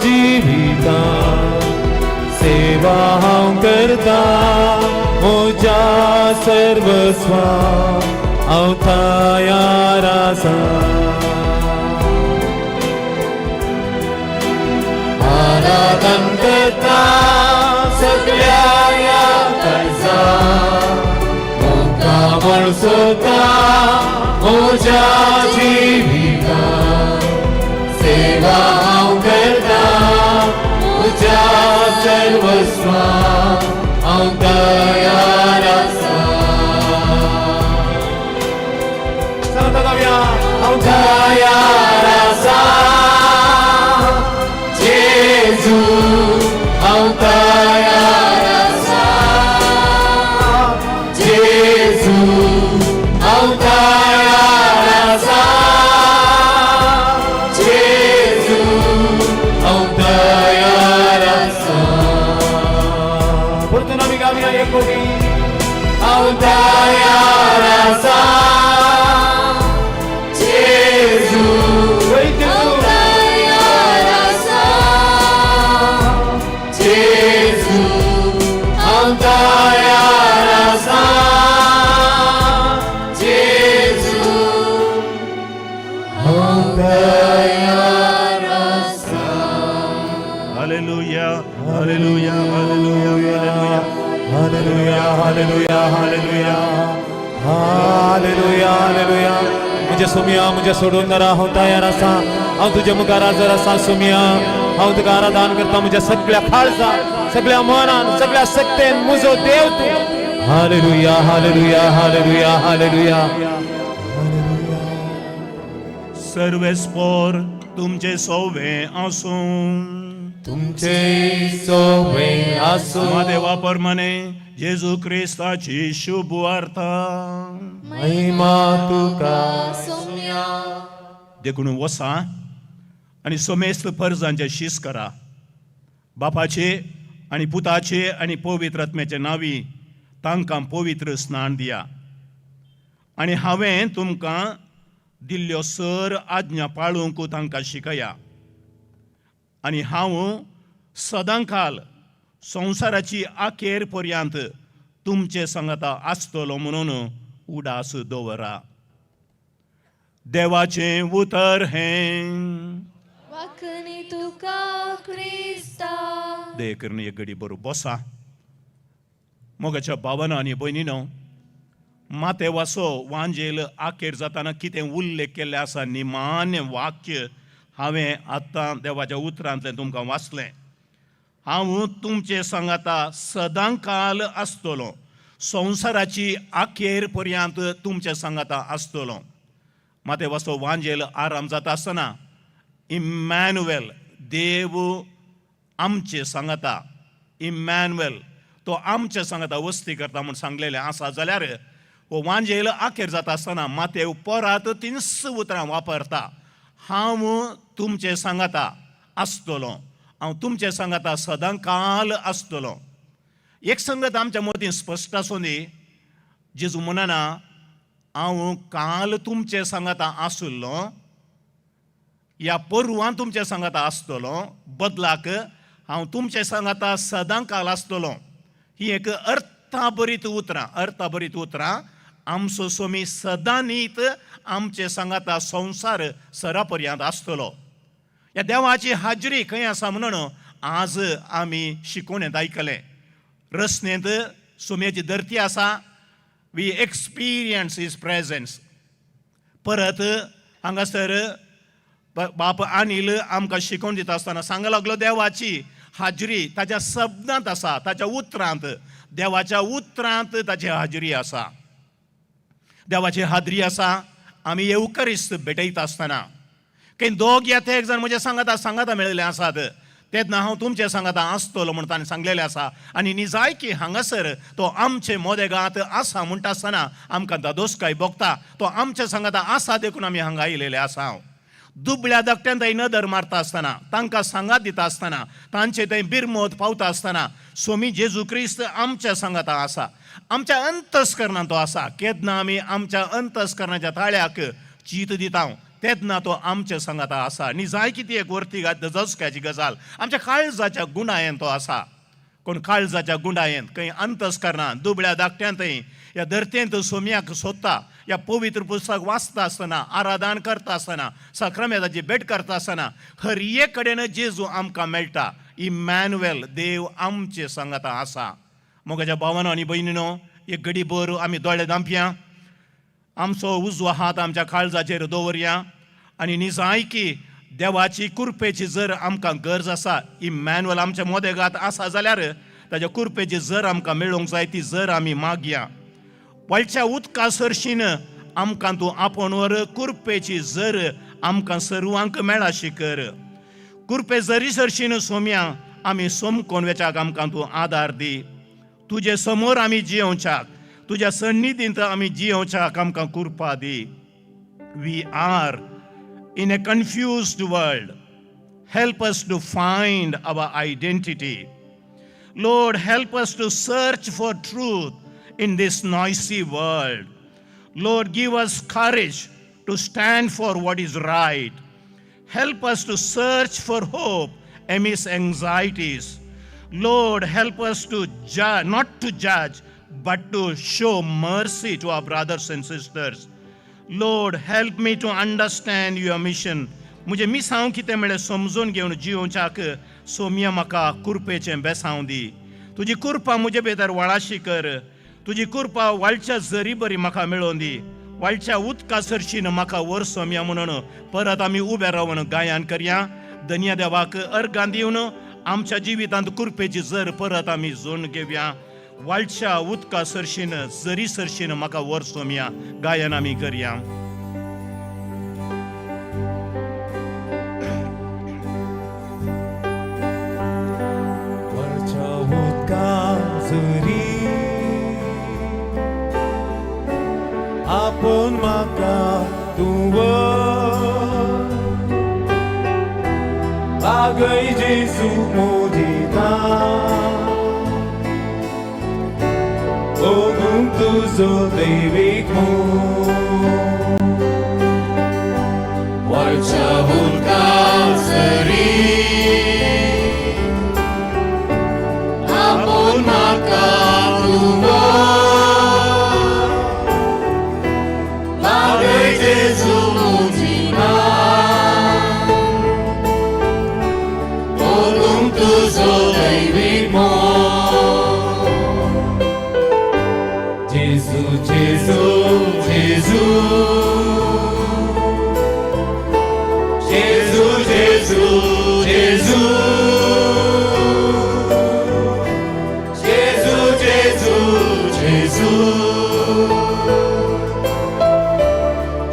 जिविता, सेवा हांव करता म्हज्या सर्वस्वा, हांव तयार आसा. आराधन करता सगळ्या ह्या काळजा, तुका म्हणसता म्हज्या जिविता, सेवा हांव करता म्हज्या सर्वस्वा, हांव तयार आसा. सांगता गावया, हांव तयार आसा जेजू, हांव तयार आसा जेजू, हांव तयार आसा जेजू, हांव तयार आसा. परतून आमी गावया एक ओगी, हांव तयार आसा जेजू, वय जेजू, तयार आसा जेजू, हांव तयार आसा जेजू, हांव तयार आसा. Hallelujah, hallelujah, hallelujah, hallelujah, hallelujah, hallelujah, hallelujah, hallelujah. म्हज्या सोमया, म्हज्या सोडून दारा हांव तयार आसा, हांव तुज्या मुखार हजर आसा सोमया. हांव तुका आराधन करता म्हज्या सगळ्या काळजा, सगळ्या मनान, सगळ्या शक्तेन, म्हजो देव तूं. Hallelujah, hallelujah, hallelujah, hallelujah. सर्वेस्पोर तुमचे सोवे आसूं. तुमचे सोवे आसूं. देवा परमाने जेजू क्रिस्ताची शुभ वार्ता. महिमा तुका. सोम्या. देखून वसा आनी समेस्त परजांचे शीस करा, बापाचे आनी पुताचे आनी पवित्र आत्म्याचे नांवी तांकां पवित्र स्नान दिया, आनी हांवें तुमकां दिल्ल्यो सर आज्ञा पाळूंक तांकां शिकया. आनी हांव सदांकाल संवसाराची अखेर पर्यंत तुमचे सांगाता आसतलो म्हणून उडास दवरा. देवाचें उतर हें. वाकणी तुका क्रिस्ता. दया करून एक घडी बरो बसा. मोगाच्या भावानो आनी भयणीनो, मातेवाचो वांजेल आखेर जाताना कितें उल्लेख केल्ले आसा, निमान्य वाक्य हांवें आतां देवाच्या उतरांतलें तुमकां वाचलें. हांव तुमचे सांगाता सदांकाल आसतलो, संवसाराची अखेर पर्यंत तुमचे सांगाता आसतलो. मातेवाचो वांजेल आराम जाता आसतना इमॅन्युएल, देव आमचे सांगाता, इमॅन्युएल तो आमचे सांगाता वस्ती करता म्हूण सांगलेलें आसा. जाल्यार हो वांजेल अखेर जाता आसतना मातेव परत तिनस उतरां वापरता, हांव तुमचे सांगाता आसतलो, हांव तुमचे सांगाता सदां काल आसतलो. एक संगत आमच्या मतीं स्पश्ट आसूं दी, जेजू म्हणना हांव काल तुमचे सांगाता आसुल्लो या परवां तुमचे सांगाता आसतलो, बदलाक हांव तुमचे सांगाता सदां काल आसतलो. ही एक अर्थाभरीत उतरां, अर्थाभरीत उतरां. आमचो सोमी सदां नीत आमचे सांगाता संवसार सरा पर्यंत आसतलो. ह्या देवाची हाजरी खंय आसा म्हणून आज आमी शिकोवणेंत आयकलें. रसनेंत सोम्याची धरती आसा, we experience his presence. परत हांगासर बाप अनिल आमकां शिकोवन दिता आसतना सांग लागलो, देवाची हाजरी ताच्या शब्दांत आसा, ताच्या उतरांत, देवाच्या उतरांत ताची हाजरी आसा. देवाची हाजरी आसा आमी येवकरिस्त भेटयता आसतना. खंय दोग या ते एक जाण म्हज्या सांगाता सांगाता मेळिल्ले आसात, तेन्ना हांव तुमचे सांगाता आसतलो म्हूण ताणें सांगलेलें आसा. आनी निजायकी हांगासर तो आमचे मोदेगांत आसा म्हणटा आसतना आमकां दादोसकाय भोगता. तो आमचे सांगाता आसा देखून आमी हांगा आयिल्ले आसा. हांव दुबळ्या धाकट्यान थंय नदर मारता आसतना, तांकां सांगात दिता आसतना, तांचे थंय बिरमोत पावता आसतना सोमी जेजू क्रिस्त आमच्या सांगाता आसा, आमच्या अंतस्करणान तो आसा. केन्ना आमी आमच्या अंतस्करणाच्या ताळ्याक चीत दिता तेन्ना तो आमच्या सांगाता आसा. निजायकी ती एक वर्ती जसक्याची गजाल. आमच्या काळजाच्या गुणायेन तो आसा. कोण काळजाच्या गुंडायेन खंय अंतस्करणान दुबळ्या धाकट्यान थंय ह्या धरतेंत सोम्याक सोदता, ह्या पवित्र पुस्तक वाचता आसतना, आराधन करता आसतना, साक्रामेदाची भेट करता आसतना हर एक कडेन जेजू आमकां मेळटा. इमॅन्युएल देव आमचे सांगाता आसा. मोगाच्या भावानो आनी भयणीनो, एक घडी भर आमी दोळे धांपया, आमचो उजवो हात आमच्या काळजाचेर दवरया आनी निजायकी देवाची कुरपेची जर आमकां गरज आसा, इमॅन्युएल आमच्या मोदेगात आसा जाल्यार ताच्या कुरपेची जर आमकां मेळूंक जाय, ती जर आमी मागया. वळच्या उदका सरशीन आमकां तूं आपोवन व्हर. कुरपेची जर आमकां सर्वांक मेळाशी कर. कुरपे जरी सरशीन सोम्या आमी सोमकोन वेच्याक आमकां तूं आदार दी. तुजे समोर आमी जियोवच्याक, तुज्या सन्निधींत आमी जियोवच्याक आमकां कुरपा दी. We are in a confused world. Help us to find our identity. Lord, help us to search for truth in this noisy world. Lord, give us courage to stand for what is right. Help us to search for hope amidst anxieties. Lord, help us to judge, not to judge, but to show mercy to our brothers and sisters. Lord, help me to understand your mission. म्हजें मिसांव कितें म्हळ्यार समजून घेवन जियोवच्याक सोम्या म्हाका कुरपेचें बेसांव दी. तुजी कुरपा म्हजे भितर वळाशी कर. तुजी कुरपा वाळच्या जरी बरी म्हाका मेळोवन दी. वाळच्या उदका सरशीन म्हाका व्हर सोम्या म्हणून परत आमी उबे रावन गायन करया. धन्य देवाक अर्गां दिवन आमच्या जिवितांत कुरपेची जर परत आमी जोडून घेवया. वाळच्या उदका सरशीन जरी सरशीन म्हाका व्हर सोम्या, गायन आमी करया. वरच्या उदका जरी आपोवन म्हाका तूं व्हर. बागय जेजू मोजिता, ओगूंक तुजो दैवीक मोग. वरच्या उदका जरी आपोवन म्हाका तूं व्हर. बागय जेजू मुजिना, ओगूंक तुजो दैवीक मोग. जेजू जेजू जेजू जेजू जेजू जेजू जेजू जेजू जेजू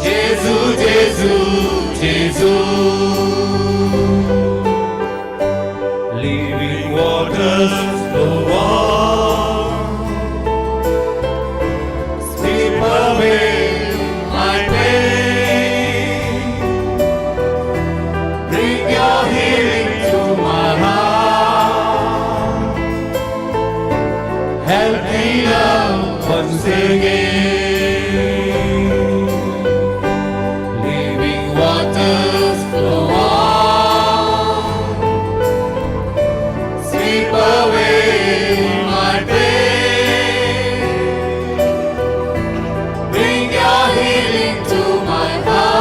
जेजू जेजू जेजू. Living waters flow on, sweep away my pain. Bring your healing to my heart. Help me love once again. Living waters flow on, sweep away my pain. Bring your healing to my heart.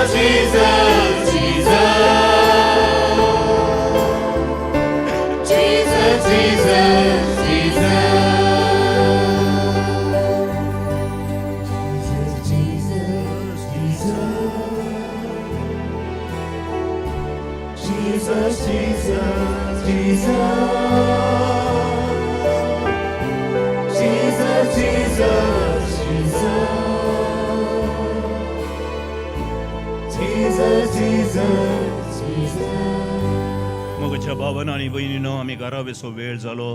Jesus, Jesus. Jesus, Jesus, Jesus. Jesus, Jesus, Jesus. Jesus, Jesus, Jesus. Jesus, Jesus, Jesus. Jesus, Jesus, Jesus. मोगाच्या भावान आनी भयणीनो आमी घरा वेसो वेळ जालो.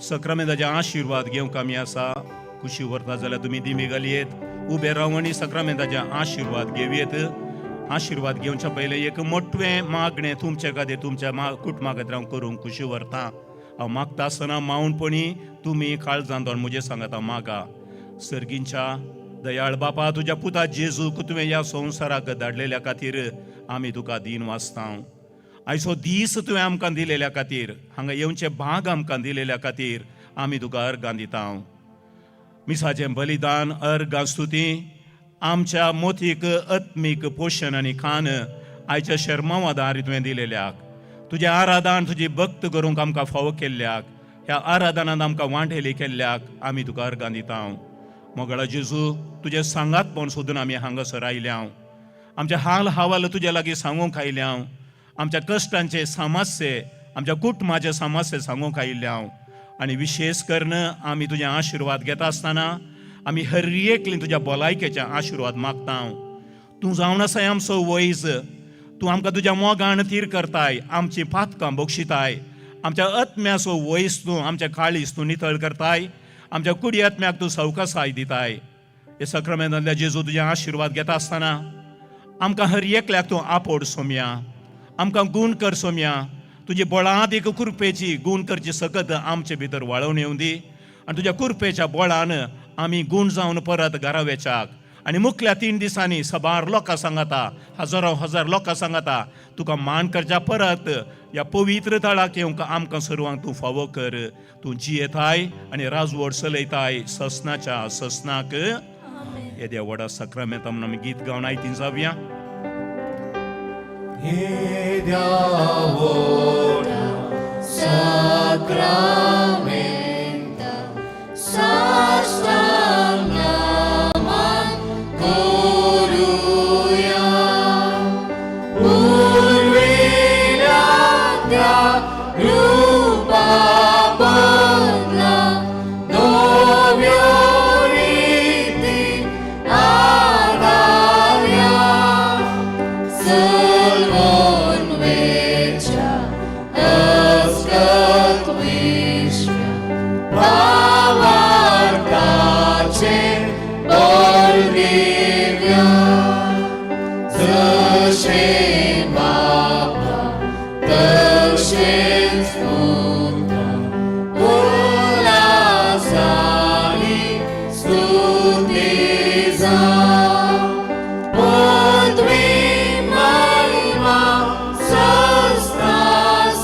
सक्रामेंताचे आशिर्वाद घेवंक आमी आसा. खुशी व्हरता जाल्यार तुमी दिमी घालयेत, उबे राव आनी सक्रामेंताचे आशिर्वाद घेवयेत. आशिर्वाद घेवच्या पयलें एक मोटवें मागणें तुमचे खातीर, तुमच्या कुटुंबा खातीर हांव करूंक खुशी व्हरता. हांव मागता आसतना मावनपणी तुमी काळजान दोन म्हजें सांगाता मागा. सर्गींच्या दयाळ बापा, तुज्या पुता जेजूक तुवें ह्या संवसाराक धाडलेल्या खातीर आमी तुका दीन वाचता. आयचो दीस तुवें आमकां दिलेल्या खातीर, हांगा येवचे भाग आमकां दिलेल्या खातीर आमी तुका अर्गां दिता. मिसाचें बलिदान, अर्गां, स्तुती आमच्या मोतीक आत्मीक पोशण आनी खान आयच्या शर्मावा दारी तुवें दिलेल्याक, तुजें आराधन तुजी भक्त करूंक आमकां फावो केल्ल्याक, ह्या आराधनान आमकां वांटेली केल्ल्याक आमी तुका अर्गां दिता. मोगळा जेजू, तुजें सांगातपण सोदून आमी हांगासर आयल्या. आमचे हाल हवाल तुजे लागीं सांगूंक आयल्या. आमच्या कश्टांचे समस्ये, आमच्या कुटुंबाचे समस्ये सांगूंक आयिल्ले हांव. आनी विशेश करून आमी तुजे आशिर्वाद घेता आसतना आमी हर एकली तुज्या भलायकेचे आशिर्वाद मागता. तूं जावन आसाय आमचो वैज, तूं आमकां तुज्या मोगान थीर करताय, आमची पातकां बक्षिताय. आमच्या आत्म्याचो वैज तूं, आमच्या काळीज तूं नितळ करताय, आमच्या कुडी आत्म्याक तूं सवकासाय दिताय. हे सक्रामेंतांतल्या जेजू तुजे आशिर्वाद घेता आसतना आमकां हर एकल्याक तूं आपोड सोमया, आमकां गूण कर सोमया. तुजी बळादीक कृपेची गूण करची सकत आमचे भितर वाळोवन येवं दी आनी तुज्या कृपेच्या बळान आमी गूण जावन परत घरा वेच्याक. आनी मुखल्या 3 दिसांनी सबार लोकां सांगाता, हजारो हजार लोकां सांगाता तुका मान करच्या परत ह्या पवित्र थळाक येवंक आमकां सर्वांक तूं फावो कर. तूं जियेताय आनी राजवड चलयताय ससनाच्या ससनाक. येद्या व्हडा सक्रामेंता म्हणून आमी गीत गावन आयतीन जावया. येद्या व्हडा साक्रामेंता साष्टांग नमन करुया. पुर्विल्या त्या रुपा बदला नव्यो रिती आदाल्या. सलवोन वेच्या अस्कत विश्व्या भावार्थाचे बल दिव्या. जशें बापा तशेंच पुता उल्हासानी स्तुती जावं. पदवी महिमा सस्ना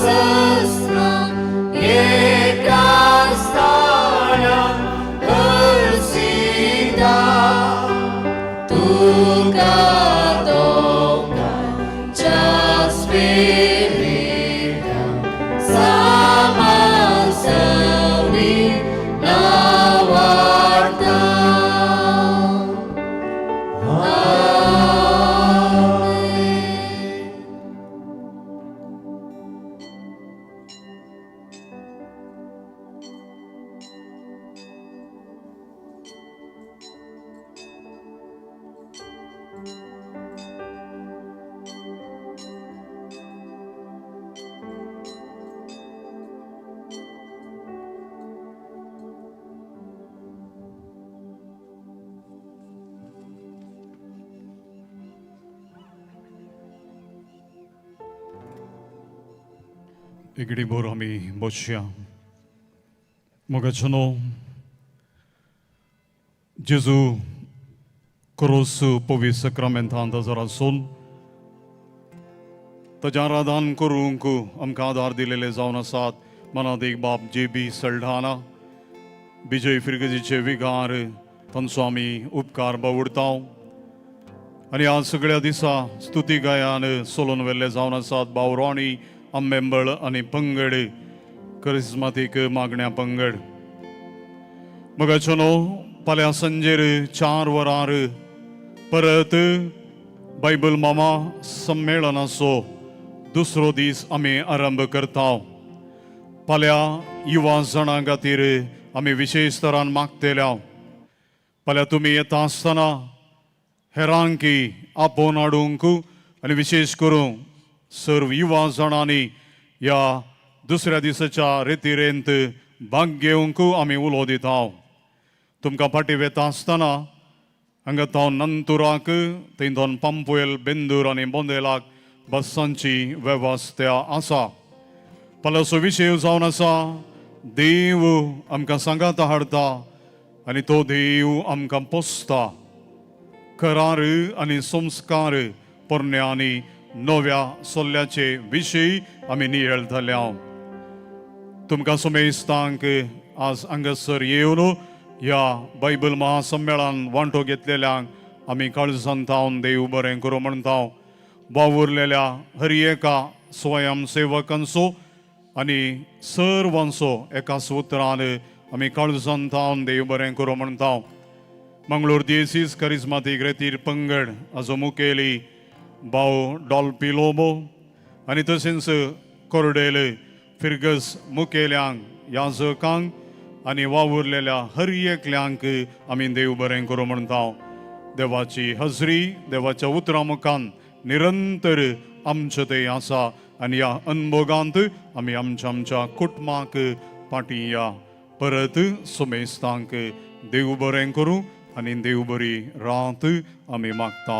सस्ना एका स्थाना हर्षिता. तुका दोगांच्या स्पिरिटा सामासवी नावार्ता. आमेन. इगडी बोर आमी बसया. मोगाचो जेजू क्रोस पवित्र सक्रामेंतांत हजर आसून ताजें आराधन करूंक आमकां आदार दिलेले जावन आसात. मनात एक बाप जे बी सल्ढाना विजय फिरगजीचे विगार तांचो आमी उपकार बावुडता. आनी आज सगळ्या दिसा स्तुती गायान सोलून व्हेल्ले जावन आसात भाव रोणी आंबेंबळ आनी पंगड करिस्मातीक मागण्या पंगड. मगाचो न्हू फाल्यां सांजेर 4 वरार परत बायबल मामा संमेळनाचो दुसरो दीस आमी आरंभ करता. फाल्यां युवा जाणां खातीर आमी विशेश तरान मागतल्या. फाल्यां तुमी येता आसतना हेरांकी आपोवन हाडूंक आनी विशेश करून सर्व युवा जाणांनी ह्या दुसऱ्या दिसाच्या रेतिरेंत भाग घेवंक आमी उलो दिता. तुमकां फाटीं वेता आसतना हांगा थावन नंतुराक, थंय थावन पंपुएल, बेंदूर आनी बोंदेलाक बसांची वेवस्था आसा. फाल्यांचो विशय जावन आसा देव आमकां सांगाता हाडटा आनी तो देव आमकां पोसता. करार आनी संस्कार पोरण्या आनी नव्या सोल्ल्याचे विशय आमी नियळटल्या. तुमकां समेस्तांक आज हांगासर येवन ह्या बायबल महासम्मेळान वांटो घेतलेल्यांक आमी काळजान थावन देव बरें करूं म्हणटा. वावुरलेल्या हर एका स्वयंसेवकांचो आनी सर्वांचो एका उतरान आमी काळजान थावन देव बरें करूं म्हणटा. मंगळूर दियेसीस करिज्मातीक रेतीर पंगड हाजो मुखेली भाव डॉल्पी लोबो आनी तशेंच कोरडेल फिरगस मुखेल्यांक, याजकांक आनी वावुरलेल्या हर एकल्यांक आमी देव बरें करूं म्हणटा. देवाची हजरी देवाच्या उतरां मुखान निरंतर आमचे ते आसा आनी ह्या अनभोगांत आमी आमच्या आमच्या कुटुंबाक फाटीं या. परत सुमेस्तांक देव बरें करूं आनी देव बरी रात आमी मागता.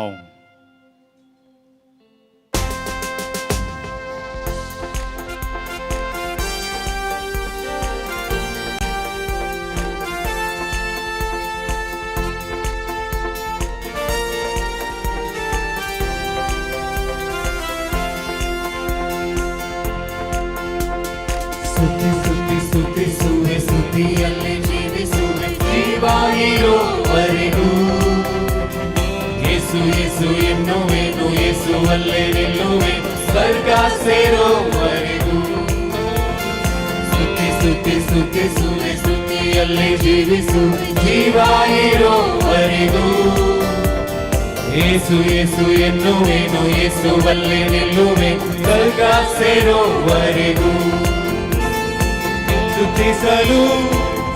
ಸ್ತುತಿ ಸ್ತುತಿ ಸ್ತುತಿಸುವೆ, ಸ್ತುತಿಯಲ್ಲಿ ಜೀವಿಸುವೆ ಜೀವ ಇರುವರೆಗೂ. ಯೇಸು ಯೇಸು ಎನ್ನುವೆನು, ಯೇಸುವಲ್ಲೇ ನಿಲ್ಲುವೆ ಸ್ವರ್ಗ ಸೇರುವರೆಗೂ. ಸ್ತುತಿ ಸ್ತುತಿ ಸ್ತುತಿಸುವೆ, ಸ್ತುತಿಯಲ್ಲಿ ಜೀವಿಸುವೆ ಜೀವ ಇರುವರೆಗೂ. ಯೇಸು ಯೇಸು ಎನ್ನುವೆನು, ಯೇಸುವಲ್ಲೇ ನಿಲ್ಲುವೆ ಸ್ವರ್ಗ ಸೇರುವರೆಗೂ. ಸ್ತುತಿಸಲು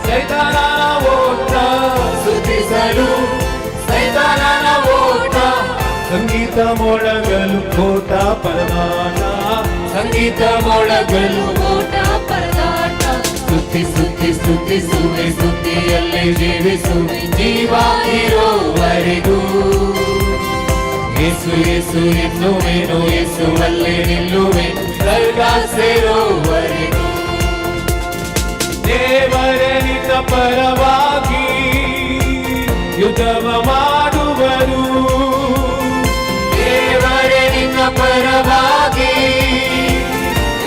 ಸೈತಾನನ ಓಟ, ಸ್ತುತಿಸಲು ಸೈತಾನನ ಓಟ. ಸಂಗೀತ ಮೊಳಗಲು ಕೋಟ ಪರದಾಟ, ಸಂಗೀತ ಮೊಳಗಲು ಕೋಟ ಪರದಾಟ. ಸ್ತುತಿ ಸ್ತುತಿ ಸ್ತುತಿಸುವೆ, ಸ್ತುತಿಯಲ್ಲಿ ಜೀವಿಸುವೆ ಜೀವ ಇರುವರೆಗೂ. ಯೇಸು ಯೇಸು ಎನ್ನುವೆನು, ಯೇಸುವಲ್ಲೇ ನಿಲ್ಲುವೆ ಸ್ವರ್ಗ ಸೇರುವರೆಗೂ. ದೇವರೇ ನಿನ್ನ ಪರವಾಗಿ ಯುದ್ಧವ ಮಾಡುವರು. ದೇವರೇ ನಿನ್ನ ಪರವಾಗಿ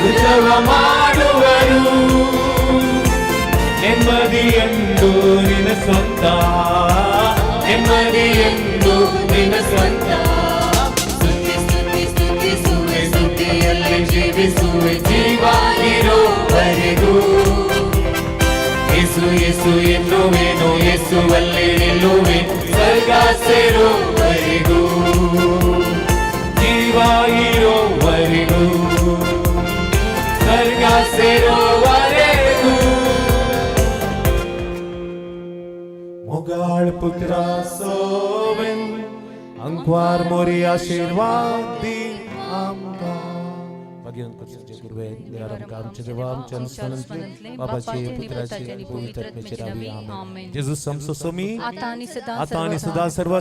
ಯುದ್ಧವ ಮಾಡುವರು. ನೆಮ್ಮದಿಯೆಂದು ನಿನ್ನ ಸ್ವಂತ, ನೆಮ್ಮದಿಯೆಂದು ನಿನ್ನ ಸ್ವಂತ. ಸ್ತುತಿ ಸ್ತುತಿ ಸ್ತುತಿಸುವೆ, ಸ್ತುತಿಯಲ್ಲಿ ಜೀವಿಸುವೆ ಜೀವ ಇರುವರೆಗೂ. ಯೇಸು ಯೇಸು ಎನ್ನುವೆನು, ಯೇಸುವಲ್ಲೇ ನಿಲ್ಲುವೆ ಸ್ವರ್ಗ ಸೇರುವರೆಗೂ. ಜೀವ ಇರುವರೆಗೂ, ಸ್ವರ್ಗ ಸೇರುವರೆಗೂ. मोगाळ पुत्रा सोवेन अंकवार मोरी आशीर्वाद दी आमकां. भाग्यवंत करचे गुरुवे देवा आमकां आमच्या देवा आमच्या अनुस्मरणांतले बाबाचे पुत्राचे पवित्र आत्म्याचे नावे आमेन. जेजू आमचो स्वामी आता आणि सदा आता आणि सदा सर्वदा.